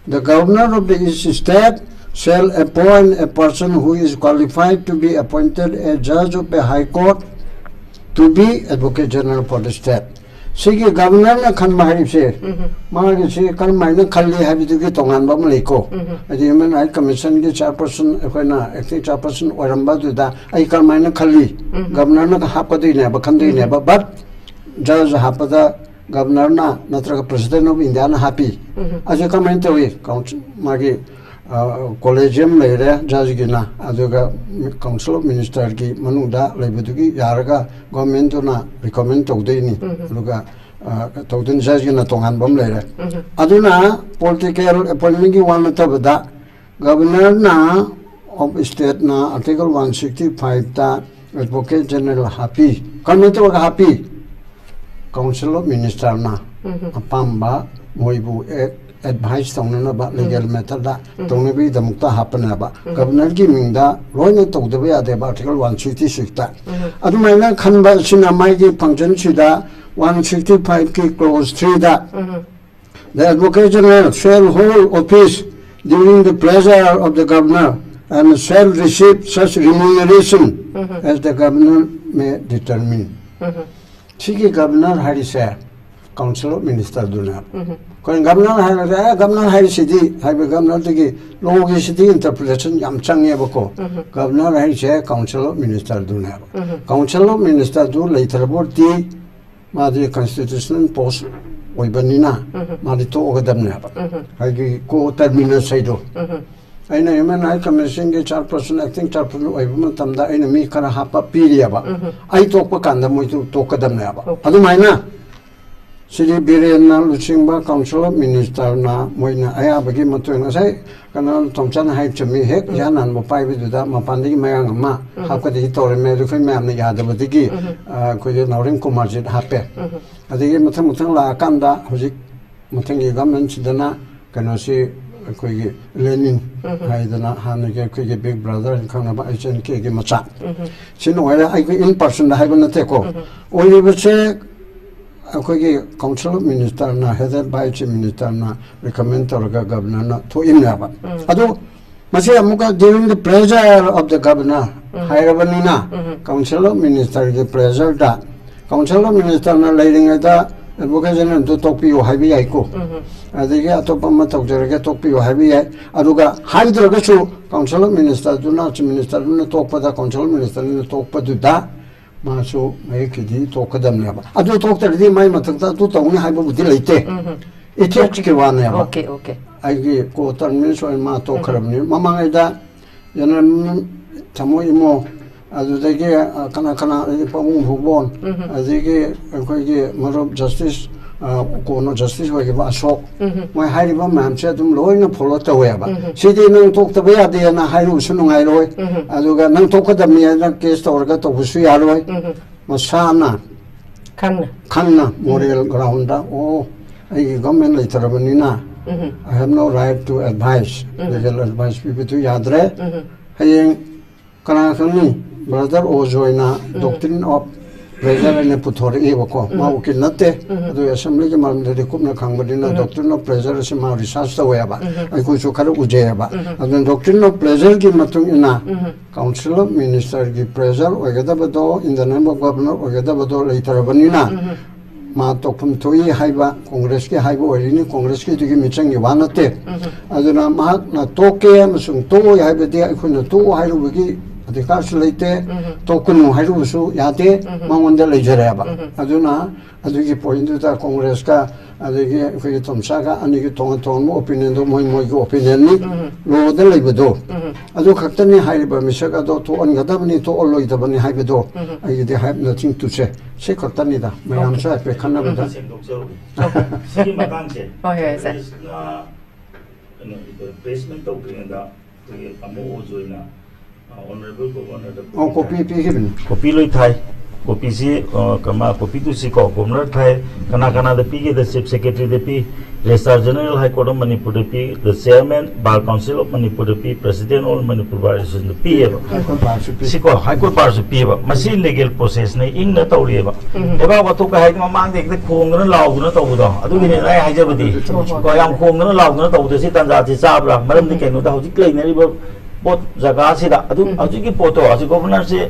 The governor of the each state shall appoint a person who is qualified to be appointed a judge of a high court to be Advocate General for the state. ꯁꯤꯒꯤ ꯒꯕꯔꯅꯔꯅ ꯈꯟꯕ ꯍꯥꯏꯔꯤꯕꯁꯦ, ꯃꯥꯒꯤꯁꯤ ꯀꯔꯝꯍꯥꯏꯅ ꯈꯜꯂꯤ ꯍꯥꯏꯕꯗꯨꯒꯤ ꯇꯣꯉꯥꯟꯕ ꯑꯃ ꯂꯩꯀꯣ꯫ ꯍꯥꯏꯗꯤ ꯍ꯭ꯌꯨꯃꯦꯟ ꯔꯥꯏꯠ ꯀꯃꯤꯁꯟꯒꯤ ꯆꯤꯌꯔꯄꯔꯁꯟ, ꯑꯩꯈꯣꯏꯅ ꯑꯦꯛꯇꯤꯡ ꯆꯤꯌꯔꯄꯔꯁꯟ ꯑꯣꯏꯔꯝꯕ ꯑꯗꯨꯗ ꯑꯩ ꯀꯔꯝꯍꯥꯏꯅ ꯈꯜꯂꯤ? ꯒꯕꯔꯅꯔꯅ ꯍꯥꯞꯀꯗꯣꯏꯅꯦꯕ, ꯈꯟꯗꯣꯏꯅꯦꯕ꯫ But ꯖꯖ ꯍꯥꯞꯄꯗ ꯒꯕꯔꯅꯔꯅ ꯅꯠꯇ꯭ꯔꯒ ꯄ꯭ꯔꯦꯁꯤꯗꯦꯟ ꯑꯣꯐ ꯏꯟꯗꯤꯌꯥꯅ ꯍꯥꯞꯄꯤ꯫ ꯑꯁꯤ ꯀꯃꯥꯏꯅ ꯇꯧꯏ? ꯀꯥꯎꯟꯁꯤꯜ, ꯃꯥꯒꯤ ꯀꯣꯂꯦꯖꯤꯌꯝ ꯂꯩꯔꯦ ꯖꯖꯒꯤꯅ, ꯑꯗꯨꯒ ꯀꯥꯎꯟꯁꯤꯜ ꯑꯣꯐ ꯃꯤꯅꯤꯁꯇꯔꯒꯤ ꯃꯅꯨꯡꯗ ꯂꯩꯕꯗꯨꯒꯤ ꯌꯥꯔꯒ ꯒꯣꯔꯃꯦꯟꯗꯨꯅ ꯔꯤꯀꯃꯦꯟ ꯇꯧꯗꯣꯏꯅꯤ꯫ ꯑꯗꯨꯒ ꯑ, ꯇꯧꯗꯣꯏꯅꯤ꯫ ꯖꯖꯀꯤꯅ ꯇꯣꯉꯥꯟꯕ ꯑꯃ ꯂꯩꯔꯦ꯫ ꯑꯗꯨꯅ ꯄꯣꯂꯤꯇꯤꯀꯦꯜ ꯑꯦꯄꯣꯏꯟꯃꯦꯟꯒꯤ ꯋꯥ ꯅꯠꯇꯕꯗ ꯒꯕꯔꯅꯔꯅ ꯑꯣꯐ ꯁ꯭ꯇꯦꯠꯅ ꯑꯥꯔꯇꯤꯀꯜ ꯋꯥꯟ ꯁꯤꯛꯁꯇꯤ ꯐꯥꯏꯚꯇ ꯑꯦꯗꯚꯣꯀꯦꯠ ꯖꯦꯅꯔꯦꯜ ꯍꯥꯞꯄꯤ꯫ ꯀꯔꯝꯍꯥꯏꯅ ꯇꯧꯔꯒ ꯍꯥꯞꯄꯤ? ꯀꯥꯎꯟꯁꯤꯜ ꯑꯣꯐ ꯃꯤꯅꯤꯁꯇꯔꯅ ꯑꯄꯥꯝꯕ ꯃꯣꯏꯕꯨ ꯑꯦꯗꯚꯥꯏꯁ ꯇꯧꯅꯅꯕ ꯂꯤꯒꯦꯜ ꯃꯦꯊꯗ ꯇꯧꯅꯕꯒꯤꯗꯃꯛꯇ ꯍꯥꯞꯄꯅꯦꯕ꯫ ꯒꯕꯔꯅꯔꯒꯤ ꯃꯤꯡꯗ ꯂꯣꯏꯅ ꯇꯧꯗꯕ ꯌꯥꯗꯦꯕ ꯑꯥꯔꯇꯤꯀꯜ ꯋꯥꯟ ꯁꯤꯛꯁꯇꯤ ꯁꯤꯛꯁꯇ꯫ ꯑꯗꯨꯃꯥꯏꯅ ꯈꯟꯕ ꯑꯁꯤꯅ ꯃꯥꯒꯤ ꯐꯪꯁꯟꯁꯤꯗ ꯋꯥꯟ ꯁꯤꯛꯁꯇꯤ ꯐꯥꯏꯚꯀꯤ close third, "The Advocate General shall hold office during the pleasure of the Governor and shall receive such remuneration as the Governor may determine." ꯁꯤꯒꯤ ꯒꯕꯔꯅꯔ ꯍꯥꯏꯔꯤꯁꯦ ꯀꯥꯎꯟꯁꯤꯜ ꯑꯣꯐ ꯃꯤꯅꯤꯁꯇꯔꯗꯨꯅꯦꯕ꯫ ꯑꯩꯈꯣꯏꯅ ꯒꯕꯔꯅꯔ ꯍꯥꯏꯔꯒ, "ꯑꯦ, ꯒꯕꯔꯅꯔ ꯍꯥꯏꯔꯤꯁꯤꯗꯤ" ꯍꯥꯏꯕ, ꯒꯕꯔꯅꯔꯗꯒꯤ ꯂꯣꯒꯤꯁꯤꯗꯤ ꯏꯟꯇꯔꯄ꯭ꯔꯤꯇꯦꯁꯟ ꯌꯥꯝ ꯆꯪꯉꯦꯕꯀꯣ꯫ ꯒꯕꯔꯅꯔ ꯍꯥꯏꯔꯤꯁꯦ ꯀꯥꯎꯟꯁꯤꯜ ꯑꯣꯐ ꯃꯤꯅꯤꯁꯇꯔꯗꯨꯅꯦꯕ꯫ ꯀꯥꯎꯟꯁꯤꯜ ꯑꯣꯐ ꯃꯤꯅꯤꯁꯇꯔꯗꯨ ꯂꯩꯇ꯭ꯔꯕꯗꯤ ꯃꯥꯗꯤ ꯀꯟꯁꯇꯤꯇ꯭ꯌꯨꯁꯅꯦꯜ ꯄꯣꯁ ꯑꯣꯏꯕꯅꯤꯅ ꯃꯥꯗꯤ ꯇꯣꯛꯑꯒꯗꯕꯅꯦꯕ꯫ ꯍꯥꯏꯗꯤ ꯀꯣ ꯇꯔꯃꯤꯅꯁ ꯍꯥꯏꯗꯣ꯫ ꯑꯩꯅ ꯍ꯭ꯌꯨꯃꯦꯟ ꯔꯥꯏꯠ ꯀꯃꯤꯁꯟꯒꯤ ꯆꯤꯌꯔꯄꯔꯁꯟ, ꯑꯦꯛꯇꯤꯡ ꯆꯤꯌꯔꯄꯔꯁꯟ ꯑꯣꯏꯕ ꯃꯇꯝꯗ ꯑꯩꯅ ꯃꯤ ꯈꯔ ꯍꯥꯞꯄ ꯄꯤꯔꯤꯑꯕ꯫ ꯑꯩ ꯇꯣꯛꯄ ꯀꯥꯟꯗ ꯃꯣꯏꯁꯨ ꯇꯣꯛꯀꯗꯕꯅꯦꯕ꯫ ꯑꯗꯨꯃꯥꯏꯅ ꯁꯤꯔꯤ ꯕꯤꯔꯦꯟꯅ ꯂꯨꯆꯤꯡꯕ ꯀꯥꯎꯟꯁꯤꯜ ꯑꯣꯐ ꯃꯤꯅꯤꯁꯇꯔꯅ ꯃꯣꯏꯅ ꯑꯌꯥꯕꯒꯤ ꯃꯇꯨꯡ ꯏꯟꯅ, ꯉꯁꯥꯏ ꯀꯩꯅꯣ ꯇꯣꯝꯆꯥꯅ ꯍꯥꯏ ꯆꯨꯝꯃꯤ, ꯍꯦꯛ ꯏꯍꯥꯟ ꯍꯥꯟꯕ ꯄꯥꯏꯕꯗꯨꯗ ꯃꯄꯥꯟꯗꯒꯤ ꯃꯌꯥꯡ ꯑꯃ ꯍꯥꯞꯀꯗꯤ ꯇꯧꯔꯝꯃꯦ, ꯑꯗꯨ ꯑꯩꯈꯣꯏ ꯃꯌꯥꯝꯅ ꯌꯥꯗꯕꯗꯒꯤ, ꯑ, ꯑꯩꯈꯣꯏꯒꯤ ꯅꯥꯎꯔꯦꯝ ꯀꯨꯃꯥꯔꯖꯤꯠ ꯍꯥꯞꯄꯦ꯫ ꯑꯗꯒꯤ ꯃꯊꯪ ꯃꯊꯪ ꯂꯥꯛꯑꯀꯥꯟꯗ ꯍꯧꯖꯤꯛ ꯃꯊꯪꯒꯤ ꯒꯚꯔꯟꯃꯦꯟꯠꯁꯤꯗꯅ ꯀꯩꯅꯣꯁꯤ ꯑꯩꯈꯣꯏꯒꯤ ꯂꯦꯅꯤꯟ ꯍꯥꯏꯗꯅ ꯍꯥꯟꯅꯒꯤ ꯑꯩꯈꯣꯏꯒꯤ ꯕꯤꯛ ꯕ꯭ꯔꯗꯔ ꯍꯥꯏꯅ ꯈꯪꯅꯕ ꯑꯩꯆ ꯑꯦꯟ ꯀꯦꯒꯤ ꯃꯆꯥ꯫ ꯁꯤꯅ ꯑꯣꯏꯔꯦ, ꯑꯩꯈꯣꯏ ꯏꯟ ꯄꯥꯔꯁꯟꯗ ꯍꯥꯏꯕ ꯅꯠꯇꯦꯀꯣ꯫ ꯑꯣꯏꯔꯤꯕꯁꯦ ꯑꯩꯈꯣꯏꯒꯤ ꯀꯥꯎꯟꯁꯤꯜ ꯑꯣꯐ ꯃꯤꯅꯤꯁꯇꯔꯅ, ꯍꯦꯗꯦꯠ ꯕꯥꯏ ꯆꯤꯐ ꯃꯤꯅꯤꯁꯇꯔꯅ ꯔꯤꯀꯃꯦꯟ ꯇꯧꯔꯒ ꯒꯕꯔꯅꯔꯅ ꯊꯣꯛꯏꯅꯦꯕ꯫ ꯑꯗꯨ ꯃꯁꯤ ꯑꯃꯨꯛꯀ during the pleasure of the governor ꯍꯥꯏꯔꯕꯅꯤꯅ, ꯀꯥꯎꯟꯁꯤꯜ ꯑꯣꯐ ꯃꯤꯅꯤꯁꯇꯔꯒꯤ ꯄ꯭ꯂꯦꯖꯔꯗ Council of Ministerꯅ ꯂꯩꯔꯤꯉꯩꯗ Advocate Generalꯗꯨ ꯇꯣꯛꯄꯤꯌꯨ ꯍꯥꯏꯕ ꯌꯥꯏꯀꯣ꯫ ꯑꯗꯒꯤ ꯑꯇꯣꯞꯄ ꯑꯃ ꯇꯧꯖꯔꯒꯦ, ꯇꯣꯛꯄꯤꯌꯨ ꯍꯥꯏꯕ ꯌꯥꯏ꯫ ꯑꯗꯨꯒ ꯍꯥꯏꯗ꯭ꯔꯒꯁꯨ Council of Ministerꯗꯨꯅ, Chief Ministerꯗꯨꯅ ꯇꯣꯛꯄꯗ, Council of Ministerꯅ ꯇꯣꯛꯄꯗꯨꯗ ꯃꯥꯁꯨ ꯃꯍꯦꯛꯀꯤꯗꯤ ꯇꯣꯛꯀꯗꯕꯅꯦꯕ꯫ ꯑꯗꯨ ꯇꯣꯛꯇ꯭ꯔꯗꯤ ꯃꯥꯏ ꯃꯊꯛꯇ ꯑꯗꯨ ꯇꯧꯅꯤ ꯍꯥꯏꯕꯕꯨꯗꯤ ꯂꯩꯇꯦ꯫ Ethicꯁꯀꯤ ꯋꯥꯅꯦꯕ꯫ Okay, okay. ꯑꯩꯒꯤ co-terminus ꯑꯣꯏꯅ ꯃꯥ ꯇꯣꯛꯈ꯭ꯔꯕꯅꯤ꯫ ꯃꯃꯥꯡꯉꯩꯗ General ꯊꯃꯣꯏ ꯏꯃꯣ, ꯑꯗꯨꯗꯒꯤ, ꯑ, ꯀꯅꯥ ꯀꯅꯥ, ꯑꯗꯒꯤ ꯄꯥꯕꯨꯡ ꯍꯧꯕꯣꯟ, ꯑꯗꯒꯤ ꯑꯩꯈꯣꯏꯒꯤ ꯃꯔꯨꯞ Justice, ꯑ, ꯀꯣꯟꯅ Justice ꯑꯣꯏꯈꯤꯕ ꯑꯁꯣꯛ, ꯃꯣꯏ ꯍꯥꯏꯔꯤꯕ ꯃꯌꯥꯝꯁꯦ ꯑꯗꯨꯝ ꯂꯣꯏꯅ follow ꯇꯧꯋꯦꯕ꯫ ꯁꯤꯗꯤ ꯅꯪ ꯇꯣꯛꯇꯕ ꯌꯥꯗꯦꯅ ꯍꯥꯏꯔꯨꯕꯁꯨ ꯅꯨꯡꯉꯥꯏꯔꯣꯏ, ꯑꯗꯨꯒ ꯅꯪ ꯇꯣꯛꯀꯗꯕꯅꯤ ꯍꯥꯏꯅ case ꯇꯧꯔꯒ ꯇꯧꯕꯁꯨ ꯌꯥꯔꯣꯏ꯫ ꯃꯁꯥꯅ ꯈꯪꯅ꯫ ꯈꯪꯅ moral groundꯗ, ꯑꯣ, ꯑꯩꯒꯤ government ꯂꯩꯇ꯭ꯔꯕꯅꯤꯅ, I have no right to advice, legal advice ꯄꯤꯕꯗꯨ ꯌꯥꯗ꯭ꯔꯦ꯫ ꯍꯌꯦꯡ ꯀꯅꯥ ꯈꯪꯅꯤ, Brother Ojhoyꯅ Doctrine of Pleasure ꯑꯅ ꯄꯨꯊꯣꯔꯛꯑꯦꯕꯀꯣ꯫ ꯃꯥ ꯎꯀꯤꯜ ꯅꯠꯇꯦ, ꯑꯗꯨ assemblyꯒꯤ ꯃꯔꯝꯗꯗꯤ ꯀꯨꯞꯅ ꯈꯪꯕꯅꯤꯅ Doctrine of Pleasure ꯑꯁꯤ ꯃꯥ research ꯇꯧꯋꯦꯕ, ꯑꯩꯈꯣꯏꯁꯨ ꯈꯔ ꯎꯖꯩꯑꯕ꯫ ꯑꯗꯨꯅ Doctrine of Pleasureꯒꯤ ꯃꯇꯨꯡ ꯏꯟꯅ Council of Ministerꯒꯤ pleasure ꯑꯣꯏꯒꯗꯕꯗꯣ, in the name of governor ꯑꯣꯏꯒꯗꯕꯗꯣ ꯂꯩꯇ꯭ꯔꯕꯅꯤꯅ, ꯃꯥ ꯇꯣꯛꯐꯝ ꯊꯣꯛꯏ ꯍꯥꯏꯕ Congressꯀꯤ ꯍꯥꯏꯕ ꯑꯣꯏꯔꯤꯅꯤ, Congressꯀꯤꯗꯨꯒꯤ ꯃꯤꯆꯪꯒꯤ ꯋꯥ ꯅꯠꯇꯦ꯫ ꯑꯗꯨꯅ ꯃꯍꯥꯛꯅ ꯇꯣꯛꯀꯦ ꯑꯃꯁꯨꯡ ꯇꯣꯛꯑꯣꯏ ꯍꯥꯏꯕꯗꯤ ꯑꯩꯈꯣꯏꯅ ꯇꯣꯛꯑꯣ ꯍꯥꯏꯔꯨꯕꯒꯤ ꯑꯙꯤꯀꯥꯔꯁꯨ ꯂꯩꯇꯦ, ꯇꯣꯛꯀꯅꯨ ꯍꯥꯏꯔꯨꯕꯁꯨ ꯌꯥꯗꯦ, ꯃꯉꯣꯟꯗ ꯂꯩꯖꯔꯦꯕ꯫ ꯑꯗꯨꯅ ꯑꯗꯨꯒꯤ pointꯗꯨꯗ Congressꯀ ꯑꯗꯒꯤ ꯑꯩꯈꯣꯏꯒꯤ ꯇꯣꯝꯆꯥꯒ ꯑꯅꯤꯒꯤ ꯇꯣꯉꯥꯟ ꯇꯣꯉꯥꯟꯕ opinionꯗꯣ ꯃꯣꯏ ꯃꯣꯏꯒꯤ opinionꯅꯤ꯫ Lawꯗ ꯂꯩꯕꯗꯣ ꯑꯗꯨ ꯈꯛꯇꯅꯤ, ꯍꯥꯏꯔꯤꯕ ꯃꯤꯁꯛ ꯑꯗꯣ ꯊꯣꯛꯍꯟꯒꯗꯕꯅꯤ, ꯊꯣꯛꯍꯜꯂꯣꯏꯗꯕꯅꯤ ꯍꯥꯏꯕꯗꯣ ꯑꯩꯒꯤꯗꯤ have nothing to say꯫ ꯁꯤ ꯈꯛꯇꯅꯤꯗ, ꯃꯌꯥꯝꯁꯨ ꯍꯥꯏꯐꯦꯠ ꯈꯟꯅꯕꯗ꯫ ꯁꯦꯡꯗꯣꯛꯆꯍꯧꯒꯦ꯫ ꯁꯤꯒꯤ ꯃꯇꯥꯡꯁꯦ ꯍꯣꯏ, ꯍꯣꯏ, ꯁꯥꯔ꯫ ꯄ꯭ꯔꯦꯁꯅ ꯀꯩꯅꯣ, ꯄ꯭ꯔꯦꯁ ꯃꯤꯠ ꯇꯧꯗ꯭ꯔꯤꯉꯩꯗ ꯑꯩꯈꯣꯏꯒꯤ ꯇꯥꯃꯣ ꯑꯣꯖꯣꯏꯅ ꯑꯣꯅꯔꯦꯕꯜ ꯒꯣꯚꯔꯅꯔꯗ ꯑꯣ, copy ꯄꯤꯈꯤꯕꯅꯤ꯫ ꯀꯣꯄꯤ ꯂꯣꯏ ꯊꯥꯏ꯫ ꯀꯣꯄꯤꯁꯤ, ꯑ, ꯀꯃꯥ-, ꯀꯣꯄꯤꯗꯨ ꯁꯤꯀꯣ, ꯒꯣꯚꯔꯅꯔ ꯊꯥꯏ, ꯀꯅꯥ ꯀꯅꯥꯗ ꯄꯤꯒꯦꯗ, ꯆꯤꯐ ꯁꯦꯀ꯭ꯔꯦꯇꯔꯤꯗ ꯄꯤ, registrar general high court of ꯃꯅꯤꯄꯨꯔꯗ ꯄꯤ, the chairman bar council of ꯃꯅꯤꯄꯨꯔꯗ ꯄꯤ, ꯄ꯭ꯔꯦꯁꯤꯗꯦꯟ ꯑꯣꯜ ꯃꯅꯤꯄꯨꯔ ꯕꯥꯔ ꯑꯦꯁꯣꯁꯤꯌꯦꯁꯟꯗ ꯄꯤꯌꯦꯕ꯫ ꯍꯥꯏ ꯀꯣꯔꯠ ꯕꯥꯔꯁꯨ ꯄꯤ꯫ ꯁꯤꯀꯣ, ꯍꯥꯏ ꯀꯣꯔꯠ ꯕꯥꯔꯁꯨ ꯄꯤꯌꯦꯕ꯫ ꯃꯁꯤ ꯂꯤꯒꯦꯜ ꯄ꯭ꯔꯣꯁꯦꯁꯅꯦ, ꯏꯪꯅ ꯇꯧꯔꯤꯑꯕ꯫ ꯂꯩꯕꯥꯛ ꯋꯥꯊꯣꯛꯀ ꯍꯥꯏꯗꯤ ꯃꯃꯥꯡꯗ ꯍꯦꯛꯇ ꯈꯣꯡꯗꯅ ꯂꯥꯎꯗꯅ ꯇꯧꯕꯗꯣ, ꯑꯗꯨꯒꯤꯅꯦ ꯑꯩ ꯍꯥꯏꯖꯕꯗꯤ꯫ ꯀꯣ, ꯌꯥꯝ ꯈꯣꯡꯗꯅ ꯂꯥꯎꯗꯅ ꯇꯧꯕꯗꯣ ꯁꯤ ꯇꯥꯟꯖꯥꯁꯤ ꯆꯥꯕ꯭ꯔꯥ? ꯃꯔꯝꯗꯤ ꯀꯩꯅꯣꯗ ꯍꯧꯖꯤꯛ ꯂꯩꯅꯔꯤꯕ ꯄꯣꯠ ꯖꯒꯥꯁꯤꯗ ꯑꯗꯨ, ꯍꯧꯖꯤꯛꯀꯤ ꯄꯣꯠꯇꯣ ꯍꯧꯖꯤꯛ ꯒꯣꯚꯔꯅꯔꯁꯦ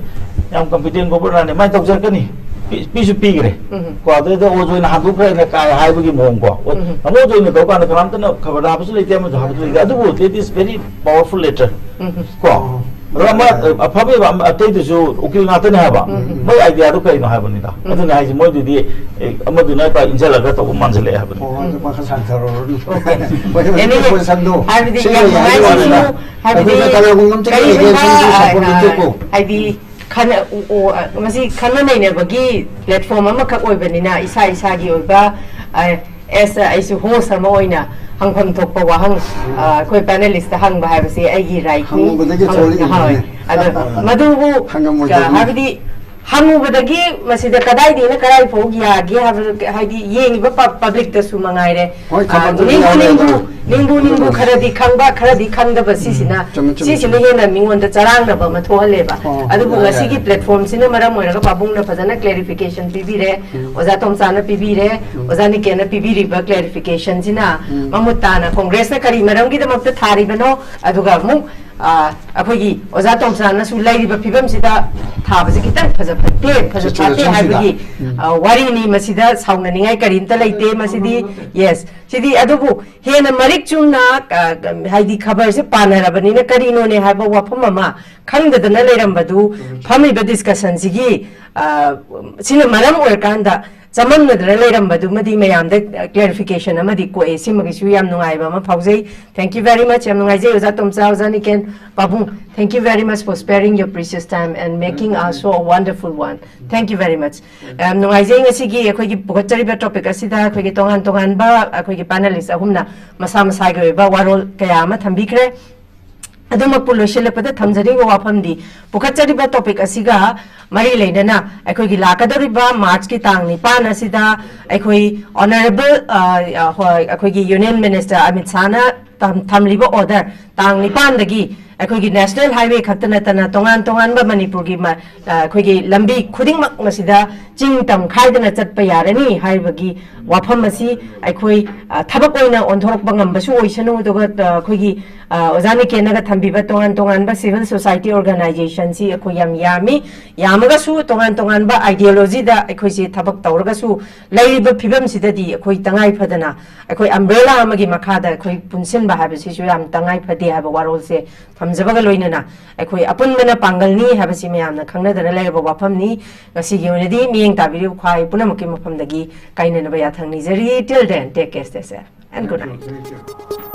ꯌꯥꯝ ꯀꯝꯄꯤꯇꯦꯟ ꯒꯣꯚꯔꯅꯔꯅꯦ, ꯃꯥꯏ ꯇꯧꯖꯔꯛꯀꯅꯤ꯫ ꯄꯤ- ꯄꯤꯁꯨ ꯄꯤꯈ꯭ꯔꯦ꯫ ꯎꯝ꯫ ꯀꯣ, ꯑꯗꯨꯗ ꯑꯣꯖ ꯑꯣꯏꯅ ꯍꯥꯟꯗꯣꯛꯈ꯭ꯔꯦꯅ ꯀꯥꯏ ꯍꯥꯏꯕꯒꯤ ꯃꯑꯣꯡ ꯀꯣ꯫ ꯑꯣ, ꯎꯝ꯫ ꯑꯃ ꯑꯣꯖ ꯑꯣꯏꯅ ꯇꯧ ꯀꯥꯟꯗ ꯀꯅꯥꯝꯇꯅ ꯈꯕꯔꯗ ꯍꯥꯞꯄꯁꯨ ꯂꯩꯇꯦ, ꯑꯃꯁꯨ ꯍꯥꯞꯄꯁꯨ ꯂꯩꯇꯦ꯫ ꯑꯗꯨꯕꯨ it is very powerful letter꯫ ꯎꯝ꯫ ꯀꯣ꯫ ꯑꯣ꯫ ꯑꯗꯣ ꯑꯃ, ꯑꯐꯕ ꯑꯃ ꯑꯇꯩꯗꯨꯁꯨ ꯎꯀꯤꯜ ꯉꯥꯛꯇꯅꯦ ꯍꯥꯏꯕ꯫ ꯎꯝ꯫ ꯃꯣꯏ idea ꯗꯨ ꯀꯩꯅꯣ ꯍꯥꯏꯕꯅꯤꯗ꯫ ꯎꯝ꯫ ꯑꯗꯨꯅ ꯍꯥꯏꯁꯦ ꯃꯣꯏꯗꯨꯗꯤ, ꯑꯦ, ꯑꯃꯗꯨꯅ ꯄꯨꯔꯥ ꯏꯟꯁꯤꯜꯂꯒ ꯇꯧꯕ ꯃꯥꯟꯁꯤꯜꯂꯛꯑꯦ ꯍꯥꯏꯕꯅꯤ꯫ ꯑꯣ, ꯑꯗꯨ ꯃꯈꯥ ꯁꯥꯡꯊꯔꯨꯔꯅꯨ꯫ Okay꯫ ꯃꯣꯏ ꯍꯧꯖꯤꯛꯀꯤ anyway, position ꯗꯣ ꯍꯥꯏꯕꯗꯤ ꯁꯤ ꯌꯥꯝ ꯂꯩ ꯍꯥꯏꯕ ꯅꯨꯡꯉꯥꯏ ꯋꯥꯅꯤꯗ꯫ ꯁꯤꯁꯨ ꯍꯥꯏꯕꯗꯤ ꯑꯩꯈꯣꯏꯅ ꯀꯅꯥꯒꯨꯝꯕ ꯑꯝꯇ ꯀꯔꯤꯒꯨꯝꯕ, ꯂꯩꯔꯦ, ꯁꯣꯝꯒꯤ support ꯑ, ꯅꯠꯇꯦꯀꯣ꯫ ꯍꯥꯏꯗꯤ ꯈꯟꯅ-, ꯎ-, ꯎ-, ꯑ, ꯃꯁꯤ ꯈꯟꯅ ꯅꯩꯅꯕꯒꯤ platform ꯑꯃꯈꯛ ꯑꯣꯏꯕꯅꯤꯅ ꯏꯁꯥ ꯏꯁꯥꯒꯤ ꯑꯣꯏꯕ, ꯑ, as ꯑꯩꯁꯨ host ꯑꯃ ꯑꯣꯏꯅ ꯍꯪꯐꯝ ꯊꯣꯛꯄ ꯋꯥꯍꯪ, ꯑ, ꯑꯩꯈꯣꯏ panelist ꯇ ꯍꯪꯕ ꯍꯥꯏꯕꯁꯤ ꯑꯩꯒꯤ right ꯅꯤ꯫ ꯍꯪꯉꯨꯕꯗꯒꯤ ꯍꯪ-, ꯊꯣꯛꯂꯛꯏꯅꯤꯅꯦ꯫ ꯍꯣꯏ꯫ ꯑꯗꯣ ꯃꯗꯨꯕꯨ, ꯍꯪꯉꯝꯃꯣꯏꯗꯕꯅꯤ꯫ ꯍꯥꯏꯕꯗꯤ ꯍꯪꯉꯨꯕꯗꯒꯤ ꯃꯁꯤꯗ ꯀꯗꯥꯏꯗꯒꯤꯅ ꯀꯗꯥꯏ ꯐꯥꯎ ꯌꯥꯒꯦ ꯍꯥꯏꯕ, ꯍꯥꯏꯗꯤ ꯌꯦꯡꯉꯤꯕ ꯄ-, public ꯇꯁꯨ ꯃꯉꯥꯏꯔꯦ, ꯍꯣꯏ, ꯑ, ꯈꯕꯔꯗꯁꯨ ꯅꯤꯡꯕꯨ ꯌꯥꯎꯔꯦ ꯅꯤꯡꯕꯨ, ꯑꯗꯨꯝ꯫ ꯅꯤꯡꯕꯨ ꯅꯤꯡꯕꯨ ꯎꯝ꯫ ꯈꯔꯗꯤ ꯈꯪꯕ, ꯈꯔꯗꯤ ꯈꯪꯗꯕ ꯎꯝ, ꯁꯤꯁꯤꯅ, ꯆꯨꯝꯃꯦ, ꯆꯨꯝꯃꯦ, ꯁꯤꯁꯤꯅ ꯆꯨꯝꯃꯦ꯫ ꯍꯦꯟꯅ ꯃꯤꯉꯣꯟꯗ ꯆꯔꯥꯡꯅꯕ ꯑꯃ ꯊꯣꯛꯍꯜꯂꯦꯕ꯫ ꯑꯣ, ꯑꯗꯨꯕꯨ ꯌꯥꯔꯦ, ꯉꯁꯤꯒꯤ ꯌꯥꯔꯦ꯫ Platform ꯁꯤꯅ ꯃꯔꯝ ꯑꯣꯏꯔꯒ ꯄꯥꯕꯨꯡꯅ ꯐꯖꯅ clarification ꯄꯤꯕꯤꯔꯦ, ꯎꯝ꯫ ꯑꯣꯖꯥ ꯇꯣꯝꯆꯥꯅ ꯄꯤꯕꯤꯔꯦ, ꯎꯝ꯫ ꯑꯣꯖꯥ ꯅꯤꯀꯦꯟꯅ ꯄꯤꯕꯤꯔꯤꯕ clarification ꯁꯤꯅ ꯎꯝ꯫ ꯃꯃꯨꯠ ꯇꯥꯅ Congress ꯅ ꯀꯔꯤ ꯃꯔꯝꯒꯤꯗꯃꯛꯇ ꯊꯥꯔꯤꯕꯅꯣ, ꯑꯗꯨꯒ ꯑꯃꯨꯛ, ꯑ, ꯑꯩꯈꯣꯏꯒꯤ ꯑꯣꯖꯥ ꯇꯣꯝꯆꯥꯅꯁꯨ ꯂꯩꯔꯤꯕ ꯐꯤꯕꯝꯁꯤꯗ ꯊꯥꯕꯁꯦ ꯈꯤꯇꯪ ꯐꯖ ꯐꯠꯇꯦ, ꯐꯖ ꯆꯨꯝꯃꯦ, ꯐꯠꯇꯦ ꯆꯨꯝꯃꯤꯗ꯫ ꯍꯥꯏꯕꯒꯤ, ꯎꯝ꯫ ꯑ, ꯋꯥꯔꯤꯅꯤ꯫ ꯃꯁꯤꯗ ꯁꯥꯎꯅꯅꯤꯡꯉꯥꯏ ꯀꯔꯤꯝꯇ ꯂꯩꯇꯦ꯫ ꯃꯁꯤꯗꯤ, yes, ꯁꯤꯗꯤ ꯑꯗꯨꯕꯨ ꯍꯦꯟꯅ ꯃꯔꯤꯛ ꯆꯨꯝꯅ, ꯑ, ꯍꯥꯏꯗꯤ ꯈꯕꯔꯁꯦ ꯄꯥꯟꯅꯔꯕꯅꯤꯅ ꯀꯔꯤꯅꯣꯅꯦ ꯍꯥꯏꯕ ꯋꯥꯐꯝ ꯑꯃ ꯈꯪꯗꯗꯅ ꯂꯩꯔꯝꯕꯗꯨ ꯐꯝꯃꯤꯕ discussion ꯁꯤꯒꯤ, ꯑ, ꯁꯤꯅ ꯃꯔꯝ ꯑꯣꯏꯔꯀꯥꯟꯗ ꯆꯃꯝꯅꯗꯅ ꯂꯩꯔꯝꯕꯗꯨꯃꯗꯤ ꯃꯌꯥꯝꯗ clarification ꯑꯃꯗꯤ ꯀꯣꯛꯑꯦ꯫ ꯁꯤꯃꯒꯤꯁꯨ ꯌꯥꯝ ꯅꯨꯡꯉꯥꯏꯕ ꯑꯃ ꯐꯥꯎꯖꯩ꯫ Thank you very much꯫ ꯌꯥꯝ ꯅꯨꯡꯉꯥꯏꯖꯩ ꯑꯣꯖꯥ ꯇꯣꯝꯆꯥ, ꯑꯣꯖꯥ ꯅꯤꯀꯦꯟ, ꯄꯥꯕꯨꯡ, thank you very much for sparing your precious time and making our show a wonderful one. Thank you very much꯫ ꯌꯥꯝ ꯅꯨꯡꯉꯥꯏꯖꯩ ꯉꯁꯤꯒꯤ ꯑꯩꯈꯣꯏꯒꯤ ꯄꯨꯈꯠꯆꯔꯤꯕ topic ꯑꯁꯤꯗ ꯑꯩꯈꯣꯏꯒꯤ ꯇꯣꯉꯥꯟ ꯇꯣꯉꯥꯟꯕ ꯑꯩꯈꯣꯏꯒꯤ panelist ꯑꯍꯨꯝꯅ ꯃꯁꯥ ꯃꯁꯥꯒꯤ ꯑꯣꯏꯕ ꯋꯥꯔꯣꯜ ꯀꯌꯥ ꯑꯃ ꯊꯝꯕꯤꯈ꯭ꯔꯦ꯫ ꯑꯗꯨꯃꯛꯄꯨ ꯂꯣꯏꯁꯤꯜꯂꯛꯄꯗ ꯊꯝꯖꯅꯤꯡꯕ ꯋꯥꯐꯝꯗꯤ, ꯄꯨꯈꯠꯆꯔꯤꯕ topic ꯑꯁꯤꯒ ꯃꯔꯤ ꯂꯩꯅꯅ ꯑꯩꯈꯣꯏꯒꯤ ꯂꯥꯛꯀꯗꯧꯔꯤꯕ March ꯀꯤ ꯇꯥꯡ ꯅꯤꯄꯥꯟ ꯑꯁꯤꯗ ꯑꯩꯈꯣꯏ Honourable, ꯑ, ꯑ, ꯍꯣꯏ, ꯑꯩꯈꯣꯏꯒꯤ Union Minister ꯑꯃꯤꯠ ꯁꯥꯍꯅ ꯊꯝ-, ꯊꯝꯂꯤꯕ order ꯇꯥꯡ ꯅꯤꯄꯥꯟꯗꯒꯤ ꯑꯩꯈꯣꯏꯒꯤ ꯅꯦꯁꯅꯦꯜ ꯍꯥꯏꯋꯦ ꯈꯛꯇ ꯅꯠꯇꯅ ꯇꯣꯉꯥꯟ ꯇꯣꯉꯥꯟꯕ ꯃꯅꯤꯄꯨꯔꯒꯤ ꯃ-, ꯑ, ꯑꯩꯈꯣꯏꯒꯤ ꯂꯝꯕꯤ ꯈꯨꯗꯤꯡꯃꯛ ꯃꯁꯤꯗ ꯆꯤꯡ ꯇꯝ ꯈꯥꯏꯗꯅ ꯆꯠꯄ ꯌꯥꯔꯅꯤ ꯍꯥꯏꯕꯒꯤ ꯋꯥꯐꯝ ꯑꯁꯤ ꯑꯩꯈꯣꯏ, ꯑ, ꯊꯕꯛ ꯑꯣꯏꯅ ꯑꯣꯟꯊꯣꯔꯛꯄ ꯉꯝꯕꯁꯨ ꯑꯣꯏꯁꯅꯨ꯫ ꯑꯗꯨꯒ, ꯑ, ꯑꯩꯈꯣꯏꯒꯤ, ꯑ, ꯑꯣꯖꯥ ꯅꯤꯀꯦꯟꯅꯒ ꯊꯝꯕꯤꯕ ꯇꯣꯉꯥꯟ ꯇꯣꯉꯥꯟꯕ civil society organizationꯁꯤ ꯑꯩꯈꯣꯏ ꯌꯥꯝ ꯌꯥꯝꯃꯤ꯫ ꯌꯥꯝꯃꯒꯁꯨ ꯇꯣꯉꯥꯟ ꯇꯣꯉꯥꯟꯕ ideologyꯗ ꯑꯩꯈꯣꯏꯁꯦ ꯊꯕꯛ ꯇꯧꯔꯒꯁꯨ ꯂꯩꯔꯤꯕ ꯐꯤꯕꯝꯁꯤꯗꯗꯤ ꯑꯩꯈꯣꯏ ꯇꯉꯥꯏ ꯐꯗꯅ ꯑꯩꯈꯣꯏ umbrella ꯑꯃꯒꯤ ꯃꯈꯥꯗ ꯑꯩꯈꯣꯏ ꯄꯨꯟꯁꯤꯟꯕ ꯍꯥꯏꯕꯁꯤꯁꯨ ꯌꯥꯝ ꯇꯉꯥꯏ ꯐꯗꯦ ꯍꯥꯏꯕ ꯋꯥꯔꯣꯜꯁꯦ ꯊꯝꯖꯕꯒ ꯂꯣꯏꯅꯅ ꯑꯩꯈꯣꯏ ꯑꯄꯨꯟꯕꯅ ꯄꯥꯡꯒꯜꯅꯤ ꯍꯥꯏꯕꯁꯤ ꯃꯌꯥꯝꯅ ꯈꯪꯅꯗꯅ ꯂꯩꯔꯕ ꯋꯥꯐꯝꯅꯤ꯫ ꯉꯁꯤꯒꯤ ꯑꯣꯏꯅꯗꯤ ꯃꯤꯠꯌꯦꯡ ꯇꯥꯕꯤꯔꯤꯕ ꯈ꯭ꯋꯥꯏ ꯄꯨꯝꯅꯃꯛꯀꯤ ꯃꯐꯝꯗꯒꯤ ꯀꯥꯏꯅꯅꯕ ꯌꯥꯊꯪ ꯅꯤꯖꯔꯤ꯫ Till then, take care, stay safe, and good night. Thank you.